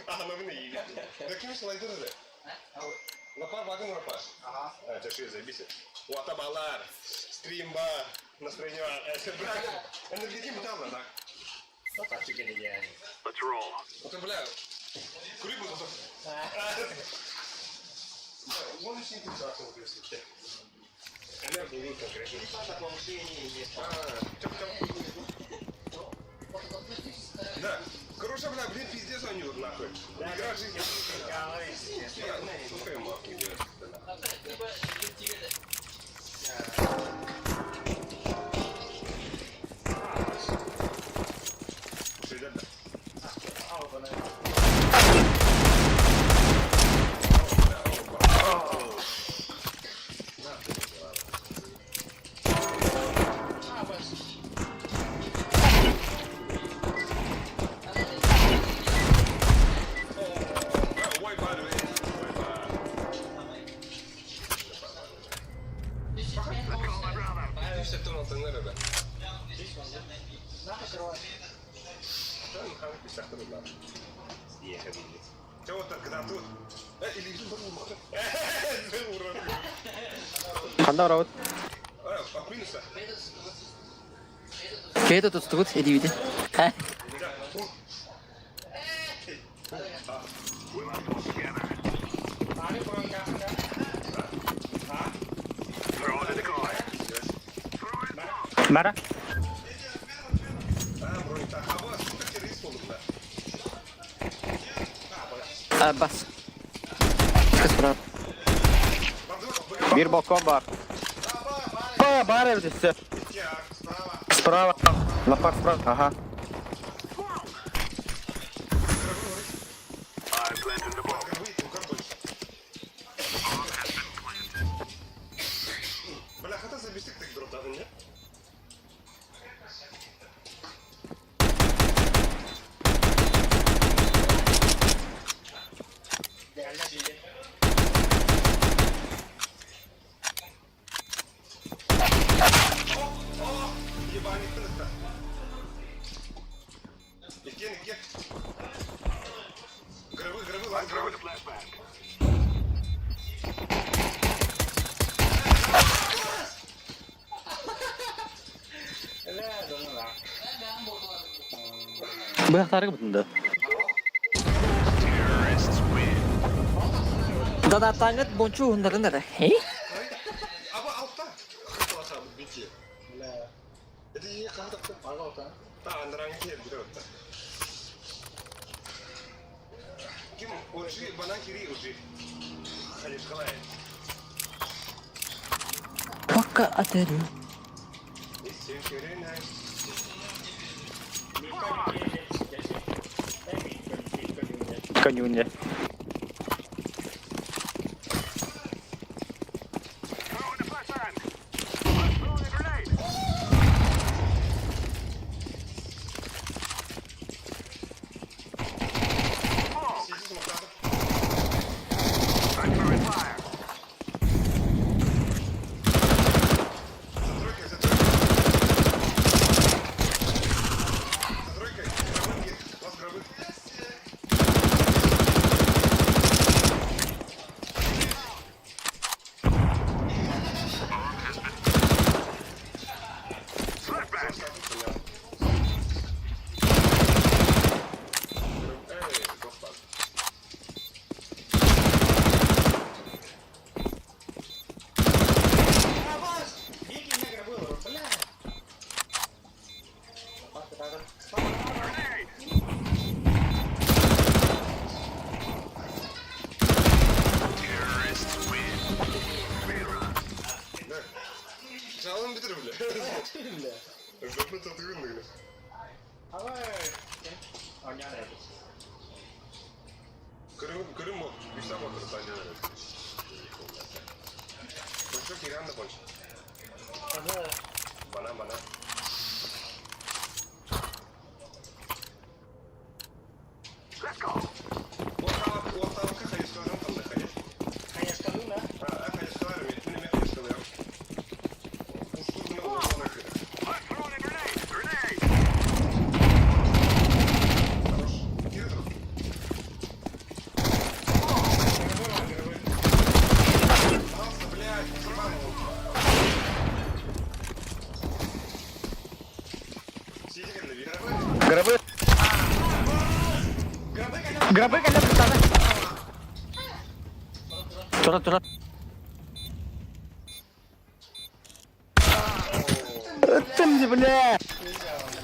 А, ну вы наебали. Да кем слайдер же? Лапа, вагон, лапа. Ага. А, это что, заебись. Уата балар, стримба, настроение. Бля, энергетик металла, да? Let's roll. Это, бля, кури буду. Вон еще не Энергию конкретно. А, Да. Короче, бля, блин, пиздец они вот нахуй. Игра жизни. Сука, махи, Ханна барабыт? Кэйэ тустубут эдибити. Throw it to the car. Бара. Бас. Справа. Биир балкон баар. Ба, баар эбит өссө. Справа. Лаппар справа. Ага. Быһахтарга бутунда. Донаттааҥҥыт бончу уһуннарын эрэ. Пока отелю. Конюня. Гробы. Гробы кэлэн бутана. Тура тура. Ыттым бля.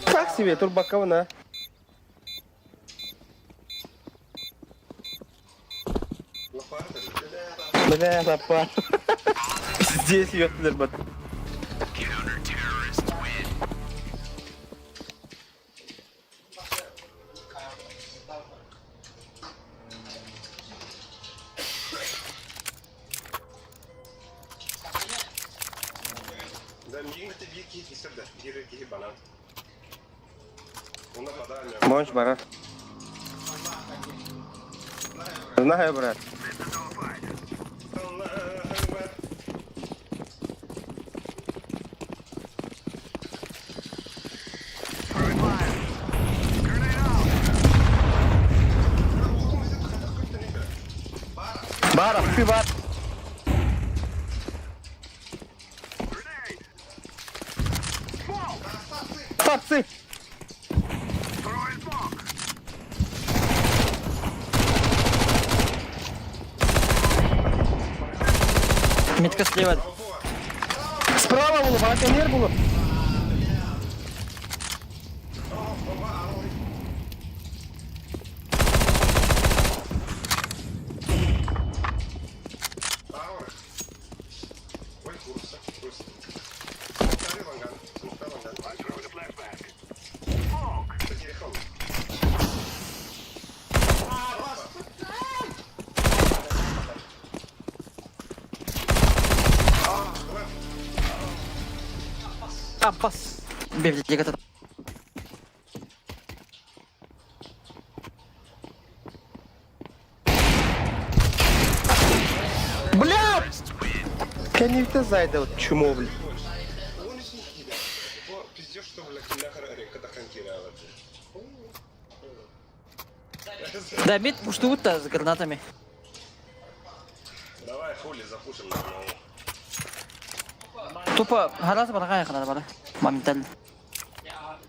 Как себе турбаковна? Бля, лопа. Пиздец, ёптер, бат. Можешь, барат. Знаю, брат. Бар, ты бар. Тапсы! Метка слева. Справа было, браконьер было. Аппас. Библиотека. Бля! Кэннибиттэн зайда вот чмо, бля. Да, мид пуштуют-то с гранатами. Давай, хули, запушим на одного. Тупо гараз барга якынар бара. Моментально.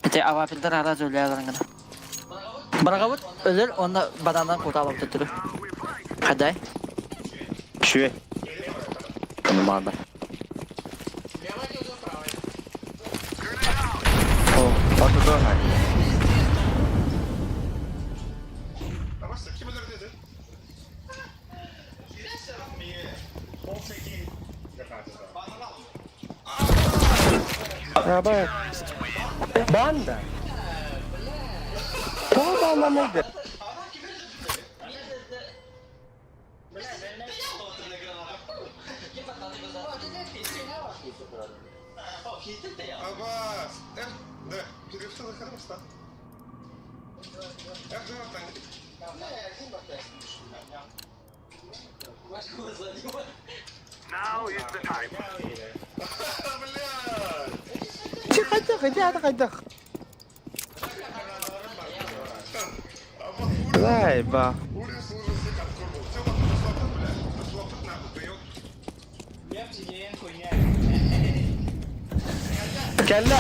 Ити авапилдар гараз өлө гына. Баргабыт өлөр, онно банандан кута алып төттүрү. Хадай. Чүө. Нормально. О, ортодо. Аба. Банда. Тоҕо бааннанар Чэ хайдах, ити аата хайдах? Лайба. Кэллэ.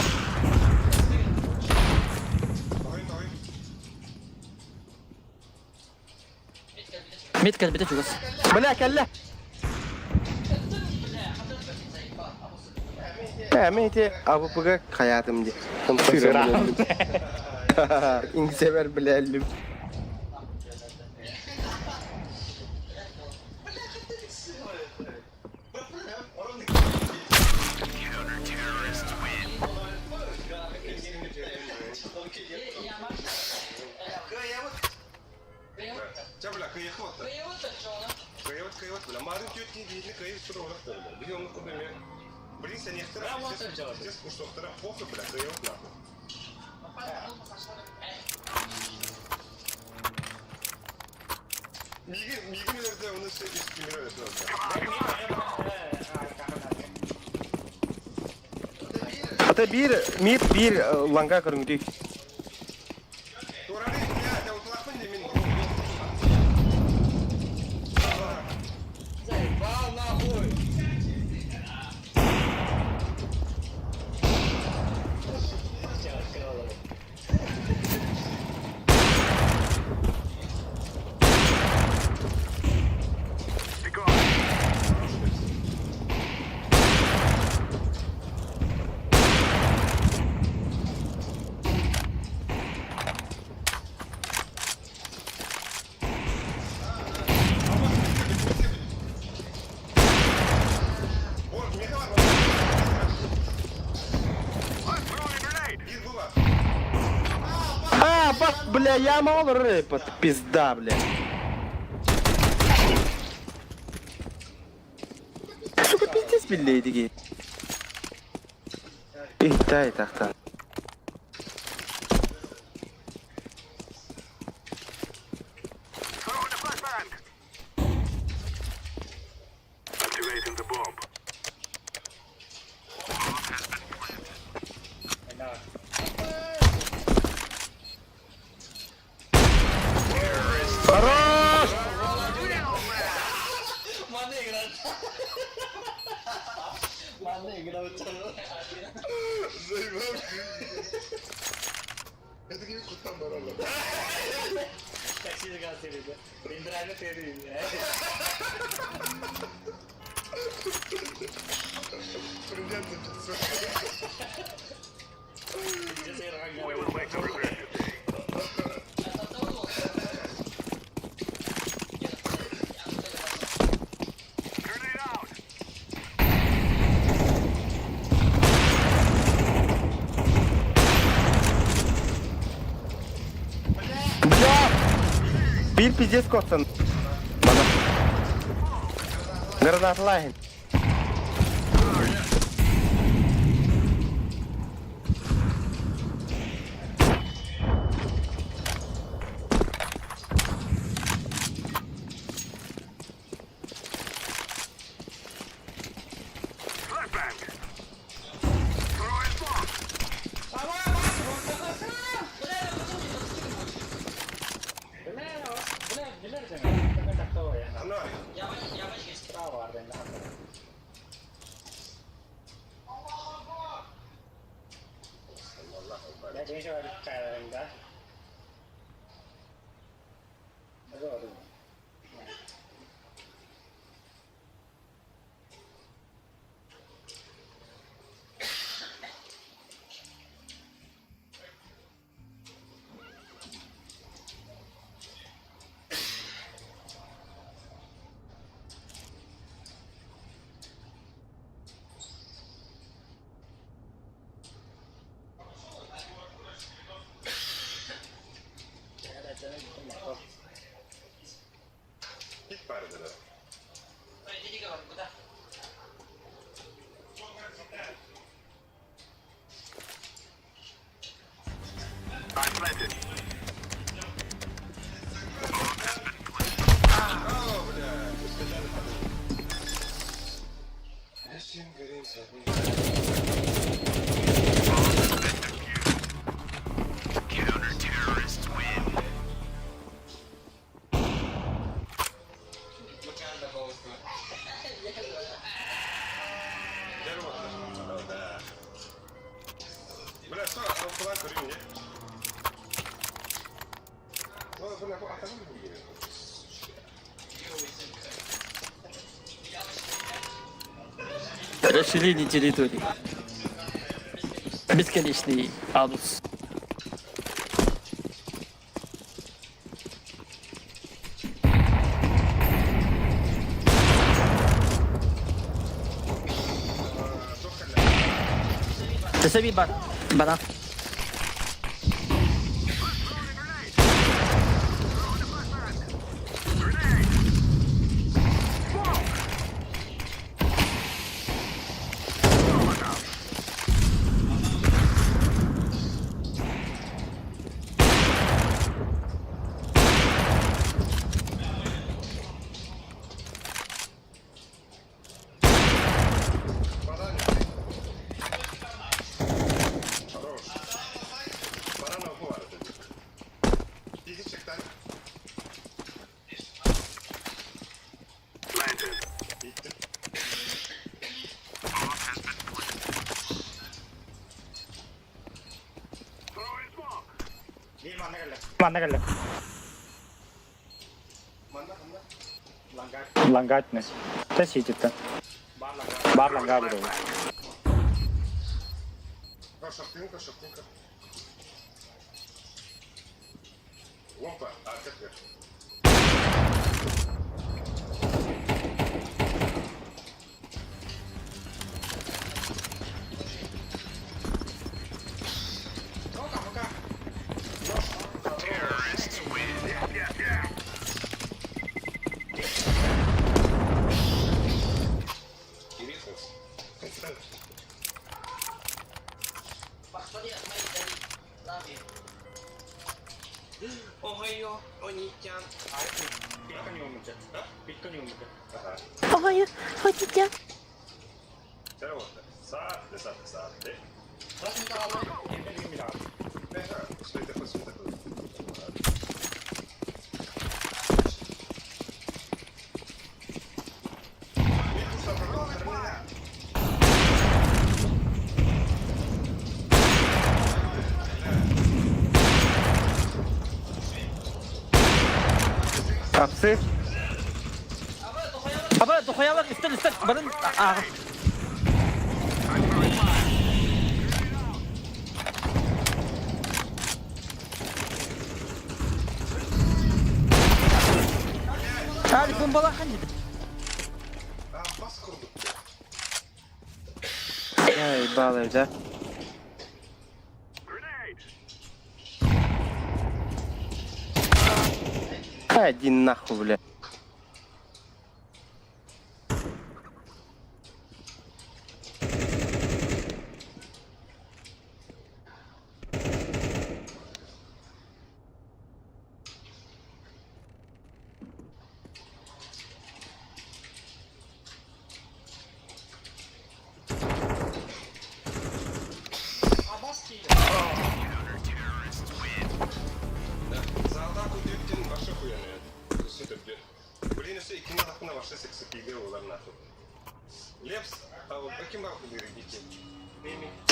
Мид кэлбитэ чугас. Бля, кэллэ. Ээ, мин ити АВП-га хайаатым дии. Иҥсэбэр билэллим. Ата биир мип биир ланга көрүҥдүй. А, бах, бля, я мал рэп, пизда, бля. Сука, пиздец, биллейдиги. Ихтай тахтан. Хорош! We will make them regret it. Бля! Биир пиздец куоттан. Бана. Гранаталааһын. Расширение территории. Бесконечный анус. Тэсэби бар. Банан. Манна кэллэ. Лангатнес. Та сититтен. Бар ланга буолуо. Апсы. Аба, дохуялар үстел үстел. Барын ааҕа. Hadi bombala ханди. Ай, балай, да? Один нахуй, бля.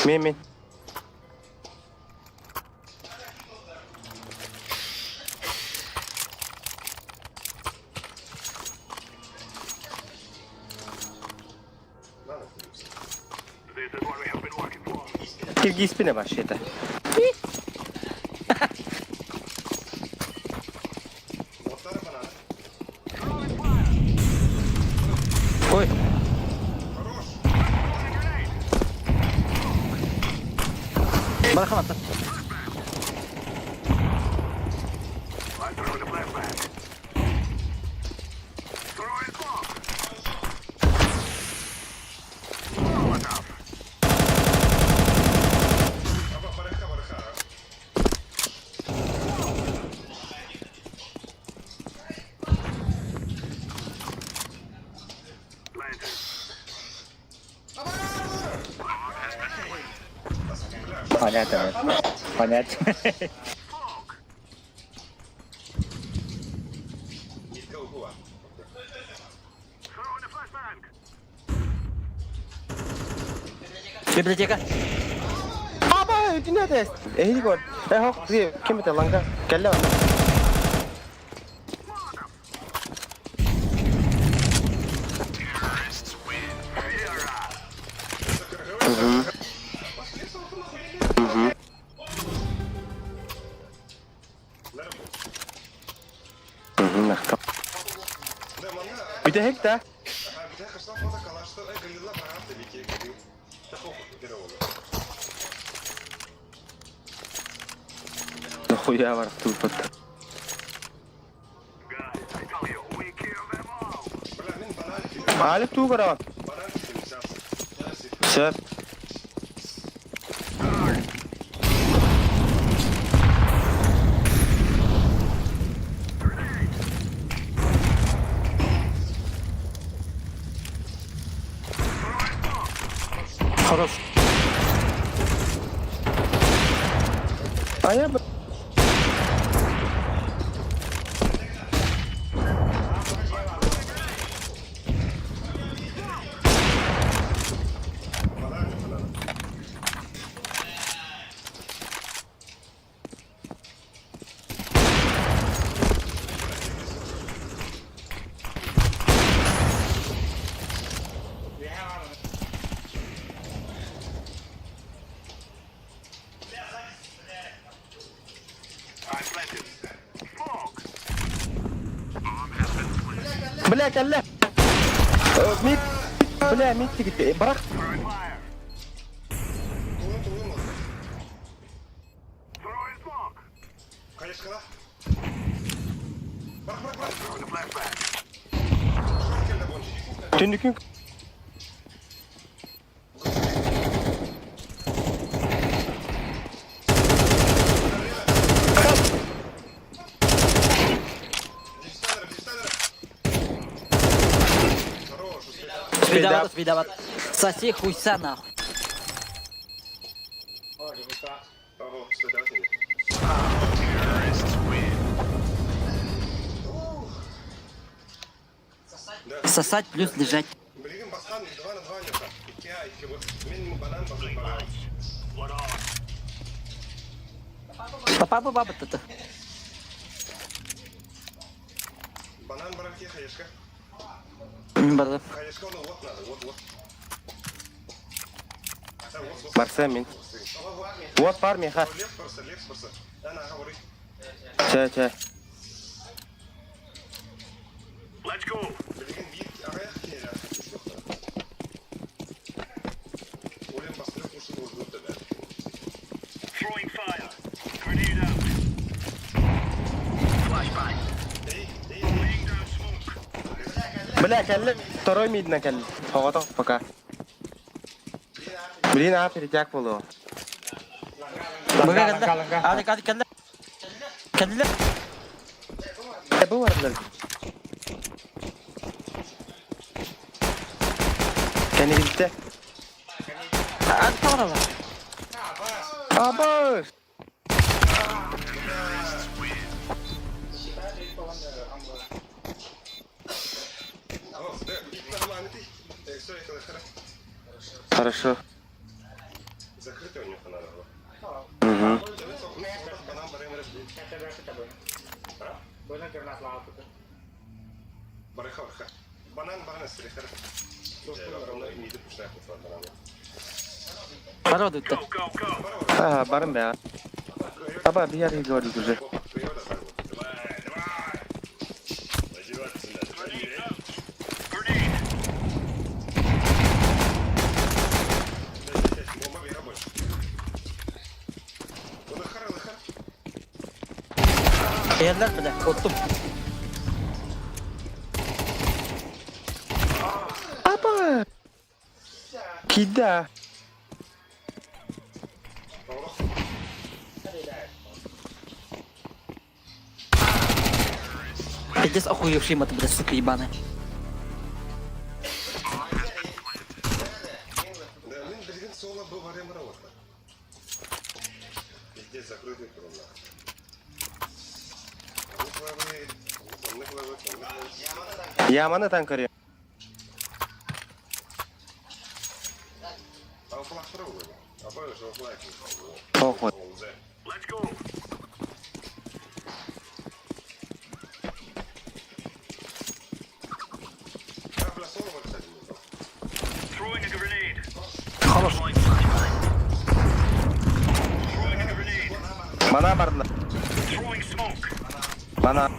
Мин-мин. Киргизпин вообще-то. Ой. Барахаматта. Понятно. Понятно. Библиотека. Аба, итинэ тест. Эһиги көр. Э, хок, ким это ланга? Кэллэ онно. Бүтэһик да? Нахуя бар тупот. Алик тугара. Сөп. Хорош. А я бы... Бля, кэллэ. Мид. Бля, мид тигит. Барах. Түннүкүн Спидават, спидават. Соси хуйса нахуй. Сосать плюс лежать. Папа баба то Барды. Барса мин. Вот бар миха. Чэ, чэ. Бля, кэллэ. Второй мидна кэллэ. Оҕото пока. Блин, аа, перетяг буолуо. Быга кэллэ. Алик, Алик кэллэ. Кэллэ. Бу бардар. Кэнигилтэ. Алик таврала. Абас! Хорошо. Закрытый у него надо было. Угу. Бара одутта. Ага, барым бя. Аба, бияр говорит уже. Эйэллэр бля, оттум. Аба! Кида! Пиздец охуевший мат, бля, сука ебаная. Яманы тан көрүө. Охот. Хорош. Мана бардылар. Мана.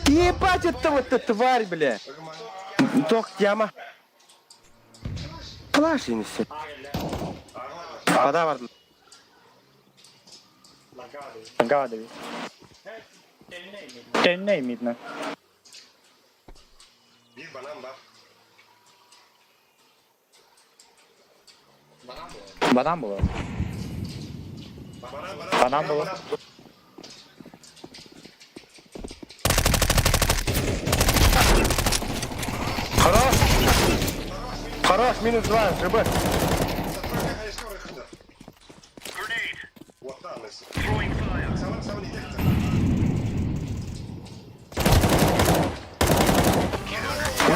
Ебать это вот эта тварь, бля. Тох яма. Плаш инесе. Пода бардылар. Гадович. Тенней мидна. Банан было. Банан было. Хорош! Хорош, минус два, ЖБ.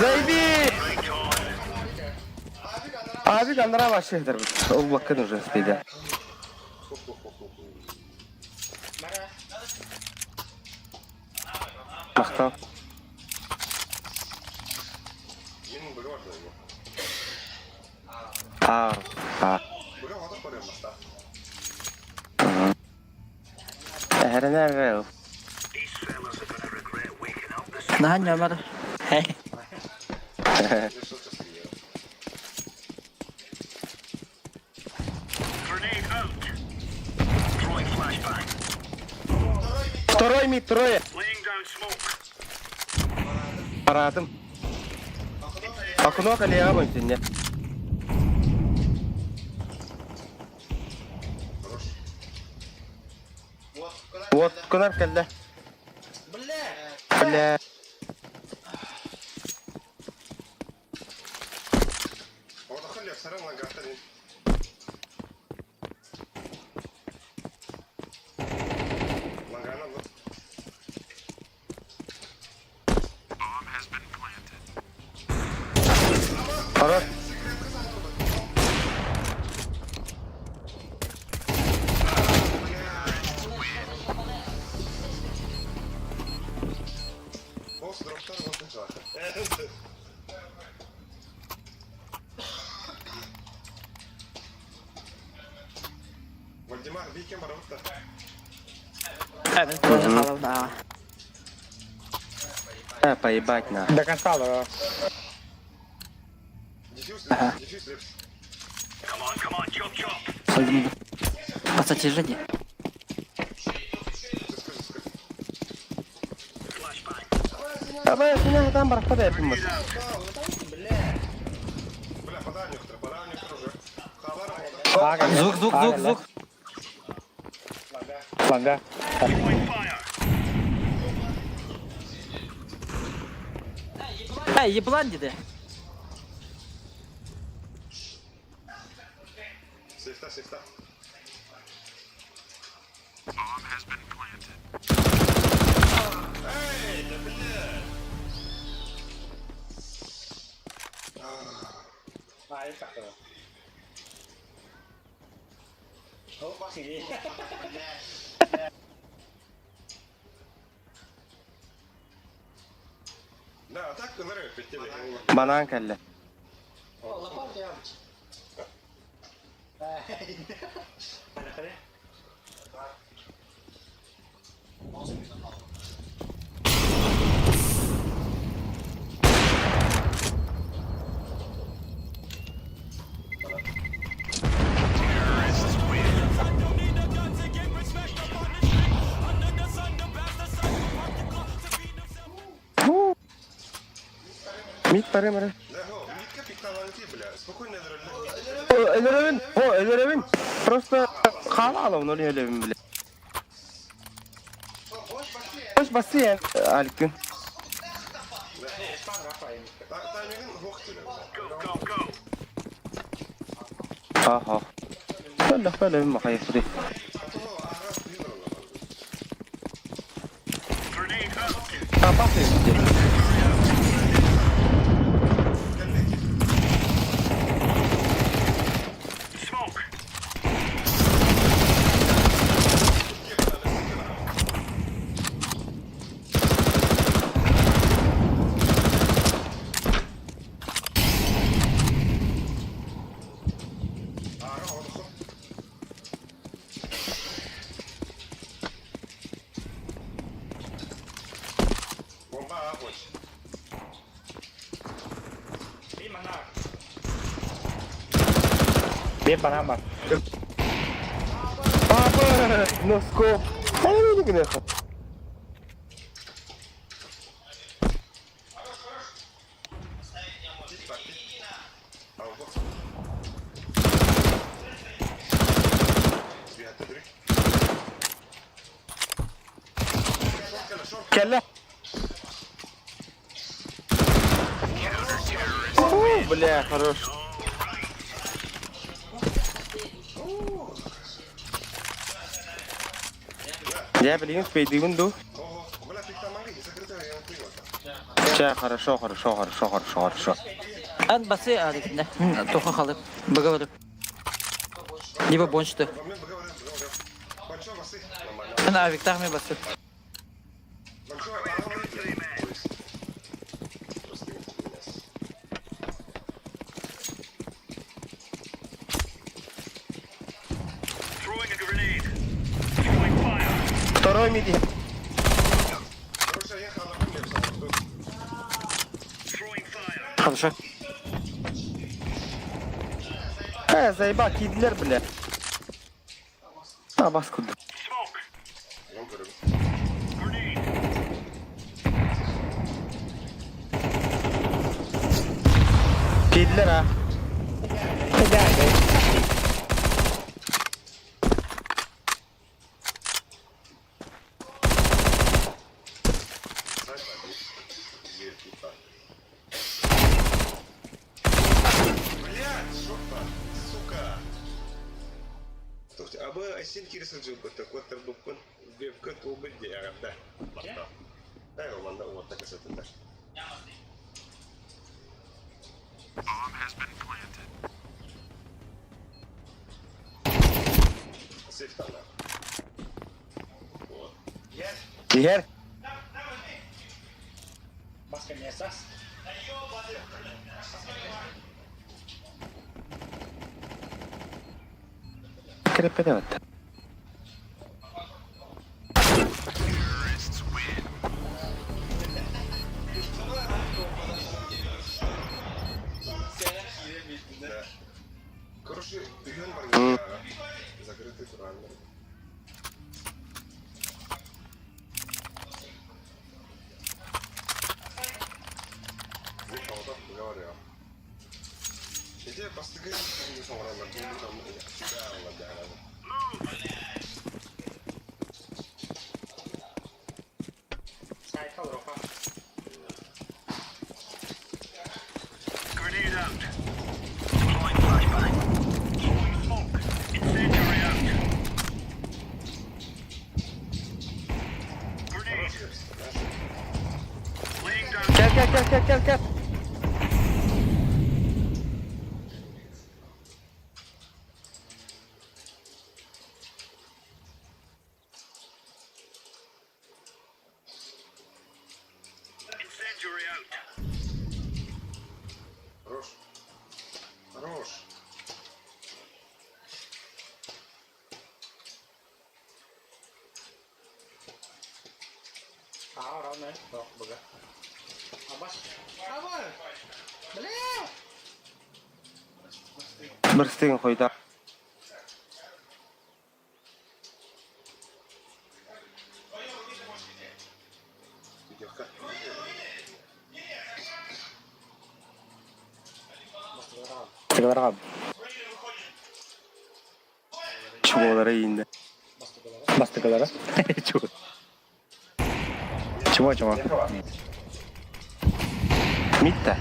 Зайди! Абик андра вообще Ол блоккын уже спиди. Махтал. А, а. Эрнерел. Наһаа ньамар. Хей. Второй мид, трое. Парадым. Окно колея бонтинне. Вот, кунар кэллэ. Бля. Хорош. Эбин тоже халавна. А, поебать на. До конца, да. Ага. Пассатижи дии. Абай, сине хатан барахта бэппин бас. Звук, звук, звук, звук. Ланга. Эй, еблан диде. Банан кэллэ. Мид бары бары. Өлөрөбүн, о, өлөрөбүн. Просто хаала алабын, ол өлөбүн биле. Хош басы я, Аликкин. Аха. Бөлөх бөлөбүн махайы. Басы. Биир банан бар. Папа, носкоп. Ай, не гнеха. Кэллэ. О, бля, хорош. Я, блин, спейдигин ду. Ча, хорошо, хорошо, хорошо, хорошо, хорошо. Эн басы Аликинде. Тоха халып. Быгавырып. Либо бончты. Эн авиктар ми басы. Второй миди. Хорошо. Э, заеба, кидлер, бля. А, бас куда? Кидлер, а. Иһэр. Крепеде бат. Соҕотох говорю. Ити бастакы соҥороллор Сайкал роха. Grenade out. Deploying flashbang. Throwing smoke. Incendiary out. Grenade. Laying down. Кел кел кел кел кел кел. Incendiary out. Хорош. Хорош. Аа, равно. Бага. Абас. Аба. Бля! Бырстыгын хойда. Тыгаларга. Чубалары иинде. Бастыгалара. Чуба. Чума чума. Митта.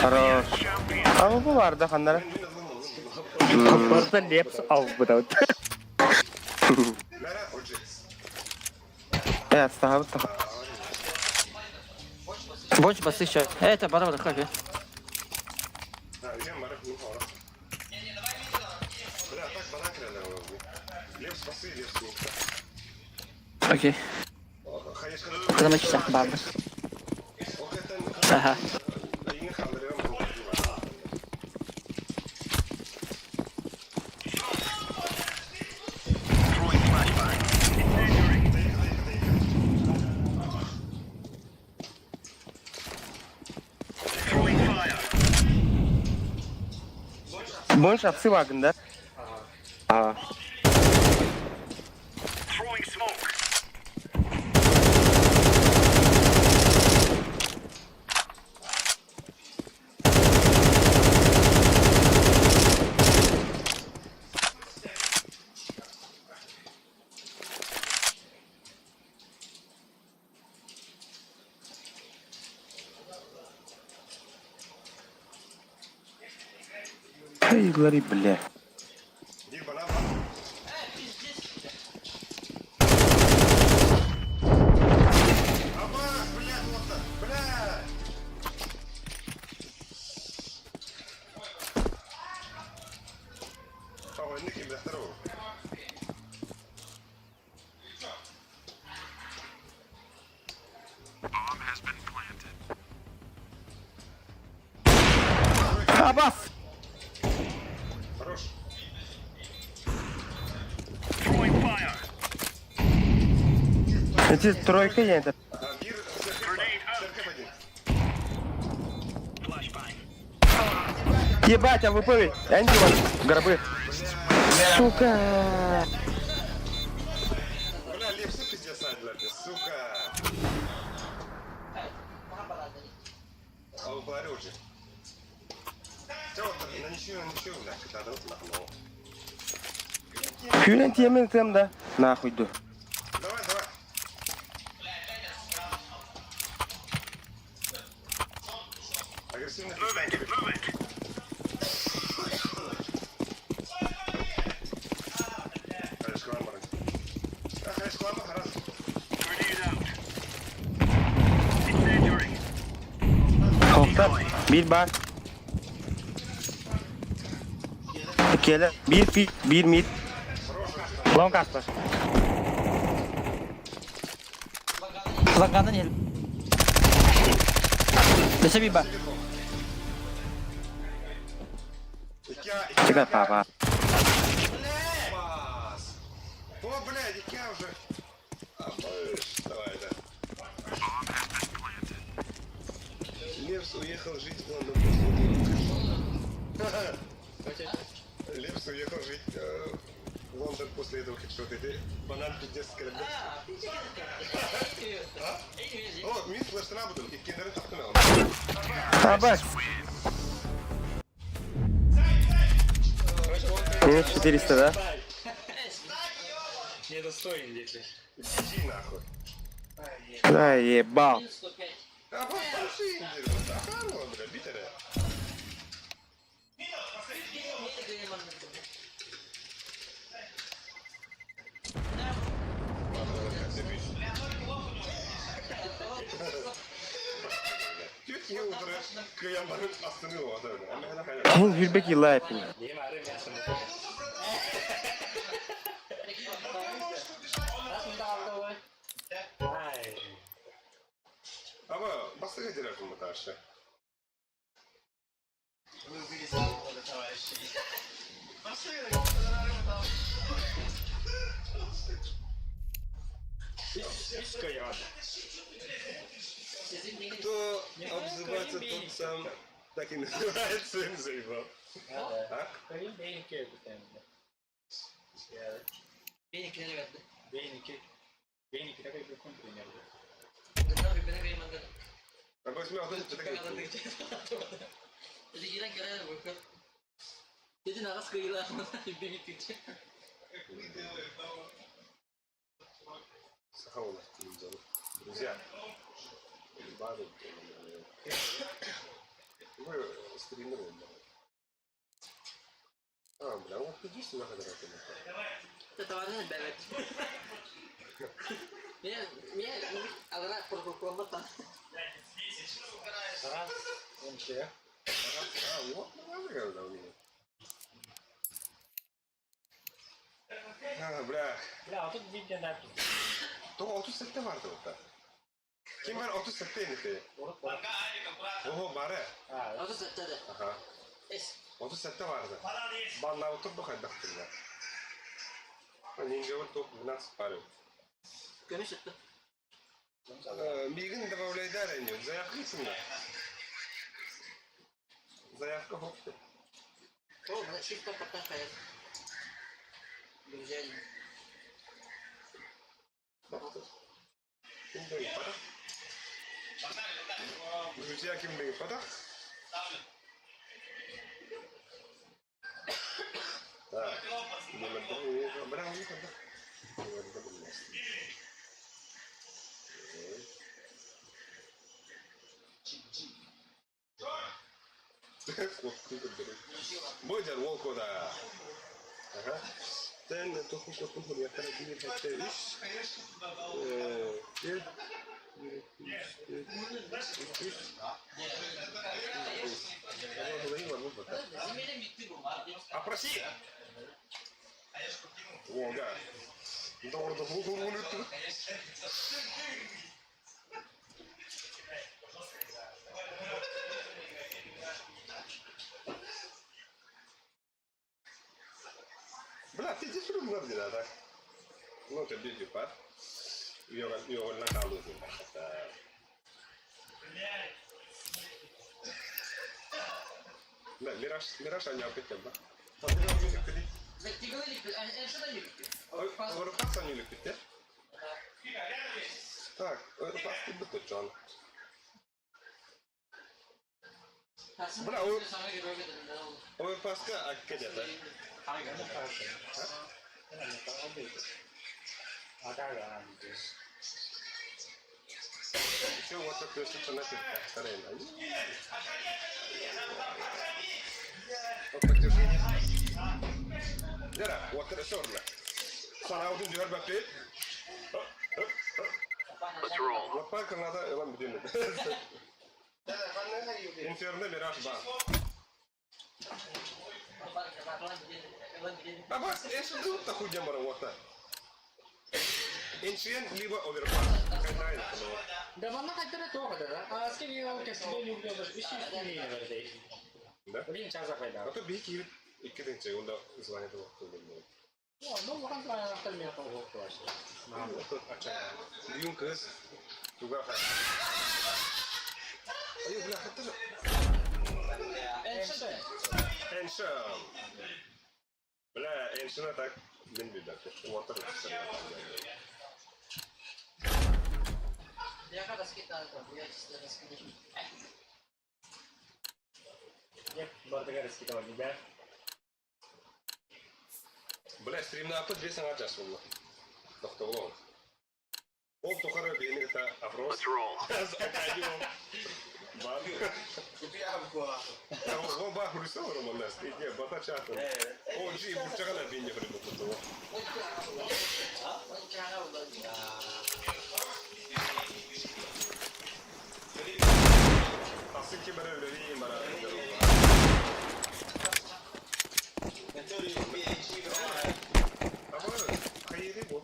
Хорош. А бу барда ханнара. Просто лепс албыт. Э, отстаһабыт таха. Больше басы еще. Это барабар хапи. Окей. Кыдамачса бабы. Ага. Throwing flashbang. Incendiary. Throwing fire. Больше апсы вагында. А. Throwing smoke. Эй, говори, бля. Абас! Хорош. Throwing fire. Эти тройка я это. Grenade out. Flashbang. Ебать, АВП ведь. Энди вон, гробы. Сука. Бля, лепсы пиздец, блядь, сука. А вы уже. На ничью, на ничью, бля, когда нахуй. Күнен тиемен тем да. Нахуй ду. Давай, давай. Агрессивно. Move it. Move it. Харешкалан баран. Харешкалан харас. Grenade out. Incendiary. Хохтар. Bir bar. Келе. Bir пи, bir mid. Лонг аста. Лаганы не. Десе биба. Чекай, папа. Пас. О, блядь, я уже. А, давай, да. Лепс уехал жить в Лондон после этого. Лепс уехал жить в Лондон после этого хедшота. Ты банан пиздец скорбит. А? Абас. Минус 400, да? Недостоин дети. Иди нахуй. Да, ебал. Hürбек Илайпин. Кто обзывается, тот сам так и называется, им заебал. А? Друзья, вы стримеры. А, бля, вот иди сюда, когда А, вот, ну, когда у меня. А, бля. Бля, а тут видео написано. То 37 vardı orada. Kim var 37 enişte? Oho bare. Aha. 37 vardı. Banla oturup bu kadar baktırlar. Ninja топ 12 пары. Мигин добавляй далее, заявка сында. Заявка хопты. Ким деген падах? Друзья, ким деген падах? Так. Бодяр волкода. Ага. Тен туху туху я карабин хотя иш. Опроси! О, да. Бля, ты здесь руб так? Ну, ты бьюти пар. Йога на калу. Да, Мираж, Мираж они опять да? Overpass они любят, Так, Overpass ты бы точон. Бля, Overpass-ка аккадя, да? Еще вот такой что-то на Дера, вот это шорна. Санаудын дүйөр баппи. Лаппа кырнада ылан бүтүнү. Инферно Мираж ба. Абас, эшен тут хуйня маравота. Эншен либо оверпас. Хайдайн. Да манна хайдара тоға да. А скин ол кесиле югда үш жүз миң берди. Да? Блин, чаза хайда. А то бики иккиденче онда звание да Ну, ну, улахан звание мен қол қояшы. Дүйін кыз туга хай. Ай, бля, хатта. Эншен. Бля, Эншена так мен билдер. Уотыр. Бля, стримнааппыт биэс аҥаар чаас буолла. Тохтобул. Ол тухары биһини кытта опрос. Ол баа хурса ороманнас. Иде бата чатын. О, жи бурчагана бейне хурибы кутула. Тасык кибere үлелейин бара. Ama hayır bu.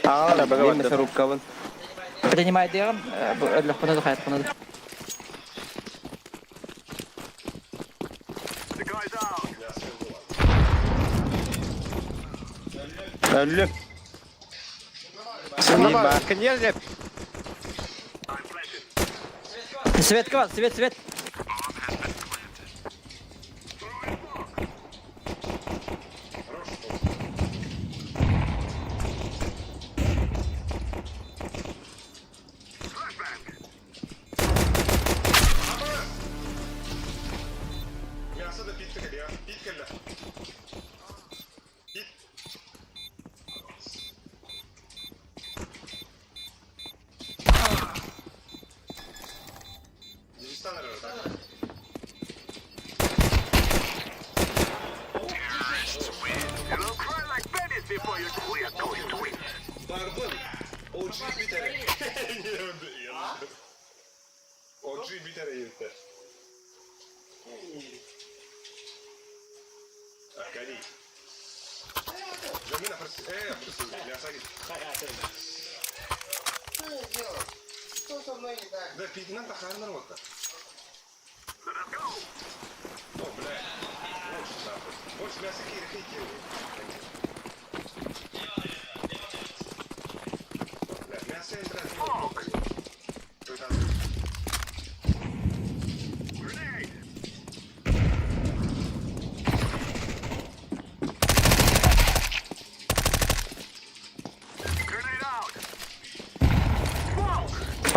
Аҕал, мин мясорубкабын. Принимай диэҕим, өллөхпүнэ да хайатхпына да. Өллүм. Мин баар. Кеньер Светка бар, свет, свет.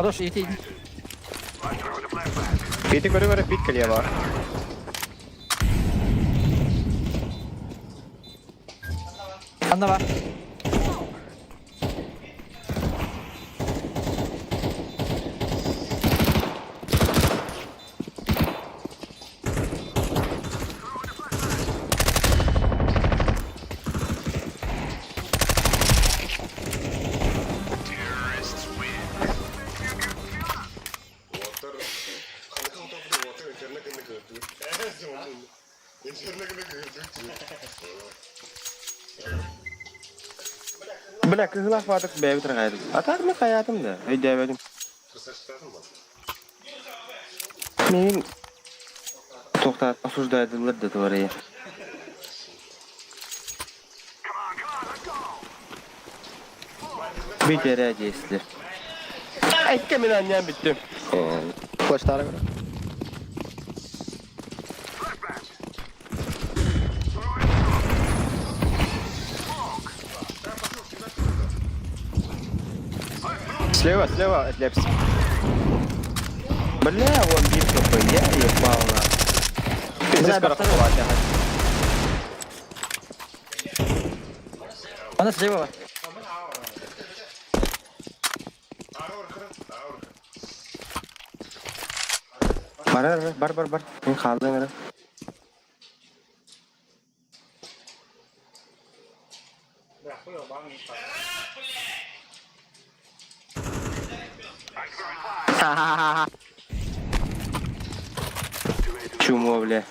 Хорош, иди. Пити көрө-көрө пит кэлиэ баар. Анна бар. Бля, кыһылаах баатык бэйэбит раҕайдым. Атаар мин хайаатым да, өйдөөбөтүм. Мин туохтаат осуждайдылар да товарыйа. Бүтэрэ диэслэр. Айка мин анньаан бүттүм. Флештары көрө. Слева, слева, Лепс. Бля, он бил хп, я ебал на. Пиздец, скоро хватит. Она слева. Бар бар бар бар. Мин хаалдым эрэ. Чумо, бля.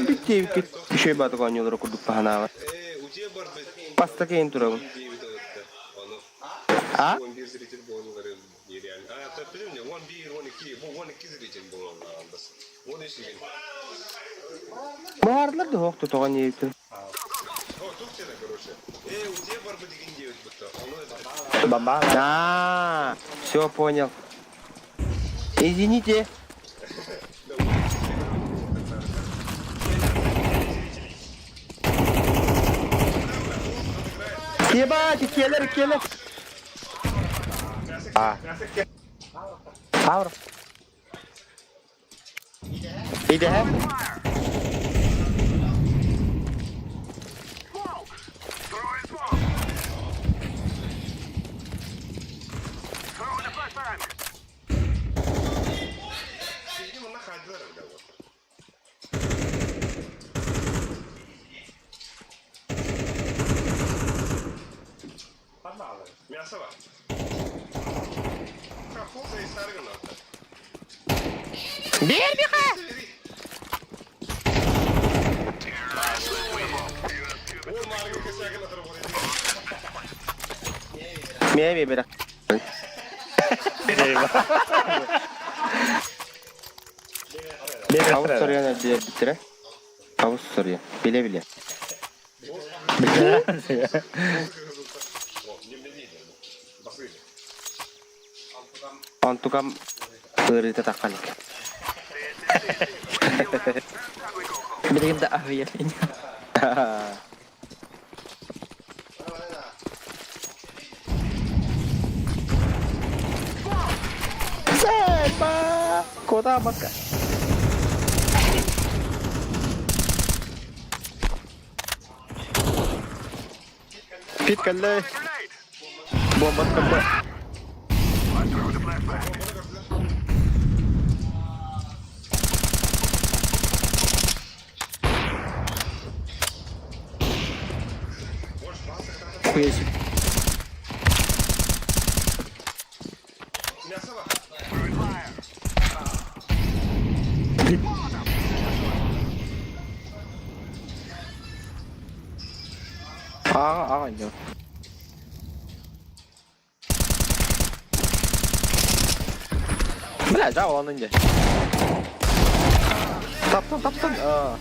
Бүттээбиккит үчүгэй баатык оонньуулара курдук баһанаабат. Бастакы иһин турабын. А? Баҕардылар да суох тутаҕын диэбитим. Аа, все понял. Извините. Ебать, келер, келер. А. Power. Идэһэ. Биэр Миэ биэрэ. Абыс соруйан эрдиэрбиттэрэ. Абыс соруйан. Билэ-билэ. Онтукам ыарыыта таххан илик. Билигин да аһыйар ини. Сэмба! Куда бака? Пит кэллэ. Бомбат кэллэ. Хуя себе. Аҕа, аҕа, дьон. Бля, жа оланын дьэ. Таптан, таптан. Аа.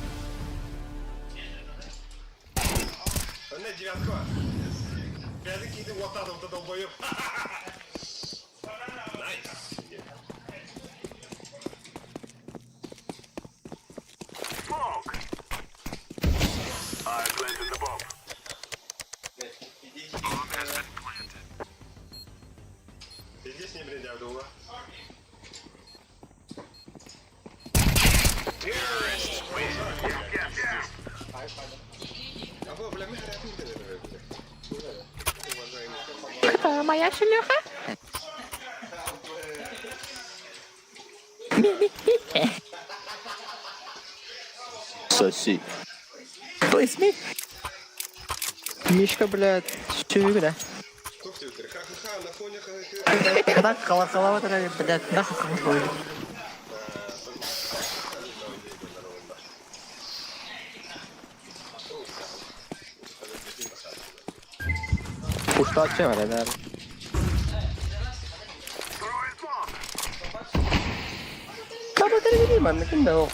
Кто моя шлюха? Соси. То есть ми? Мишка, блядь, чувигра. Так, колокола, блядь, нахуй кому Пуштачы бар, эдэр. Таба кэлбитий манна ким да ол.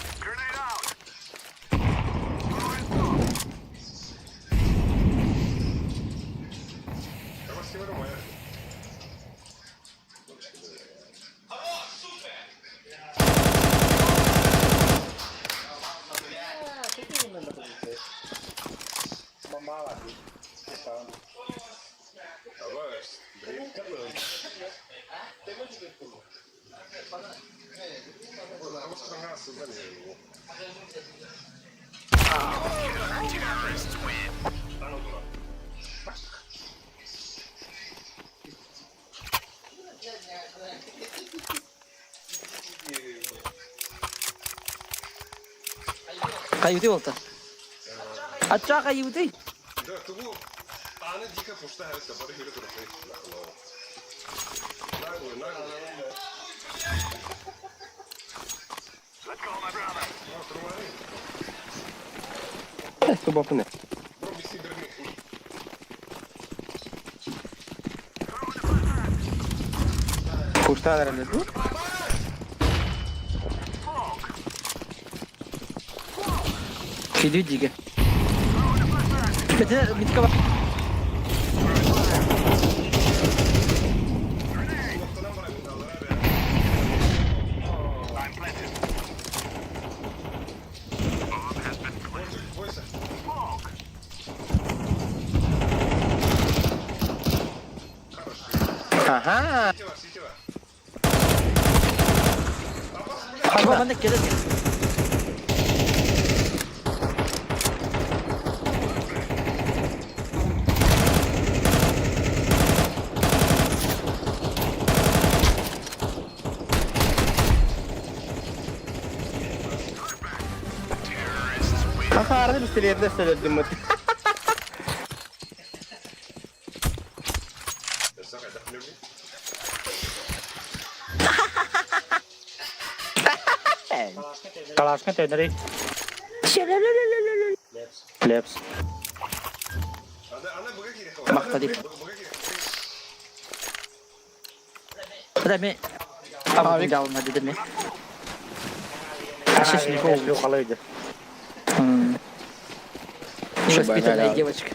Хайыытый буолта? Аччаа хайыыбытый? Да, тугу ааны дико пушта харыста бары хүрэ турар. Наглый, наглый. Тубапыны. Куштан эрэллэр дуу? Киди дигэ. Бэтэ митка бар. Ага. Аба манна кэлэн. Хахаарны пистолетне сөлөдүм. Калашка төнөрүй. Лепс. Махтадик. Бля, мен Авик жалына дедим мен. Шешник халайды. Невоспитанная девочка.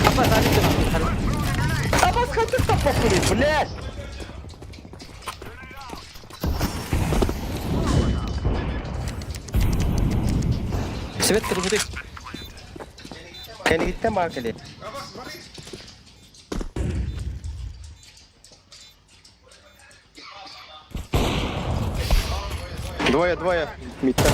Апа, Абас хатыр таппаппыный, блядь! Свет кыргыты. Кэнигиттен баар кэлиэ. Двое, двое. Мидта.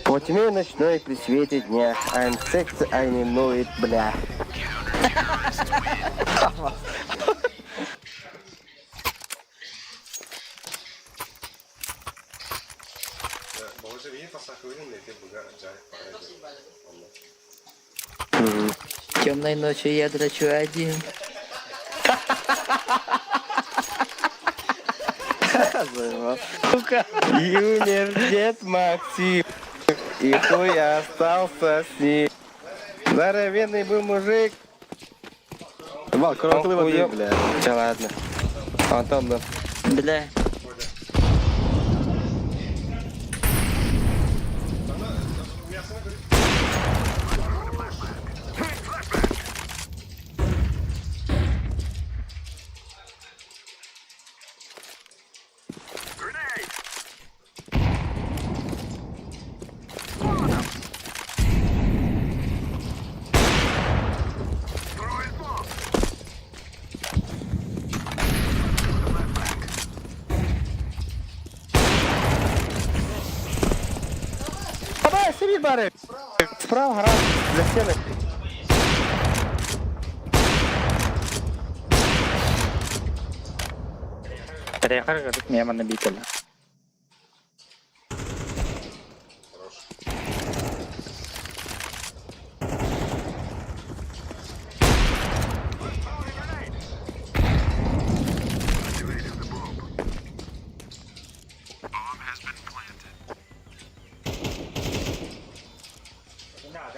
По тьме ночной при свете дня I'm sexy, I know it, бля. Темной ночью я дрочу один. Сука. И умер дед Максим, и хуй остался с ним. Здоровенный был мужик. Вал, Он кротлы воды, хуем- бля. Да ладно. Антон, да. Бля. Давай, сири, бары. Справа гора, за стеной. Трехар говорит, меня набители.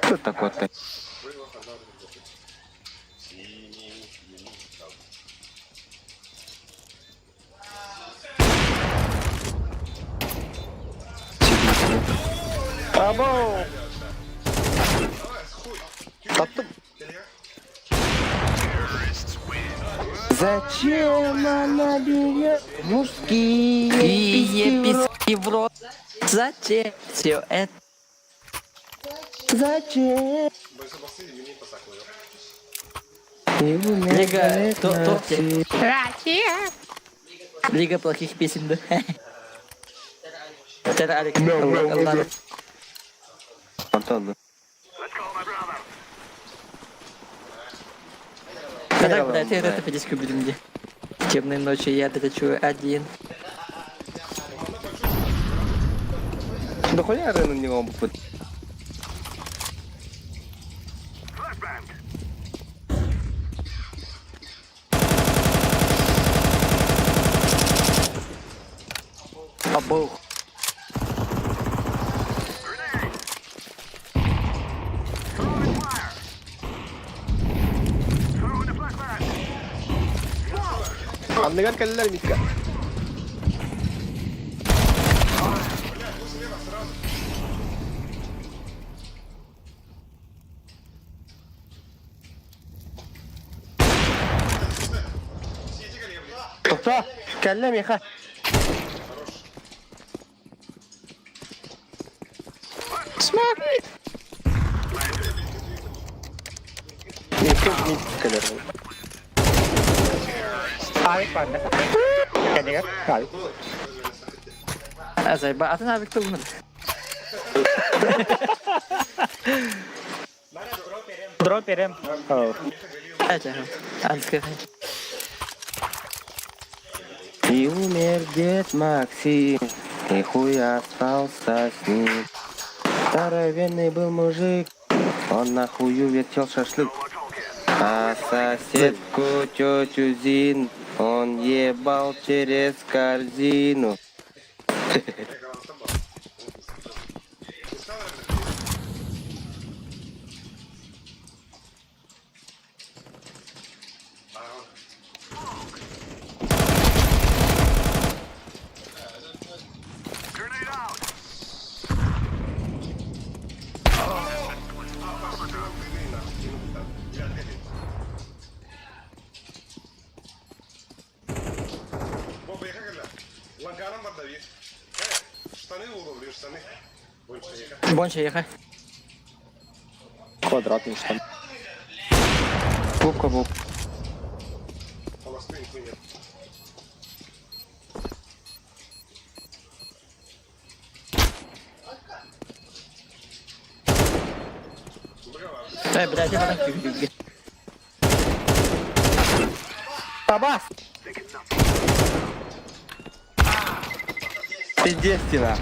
Что такое-то? Або! Таптым. Зачем она берет мужские Пие писки в рот? писки в рот. Зачем все это? Зачем? Лига топ Лига плохих песен да. Тэр Алик. Антон. Когда, блядь, я это пидеску будем где. Темной ночи я дрочу один. Да хуя арену не могу быть. Обоих. Анныгар кэллэр Митка. Тоқта, кэллэ миэхэ. Митка, Митка кэлэр. Авик баар. Кэннигэр авик. Азайба, атын авик тылмын. Дроп берем. Ача, анскай. И умер дед Максим, и хуй остался с ним. Здоровенный был мужик, он на хую вертел шашлык. А соседку тетю Зин он ебал через корзину. Больше ехай. Квадратный штан. Бубка буб. Эй, блядь, я потом Табас! Пиздец стена.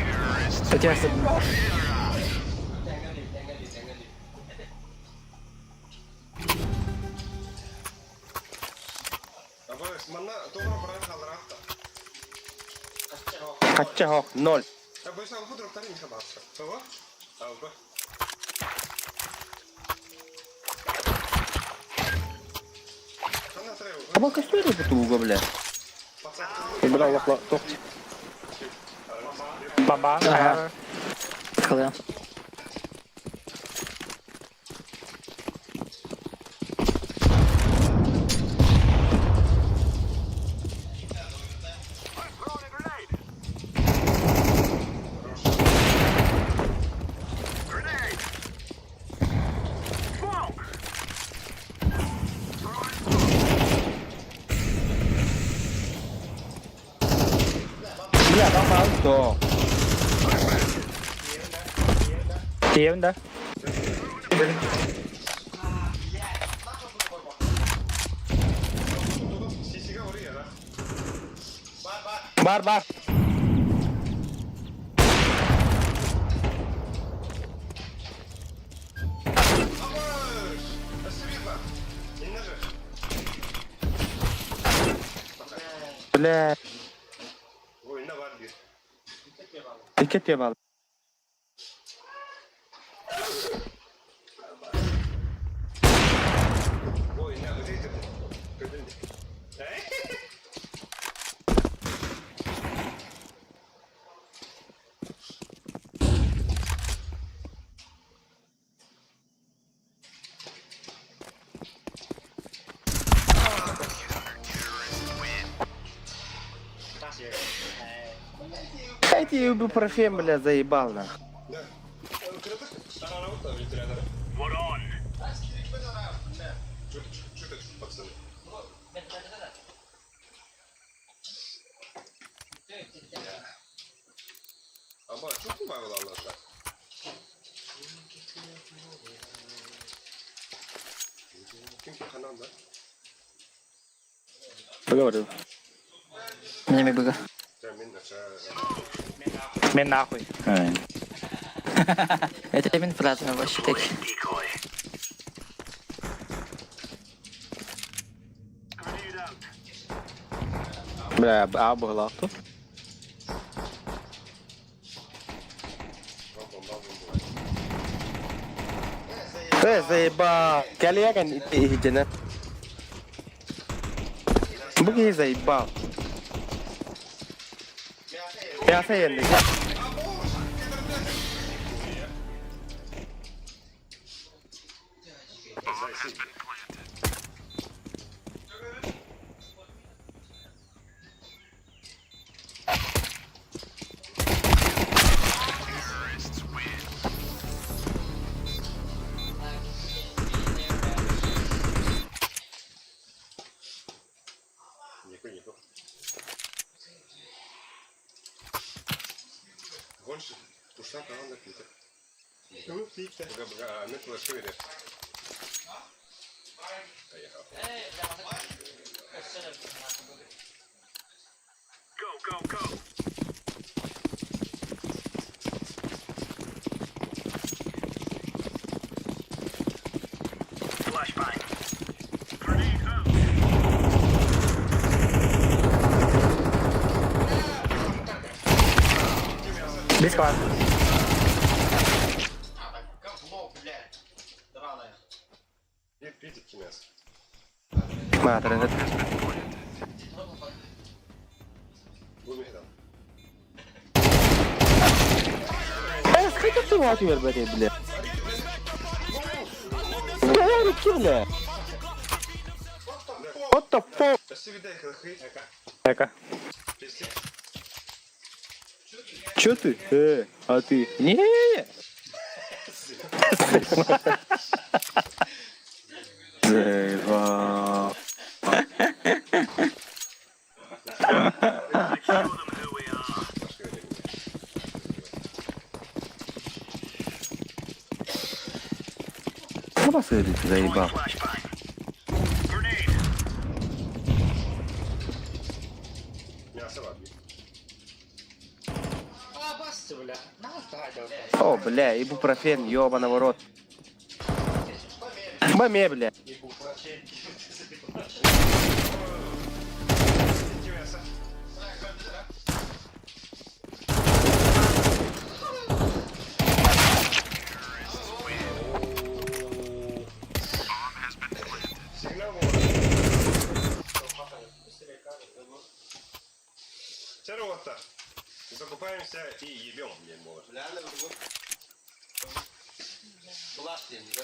Хача хох, ноль. Аба костюры бутуга, бля. Бля, лохла, тохти. Баба. Ага. Открыл. Бля, баба, что? Тием, да? Бар, бар. Бля. Тикет ебал. Эти ибупрофен, бля, заебал нах. We're on. Чуточку, чуточку, пацаны. Аба, что ты наша? Ким канал, да? Поговорил. Меня быга. Мен нахуй. Это мин фраза вообще так. Бля, а было тут? Э, заебал. Коллега, иди на. Буги заебал. Мясо енді. Нико, Нико. Гонщик, ушла команда Питер. Бга, бга, мы флешире. Поехал. Go, go, go. Flashbang. Grenade out. Близко вас. Говно, блядь. Драное. Видите мясо. Матер, Бумеран. Э, сколько ты мать блядь, бля? Да, руки, бля. What the fuck? Эка. Чё ты? Э, а ты? Не. Заебал. Show them who we are. Посмотрите, заебал. Flashbang. Grenade. Мясо ладно. А, басты, бля. На, О, бля, ибупрофен, ёбаного рот. Маме, бля. Сигнал вот. Чарота. Закупаемся и ебем, не может. Бля, на вот. Бластин, да?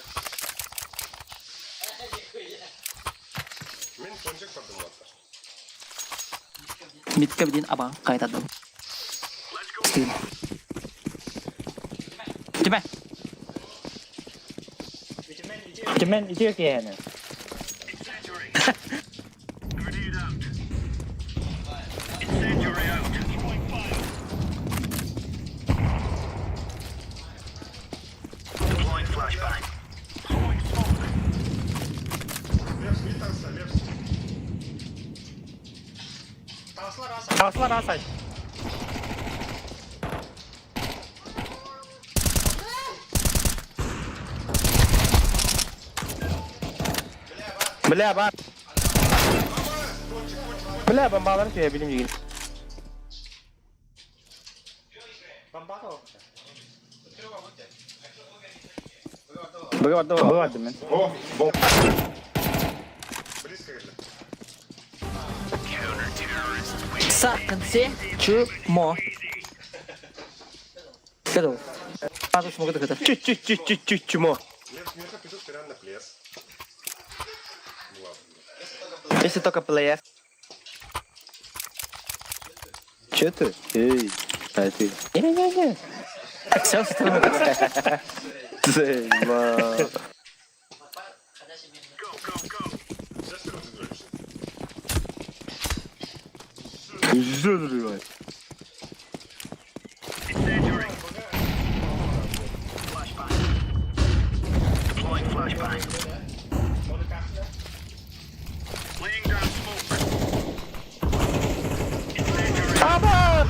Мин пончик подумал. Митка один аба кайтадым. Стил. Тиме. Тюмень, иди океаны. Incendiary. Grenade out. Incendiary out. Throwing fire. Deploying flashbang. Throwing smoke. Лепс, не танца, лепс. Таслар асай. Бля, бар. Бля, бомбалар я билим деген. Бага Бывает, мен. О, бомб. Близко или? Сакынсе чмо. Кеду. Пазу смогу это. Чуть-чуть-чуть-чуть чмо. Лепс, меха петух пиран на плес. Ладно. Если только плес. Че ты? Эй, а ты? Не-не-не. Все, Заебал. Go, go, go. Жүзі Deploying flashbang. Laying down smoke. Аба!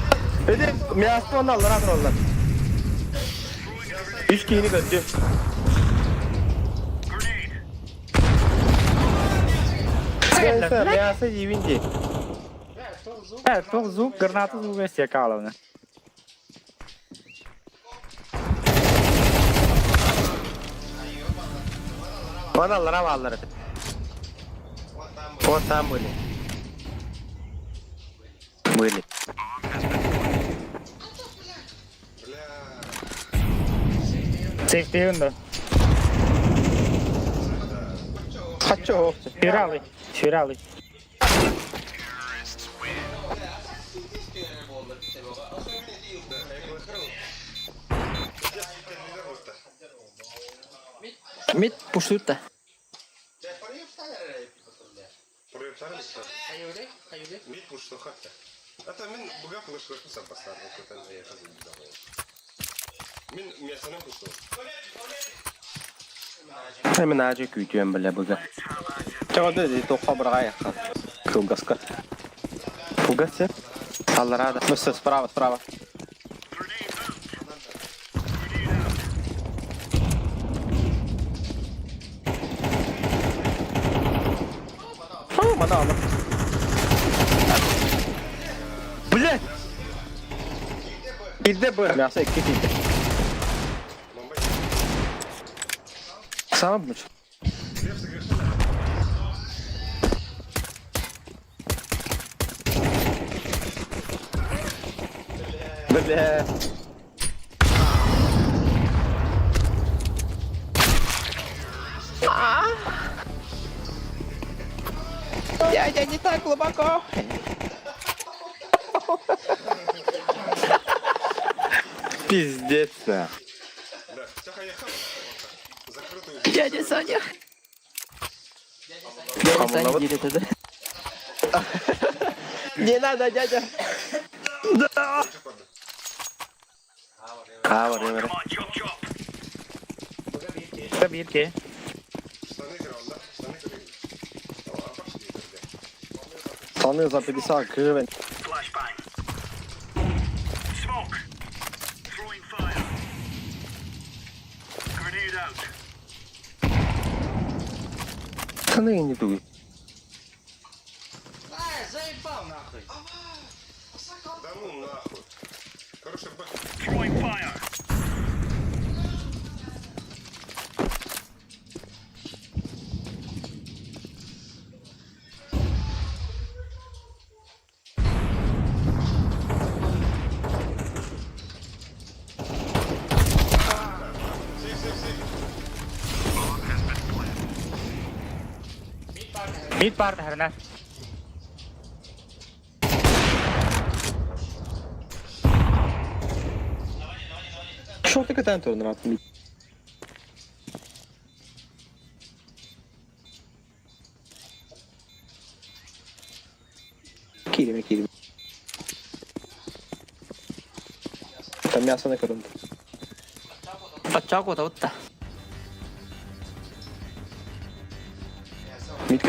Эди мясо онно аллара тураллар. Үс киһини көрдүм. Grenade. Мясо, мясо жиибин дии. Э, туох звук, граната звуга стекаловна. Вон аллара бааллар этэ. Вот там были. Были. Сейфтейін да. Хочу. Фиралы. Фиралы. Мид пуштута. Мен ажы күүтүөм бля быга. Чоҕоду тоққа быраға яққа. Кылгаска. Фугасы. Аллара да. Ну все, справа, справа. Фу, мана аны. Блядь! Ирде б. Мясо икки тиийдэ. Сама быч. Бля. Дядя, не так глубоко. Пиздец на. Дядя Саня. Дядя Саня диир этэ да. Не надо, дядя. Аа бар бар. Come on, chop chop. Биир ке. Штаны за 50 гривен. Flashbang. Smoke. Throwing fire. Grenade out. Штаны не тугу. Да ну нахуй. Короче, б... Throwing fire. Мид бар тахарна. Шо ты катаем турнир от ми? Кириме, кириме. Там мясо на корунта. Баччаҕа куотабыт да.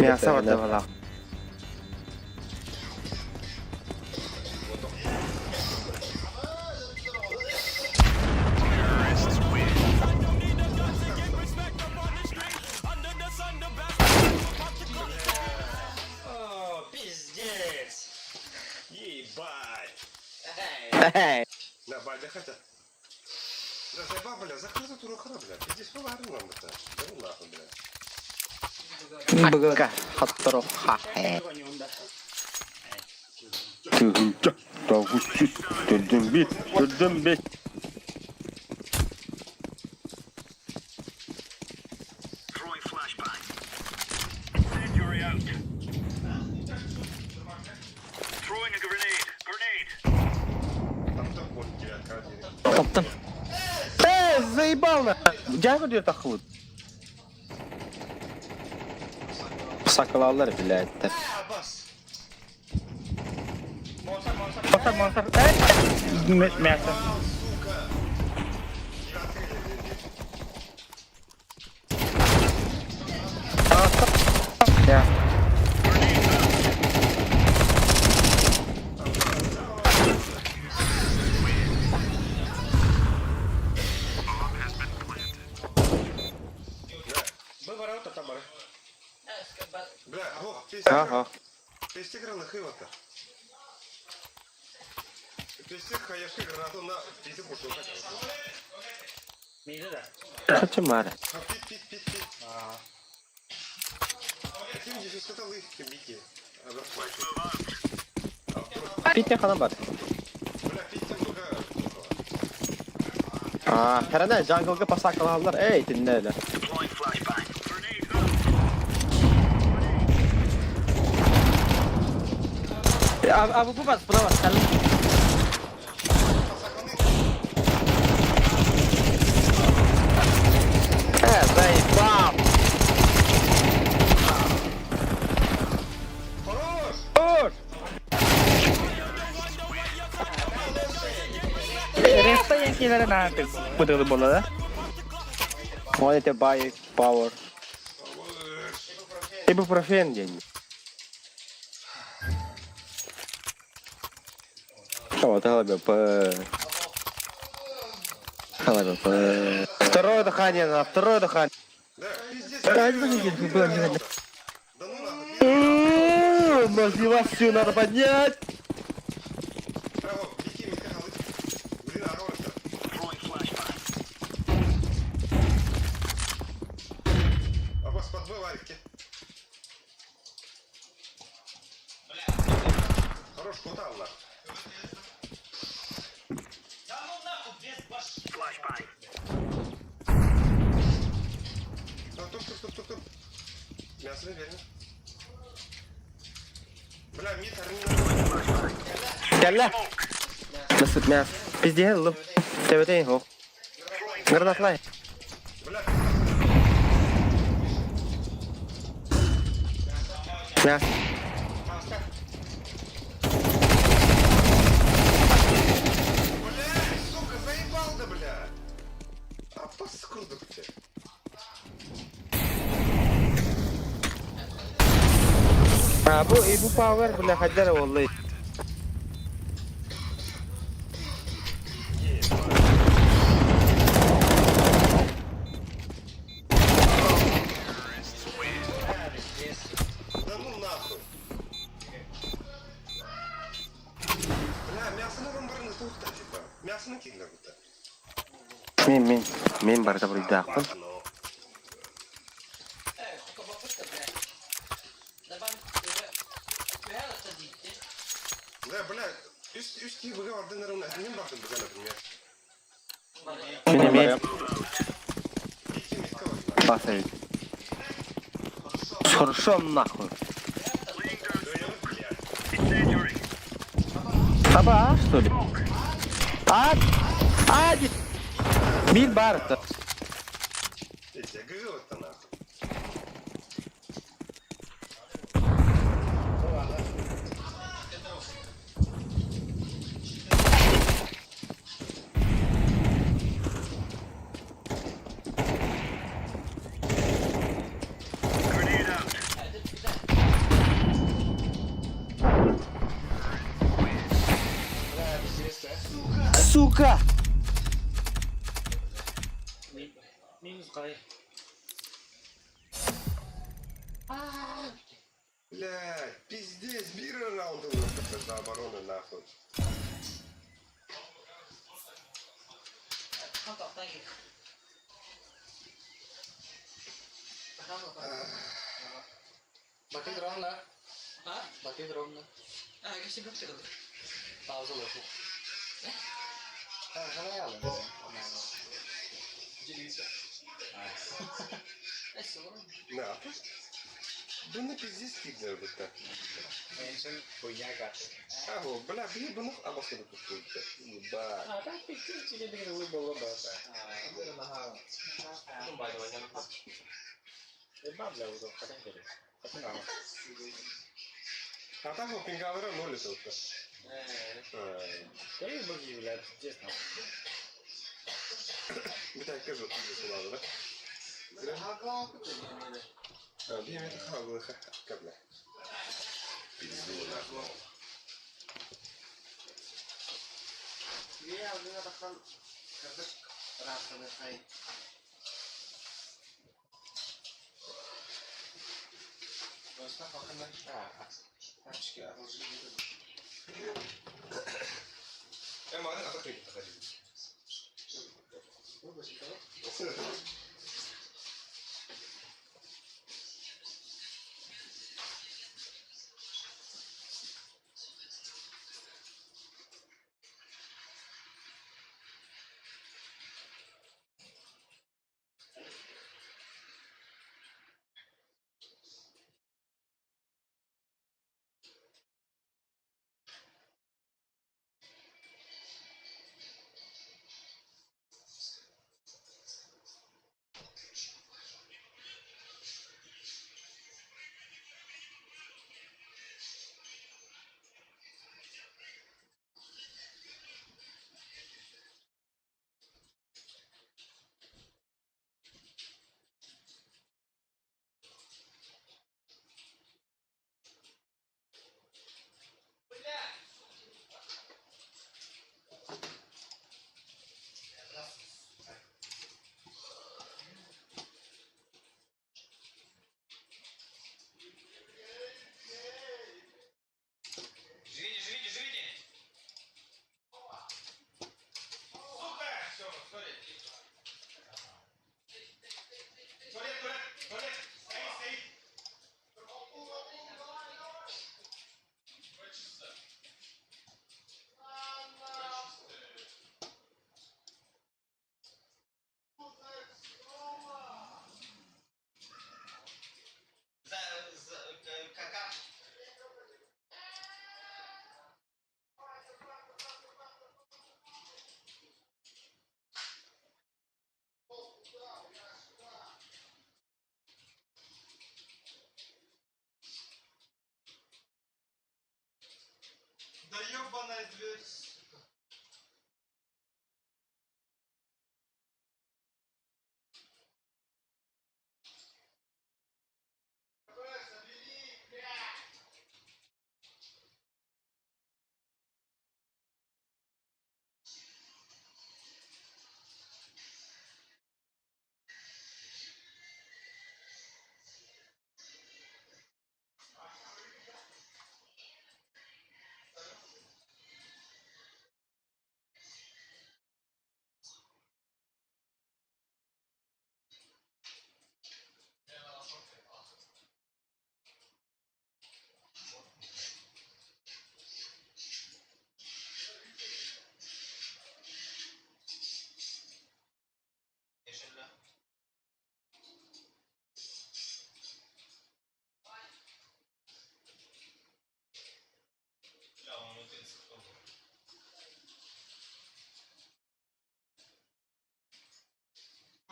Мясо барда бала. О, пиздец! Ебать! Эй. Да, бадя хотя. Да заебал, бля, закрыта тура бля. Пиздец, ну нам это. Да ну нахуй, бля. Быгы. Хатторо. Ха. Тыгынча. Тогуз жүз. Төрдөн бес. Төрдөн бес. Throwing flashbang. Incendiary out. Throwing a grenade. Grenade. Там так вот девятка один. Таптым. Э, заебал на. Дядя говорит, ахуд. Сакалалар, блядь. Монстр, монстр. Э, мясо. Я. Ага. Хачымар. Питте ханан бар. А, Хәрәнә джанглга пасакалалар. Эй, тиннә әле. А бу бар, справа. Э, заебал! Хорош! Реста янкилere на быдылы бола да? Он это buy power. Ибупрофен день. О, ТЛБП. ТЛБП. Второе дыхание, на второе дыхание. Да, Мотивацию надо поднять. Кэллэ. Насыт мяс. Пиздец, лып. Тебетей, хо. Гранатлай. Мяс. А, бу, и бу пауэр, бля, хаддара, والله. Мин, мин, мин барда буруйдаахпын. Мин эмиэ. Бас эбит. Хорошо нахуй. Аба, что ли? А, а, Бил барыта. Сука! Скорее бы, блядь, честно. Бүтәккэ сулаабыта. Биэмэтэ хаалыха кэблэ. Жрите, жрите, жрите! Сука! Все, туалет. Туалет, туалет, туалет! Стоит, стоит! Чисто. За, за, кака? Да ебаная дверь, сука.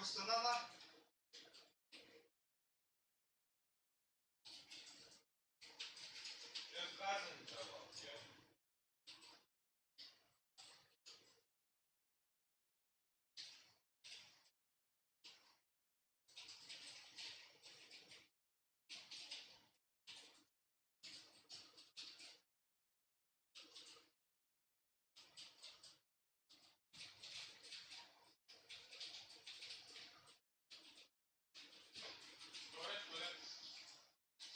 Просто на на.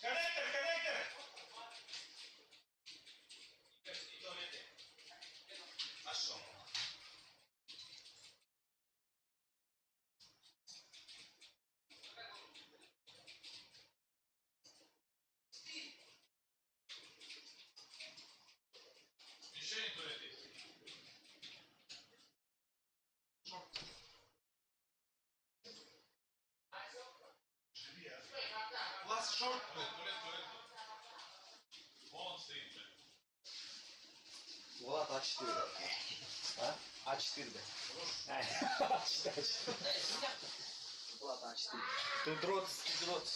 Коннектор, коннектор! Еще не туалет Last short. Туалет, туалет. Вон стоит, блядь. Влад А4. А? А4, да. А4. Влад А4. Тут дрот, тут дрот.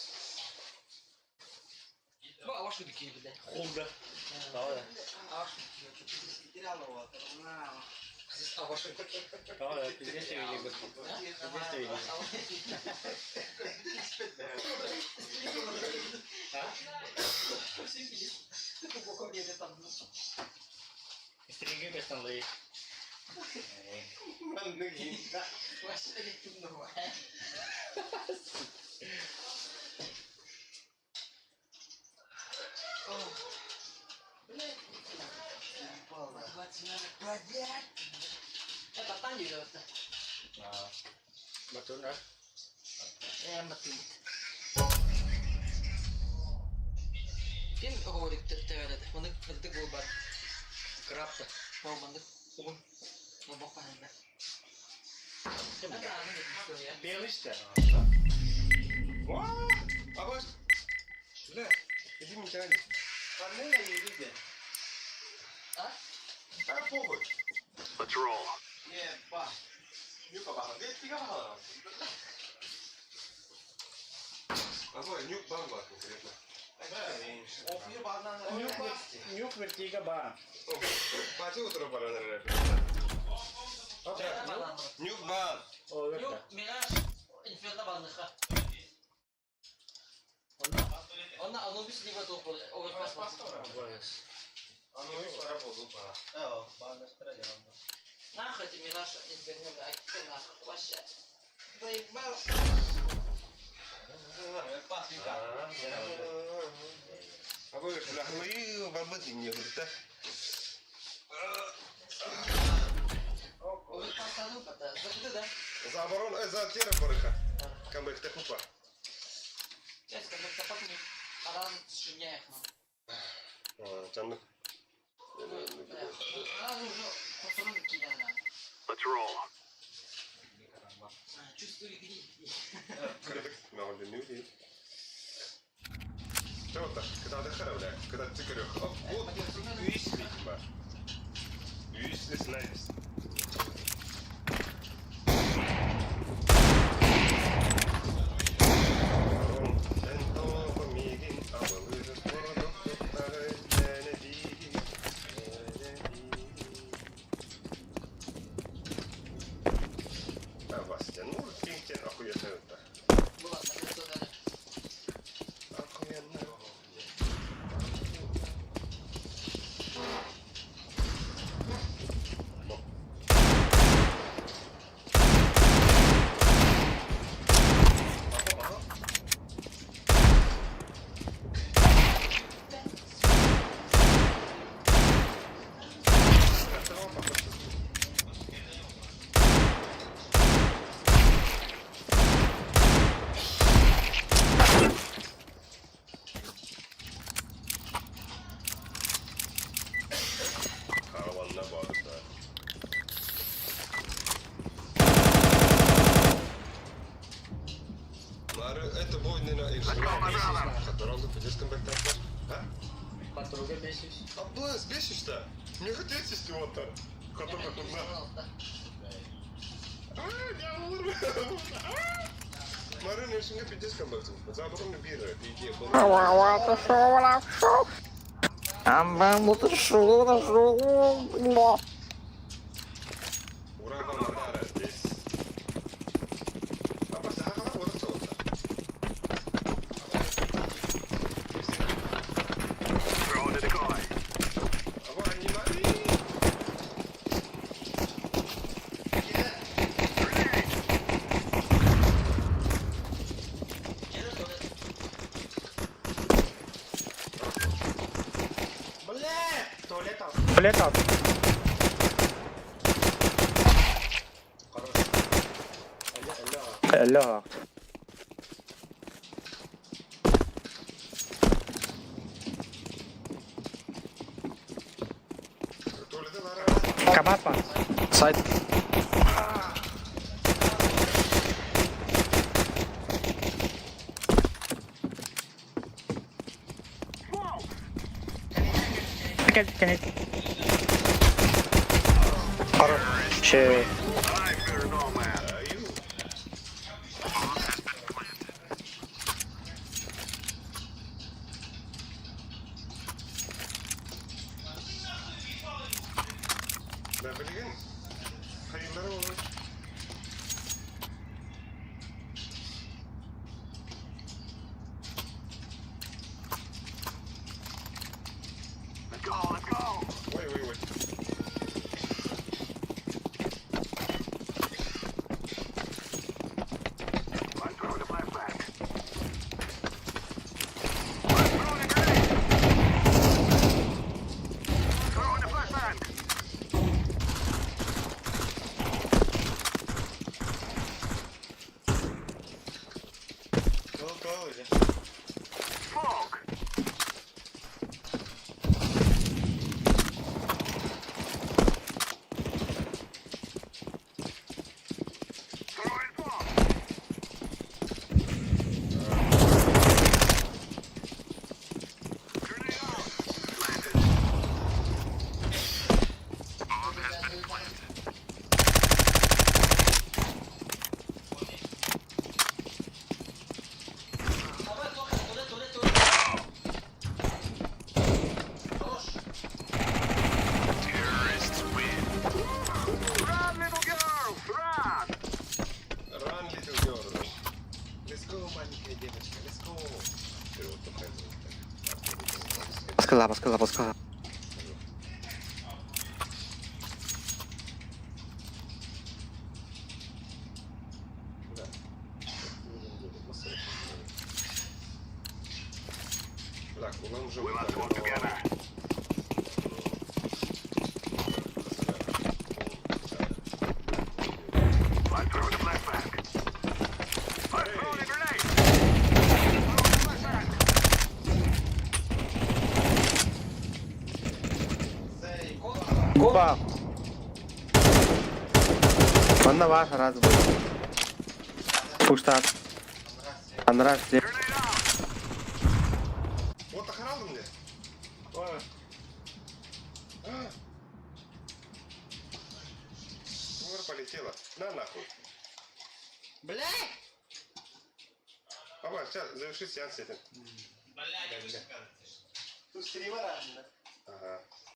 Хулда. Давай. Давай, пиздец ты видел. Пиздец ты видел. Стринги көстөн Батуна. Крапта. Белый что? Абаш! Бля, иди меня тяни. А похуй. Let's roll. Абай, нюк бан бар конкретно. Нюк вертига ба. Пати утро пора, наверное. Нюк бан. О, верта. Абай, бля, ну барбы не да? За оборону, за тера барыха. Камбэк тахупа. Чанны. Let's roll. Кырдык, на нюк. Что так? Когда дыхара, бля, когда ты корёх. Вот, үс бар. Үс снайпс. Караванна барды. Мары, это будет, наверное, Которого пойдешь контактировать? А? Подруга бесишь. Аблас, бесишь-то? Мне хотелось всего-то. Который куда? А, я умру. Мары, не шинга пиздец контактов. За оборону бира, идея была. Ура, вам Мадара здесь. А просто, ага, вот это вот. Throwing a decoy. А вот они Мари. Туалет ал. Алло. Туалеты Лара. Кабат ба. Сайт. Кел, кел. Хорош. Че. I fear no man. Да, билигин хайыылары olur. Let's go, let's go. Ой, ой, ой. I'm throwing a flashbang. I'm throwing a grenade. Throwing a flashbang. Go, go уже. Smoke. Throwing fire. Grenade out. Planted. Bomb has been planted. Terrorists win. Run, little girl, run! Run, little girl. Let's go, маленькая девочка, let's go. Вперед, только Баскала, баскала, баскала. Да. Так, нам уже We must work together. I'm throwing a flashbang. I'm throwing a grenade. Throwing a flashbang. Ба. Манна баар раз был. Пуштат. Анрас. Grenade out. Вот охрана мне. Ой. А. Мур полетела. На нахуй. Бля! Папа, сейчас заверши сеанс этот. Блядь, Тут стример Ага.